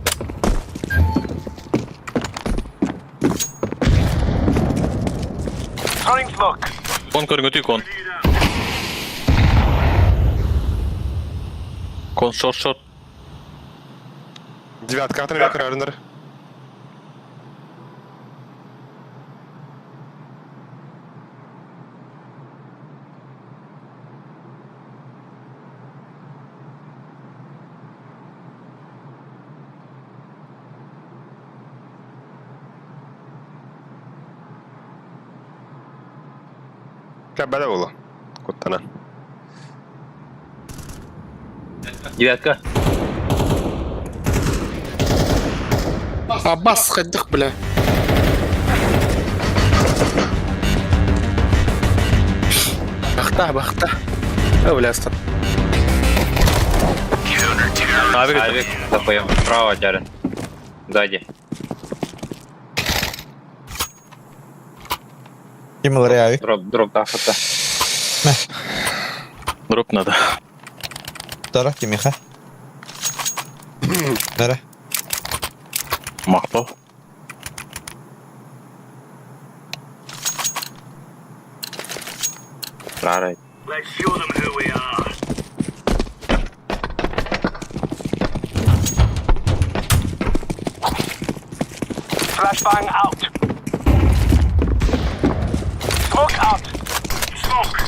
Throwing smoke. Кон көрүҥүтүй кон. Кон шорт шорт. Девятка атын бек көрөрүнөр. Кэбэлэ буолуо. Куттанан. Девятка. Аббас хайдах, бля. Бахта, бахта. Э, бля, стоп. Авик. Авик, запоем. Справа, Джарен. Сзади. Ким ылар авик? Дроп, дроп, да, хата. Дроп надо. Тара, кимиха. Нара. Махтал. Рарай. Let's show them who we are. Flashbang out. Smoke out. Smoke.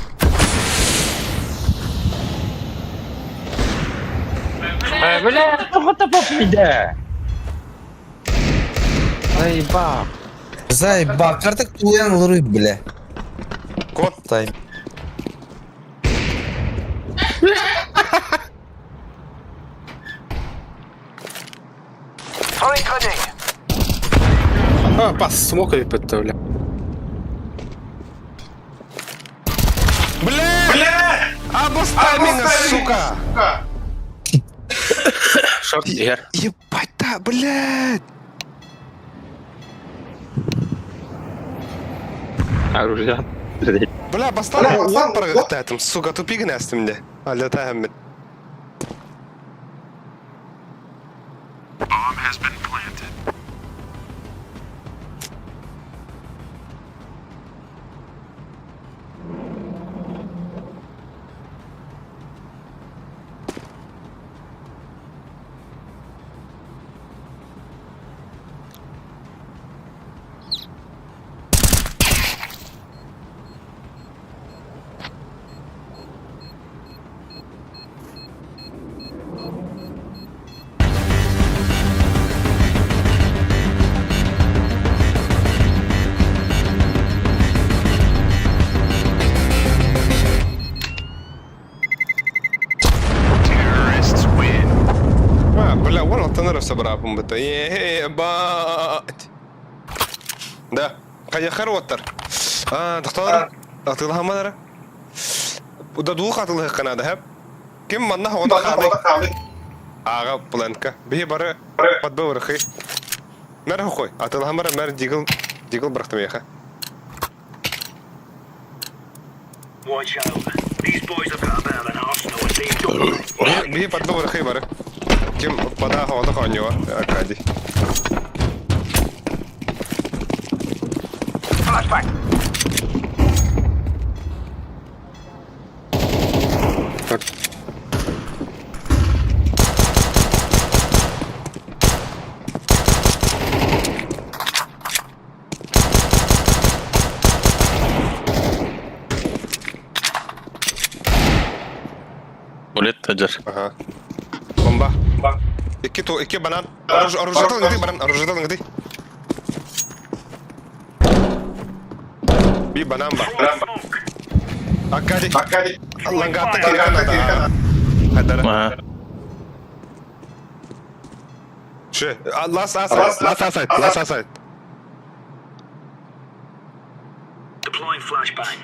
Э, бля, тоқта поп иде. Заебал. Заебал, картак туян лыры, бля. Кон. Тай. Throwing grenade. А, пас, смок бля. Бля! Бля! Абус тайминга, сука! Шорт, ер. Ебать, да, блядь! Оружие. Бля, бастан уот баргыттаатым, сука, тупигин астым де. Алда хэммит. А, бля, вон алтанар собрапым быта. Ебать. Да. Каяхар оттар. А, доктор. Атылхамадара. Да двух атылых канада, хэп. Ким манна ода халы. Ага, планка. Бихи бары подбы врахы. Мэр хохой. Атылхамара мэр дигл дигл брахтым еха. Watch out. These boys have got a bit of an arsenal and they don't. Бихи подбы врахы бары. Ким пода хода хоньо Аркадий. Улет тажар. Ага. Бомба. Икки ту, икки банан. Оружиетан ыңгыды, банан, оружиетан ыңгыды. Би банан бар. Аккади. Аккади. Лангатта кирган. Хадара. Ага. Ше, last aside, last aside, last aside. Deploying flashbang.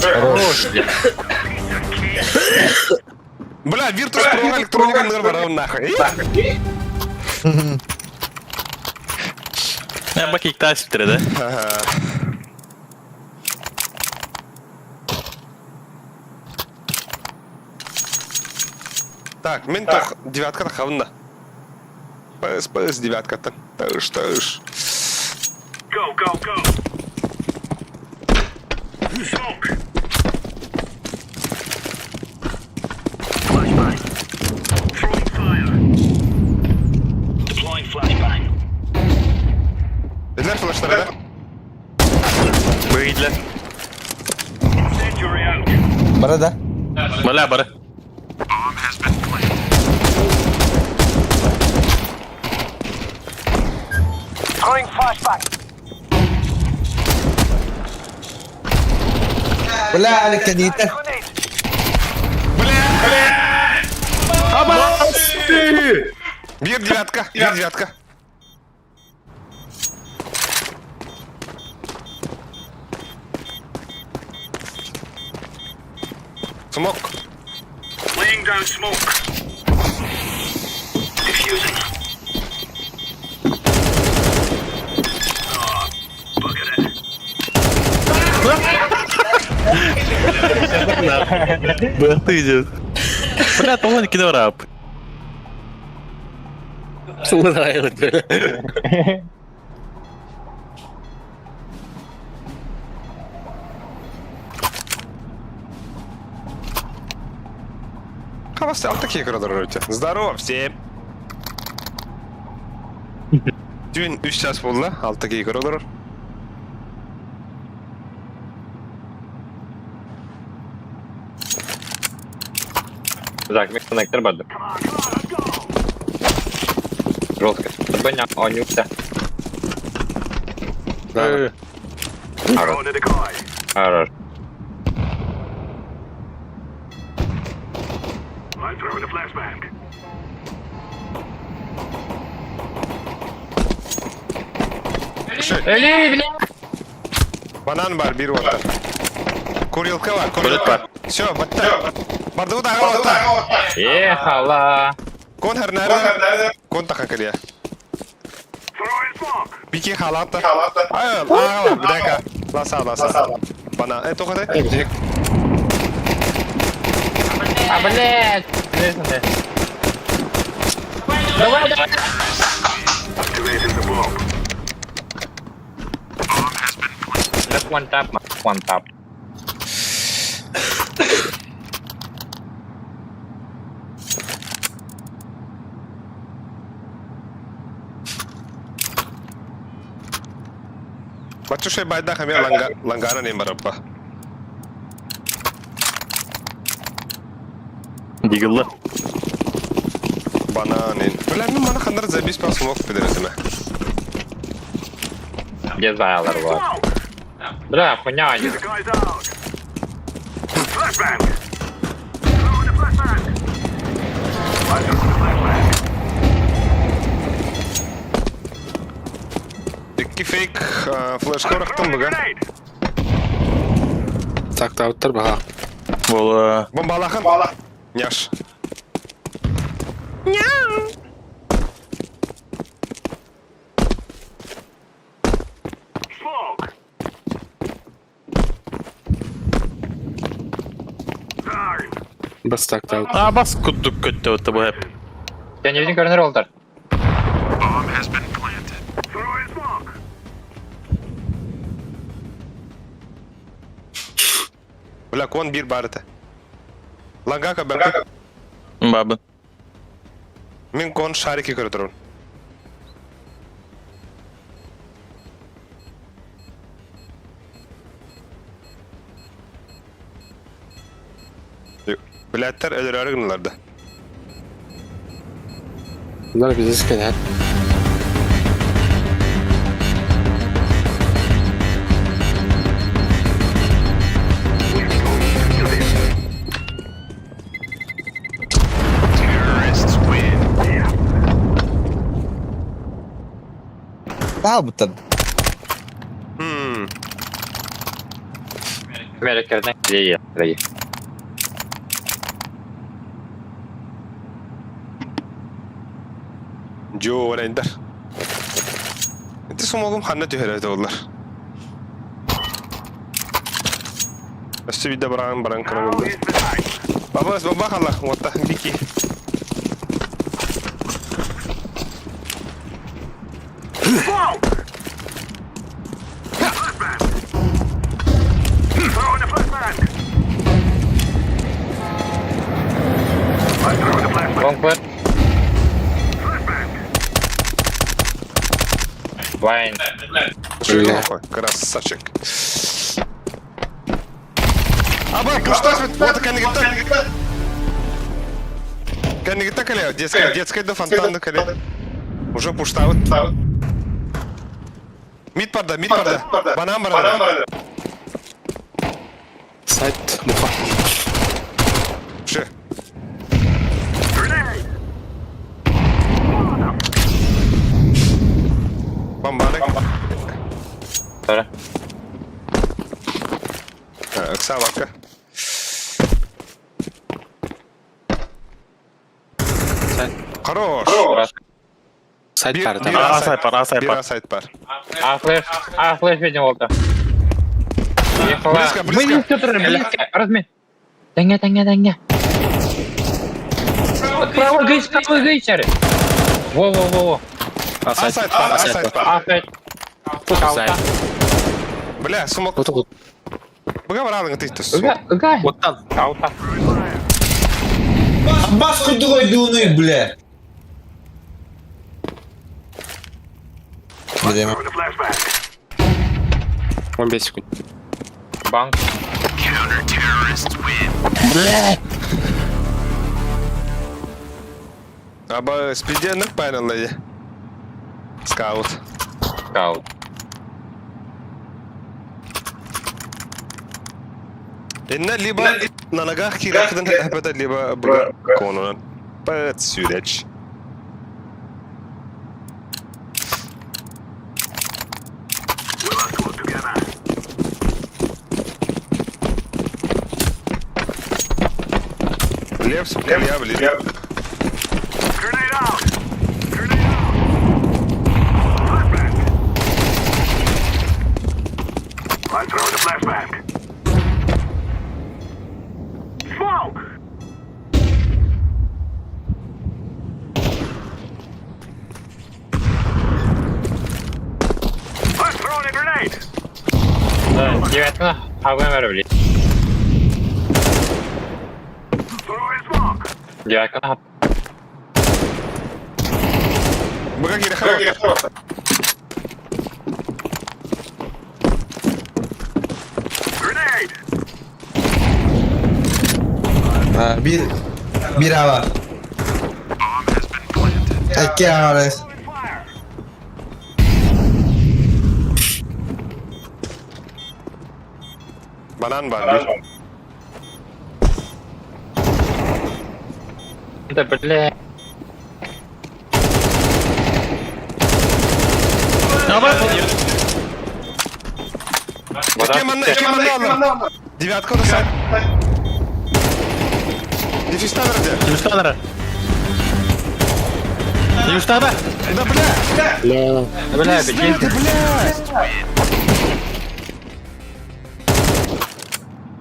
Хорош. Бля, Virtus Pro электроника ныр бар нахуй. Мен бак икта сиптире да. Ага. Так, мен тох девятка тахабында. ПС, ПС девятка та. Тыш, тыш. Go, go, go. Smoke. Flashbang. Throwing fire. Deploying flashbang. Dediler flashları да? Быйдлер. Incendiary out. Бара да? Бля, бары. Throwing flashbang. Бля, электронита. Бля! Бир девятка, бир девятка. Смок. Laying down smoke. Defusing. Oh, bugger it. Быхты идет. Бля, того не рап. Хавасы, ал такие көрөдөрөтө. Здорово всем. Дүйн 3 час болды, алты кей көрөдөрөр. Так, микс коннектор барды. Жестко. Бэня, онюкта. Хорош. Хорош. I'm throwing a flashbang. Банан бар, бир оттар. Курилка бар, курилка. Все, батта. Барды да ага Ехала. Кон хернәрі. Кон тақа кірия. Throwing smoke. Бике халатта. Ай, ага, бдека. Ласа, ласа. Бана, э, тоқатай. А, блядь! Давай, давай! Activating the bomb. Just one tap, man. One tap. Батчушай байда хамя лангана не бараппа. Дигылла. Банан. Бля, мен мана хандар забис па смок пидеретиме. Где Зайлер, вот. Бля, хуйня, они. Guys out. Flashbang. Throwing a flashbang. I'm throwing a flashbang. Икки фейк флеш корақтан бұға. Grenade. Так, тауттар баха. Бола. Бомбалахан. Няш. Smoke. Darn. Бас так таут. А, бас куттук көттө өттө бу хеп. Я не видим корнер олтар. Throwing smoke. Бля, кон биир баар этэ. Ланга көбөккө. Бабы. Мин кон шарики көрө турабын. Блядтар өлөрөөрү гыннылар да. Bunlar bizi sıkıyor. Таалбыттар. Hmm. Америкадан идея. Дьоо эрэндар. Ити сомогум ханна түһэрэ буоллар. Өссө биирдэ бараан баран көрөн Бабас баба хала уотта бики. Long Вайн. Красавчик. Аба, пуштас, вот кэннигиттэн. Кэннигиттэн кэлэ, детская, детская да фонтан да кэлэ. Уже пуштабыт. Мид барда, мид барда. Банан барда. Сайт буха. Ше. Бомбаны. Тора. Ыксабакка. Хорош. Сайт Bir, бар bir да. А сайт бар, а сайт Bir бар. A сайт бар. А флеш, а флеш видим болду. Ехала. Близко, близко. Близко, турар, близко. Размен. Тэҥҥэ, тэҥҥэ, тэҥҥэ. Правый гейс, правый гейс, Во, во, во, во. А A сайт. сайт бар, А A сайт сайт бар. бар. А сайт. Сайт. Бля, сумок. Вот вот. Быга баралың тыйтыс. Ыга, ыга. Оттан. Аута. Бас курдук ойдууну, бля. Билем. 15 секунд. Банк. Аба спиденник пайналлы. Скаут. Скаут. Инна либо на ногах кирахтын хапата, либо быга конунан. Пэт сюряч. Лев, сука, я, блин. Да, девятка. А вы блин. Девятка. Быга кирахта. Bir bir ava. Икки ава. Банан бар bir. Да, бля. Икки манна, икки манна алла. Девятка да сайт. Дефистан ради. Юштанара. Юштаба. Да бля! Бля, беги. Да бля!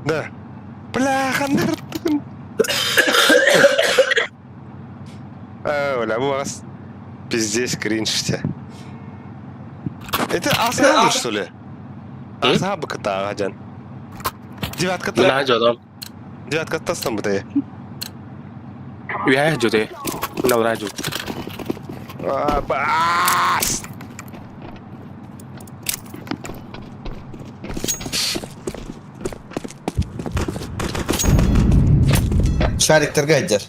Да. Бля, ханнартын. А, бля, бу вас пиздец кринж все. Это Асхаб, что ли? Асхаб ката, Джан. Девятка Мына жодом. Девятка тастан бутая. Үһэ жуде. Мына жу. Бас! Шариктарга айдер.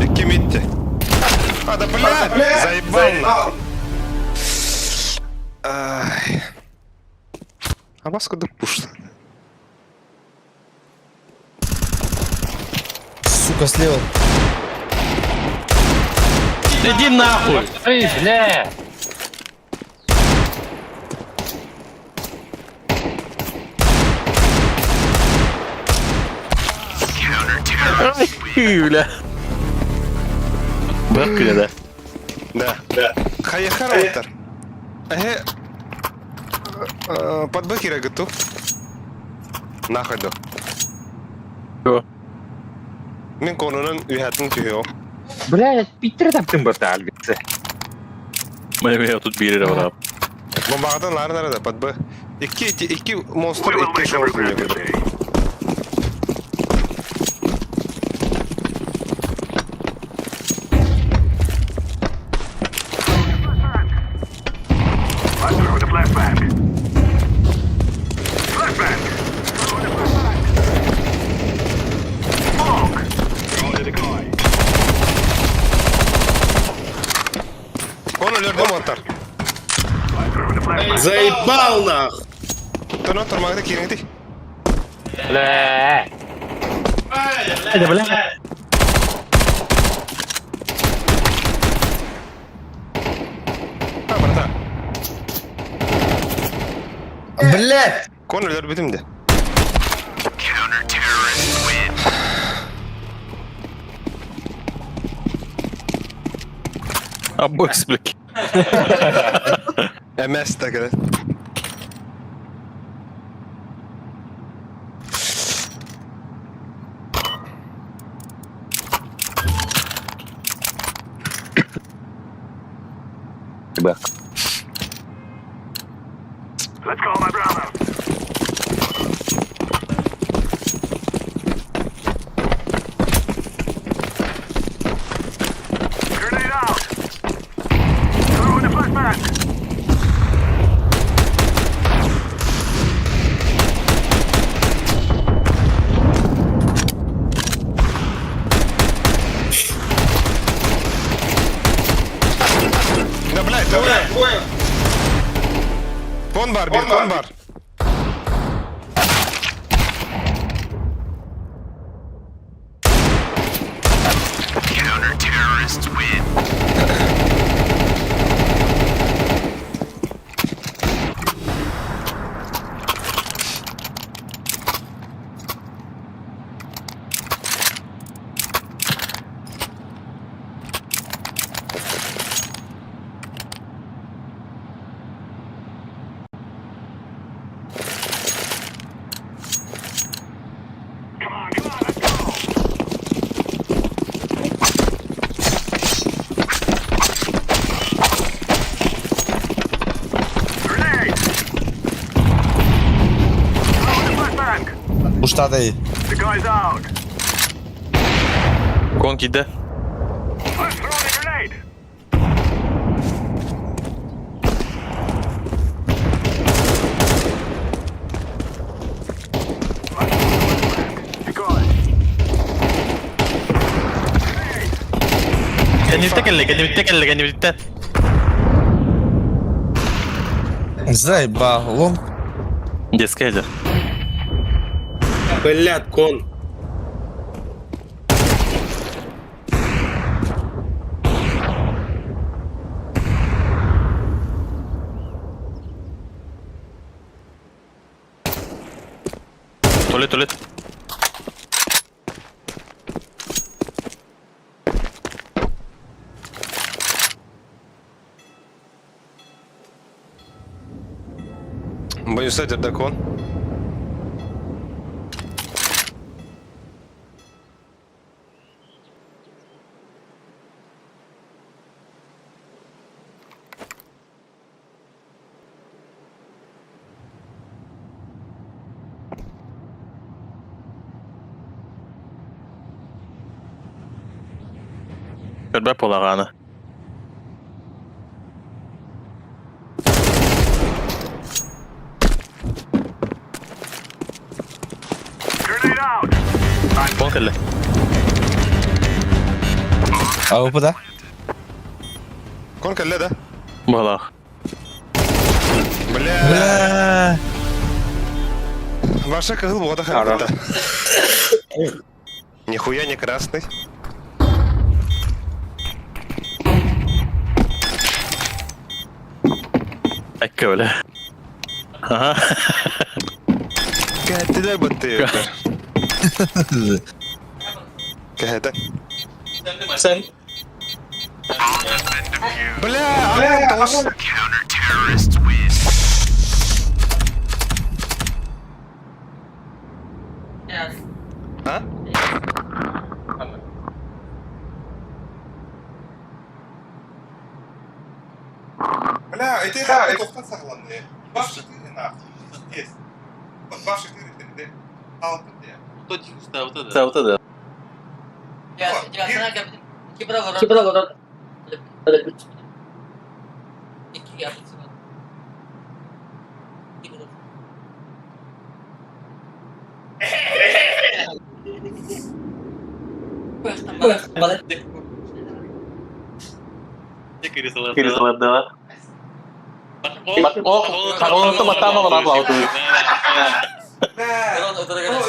Икки митти. А, да блядь! Заебал! Ай. А вас куда пушит? Сука, слева. Иди нахуй! Эй, бля! Бля. Бөх күле да. Да. Да. Хайахар оттар. Эхе. Подбакира готов. Нахуй до. Чё? Мин конунун үйәтін түйео. Бля, Питер таптым бата альбице. Мен тут бири бар. Бомбағадан ларын арада подбы. Икки, икки монстр, икки шорт үйе. I'm throwing a flashbang. Flashbang. Throwing a flashbang. Smoke. Throwing a decoy. Кон өлерді монтар. I'm throwing a flashbang. Заебал нах! Тоно тұрмағыда кереңді. Бля! Бля, бля! А, брата. Блядь! Кон өлер бітімді. Абокс, блядь. МС та келет. Бэх. Let's go, my brother. Grenade out. Throwing a flashbang. Да, блядь, двое. Кон бар, бир кон бар. Come on, come on, let's go. Grenade. Throwing a flashbang. Уштадай. The guy's out. Кон киде. I'm throwing a grenade. Decoy. Кеннибитте келле, кеннибитте келле, кеннибитте. Заебал. Лонг. Детская же. Блядь, кон. Туалет, туалет. Боюсь, дракон. Көрбөт буолаҕаана. Кон кэллэ. АВП да? Кон кэллэ да? Быһалаах. Бля. Бля. Ваша кыһыл буота харбыта. Нихуя не красный. Эккэ бля. Ага. Кэһэттилэр быттыы. Кэһэтэ. Sen Бля, аҕам тоҕус. А? Бля, ити тохтан саҕаланны. 2-4 нахуй. Пиздец. 2-4 3 6 Саута да. Бля, о,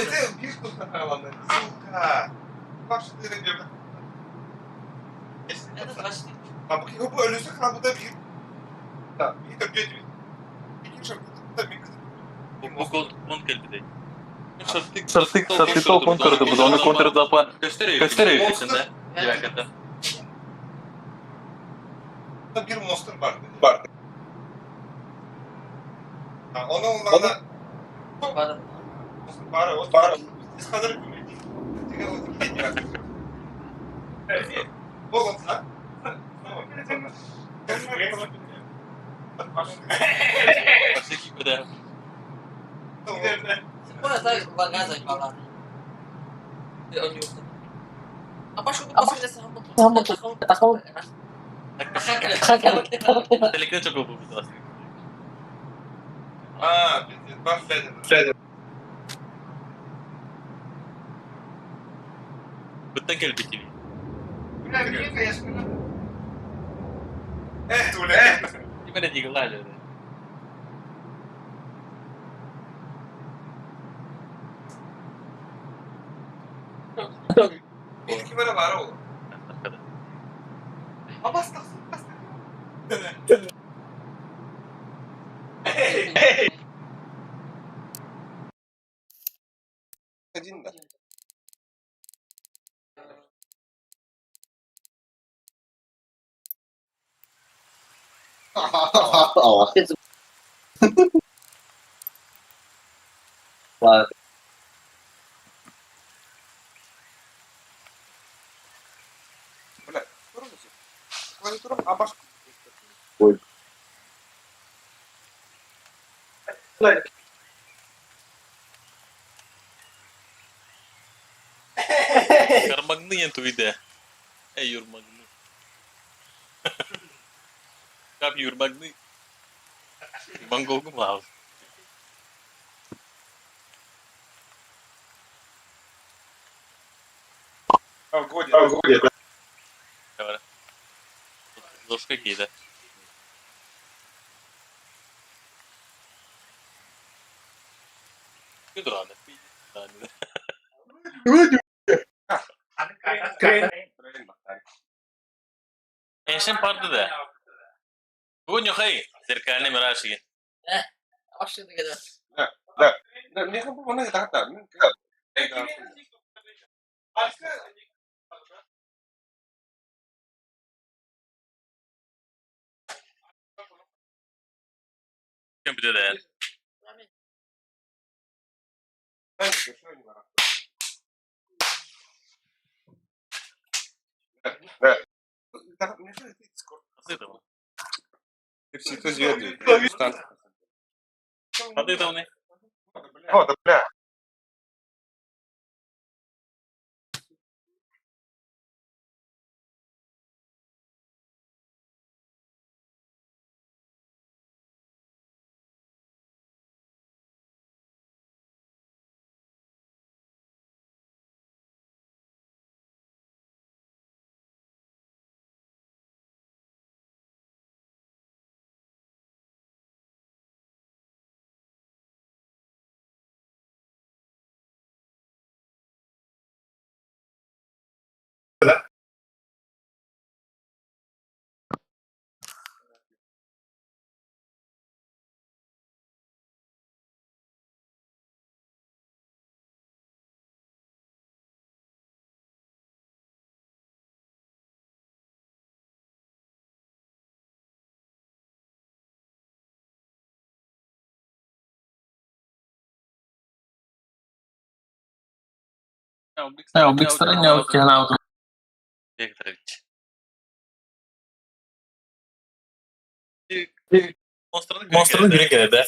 ити биир тохтан саҕаланны. Сука. 2-4 диэбит. А бу өлүсэ хаалбыта биир. Да, биир төрдүө диэбит. Икки шартыта мин Сартык толкун көрдü bu. Onu kontra Gösteriyor Bir monster бар. Бар. Onu onlarla бар, бар. Biz kadar А, пиздец, бар, Бля, İlk böyle var oğlum. Abbas Один да. Бля, клавиатура абаш. Кармагны ентуиде. Эй, юрмагны. Кап юрмагны. Монголгум лав. А, в годе. А, в годе. Ложка какие-то. Эншен парды да. Бүгін нюхай, зеркальный мираж. Да, мне как бы она так, да. Компьютер. Да. Вот, бля. Монстрын күрен кэлэр да.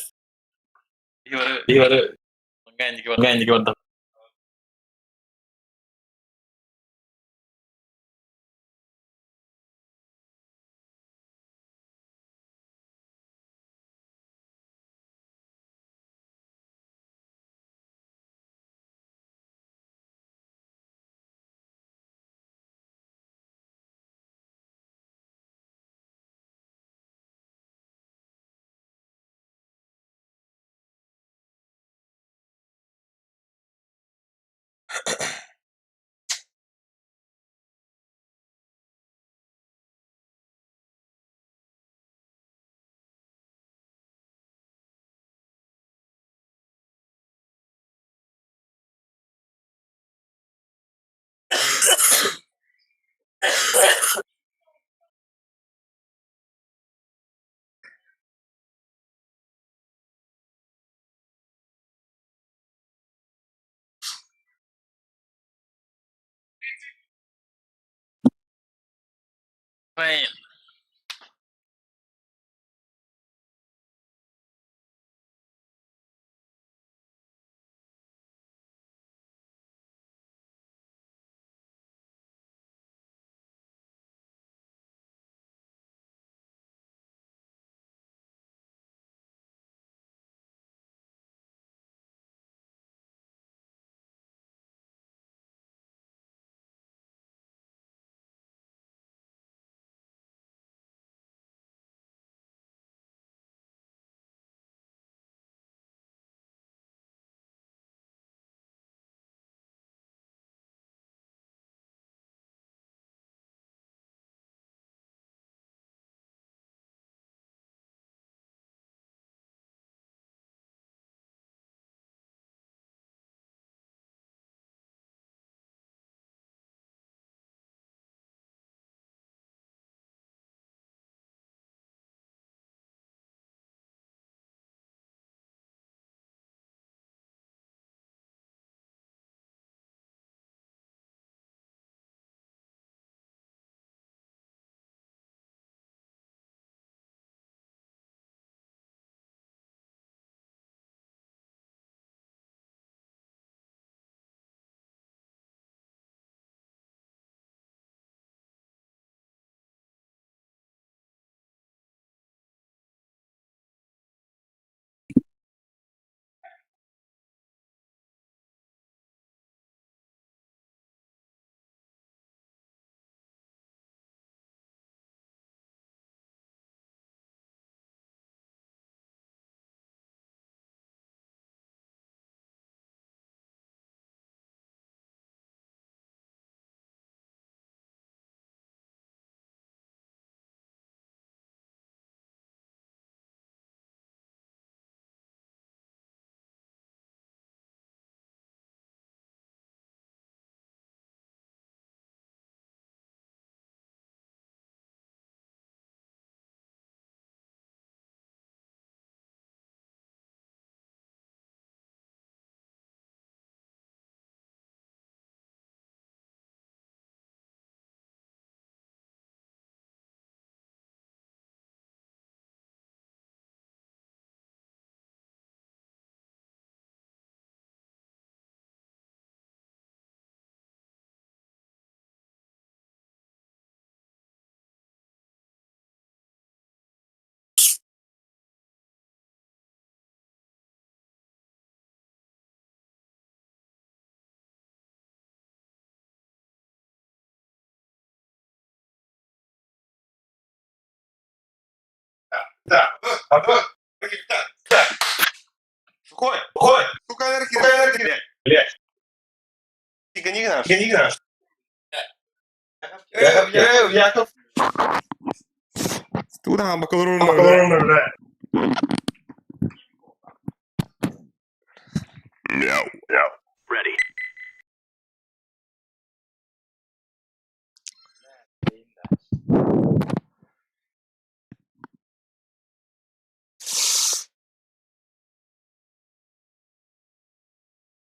Ready.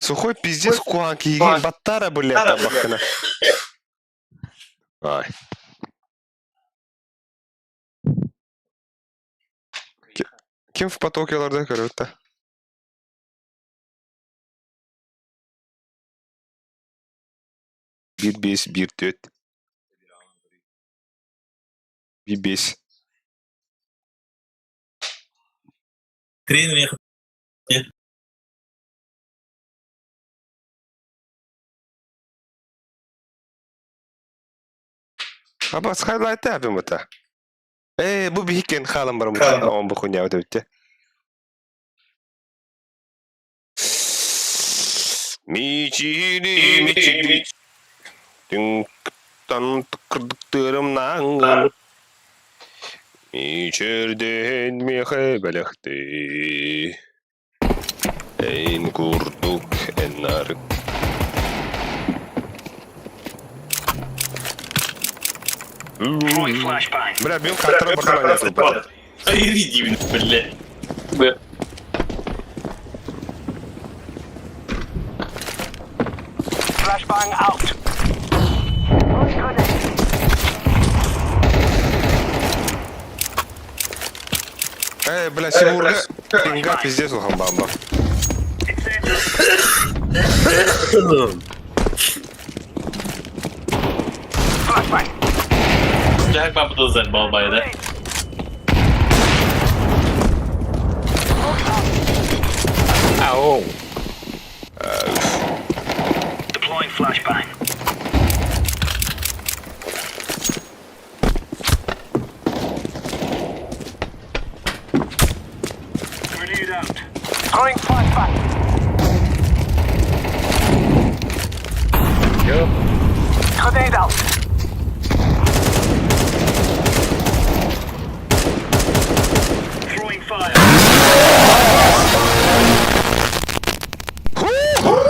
Сухой пиздец куһаҕан киһигин баттаара блядь табаххына. Ай. Ким в потоке олордо көрөбүт да. Биир биэс, биир түөрт. Биир биэс. Тренер Абас хайлайты абим это. Э, бу биһикен хаалан бараммыт. Он бу хуйня өтөбүттэ. Мичили, мичили. Түҥ тыкырдыктырым нааңын. Мичерден мехе бэлэхти. Эйн курдук эннарык. Бля, бил картара бахаланя. Иди, бля. Эй, бля, Симурга, пинга пиздец улахан бамба. Jack бабдозер балбайда. Ау. Deploying flashbang. Grenade out. Throwing flashbang. Grenade out. Throwing fire.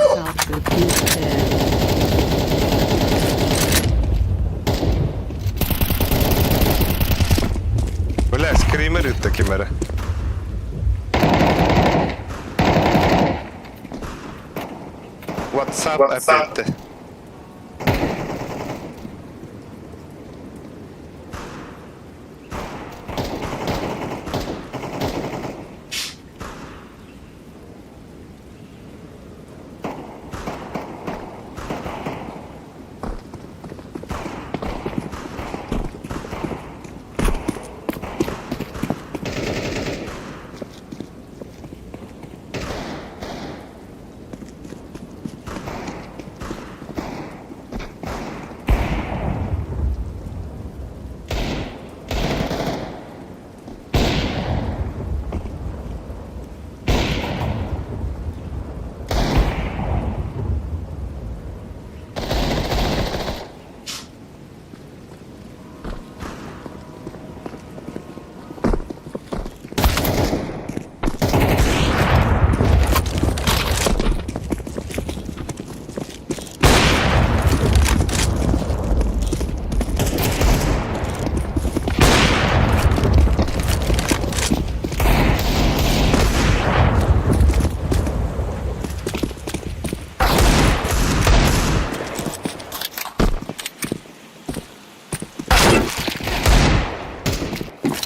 Сапы пизде. Бля, скример ытта кимэрэ. WhatsApp опять-то.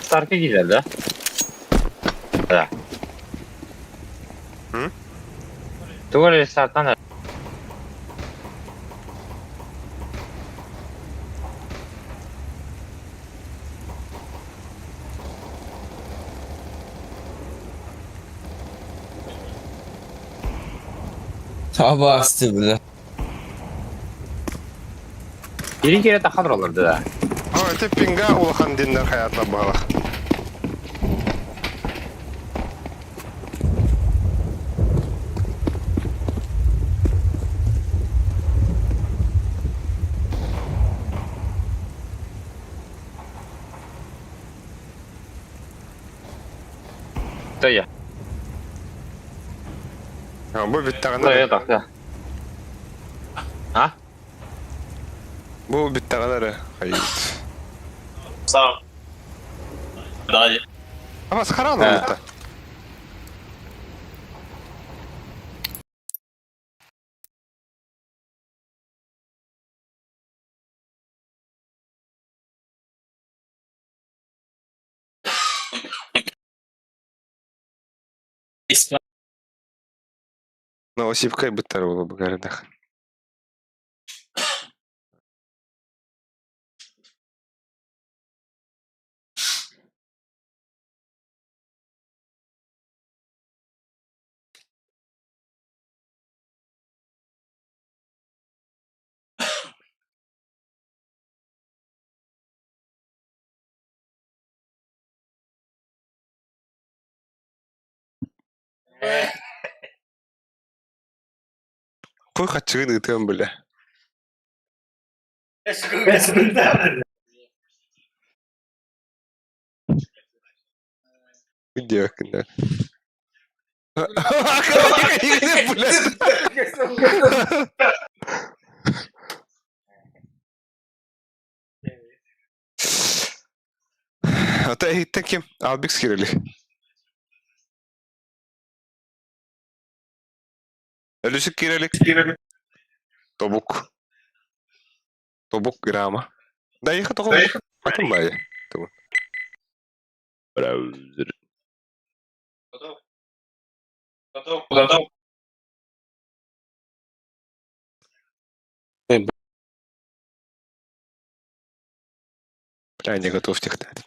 Старка киирэр да? Да. М? Тугу эрэ стартан Абасты, бля. Бири киирэ тахха олорду да. О, это пинга улахан диннер хаятла баҕалах. Тоя. А, Бу бүттэҕинэ Тоя тахса. А? Бу бүттэҕинэ эрэ хайыт. Сам. Да. Абас харан олutta. Ну, Осипка быттар буолуо быгарыдах. Кой хаччыгын ыытыам бile. Диэкиннэр. Ата эһиттэн ким? Албикс кирили. Өлүсүк кирелик. Тобук. Тобук грамма. Дайыха тоҕо атын баайы. Тобук. Браузер. Бля, не готов технарь.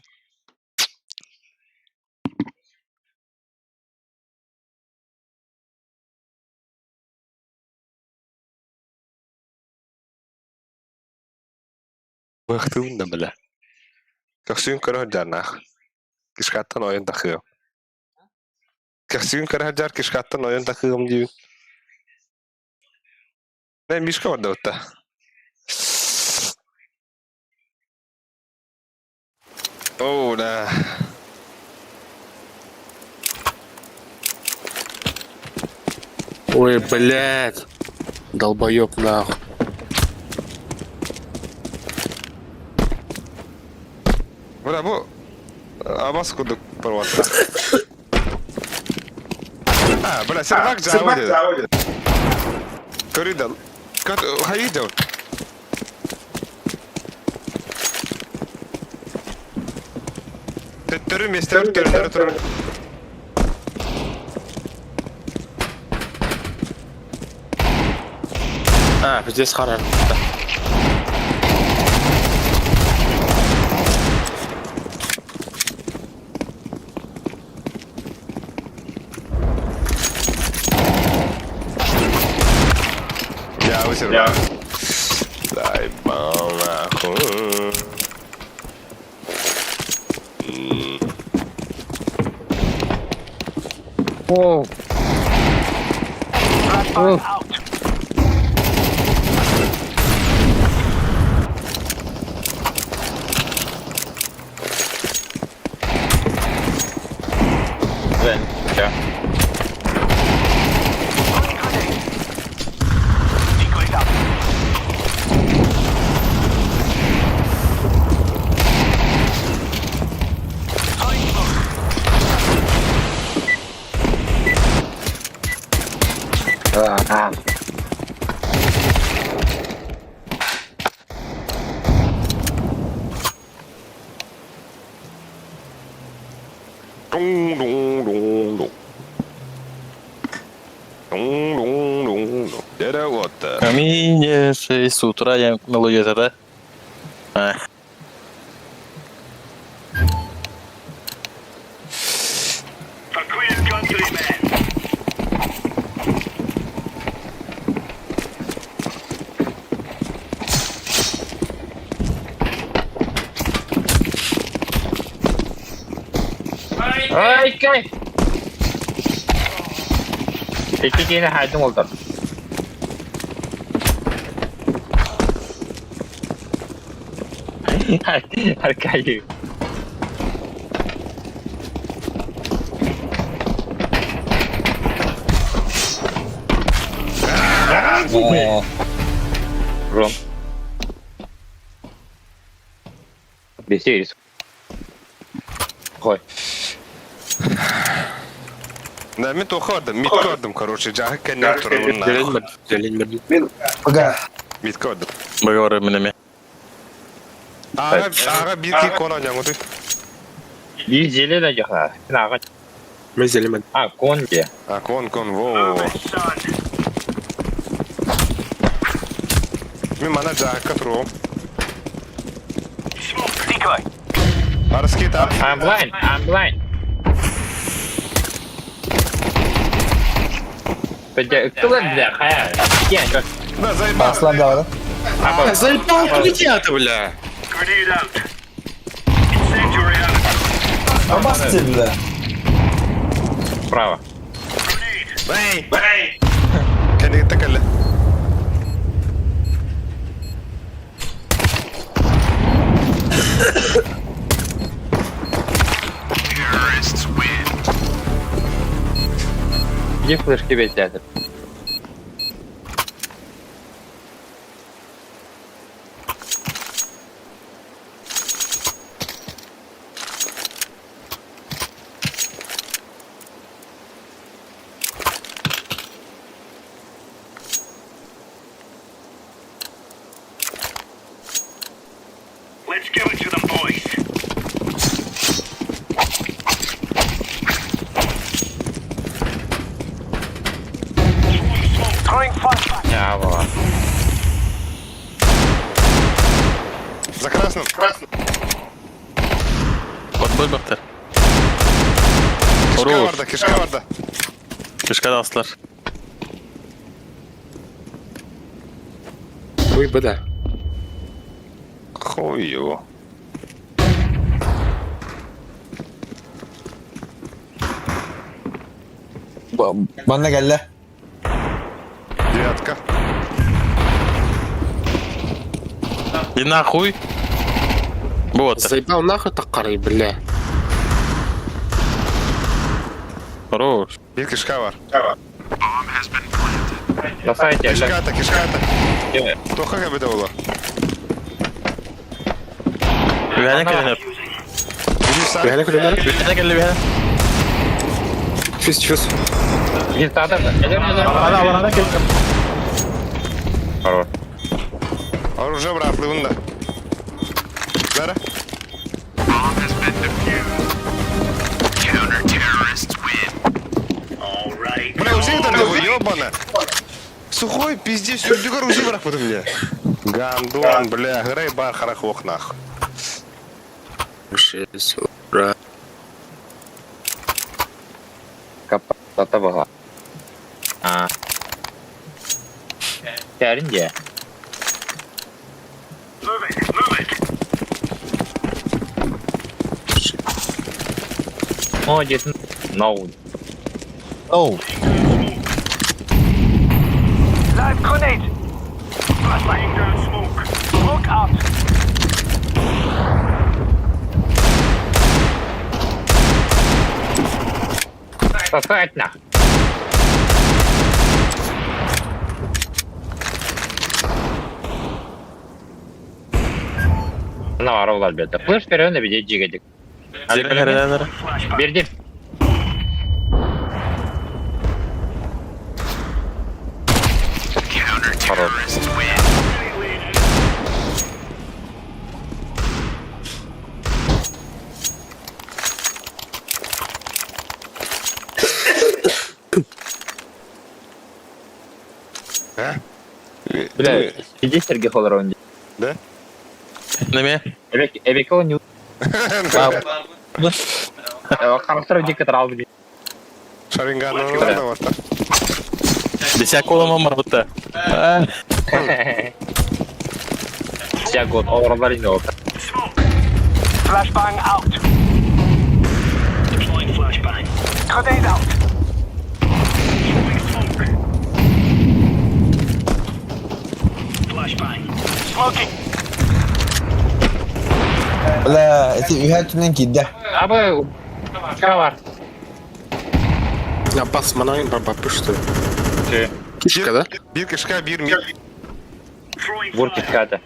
Бахтыын да бля. Көхсүн көрө сылдьарнаах. Кишкаттан ойон тахыам. Көхсүн көрө сылдьар кишкаттан ойон тахыам диибин. Не, Мишка барда О, да. Ой, блядь. Долбоёб нахуй. Бля, бу абас курдук порвата. А, бля, сервак жаавы деді. Көрүйді. Хайы Төттөрү миэстэлэр төрүннөрү турар. А, пиздец харар. Я высер. Заебал нахуй. О, Бля, Дун-дун-дун-дун. Дун-дун-дун-дун. Дерево-то. Камине 6 утра я мелодия да? А. For Queen and Country, men. Ай, кай! Икки киһини хаайдым олдор. Аркадий. О, Ром. Бесерис. Хой. Да, мен тоқы бардым, митке бардым, короче, жағы кәнер тұрабын. Зелень Пага. Митке бардым. Быгары минеме. Аға, аға, бирки кона жаңы Биир зелена дьахла. Аға. Мезелемен. А, кон дии. А, кон, кон, во, во, во. Мин мана жаакка туруом. Арыскит ап. I'm blind, I'm blind. Бля, кто бля, хая? Кем, чё? Да, заебал. Аслан да Аба, Заебал ты бля. Абасты, бля. справа. Эй! Кэннигиттэн кэллэ. Где флешки висят? Let's give it to them, boys. Throwing flashbang. Я, во. За красным. Подбой бахтар. Кишка Хорош. барда, кишка барда. Кишка астылар. Ой, бля. Хуй его. Манна кэллэ. Девятка. И нахуй. Вот. Заебал нахуй таккарый, бля. Хорош. Биир кишка бар. На сайте, бля. Кишката, кишката. Э. Тоха кабида була. Үһәнә кэллэ. Бля, куда Үһәнә кэллэ үһәнә. Чус, чус. Не надо, бля. Алана алана кэллэ. Хорош. Оружие братлы да. Бара. All right. Бля, узи там его, ёбана. Сухой пиздец, үрдүгөр узи барах бутум бля. Гандон, бля, грей бар харах ох нах. Шесть, ура. Капата была. А. Кәрін де. Move it, move it. О, десін. No. Оу. Live grenade. Flashbang down smoke. Smoke out. Сосать нах. Мына арулар берді. Флеш берені биде жегедік. Бердім. Хорош. А? Бля, иди Сергей Холорон. Да? Неме? Эбек ол не... Характер дико тралды. Шаринган да бар. Десяк оламан бар бутта. Вся год, олар не oldu. Flashbang out. Deploying flashbang. Grenade out. Throwing smoke. Flashbang. Smoking. Бля, ити үһэ түнэн киирдэ. Абы, var. Бля, бас манайын бар бапы, что ли? Кишка, да? Бир кишка, бир мид. Throwing Vur fire. киткаты.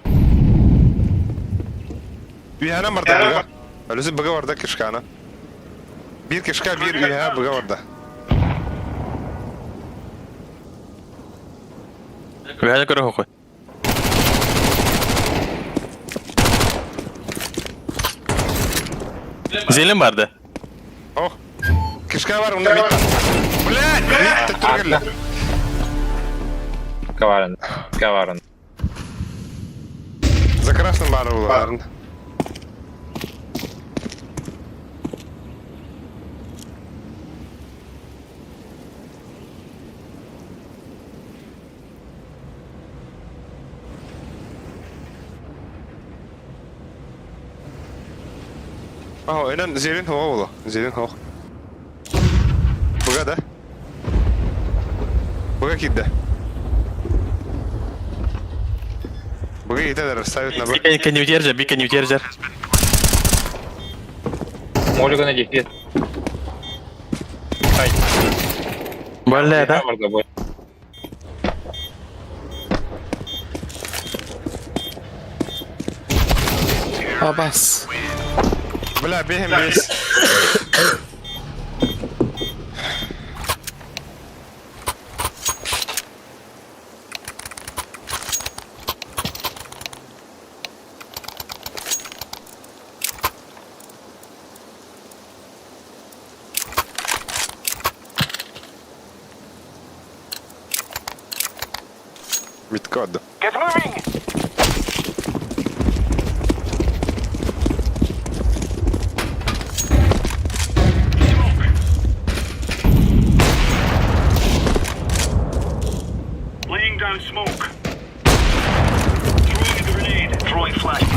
Үйәнә барда быга. Әлүсі быга барда кишканы. Бир кишка, бир үйә быга барда. Үһәнә көрө хохой. Зелен барды. Ох. Кишка бар, онно мид. Блядь, мид төттөргелле. Коварен. Коварен. За красным бары булаларын. Аһо, энен зелен хоға боло. Зелен хоқ. Бұға да. Бұға кидді. Бұға кетеді, ставит на Б. Бика не удержа, бика не удержа. Молю на дефис. Ай. Бля, да? Абас. Бля, бегем бес. Миткод. Get moving! Laying down smoke. Throwing a grenade. Throwing flashbang.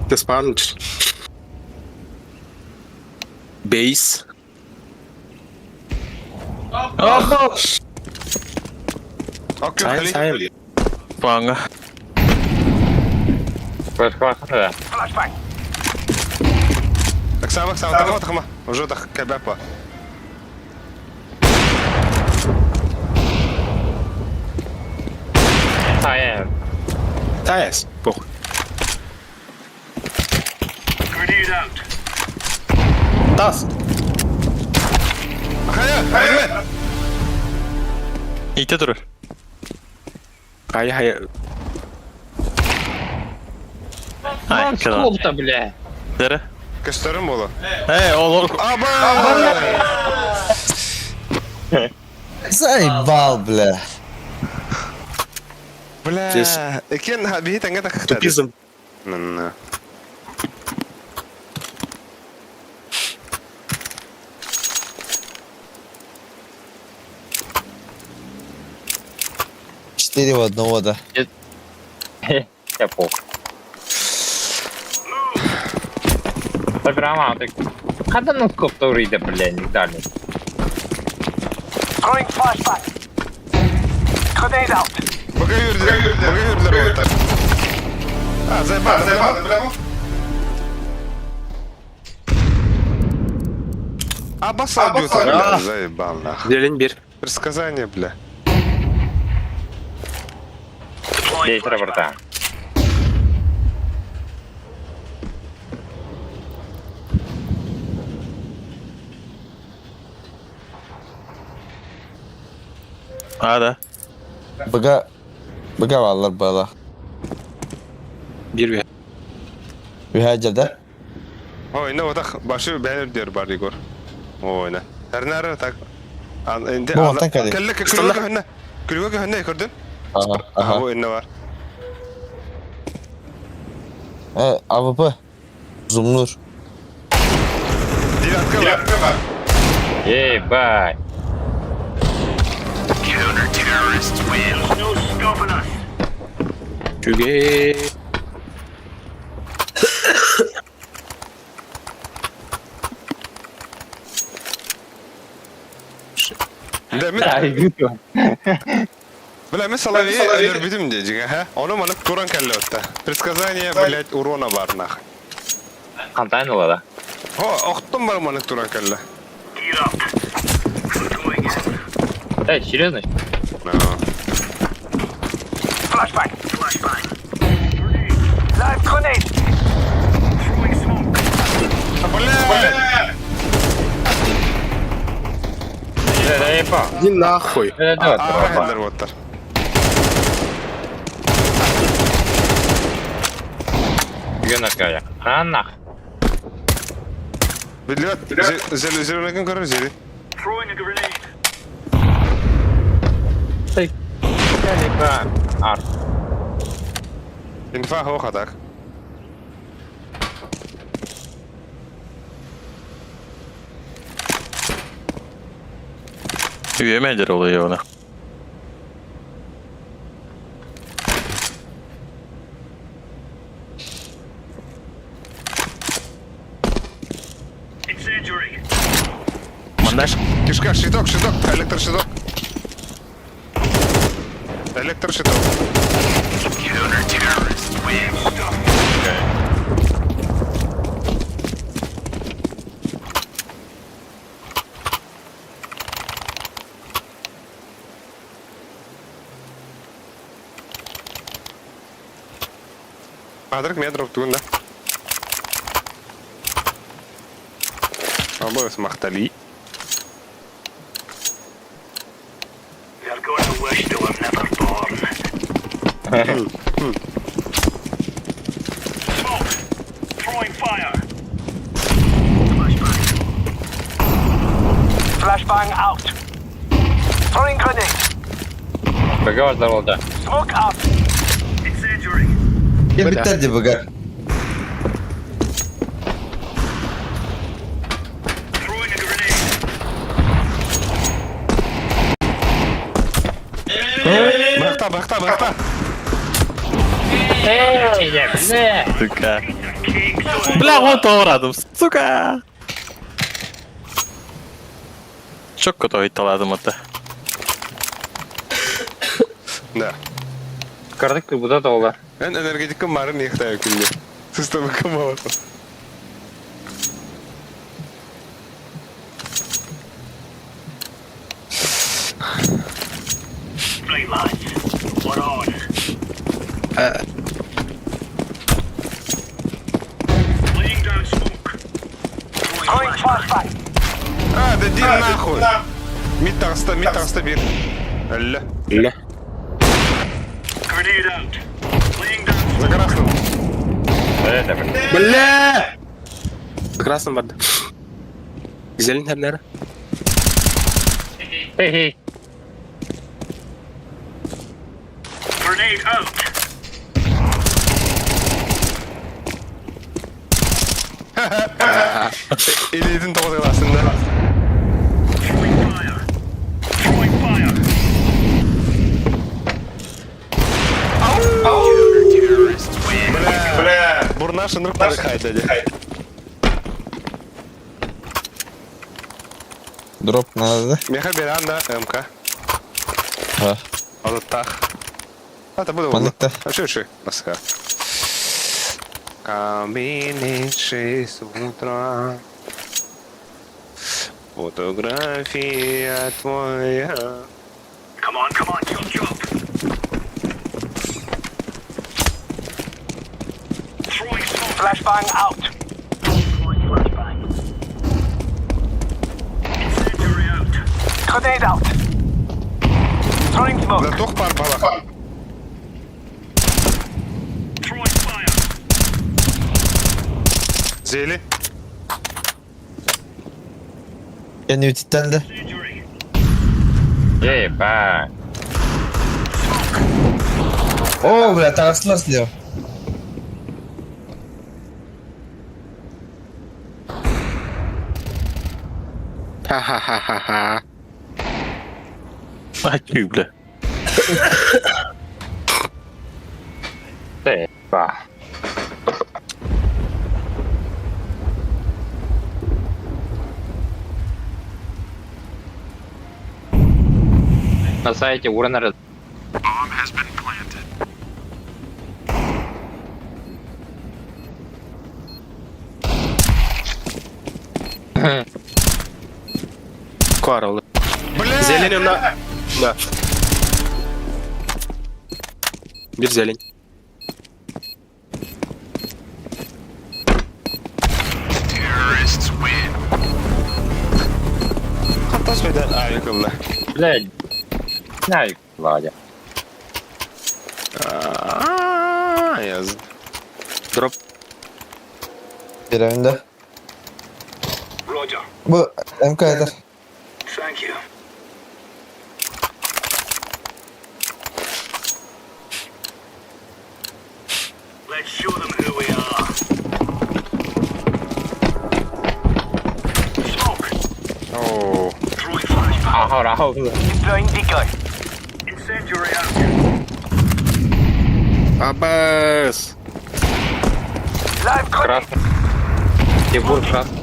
Ты спавнишь. Бейс. Окей, Сайн, сайн. Панга. Да. Flashbang. Так сама, сама, тахма, тахма. Уже так кебепа. Тая. Таяс. Похуй. Grenade out. Тас. Хайа, хайа. Ите турur. Хая, хая. Ай, Сколько-то, бля. Дere. Көстөрүм боло. Эй, ол ол. Аба! Заебал, бля. Бля, Здесь- экен биһи таңга тахта. Тупизм. На. Четыре в одного, да. Я пох. Программа, ты... Когда ну скоп турыйды, бля, не дали. Throwing flashbang. Grenade out. Бага юрдер, бага юрдер вот. А, заебал, заебал, бля. Обоссал бьют, бля, заебал нахуй. Зелень бир. Предсказание, бля. Здесь рапорта. А, да. Бага... Бага валлар бала. Бир бир. Үһәҗәдә. Ой, ну вот так, башы бәйр дер бар Егор. Ой, на. Әрнәре так. Ан инде Бу аттан кәли. Кәлле күлгә көһөнә. Күлгә көһөнә күрдең? Ага, ага. Бу инде бар. Э, АВП. Зумнур. Девятка бар. Эй, бай. Counter-terrorists win. There's no stopping us. Чүгей. Да, мен Бля, мен Соловей өлөрбүтүм де жига, ха? Оны маны туран кәлле өтті. Предсказание, блядь, урона бар нах. Қантайын олады. О, оқтым бар маны туран кәлле. Gear up. We're going in. Эй, серьезно? No. Flashbang. Flashbang. Grenade. Бля! Иди нахуй. Аҕа уоттар. Биллибэт. Зеленый көрөр зелень. Инфа хоха так. Үөмэ дер ол оны. Манна Кишка, щиток, щиток, электрощиток. Электрощиток. Адрык метров тугун да. Абы махтали. They're going to wish they were never born. Smoke. Throwing fire. Flashbang. Flashbang out. Throwing grenade. Smoke out. Incendiary. Кэлбиттэр дии быгар. Throwing a grenade. Бахта, бахта, бахта. Сука. Бля, вот орадым, сука. Чокко то таладым ата. Да. Эн энергетикым барын ехтаю күнде. Система кым Right, lads. We're on. Laying down smoke. Throwing flashbang. А, да иди нахуй. Мид таҕыста, мид таҕыста биир. Өллө. Бля. Grenade out. Laying down За красным. Бля! За красным барды. Зелень наверное. Grenade out. Илиитин тоҕус да. Throwing fire. Throwing fire. Бля. Бурнаш ынырык хайда дии. Дроп надо, да? Меха беран да, МК. А. Алыттах. Это буду. Маныкта. А что еще? Маска. Камин 6 утра. Фотография твоя. Come on, come on, chop chop. Throwing smoke. Flashbang out. Throwing flashbang. Incendiary out. Grenade out. Throwing smoke. Да туох пар балах. Throwing fire. Зели. Я не утитал, да? Incendiary. О, бля, таҕыстылар слева. Ха-ха-ха-ха-ха. Ай, бля. На сайте Уранера. Карл. Бля! Зелень на... Да. Бир зелень. Господи, авик ылла. Блядь. Знаю, Владя. Яз. Дроп. Bir önde. Roger. Bu MK'dır. Thank you. Let's show them who we are. Smoke. Oo. Throwing flashbang. Aha, raho. Deploying decoy. Incendiary out. Абас. Live Красный. Тибур красный.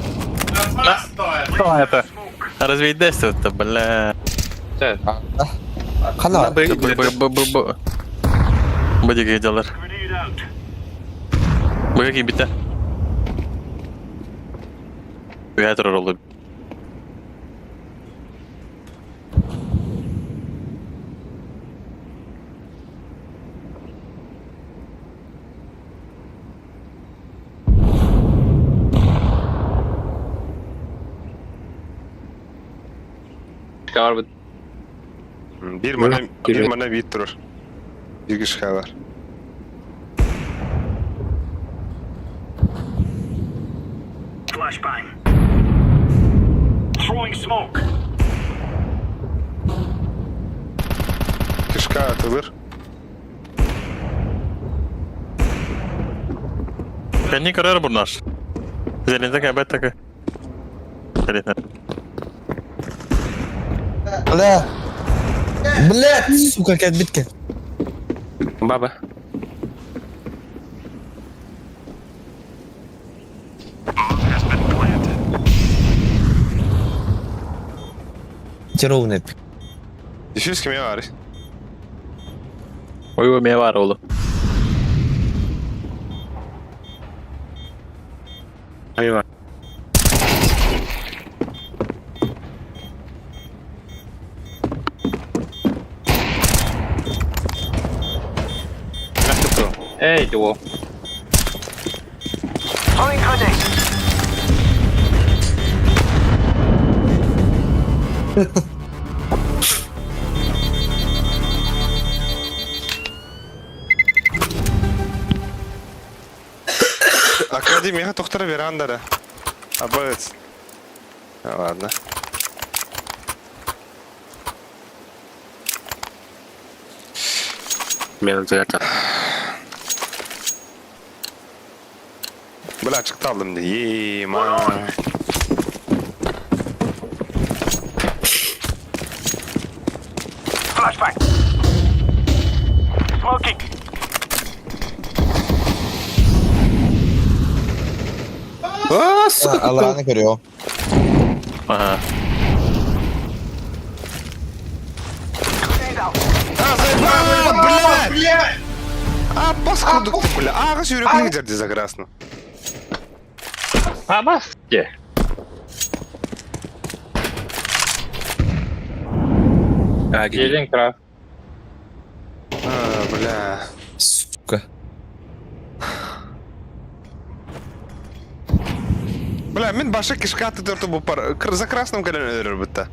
Что это? Разведись это, бля. Це, Kana var. Б, Б, Б, Б, Б. Б диги делар. Grenade out. Б какие бита? Ветер роллы. Кар бит. Bir mana bir mana bit durur. Bir kişi var. Flashbang. Throwing smoke. Kışka atılır. Kendi karar bunlar. Üzerinde kaybet takı. Üzerinde. Бля. Блядь, сука, кэлбитке. Баба. Ровный. Düşüz kime var? Oy oy var oğlum. Ayva. Ey, duo. Throwing grenade. Akademiye doktora verandara. Абас. Ладно. Мен это. Бля, çıktı aldım diye. Yema. Flashbang. Smoking. А, сука, Allah'ını görüyor. Aha. Grenade out. А, бля! А, бас курдук бля. Ага, сүйрек жерде за красну. Абас. Де. А, где? Елен крас. А, бля. Сука. Бля, мен башы кишка аты төрті bu пар. За красным кэлен өлөр бітті.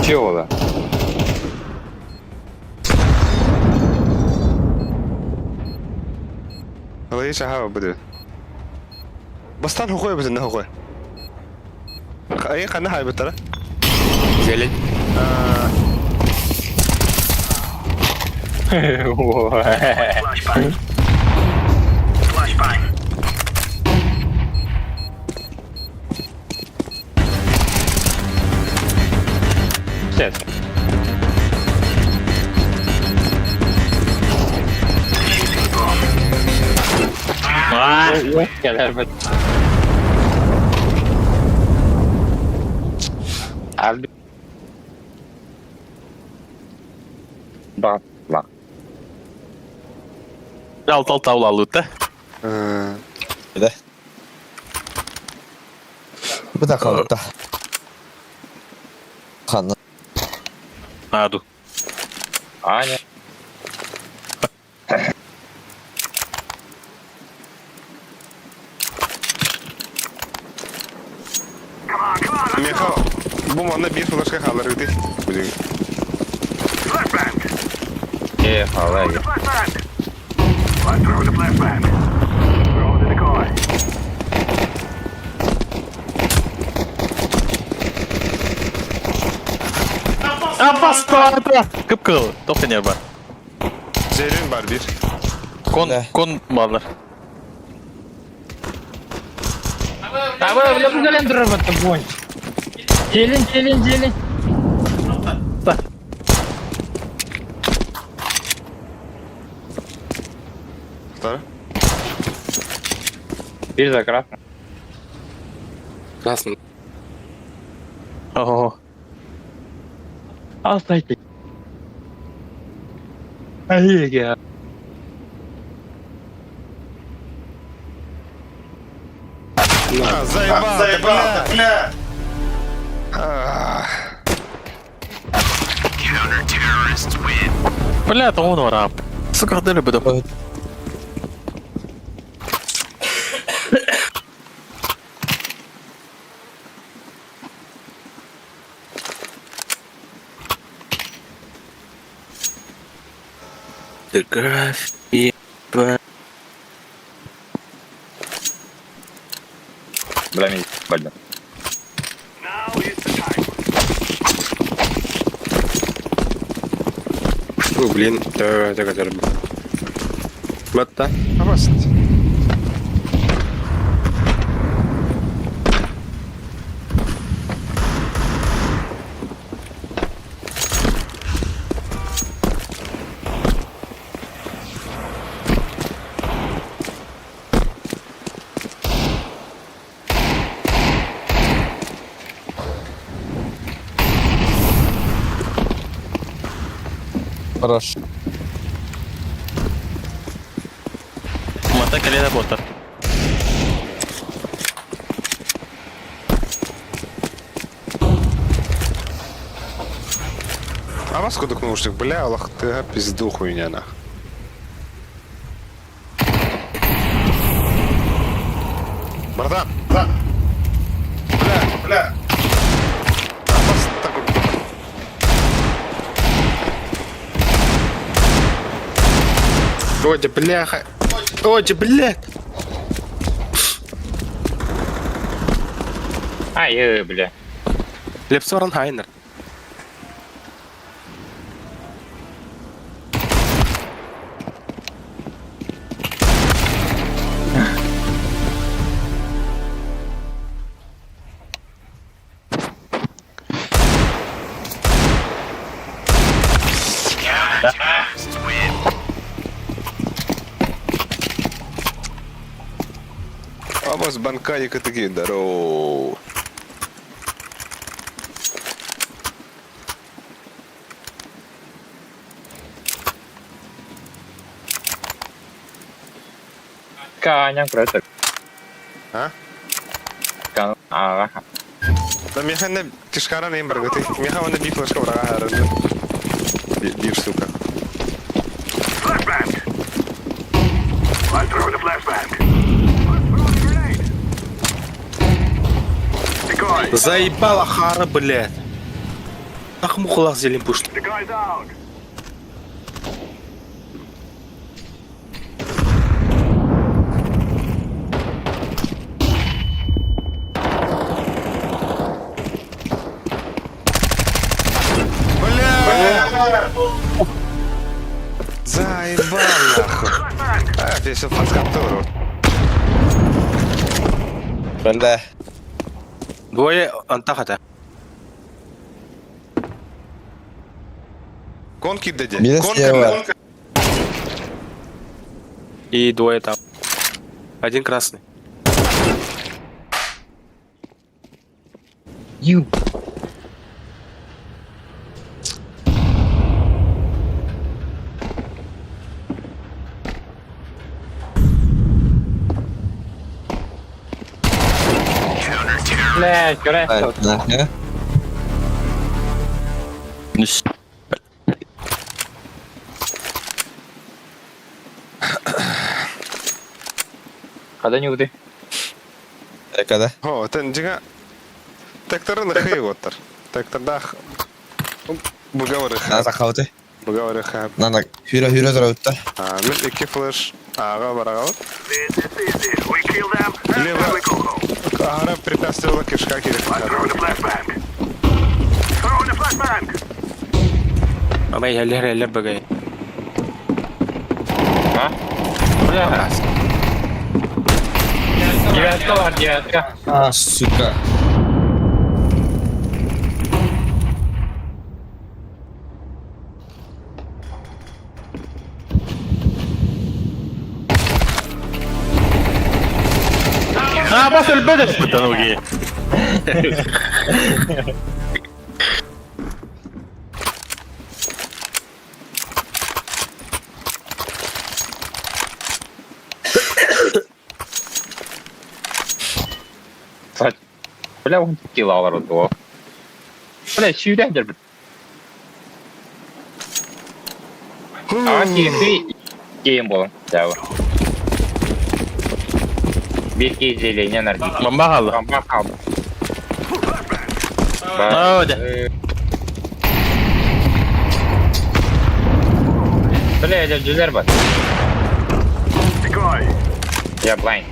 Чего да? Лыша хаба буде. Бастан хухой бітін, хухой. Ай, қаны хай бітті, Зелень. Flashbang. Flashbang. Все. Keler bit. Abi. Bak bak. Alt alt tavla aldı. Bu da kaldı. Kanı. Ha dur. Aynen. Миэхэ бу манна биир флешка хаалар ыты. Блин. Э, халай. Кып-кызыл. Тоқ нерва бар. Зерин бар бир. Кон, Да. кон баллар. Давай, бля, бля, бля, бля, Челин, челин, челин. Второй. Бир за красным. Красный. Ого. Оставьте. Ай, А, заебал, заебал, бля. А, Бля, там он раб. Сука, дали бы Ой. The grass. Бля, меня больно. О, блин. Давай, давай, давай. Батта. Абаст. Хорош. Мата колено бота. А вас кудок наушник, бля, Аллах, ты а, пизду хуйня нах. Братан, бля, бля. А вас такой. Родя, бляха. Родя, блядь. Ай, бля. Лепсоран Хайнер. А вас банканика такие, здорово. Каня, просто. А? Кан, а, Да меха не тишкара не баргаты. Меха он биф флешка врага. Биф, сука. Заебала хара, блядь. Нах мухлах зелен пушт. Бля! Заебал нахуй. А, я все фаскаптуру. Бля. Двое антахата. Конки даде. Минус Конка, слева. конка. И двое там. Один красный. Ю. Бля, красиво. Нахуй. Когда не уды. Когда? О, это нифига. Тектары лыхы уоттар. Тектордаах Быга Сахалты. Быга Надо хүрө-хүрө турабыттар. Мин икки флеш ааҕа бараҕабыт. Лево аһара препятствовала кишка кирик. Ама иһэллэр иһэллэр быгай. А? Бля. Девятка бар, девятка. А, сука. А, бас өлбөт эппитен уги. Бля, он килалар вот. Бля, сүүрэн дэр. А киһи киим болон. Дәу. Bir geceliğine nerede? Бомба хаалла. Бомба kaldı. Аа, дьэ. Бля, дьүлэр бар. Я blind.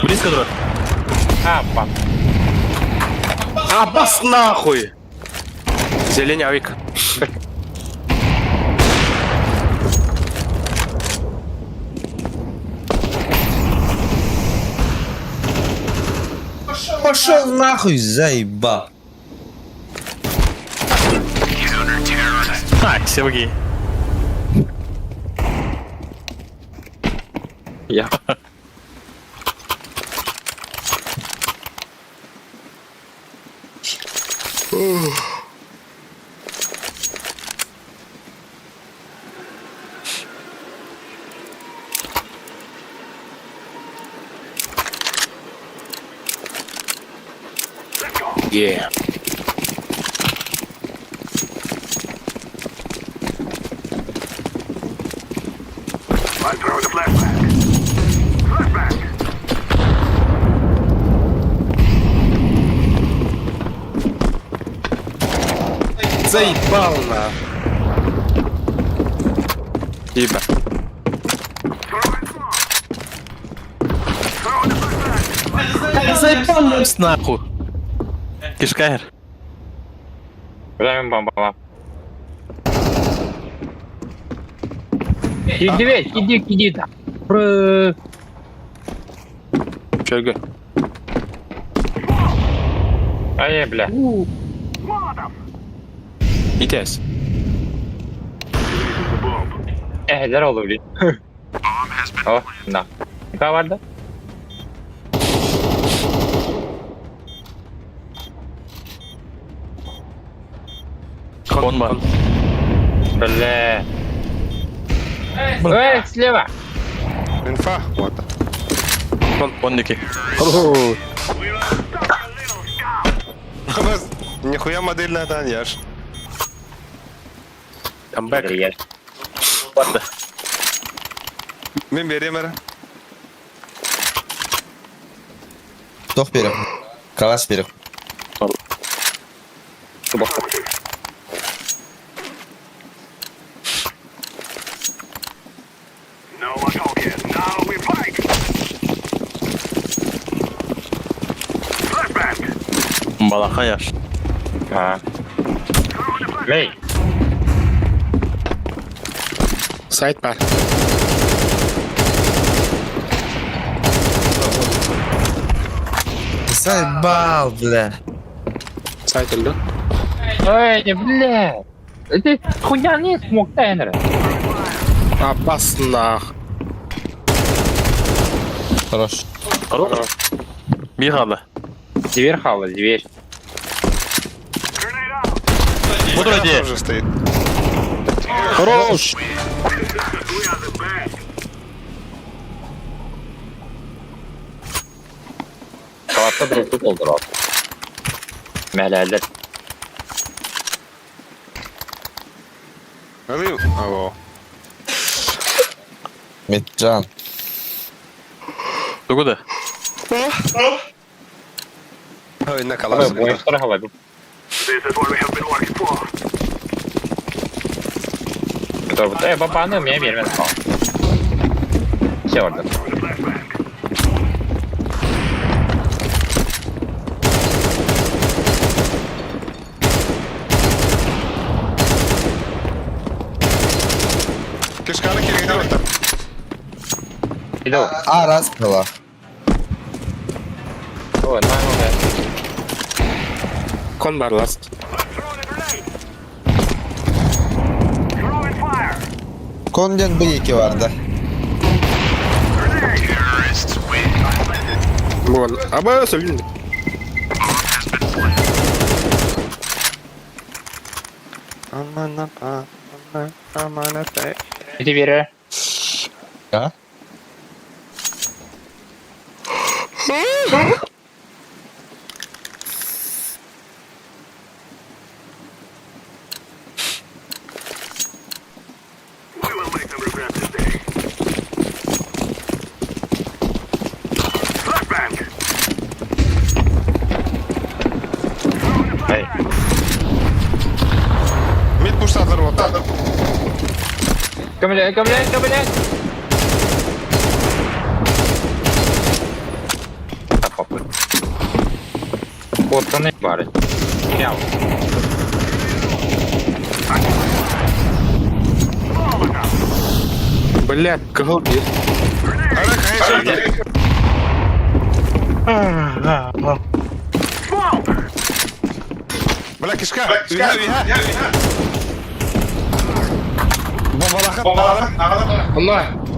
Близко друг. А, пап. А, бас нахуй! Зелень авик. Пошел нахуй, заебал. Так, Сергей. Я. Yeah. Заебал на. Еба. Заебал нахуй. Кишкайр. Бля, мен бомбала. Иди, иди, иди да. Бры. Чөйгө. Ай, бля. Итес. Ehler oldu bile. Oh, на. Ne kadar vardı? Он бар. Бля. Эй, слева. Инфа. Вот. Он ники. Нихуя модель на яш. I'm back. Привет. Мин берем Тох берег. Калаш берег. Балаха яш. А. Мей. Сайт бар. Заебал, бля. Сайт өлдү. Ой, бля. Это хуйня не смог тайнер. А, бас нах. Хорош. Хорош. Бигала. Дверь хала, дверь. Вот вроде. Тоже стоит. Хорош. Халатта друг болдур. Мәләлер. Алло. Метжан. Тугу да? Ой, накалас. Ойуктар халай бу. Э, бабаны мне бермен. Все орда. Кишканы киргенер оттар. Иду. А, раз была. О, на, на. Кон бар ласт. Конден бу екі барды. Вон. Аба сөлүн. Иди бери. А? Эй. Мид пуштадыр оттар. Көміле, көміле, көміле. Папы. Куоттаны бар. Мяу. Бля, кыгыл бир. Ара кайсы. Бля, кишка. Үйе, үйе. Бомбалахат. Онна.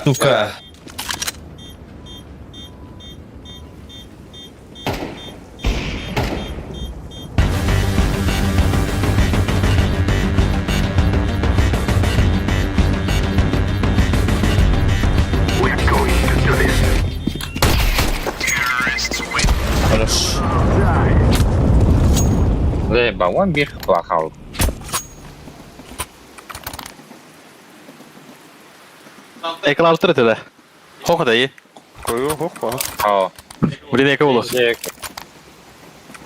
Сука. Хорош. Заебал, бир плахал. Эклаустер это Хох да и. Кою, хох, О. Блин, эко болос.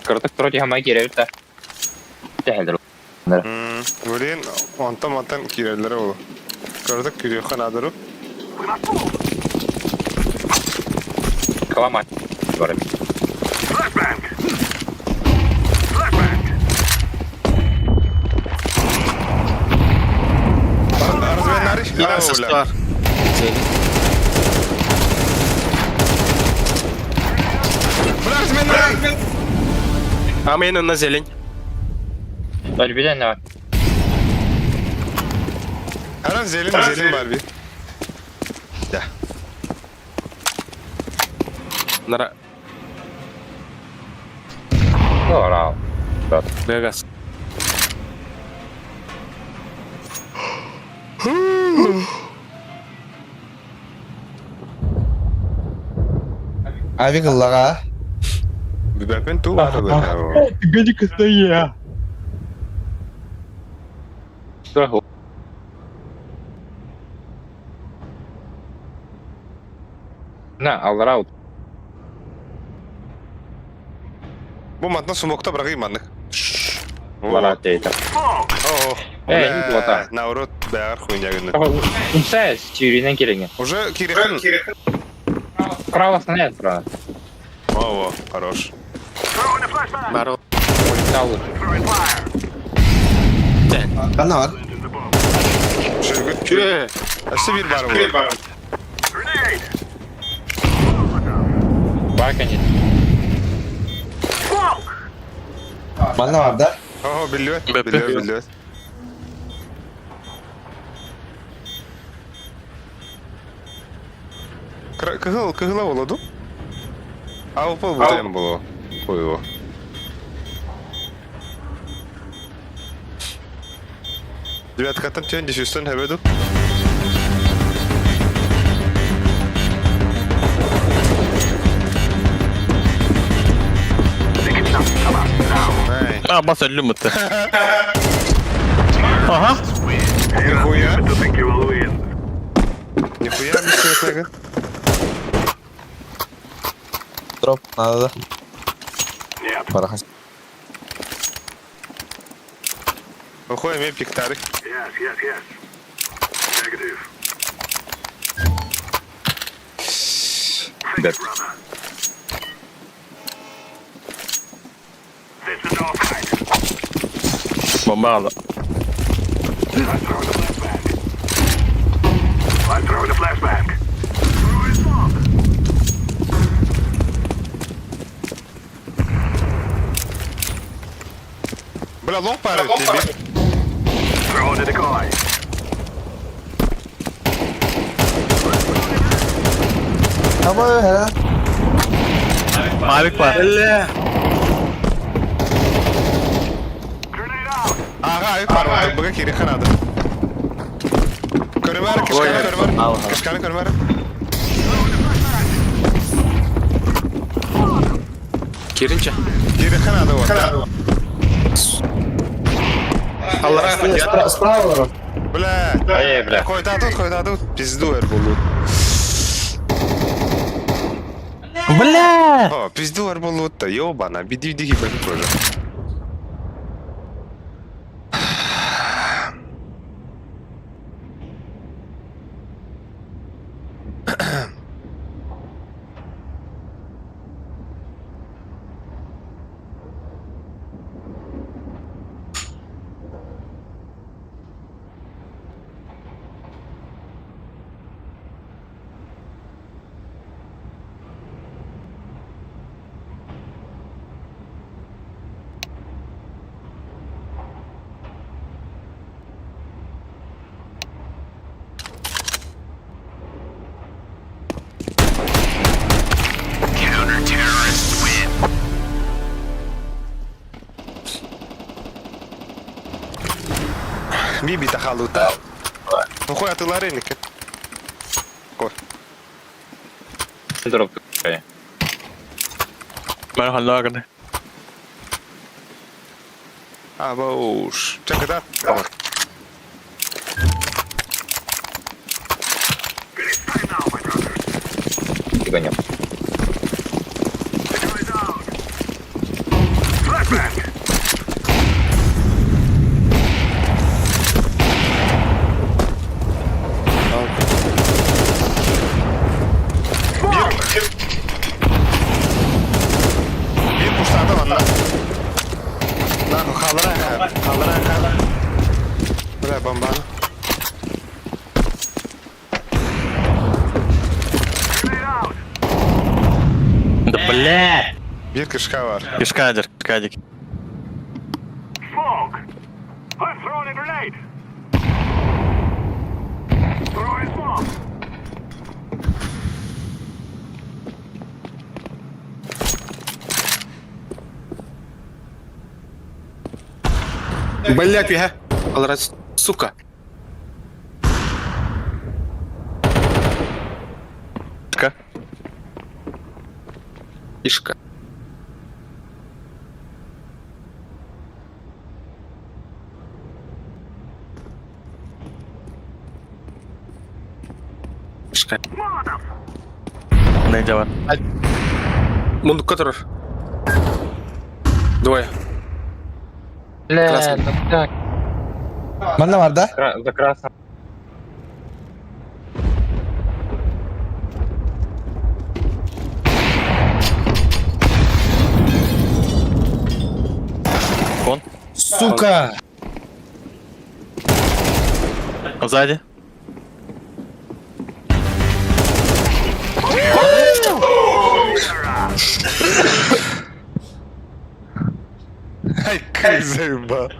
Кыртык тура тиһамай кииребит да. Тэһэлдер. Блин, онтон мантан киреллere ол. Көрдүк кирехен адырып. Калама. Бар. Арыз Амен на зелень. Өлбүден не Аран зелен, зелен бар би. Да. Нара. Ора. Бегас. Авик ыллаға. Бүбәпен ту бар. Годик стоя. На, аллара Бу матна сумокта брагы маннык. Лара дейт. О. Э, вот Наоборот, бәгәр хуйня гына. Умсай, чиринен кереген. Уже кирехен. Право нет, право. О, хорош. Бар. Улетал. Қана бар? Шөгөт. Чү. Әсе бир бар бу. Бар, конечно. Мана бар да? О, билбет. Беппе. Билбет, билбет. Кыһыл, кыһыла буолуо дуу? АВП бутайан буолуо. Хуй Девяткаттан түһэн десюстан хөбө дуу? А, бас өллүм бытты. Ага. Нихуя. Нихуя не Дроп надо, да? Барахан. Охуя мне пиктары. Бомба алла. Бля, лонг пары тебе. Абы, хэ. Мавик бар. Ага, ай пар, быга кири ханады. Көрүмәр, кишканы көрүмәр. Кишканы көрүмәр. Киринче. Кири ханады вот. Аллара. Справа. Бля. Ай, бля. Койда тут, койда тут. Пизду эр болу. Бля! О, пизду эр болу та ёбана, биди диги бэки тоже. Биби тахалута. Ну хуй ты ларыники. Ко. Дроп. Мен халлаганы. А, бауш. Чекай, да? Тигонем. Bir kuşlarda var lan. Lan kaldıran kaldıran kaldıran. Bırak bombanı. Да бля! Bir kışka var. Кишкадер, кишкадик. Блять, я. Аллара, сука. Кишка. Ишка. Ишка. Найдя бар. Мундук которых. Двое. Бля, Красный. ну как? Манна бар, да? За красным. Кон. Сука! Сзади. Ай, как заебал.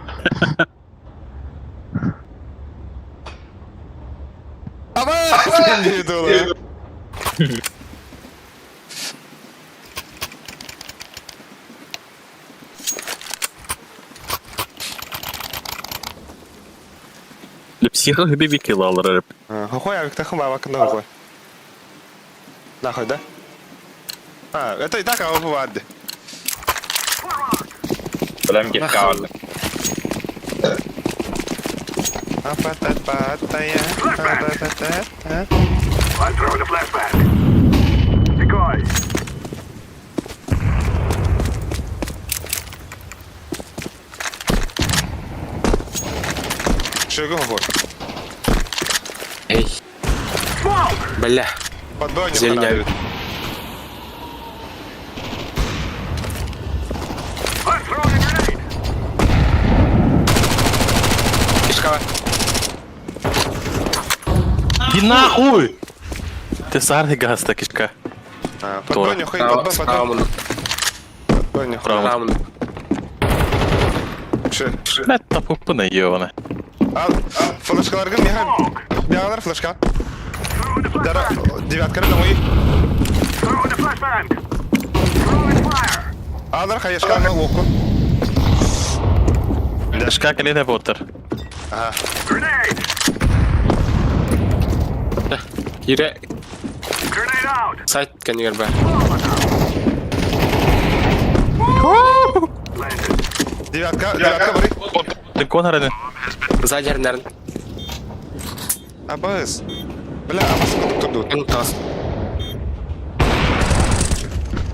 Ама! Психо хбивики лалар. Хохой авиктахым бабакында хохой. Нахуй, да? А, это и так а бывает. Бөлем кеп калды. I'm throwing a flashbang. Decoy. Шагу хохой. Эй. Бля. Подбой не Зеленяют. I'm throwing a grenade. Кишкава. Иди нахуй! Ты сарный газ кишка. Подбой не хуй, подбой, подбой. Подбой не хуй. Право. Ше. Бля, тапупы ебаная. Ал, флешкаларгын меха. Бягалар флешка. Дара, девятка на мой. Throwing a flashbang. Throwing fire. Алар хаешка на оку. Кишка калина боттер. Ага. Grenade. Кире. Grenade out. Сайт кәнегер бә. Девятка, девятка бары. Ты коноры. Сзади наверное. Абыз. Бля, абыз турду. Тас.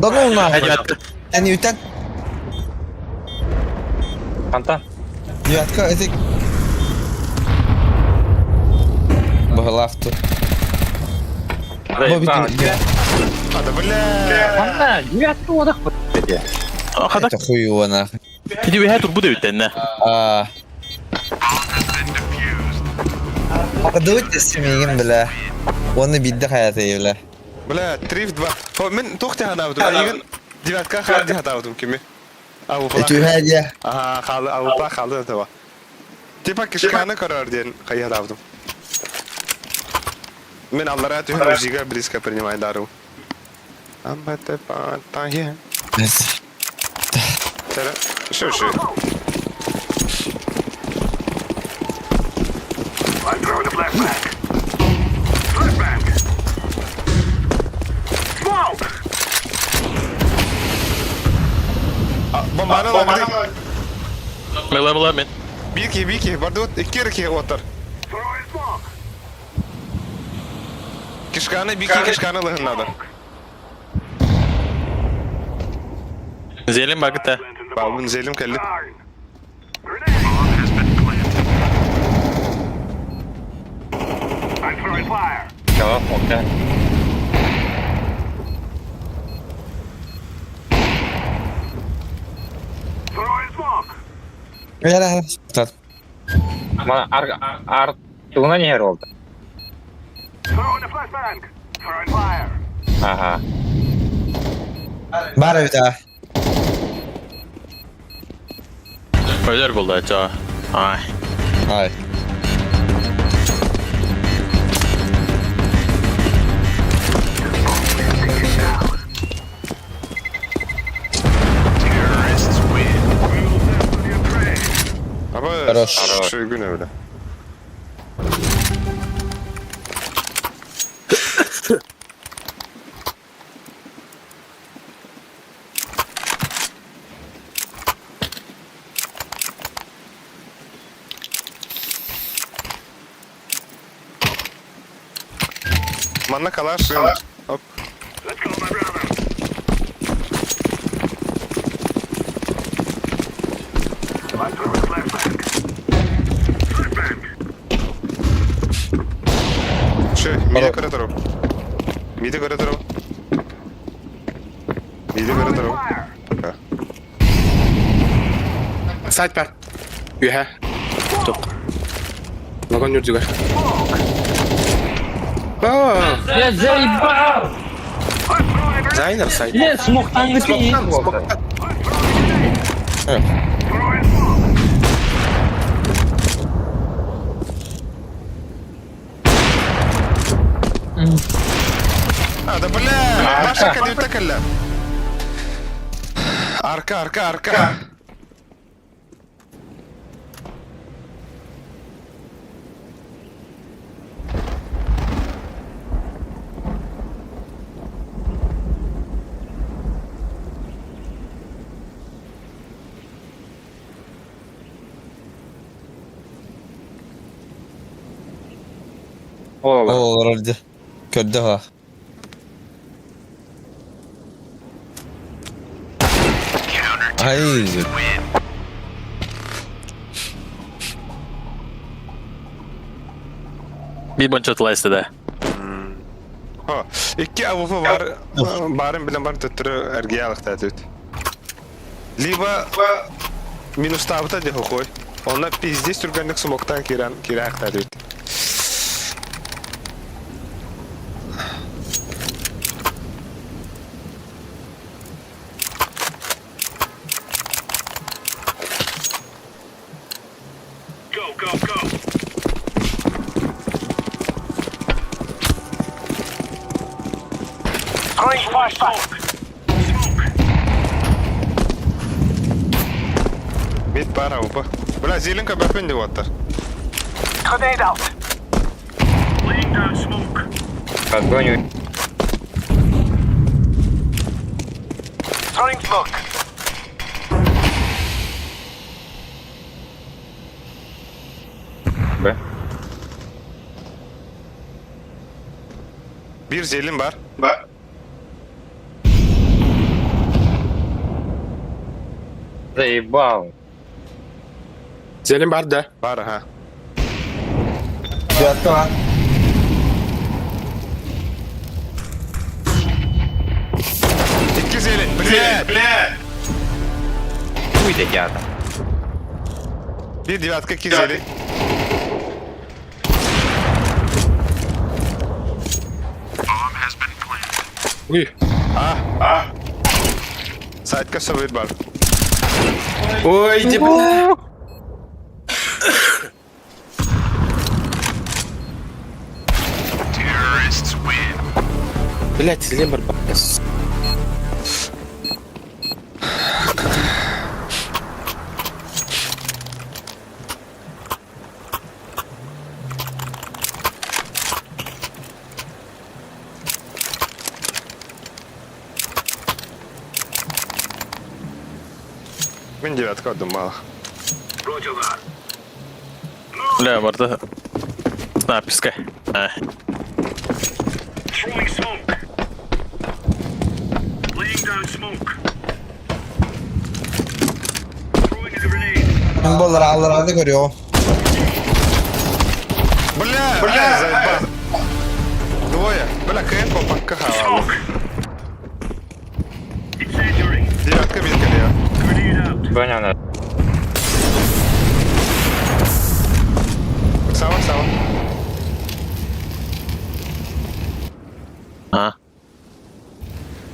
Да ну нахуй. Әни үтән. Фонтан. Девятка, это... Багалавту. А, да бля. Ана, девятка одах. Хада. Это хуево нахуй. Иди выхай тут буду үтәнне. А. Подуйте семейген, бля. Оны бидде хаяты, бля. Бля, 3 в 2. Хо, мен тохте ханабдым. Еген девятка ханди хатабдым кими. Абу фала. Этүһәдә. Ага, халы, абу па халы таба. Типа кишканы карар ден кай хатабдым. Мен аллара түһен узига близко принимай дару. Амбате па тахе. Тара, шо шо. I'm throwing a flashbang. Flashbang. Smoke. Бомбаны лагды. Мела мела мен. Бики, бики, бардут, иккерки отыр. Throwing smoke. Кишканы, бики, кишканы лыгын надо. Зелен багыта. Бабын зелим келди. Nine. Grenade. Bomb has been planted. I'm throwing fire. Кава, окей. Throwing smoke. Бля, бля. Мана ар ар туна не oldu. Throwing a flashbang. Throwing fire. Ага. Бар бит, а. Öler buldu aça. Ay. Ай. Terrorists win. We will settle your prey. Абы, Хорош. Шойгүн öyle. Манна калаш. Оп. Let's go, my brother. I'm throwing a flashbang. Flashbang. Шö, миде көрө туру. Миде көрө туру. Миде көрө туру. Сайт бар. Үһә. Тоқ. Вагон юрдүгөр. Аа, Я заебал! Зайнер сайт. Я смог там Смоктан, смоктан. Throwing smoke. А, надо, бля! Маша кэлиутэ кэллэ. Арка, арка, арка. Ол Ол олорор дии. Көрдө ha. Ай. Биир бончо тыла да. Хо, икки АВП бар, барын билэн бар төттөрү эргийэ алыктаат Либо минустаабыта диэ хохой. Онно пиздец түргэнник смоктан киирэн киирээхтаат эбит. Go, go, go. Throwing flashbang. Smoke. Мид бар АВП. Бля, зеленка бэппин деп оттар. Grenade out. Laying down smoke. Огонь. Throwing smoke. Б. Биир зелен бар. Заебал. Зелен бар да. Бар, аха. Девятка бар. Икки зелен. Бля, бля. Хуй дядя. Биир девятка икки зелен. Уй. А. Сайтка сөбүт бар. Ой, иди, бля. Блять, зелен бар. Мин девятка думал. Roger that. Бля, барда. Снайперская. А. Throwing smoke. Laying down smoke. Throwing a grenade. Мин болар алларады көрүө. Бля, бля, заебал. Двое. Бля, КН по пакка Smoke. Incendiary. Девятка мид кэлиэ. Grenade out. Броня надо. Сава, сава. А.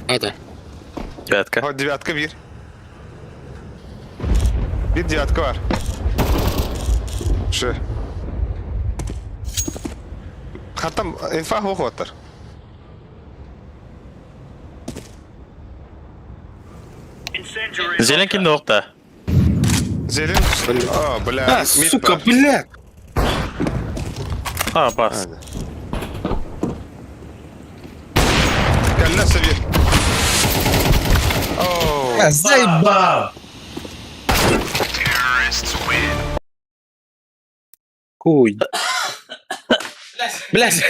Это. Девятка. Вот девятка биир. Биир девятка бар. Шы. Хатам инфа хуох оттар. Incendiary. Зелен кимде окта? Зелен. О, бля, А, мид сука, бар. бля. А, бас. Кэллэ сөбүт. Оу. Заебал! Хуй. Блять.